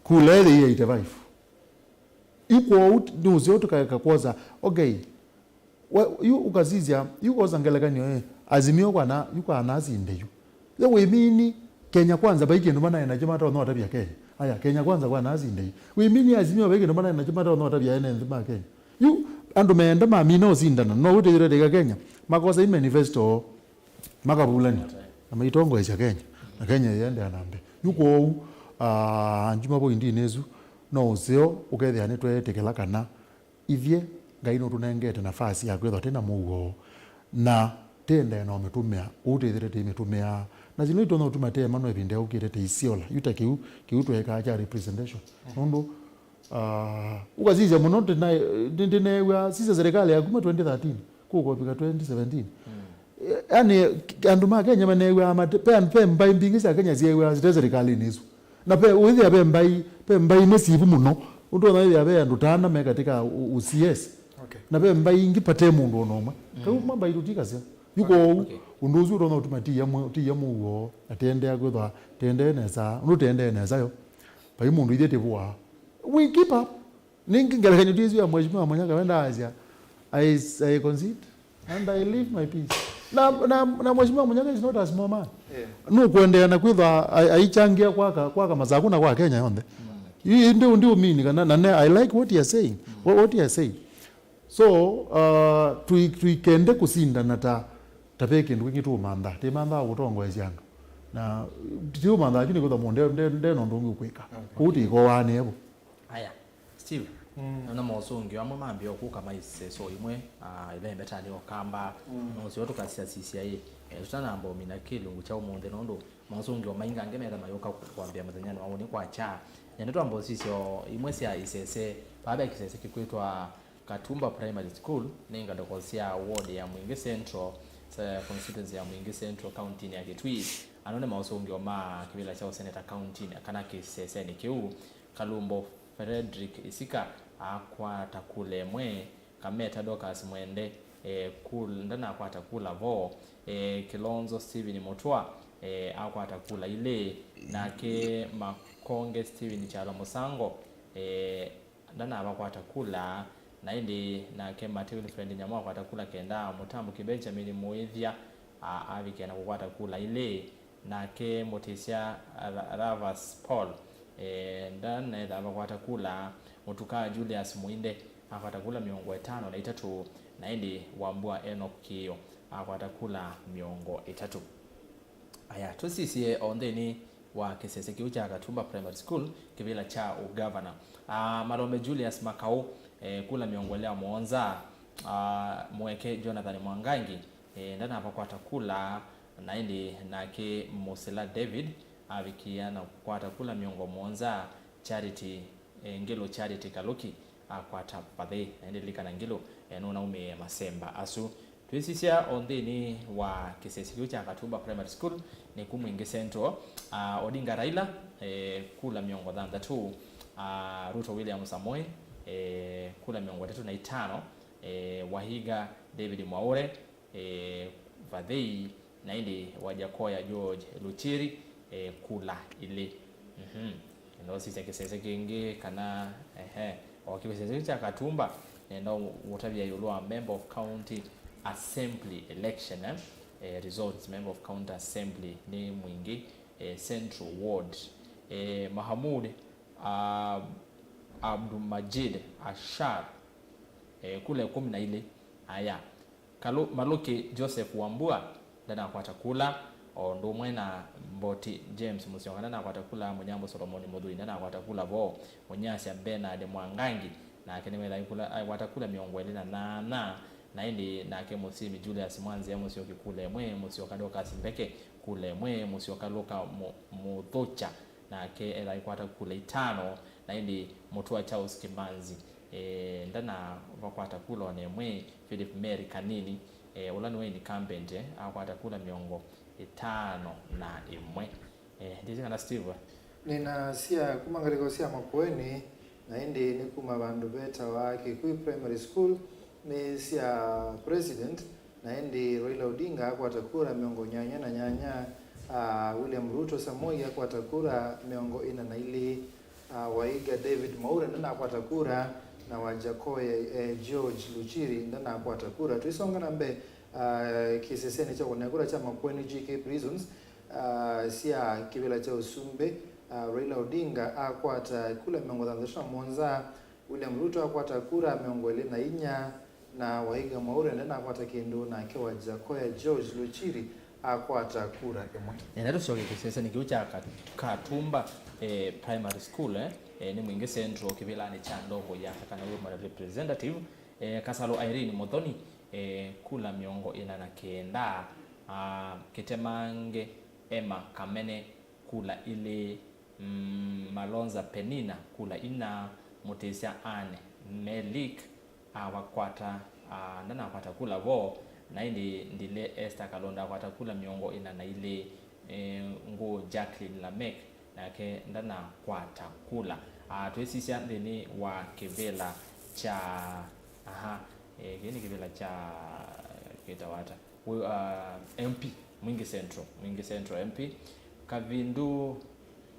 Kula ĩthĩ i eighty-five. Yu kwoou nĩ ũseo tũkaeka kwosa, okay. Wa-, yu ũkasisya, yu kwosa ngelekany'o ĩ, Azimio kwana, yu kwanasinde yu. Yo wĩmini, Kenya Kwanza vai kĩndũ manaĩ nakyo matonya ũtavya Kenya. Aya, Kenya Kwanza kwanasinde yu. Wĩmini Azimio vai kĩndũ manaĩ nakyo matonya ũtavya ene nthĩ ma Kenya. Yu, andũ meenda mamina ũsindana, no wĩtĩthĩre ndĩka Kenya, makosa i manifesto. Makavulany'a na maitongoesya Kenya, na Kenya ĩendeea na mbee. Yu kwoou, ah, njuma pointinĩ ĩsu, no ũseo ũkethĩa nĩtweetĩkĩla kana ithyĩ Ngai nũtũnengete nafasi ya kwĩthwa twĩ na mũuo, na tĩendee na ũmĩtũmĩa ũu twĩthĩte tũimĩtũmĩaa. Na syĩndũ itonya ũtuma tĩema no ĩvinda yũkĩte tĩisyola. Yu ta kĩu, kĩu tweekaa kya representation. Nũndũ Ah, ũkasisya mũno, ndĩna-, ndĩ-, ndĩneew'a sisya serikali ya kuma twenty thirteen kũkũvika twenty seventeen. Eh, yani, andũ ma Kenya maneew'aa mate-, pe, pe mbaĩ mbingĩ sya Kenya syeew'aa site serikalini isu. Na pe, wĩthĩa pe mbaĩ, pe mbaĩ nĩ sivu mũno. Ũtonya wĩthĩa ve andũ tana me katika u-, u-, C S. Okay. Na ve mbaĩ ingĩ pate mũndũ ona ũmwe. Kau mbaĩ tũtikasya. Yu kwoou, okay, ũndũ ũsu ũtonya ũtuma tiya mũ-, tiya mũuo, na tĩendea kwĩthwa, tĩendee nesa, ũndũ tĩendee nesa yo. Vai mũndũ ithyĩ tĩvũaa. We keep up. Nĩngĩ ngelekany'o tu ĩsu ya Mheshimiwa Munyaka wenda asya, I, I concede and I leave my peace. Na, na, na Mheshimiwa Munyaka is not a small man. Yeah. Nũkũendeea na kwĩthwa ai-, aichangia kwaka, kwaka masaku na kwa Kenya yonthe. Yu, yu ndi, ndi umini kana, na ne, I like what he is saying. What, what he is saying. So, uh, tui-, tuikende kũsindana ta, ta ve kĩndũ kĩngĩ tũũmantha. Tĩmanthaa kũtongoesya andũ. Na tĩũmanthaa kyu nĩ kwĩthwa mũndũ nde, nde, nde na ũndũ ũngĩ ũkwĩka. Okay. Kũu tĩkoaa nĩvo. Aya, Steve, nona mosũngĩo amwe mambĩĩa kũka ma iseso imwe, ah, ivembetanĩ o kamba, no sio tũkasisya ĩ, eh, tũtanamba ũmina kĩlungu kya ũmũnthĩ nũndũ mosũngĩo maingĩ angĩ metha mayũka kwambĩa mũthenyanĩ wa ũnĩ kwakya. Nyende twamba ũsisyo imwe sya isese, vaa ve kĩsese kĩkwĩtwa Katumba Primary School, nĩ ngalĩko sya ward ya Mwingi Central, se-, constituency ya Mwingi Central, kauntinĩ ya Kitui. Ano nĩ maũsũngĩo ma kĩvĩla kya ũseneta kauntinĩ kana kĩsesenĩ kĩu. Kalumbo Frederick Isika akwata kula ĩmwe, Kameta Dorcas Mwende, eh, kul-, ndanakwata kula vo, eh, Kilonzo Stephen Mutua, eh, akwata kula ilĩ, nake Makonge Stephen Kyalo Mũsango, eh, ndanavakwata kula, na ĩndĩ nake Mate Wilfred Nyamũ akwata kula kenda, Mũtambũki Benjamin Mũĩthya, a-, avikĩa na kũkwata kula ilĩ, nake Mũtĩsya Ra-, Ravas Paul, e, ndanetha avakwata kula, Mũtuka Julius Mũinde akwata kula mĩongo ĩtano na itatũ, na ĩndĩ Wambua Enoch Kĩĩo akwata kula mĩongo ĩtatũ. Aya, tũsisye o nthĩnĩ wa kĩsese kĩu kya Katumba Primary School, kĩvĩla kya ũgavana. Ah, Malombe Julius Makau, eh, kula mĩongo ĩlĩ na mũonza, ah, Mweke Jonathan Mwangangi, eh, ndanavakwata kula, na ĩndĩ nake Mũsila David avikĩa na kũkwata kula mĩongo mũonza, Charity, eh, Ngĩlũ Charity Kalũki akwata vathĩ, na ĩndĩ lilikana Ngĩlũ, eh, nũnaumĩe masemba asu. Twĩsisya o nthĩnĩ wa kĩsesi kĩu kya Katumba Primary School, nĩku Mwingi Central, ah, Odinga Raila, eh, kula mĩongo thanthatũ, ah, Ruto William Samoei, eh, kula mĩongo ĩtatũ na itano, eh, Wahiga David Mwaũre, eh, vathei, na ĩndĩ Wajakoya George Luchiri, eh, kula ilĩ. Mhm. Nenda ũsisya kĩsese kĩngĩ kana, ehe, o kĩsese kĩu kya Katumba, nenda ũ-, ũtavya ĩũlũ wa member of county assembly election, eh? Eh, results, member of county assembly nĩ Mwingi, eh, Central Ward. Eh, Mahamud, ah, Abdumajid Ashar, eh, kula ĩkũmi na ilĩ. Aya. Kalũ-, Malũki Joseph Wambua ndanakwata kula, o ũndũ ũmwe na Mboti James Mũsyoka ndanakwata kula, Mũnyambũ Solomoni Mũthũi ndanakwata kula vo, Mũnyasya Bernard Mwangangi nake nĩwethaĩ kula, akwata kula mĩongo ĩlĩ na nyanya, na ĩndĩ nake Mũsimi Julius Mwanzĩa Mũsyoki kula ĩmwe, Mũsyoka Dorcas Mbeke kula ĩmwe, Mũsyoka Luka Mu-, Mũthũkya nake etha aikwata kula itano, na ĩndĩ Mũtua Charles Kimanzi, eh, ndanavakwata kula ona ĩmwe, Philip Mary Kanini, eh, ũla nĩwe incumbent, eh, akwata kula mĩongo ĩtano na ĩmwe. Eh, ndĩsĩ kana Steve? Nĩna sya kuma ngalĩko sya Makueni, Na ĩndĩ nĩ kuma vandũ vetawa Kĩkui Primary School, nĩ sya President, na ĩndĩ Raila Odinga akwata kura mĩongo nyanya na nyanya, ah, William Ruto Samoei akwata kura mĩongo ĩna na ilĩ, ah, Waiga David Mwaure ndanakwata kura, na Wajakoya, eh, George Luchiri ndanakwata kura. Tũisonga na mbee, ah, kĩsesenĩ kya kũnea kura kya Makueni G K Prisons, ah, sya kĩvĩla kya ũsumbĩ, ah, Raila Odinga akwata kula mĩongo thanthatũ na mũonza, William Ruto akwata kura mĩongo ĩlĩ na inya, na Waiga Mwaure ndanakwata kĩndũ, nake Wajakoya George Luchiri akwata kura ĩmwe. Enda tũsyoke kĩsesenĩ kĩu kya Ka-, Katumba, eh, Primary School, eh, eh, nĩ Mwingi Central kĩvĩlanĩ kya Ndovo ya Kakanawĩ mwa representative, eh, Kasalu Irene Muthoni, eh, kula mĩongo ĩna na kenda, ah, Kĩtemange Emma Kamene kula ilĩ, mm, Malonza Penina kula ina, Mũtĩsya Anne Melik awakwata, ah, ndanakwata kula vo, na ĩndĩ Ndile Esther Kalonda akwata kula mĩongo ĩna na ilĩ, eh, Ngũ Jacqueline Lamek nake ndanakwata kula. Ah, twĩsisya nthĩnĩ wa kĩvĩla kya, aha, eh, kĩĩ nĩ kĩvĩla kya, kĩtawa ata? Wĩ, ah, M P, Mwingi Central, Mwingi Central M P, Kavindu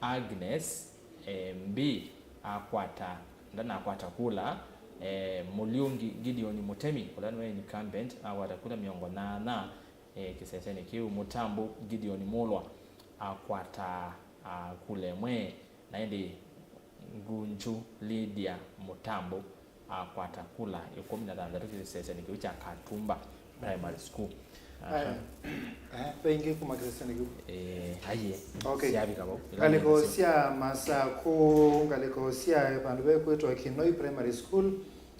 Agnes, eh, Mbi akwata, ndanakwata kula, eh, Mũliungi Gideon Mũtemi, ũla nĩwe incumbent, akwata kula mĩongo nyanya, eh, kĩsesenĩ kĩu. Mũtambu Gideon Mulwa akwata, ah, kula ĩmwe, na ĩndĩ Ngunju Lydia Mũtambu akwata kula ĩkũmi na thanthatũ kĩsesenĩ kĩu kya Katumba Primary School. Aha. Aya. Eh, ve ingĩ kuma kĩsesenĩ kĩu? Eh, aiye. Okay. Syavika vau. Ngalĩko sya Masakũ, ngalĩko sya vandũ vekwĩtwa Kinoi Primary School,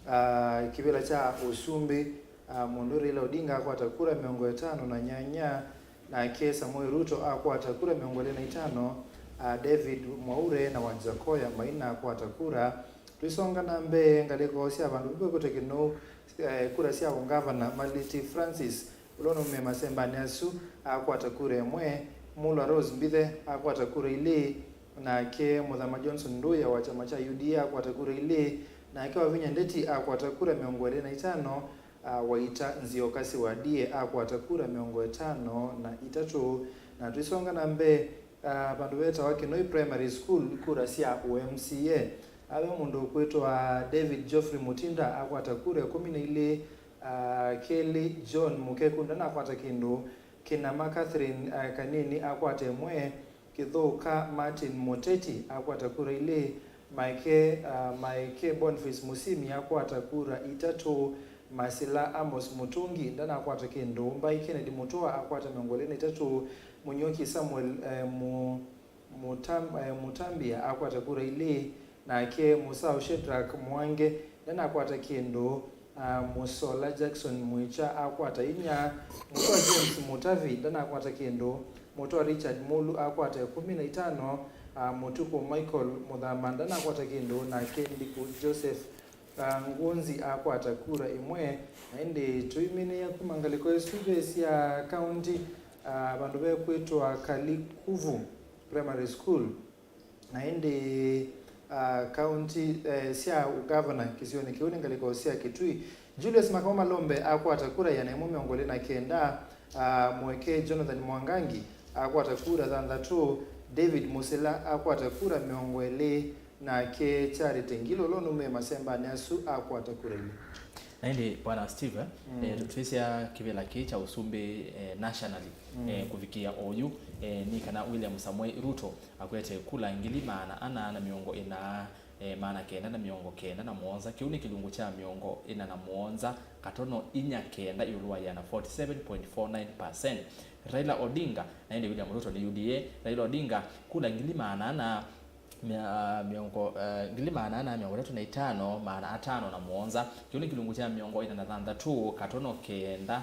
ah, kĩvĩla kya ũsumbĩ, ah, mũndũ Raila Odinga akwata kura mĩongo ĩtano na nyanya, nake Samoei Ruto akwata kura mĩongo ĩlĩ na itano, ah, David Mwaure na Wajakoya Maina akwata kura. Tũisonga na mbee, ngalĩko sya vandũ vekwĩtwa Kinoo, eh, kura sya ũngavana, Maliti Francis, ũla ũnaumie masembanĩ asu, akwata kura ĩmwe, Mulwa Rose Mbithe akwata kura ilĩ, nake Mũthama Johnson Nduya wa kyama kya U D A akwata kura ilĩ, nake Wavinya Ndeti akwata kura mĩongo ĩlĩ na itano, ah, Waita Nzioka Siwadie akwata kura mĩongo ĩtano na itatũ. Na tũisonga na mbee, ah, vandũ vetawa Kinoi Primary School, kura sya ũ M C A. Ave mũndũ ũkwĩtwa David Geoffrey Mutinda akwata kura ĩkũmi na ilĩ, ah, Kelly John Mukeku ndanakwata kĩndũ, Kinama Catherine, ah, Kanini akwata ĩmwe, Kĩthũka Martin Mũteti akwata kura ilĩ, Maeke, ah, Maeke Boniface Musimi akwata kura itatũ, Masila Amos Mũtũngi ndanakwata kĩndũ, Mbai Kennedy Mũtũa akwata mĩongo ĩlĩ na itatũ, Mũnyuoki Samuel, eh, Mu-, Mutam-, eh, Mũtambia akwata kura ilĩ, nake Mũsaũ Shedrack Mwange ndanakwata kĩndũ, ah, Mũsola Jackson Mwĩkya akwata inya, Mũtũa James Mũtavi ndanakwata kĩndũ, Mũtũa Richard Mũlu akwata ĩkũmi na itano, ah, Mũtukũ Michael Mũthama ndanakwata kĩndũ, nake Ndiku Joseph, ah, Ngunzi akwata kura ĩmwe. Na ĩndĩ tũiminĩĩa kuma ngalĩko ĩsu ve sya kaunti, ah, vandũ vekwĩtwa Kalikuvu Primary School. Na ĩndĩ, ah, kaunti, eh, sya ũgavana kĩsionĩ kĩu nĩ ngalĩko sya Kitui. Julius Makau Malombe akwata kura ĩana ĩmwe mĩongo ĩlĩ na kenda, ah, Mweke Jonathan Mwangangi akwata kura thanthatũ, David Musila akwata kura mĩongo ĩlĩ, nake Charity Ngilu ũla ũnaumie masembanĩ asu akwata kura ilĩ. Na ĩndĩ, Bwana Steve, eh, mm, eh, twĩsya kĩvĩla kĩĩ kya ũsumbĩ, eh, nationally, mm, eh, kũvikĩa oyu, eh, nĩ kana William Samoei Ruto akwete kula ngili maana ana na mĩongo ĩna, eh, maana kenda na mĩongo kenda na mũonza. Kĩu nĩ kĩlungu kya mĩongo ĩna na mũonza katono inya kenda ĩũlũ wa ĩana, forty seven point four nine percent. Raila Odinga, na ĩndĩ William Ruto nĩ U D A, Raila Odinga kula ngili maana ana mĩa-, mĩongo, eh, ngili maana ana mĩongo ĩtatũ na itano, maana atano na mũonza. Kĩu nĩ kĩlungu kya mĩongo ĩna na thanthatũ katono kenda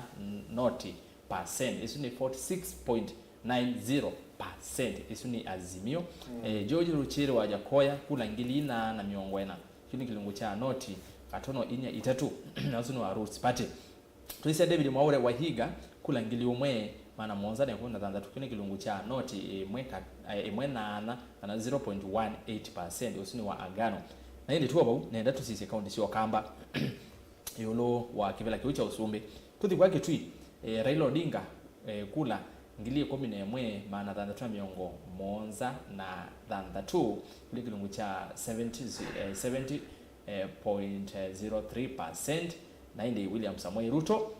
noti percent. Ĩsu nĩ forty six point nine zero percent. Ĩsu nĩ Azimio. Mm. Eh, George Ruchiri wa Jakoya kula ngili ina na mĩongo ĩna. Kĩu nĩ kĩlungu kya noti katono inya itatũ. Na ũsu nĩ wa Roots Party. Twĩsya David Mwaure Wahiga kula ngili ũmwe maana mũonza na ĩkũmi na thanthatũ, kĩu nĩ kĩlungu kya noti ĩmwe ka-, eh, ĩmwe na ana, kana zero point one eight percent, ũsu nĩ wa Agano. Na ĩndĩ tuo vau, nenda tũsisye kaunti sya Ũkamba ĩũlũ wa kĩvĩla kĩu kya ũsumbĩ. Tũthi kwa Kitui, eh, Raila Odinga, eh, kula ngili ĩkũmi na ĩmwe maana thanthatũ na mĩongo mũonza na thanthatũ, kĩla nĩ kĩlungu kya seventy, eh, seventy point zero three percent, na ĩndĩ William Samoei Ruto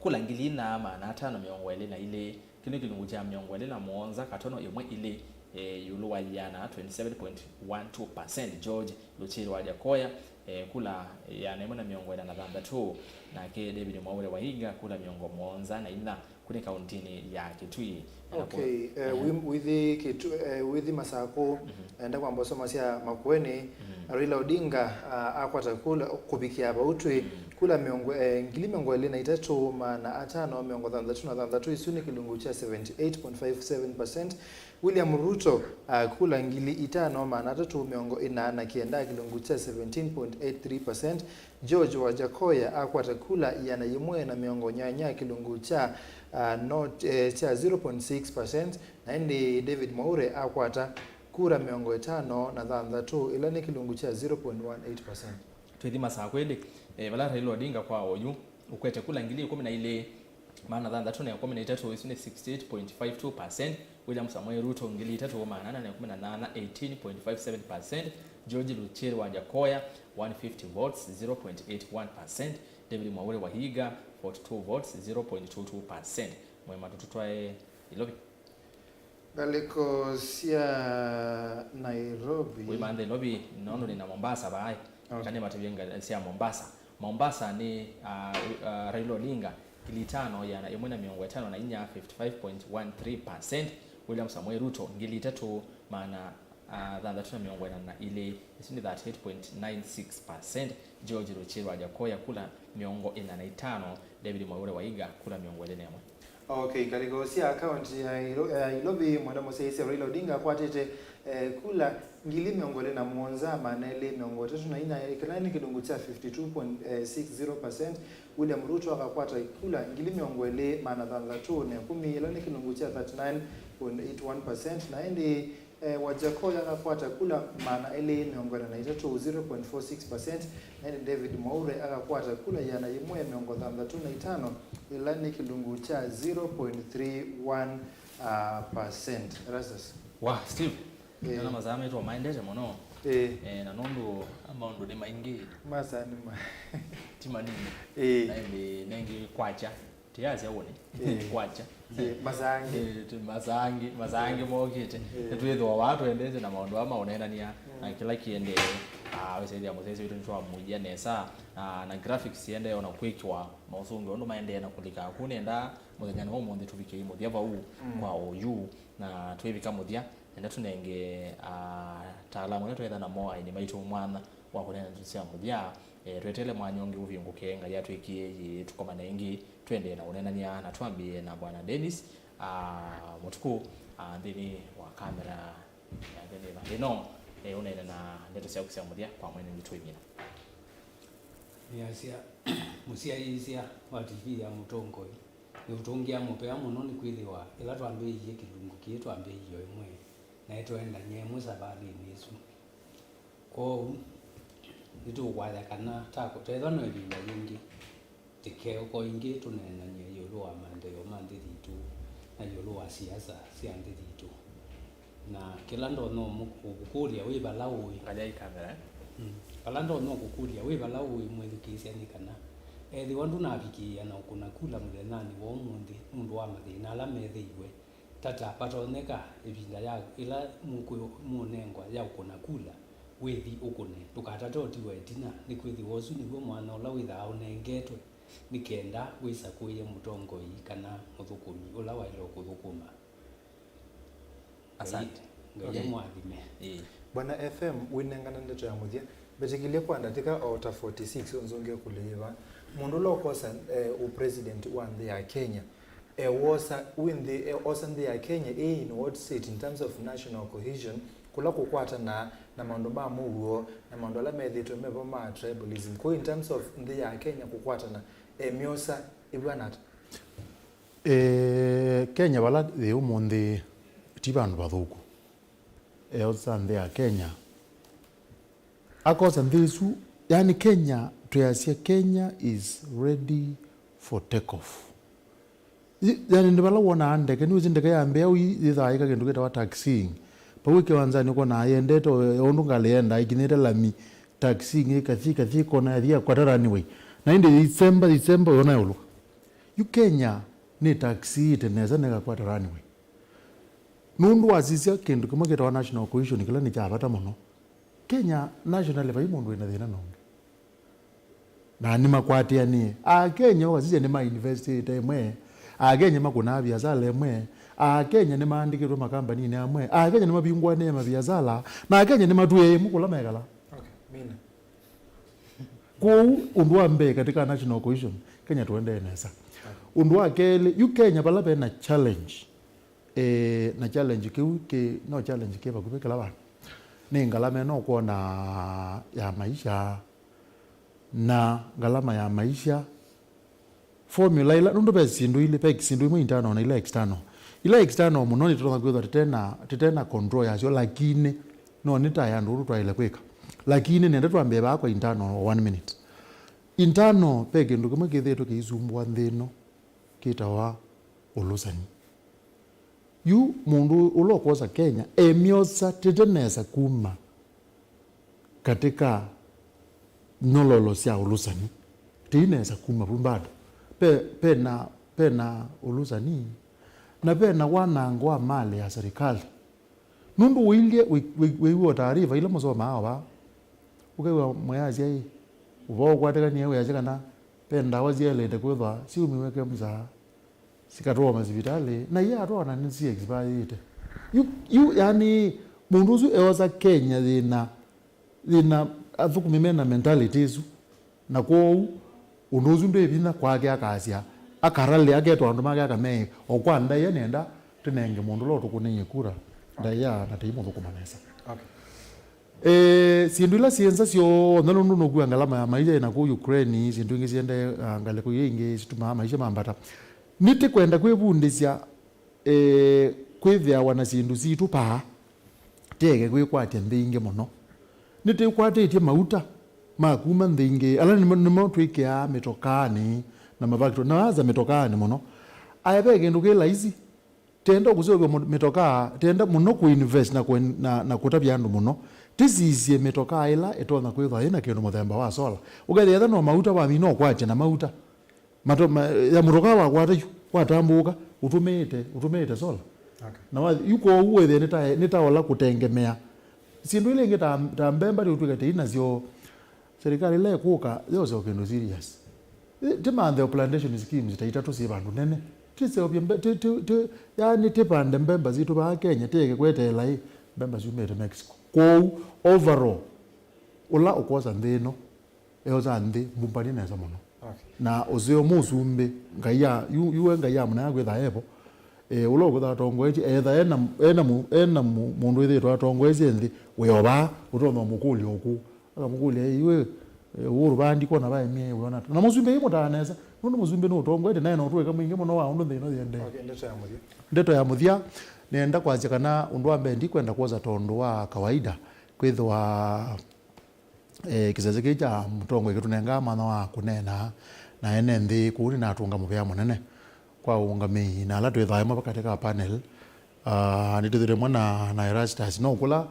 kula ngili ina maana atano mĩongo ĩlĩ na ilĩ, kĩu nĩ kĩlungu kya mĩongo ĩlĩ na mũonza katono ĩmwe ilĩ, eh, ĩũlũ wa yĩana, twenty seven point one two percent. George Luchiri wa Jakoya, eh, kula yĩana ĩmwe na mĩongo ĩna na thanthatũ, nake David Mwaure wa Iga kula mĩongo mũonza na inya, kũu nĩ kauntinĩ ya Kitui. Na kũ- Okay, eh, Ehe. wi-, withi Kitu-, eh, withi Masakũ, Mhm. enda kwamba ũsoma sya Makueni, Mhm. Raila Odinga, ah, akwata kula kũvikĩa vau twĩ, Mhm. kula mĩongo, eh, ngili mĩongo ĩlĩ na itatũ maana atano mĩongo thanthatũ na thanthatũ, isu nĩ kĩlungu kya seventy eight point five seven percent. William Ruto, ah, kula ngili itano maana atatũ mĩongo ĩna na kenda, kĩlungu kya seventeen point eight three percent. George Wajakoya akwata kula ĩana yĩmwe na mĩongo nyanya, kĩlungu kya, ah, not, eh, kya zero point six percent, na ĩndĩ David Mwaure akwata kura mĩongo ĩtano na thanthatũ, ĩla nĩ kĩlungu kya zero point one eight percent. Twĩthi Masakũ ĩndĩ, eh, vala Raila Odinga kwa oyu ũkwete kula ngili ĩkũmi na ilĩ maana thanthatũ na ĩkũmi na itatũ, isu nĩ sixty eight point five two percent. William Samoei Ruto ngili itatũ maana ana na ĩkũmi na nyanya, eighteen point five seven percent. George Luchiri wa Jakoya, one fifty votes, zero point eight one percent. David Mwaure wa Iga, forty two votes, zero point two two percent. Mwema, tũtwae Ilovi. Ngalĩko sya Nairobi. Wĩmanthe Ilovi, nũndũ nĩ na Mombasa vaĩ. Okay. Kana matavye ngalĩko sya Mombasa. Mombasa nĩ, ah, ah, Raila Odinga, ngili itano ĩana ĩmwe na mĩongo ĩtano na inya, fifty five point one three percent. William Samoei Ruto, ngili itatũ maana, ah, thanthatũ na mĩongo ĩna na ilĩ, isu nĩ thirty eight point nine six percent. George Luchiri wa Jakoya, kula mĩongo ĩna na itano. David Mwaure wa Iga, kula mĩongo ĩlĩ na ĩmwe. Okay, ngalĩko sya kaunti ya Ilo-, ya Ilovi, mwenda mũsyaĩĩsya Raila Odinga akwatĩte, eh, kula ngili mĩongo ĩlĩ na mũonza, maana elĩ mĩongo ĩtatũ na inya, kĩla nĩ kĩlungu kya fifty two point six zero percent. William Ruto akakwata kula ngili mĩongo ĩlĩ maana thanthatũ na ĩkũmi, ĩla nĩ kĩlungu kya thirty nine point eight one percent, na ĩndĩ Eh, Wajakoya akakwata kula maana elĩ mĩongo ĩna na itatũ, zero point four six percent, na ĩndĩ David Mwaure akakwata kula ĩana yĩmwe mĩongo thanthatũ na itano, ĩla nĩ kĩlungu kya zero point three one, ah, percent. Erastus. Wa, Steve, eh, nana masaa maitũ maendete mũno. Eh. Eh, na nũndũ maũndũ nĩ maingĩ. Masaa nĩ ma- Ti manini. Eh. Na ĩndĩ nengĩ kwakya. Tĩyasya ũnĩ. Eh. Kwakya. Eh, masaa angĩ. Eh, tĩ masaa angĩ, masaa angĩ mokĩte. Eh. Nĩtwĩthĩwa waa twendete na maũndũ aa maũneenania, mm, na kĩla kĩendee, ah, wĩsĩthĩa mũsyaĩĩsya witũ nĩtwamũia nesa, ah, na graphics siendee ona kwĩkĩwa maũsũngĩo ũndũ maendee na kũlika. Kũu nĩenda mũthenya nĩ ũmũnthĩ tũvikĩe mũthya vau, mm, kwa oyu, na twĩvika mũthya, nenda tũnenge, ah, ataalamu ala twetha namo aini maitũ mwanya wa kũneena ndeto sya mũthya. Eh, tweteele mwanya ũngĩ ũvingũke, Ngai atwĩkĩe yĩĩ tũkomane ĩngĩ, tũendee na ũneenany'a, na twambĩĩe na Bwana Dennis, ah, Mũtukũ, ah, nthĩnĩ wa kamera yake nĩ ĩva ĩno, eh, ũneene na ndeto syaku sya mũthya kwa mwene witũ Imina. Nĩasya, mũsyaĩĩsya wa T V ya Mũtongoi, nĩũtũngĩa mũvea mũno nĩkwĩthĩwa ĩla twambĩĩie kĩlungu kĩĩ twambĩĩie o ĩmwe, naĩ twaendany'a ĩmwe savalĩnĩ ĩsu. Kwoou, nĩtũkwasya kana ta kũtethwa no ĩvinda yĩngĩ, tũkeũko ĩngĩ tũneenany'e ĩũlũ wa maendeeo ma nthĩ yitũ na ĩũlũ wa siasa sya nthĩ yitũ. Na kĩla ndonya ũmũ-, ũkũkũlya wĩ vala ũĩ. Ngalyai kamera, eh? Mm. Vala ndonya ũkũkũlya wĩ vala ũĩ mwĩthukĩĩsya nĩ kana, ethĩwa ndũnavikĩĩa na ũkũna kula mũthenyanĩ wa ũmũnthĩ nũndũ wa mathĩna ala methĩiwe, tata vatonyeka ĩvinda ya ĩla mũkwĩ-, mũũnengwa ya ũkũna kula, wĩthi ũkũne. Ndũkatate ũtiwa ĩtina, nĩkwĩthĩwa ũsu nĩw'o mwanya ũla wĩthaa ũnengetwe nĩ kenda wĩsakũĩe mũtongoi kana mũthũkũmi ũla waĩle kũthũkũma. Asante. Ngai, Ngai, okay, amũathime. Ĩĩ. Bwana F M, wĩnengane ndeto ya mũthya, mbetĩkĩlye kwa ndatĩka o ta forty six ũnzũngĩe kũlĩĩva. Mũndũ ũla ũkosa, eh, ũ president wa nthĩ ya Kenya, ewosa wĩ nthĩ, ewosa nthĩ ya Kenya ĩ in what state in terms of national cohesion, kũla kũkwatana na maũndũ ma mũuo na maũndũ ala methĩĩtwe mevo ma tribalism? Kũu in terms of nthĩ ya Kenya kũkwatana, emyosa ĩvw'ana ata? Eh, Kenya vala yĩ ũmũnthĩ ti vandũ vathũku. Eosa nthĩ ya Kenya Akosa nthĩ ĩsu, yani Kenya, twĩasya Kenya is ready for take off. Y-, yani nĩ vala wonaa ndeke, nĩwĩsĩ ndeke yambĩĩa ũi yĩthaa yĩka kĩndũ kĩtawa taxiing. Vau ĩkĩwanzanĩ ũkonaa yendete o, o ũndũ ngalĩ yendaa ĩkinyĩte lami, taxiing ĩkathi, ĩkathi, ĩkona yathi yakwata runway. Na ĩndĩ yĩisemba, yĩisemba, yona yũlũka. Yu Kenya nĩ taxiĩte nesa na ĩkakwata runway. Nũndũ wasisya kĩndũ kĩmwe kĩtawa national cohesion, kĩla nĩ kya vata mũno. Kenya nationally vai mũndũ wĩna thĩna na ũngĩ. Na nĩmakwatĩanĩe. Akenya ũkasisya nĩmainvestĩte ĩmwe. Akenya makũnaa viasala ĩmwe. Akenya nĩmaandĩkĩtwe makambaninĩ amwe. Akenya nĩmavingũanĩe maviasala. Na Akenya nĩmatwĩe ĩmwe kũla mekala. Okay, mina. Kwoou, ũndũ wa mbee katika national cohesion, Kenya tũendee nesa. Ũndũ wa kelĩ, yu Kenya vala ve na challenge, eh, na challenge kĩu kĩ, no challenge kĩ vakuvĩ kĩla vandũ. Nĩ ngalama ĩno ũkwona ya maisha, na ngalama ya maisha, formula ila, nũndũ ve syĩndũ ilĩ, ve syĩndũ imwe internal na ila external. Ila external mũno nĩtũtonya kwĩthwa tũtena, tũtena control yasyo, lakini no nĩ ta ya andũ ũndũ twaĩle kwĩka. Lakini nenda twambĩe vaa kwa internal one minute. Internal, ve kĩndũ kĩmwe kĩthĩĩtwe kĩisumbũa nthĩ ĩno, kĩtawa ũlũsani. Yu mũndũ ũla ũkwosa Kenya, emyosa tĩte nesa kuma katika nyololo sya ũlũsani. Tĩi nesa kuma vu bado. Pe, pena, pena ũlũsani, na pena wanango wa mali ya serikali. Nũndũ ũilye wĩ-, wĩ-, wĩw'a taarifa ila mũsomaa o vaa, ũkew'a mwĩasya ĩ, ũvoo ũkwatĩkanie wĩasya kana ve ndawa syaĩlĩte kwĩthwa syaumiw'e KEMSA, sikatwawa masivitalĩ, na iatwawa na nĩsi expire. Yu, yu, yani, mũndũ ũsu eosa Kenya yĩna, yĩna athũkũmi mena mentality ĩsu. Na kwoou, ũndũ ũsu ndwĩ vinya kwake, akasya, akarale, aketwa andũ make, akamee, o kwa ndaĩa nenda tũnenge mũndũ ũla ũtũkũnĩie kura ndaĩa na tũimũthũkũma nesa. Okay. Eh, syĩndũ ila syĩ nza syonthe, nũndũ nũkua ngalama ya maisha ĩna kũu Ukraine, syĩndũ ingĩ siendee, ah, ngalĩko iria ingĩ situmaa maisha mambata. Nĩtĩkwenda kwĩvundĩsya, eh, kwĩthĩawa na syĩndũ sitũ paa, tĩeke kwĩkwatya nthĩ ingĩ mũno. Nĩtwĩkwatĩtye mauta ma kuma nthĩ ingĩ, ala nĩmo, nĩmo twĩkĩaa mĩtokaanĩ na mavakitoni, na aza mĩtokaanĩ mũno. Aya ve kĩndũ kĩ laisi, tenda kũseũvya mũ-, mĩtokaa, tenda mũno kũinvest na kũen-, na, na kũtavya andũ mũno. Tĩsisye mĩtokaa ĩla ĩtonya kwĩthwa yĩna kĩndũ mũthemba wa solar. Ũkethĩa ethwa no mauta wamina ũkwatya na mauta. Mato-, ma-, ya mũtokaa wakwata yu, watambũũka, ũtũmĩĩte, ũtũmĩĩte solar. Okay. Na wa, yu kwoou wĩthĩe nĩ ta, nĩ ta ola kũtengemea. Syĩndũ ila ingĩ ta, ta mbemba tũtwĩka tei nasyo, serikali ĩla ĩkũka, yose o kĩndũ serious. Ĩ, tĩmanthe o plantation schemes ta itatũ syĩ vandũ nene. Tĩseũvye mbe-, tĩ, tĩ, tĩ, yani tĩvande mbemba sitũ vaa Kenya, tĩeke kweteela ĩ, mbemba syumĩte Mexico. Kwoou, overall, ũla ũkwosa nthĩ ĩno, eosa nthĩ mbumbani nesa mũno. Okay. Na ũseo mũsumbĩ, Ngai ya, yu, yu we Ngai ya mũnaya kwĩtha evo. E, ũla ũkwĩtha atongoetye, etha ena, ena, mu-, ena mu-, mũndũ ĩthĩtwa atongoesye nthĩ, wĩ o vaa, ũtonya ũmũkũlya ũkũ. Akamũkũlya, "Ĩ, iwe, e, ũũrũ vaa ndikwona vaemie, wĩona ata?" Na mũsumbĩ ĩmũtaa nesa, nũndũ mũsumbĩ nĩ ũtongoetye, naĩ na ũtũĩka mwingĩ mũno wa ũndũ nthĩ ĩno yĩendee. Okay, ndeto ya mũthya. Ndeto ya mũthya, nĩenda kwasya kana ũndũ wa mbee ndikwenda kwosa tondũ wa kawaida, kwĩthĩwa Eh, kĩsese kĩĩ kya mũtongoi kĩtũnengaa mwanya wa kũneena na ene nthĩ kũu. Nĩnatũnga mũvea mũnene kwa ũũngamĩi na ala twĩthaa ĩmwe katĩ ka panel. Ah, nĩtwĩthĩte ĩmwe na, na Erastus. No kũla,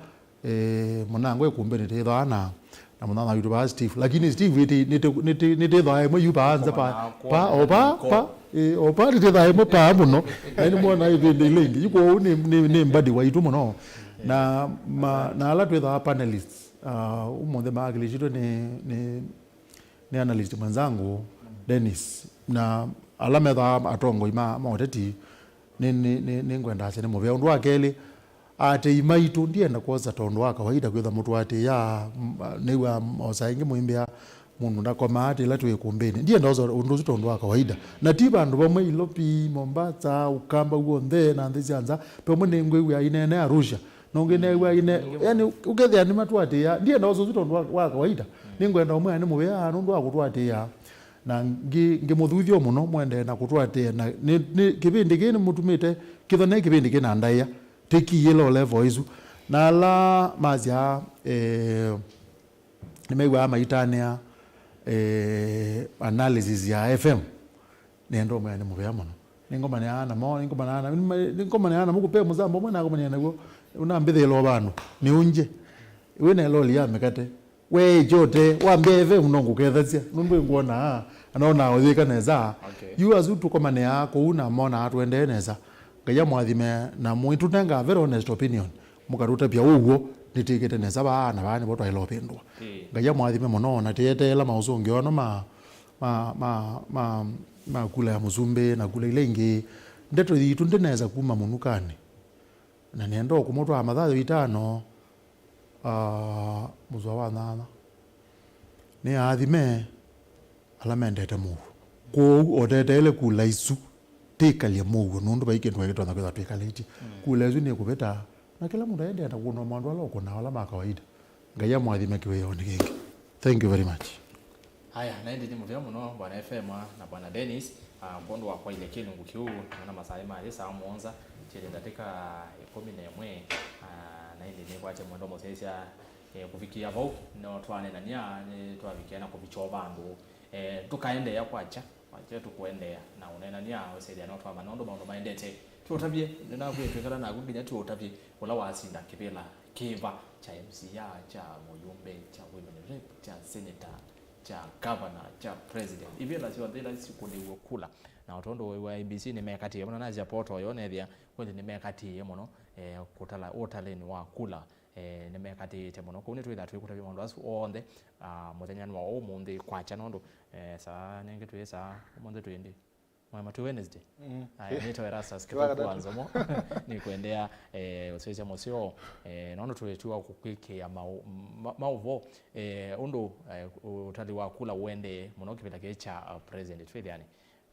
eh, mũnango ĩkumbĩnĩ twĩthaa na, na mũnana witũ vaa Steve. Lakini Steve ĩtĩ-, nĩtĩ-, nĩtĩ-, nĩtwĩthaa ĩmwe yu paa nza pa, pa, o pa, pa, eh, o pa nĩtwĩthaa ĩmwe paa mũno. Na nĩmwona ĩvĩndĩ ila ingĩ. Yu kwoou nĩ, nĩ, nĩ mbadi waitũ mũno. Na, ma, na ala twĩthaa panelists. Ah, ũmũnthĩ maakilishitwe nĩ, nĩ, nĩ analyst mwenzangu, Dennis, na ala methaa atongoi ma, ma ũteti, nĩ, nĩ, nĩ, nĩngwenda asya nĩ mũvea. Ũndũ wa kelĩ, aatĩĩi maitũ, ndienda kwosa tondũ wa kawaida kwĩtha mũtũatĩĩa, m-, nĩw'a osa ĩngĩ mũimbĩa mũndũ ndakomaa atĩ ĩla twĩ ĩkũmbĩnĩ. Ndienda osa ũndũ ũsu tondũ wa kawaida. Na ti vandũ vamwe, Ilopi, Mombasa, Ũkamba w'onthe, na nthĩ sya nza, vamwe nĩngwĩw'aa ineenea Arusha. Na ũngĩ neew'a ine, yani, ũkethĩa nĩmatũatĩĩa. Ndienda ũsũsũ tondũ wa, wa kawaida. Nĩngwenda ũmwĩa nĩ mũvea nũndũ wa kũtũatĩĩa. Na ngĩ-, ngĩmũthuthya mũno, mwendee na kũtũatĩĩa. Na nĩ, nĩ, kĩvĩndĩ kĩĩ nĩmũtumĩte, kĩthwa nĩ kĩvĩndĩ kĩna ndaĩa. Tĩkiĩla o level ĩsu. Na ala masyaa, eh, Nĩmew'aa maitanĩa, eh, analysis ya F M. Nĩenda ũmwĩa nĩ mũvea mũno. Nĩngomanĩaa namo, nĩngomanĩaa na, nĩngomanĩaa namo kũpe mũsambo ũmwe nakomanĩa naw'o. Ũnambĩthĩĩla o vandũ. Nĩũngye. Wĩ na loli ya mĩkate. We kyote, wambĩa F M no ngũkethasya. Nũndũ ngwona, na nona ũyĩka nesa. Okay. Yu asu tũkomanĩaa kũu na monaa tũendee nesa. Ngai amwathime na mũitũnenga very honest opinion. Mũkatũtavya ũw'o, nĩtwĩkĩte nesa vaa na vaa nĩvo twaĩle ũvĩndũa. Ĩĩ. Ngai amwathime mũno, na tĩeteela maũsũngĩo ano ma, ma, ma, ma, ma kula ya mũsumbĩ na kula ila ingĩ. Ndeto yitũ ndĩnesa kuma mũnukanĩ. Na nĩenda o kũmũtwaa mathayo itano, ah, mũswa wa nyanya. Nĩ aathime ala mendete mũuo. Kwoou oteteele kula isu, tĩkalye mũuo, nũndũ vai kĩndũ kĩtonya kwĩtha twĩkalĩtye. Mm. Kula isu nĩkũvĩta, na kĩla mũndũ aendee na kũnwa maũndũ ala ũkũnaa ala ma kawaida. Ngai amwathime kĩwĩonĩ kĩngĩ. Thank you very much. Aya, na ĩndĩ nĩ mũvea mũno, Bwana F M na Bwana Dennis, ah, kwondũ wa kwailya kĩlungu kĩu, na masaa ma yĩ saa mũonza, kyĩlĩ ndatĩka ĩkũmi na ĩmwe, ah, na ĩndĩ nĩkwatya mwendo mũsyaĩsya, eh, kũvikĩa vau, no twanenania, nĩ twavikĩa na kũvikya o vandũ, eh, tũkaendeea kwakya, kwakya tũkũendeea na ũnenania, ũsethĩa no twamanya ũndũ maũndũ maendete. Tũũtavye, nĩnakwĩe twĩkala naku nginya tũũtavye ũla wasinda kĩvĩla kĩva kya M C A, kya mũyũmbe, kya women rep, kya senator, kya governor, kya president. Ivĩla syonthe ila sikũlĩw'e kula. Na o tondũ wa I E B C nĩmekatĩĩe mũno, nasya portal yo nethĩa kweli nĩmekatĩĩe mũno, eh, kũtala, ũtalĩnĩ wa kula, eh, nĩmekatĩĩte mũno. Kwoou nĩtwĩthaa twĩkũtavya maũndũ asu onthe, ah, mũthenya wa ũmũnthĩ kwakya nũndũ, eh, saa nengĩ twĩ saa, ũmũnthĩ twĩ ndĩ? Mwaema twĩ Wednesday? Mm. Aya, nĩtawa Erastus Kĩthũku wa Nzomo. Nĩkwendea, eh, ũsyaĩsya mũseo, eh, nũndũ tũlĩtiwa kũkwĩkĩa mau-, ma-, maũvoo, eh, ũndũ, eh, ũtali wa kula ũendee mũno kĩvĩla kĩĩ kya, uh, president. Twĩthĩane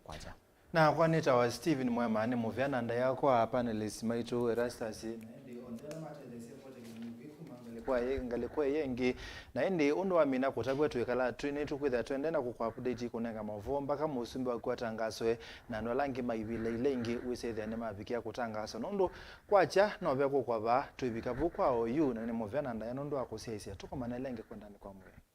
kwakya. Nakwa nĩtawa Stephen Mwema, nĩ mũvea na ndaĩa kwa panelists maitũ Erastus, na ĩndĩ onthe ala matetheesye kũete kĩlungu kĩu kuma ngalĩko ĩĩ, ngalĩko ĩĩ ĩngĩ. Na ĩndĩ ũndũ wamina kũtavw'a twĩkala twĩ nĩtũkwĩthĩa twendee na kũkũ update kũnenga maũvoo mpaka mũsumbĩ waku atangasoe, na andũ ala angĩ ma ivĩla ila ingĩ wĩsĩthĩa nĩmavikĩa kũtangaswa. Nũndũ kwakya no vekũkwa vaa, twĩvika vu kwa oyu, na nĩ mũvea na ndaĩa nũndũ wa kũsyaĩĩsya. Tũkomane ĩla ĩngĩ kwendanĩ kwa mwĩĩ.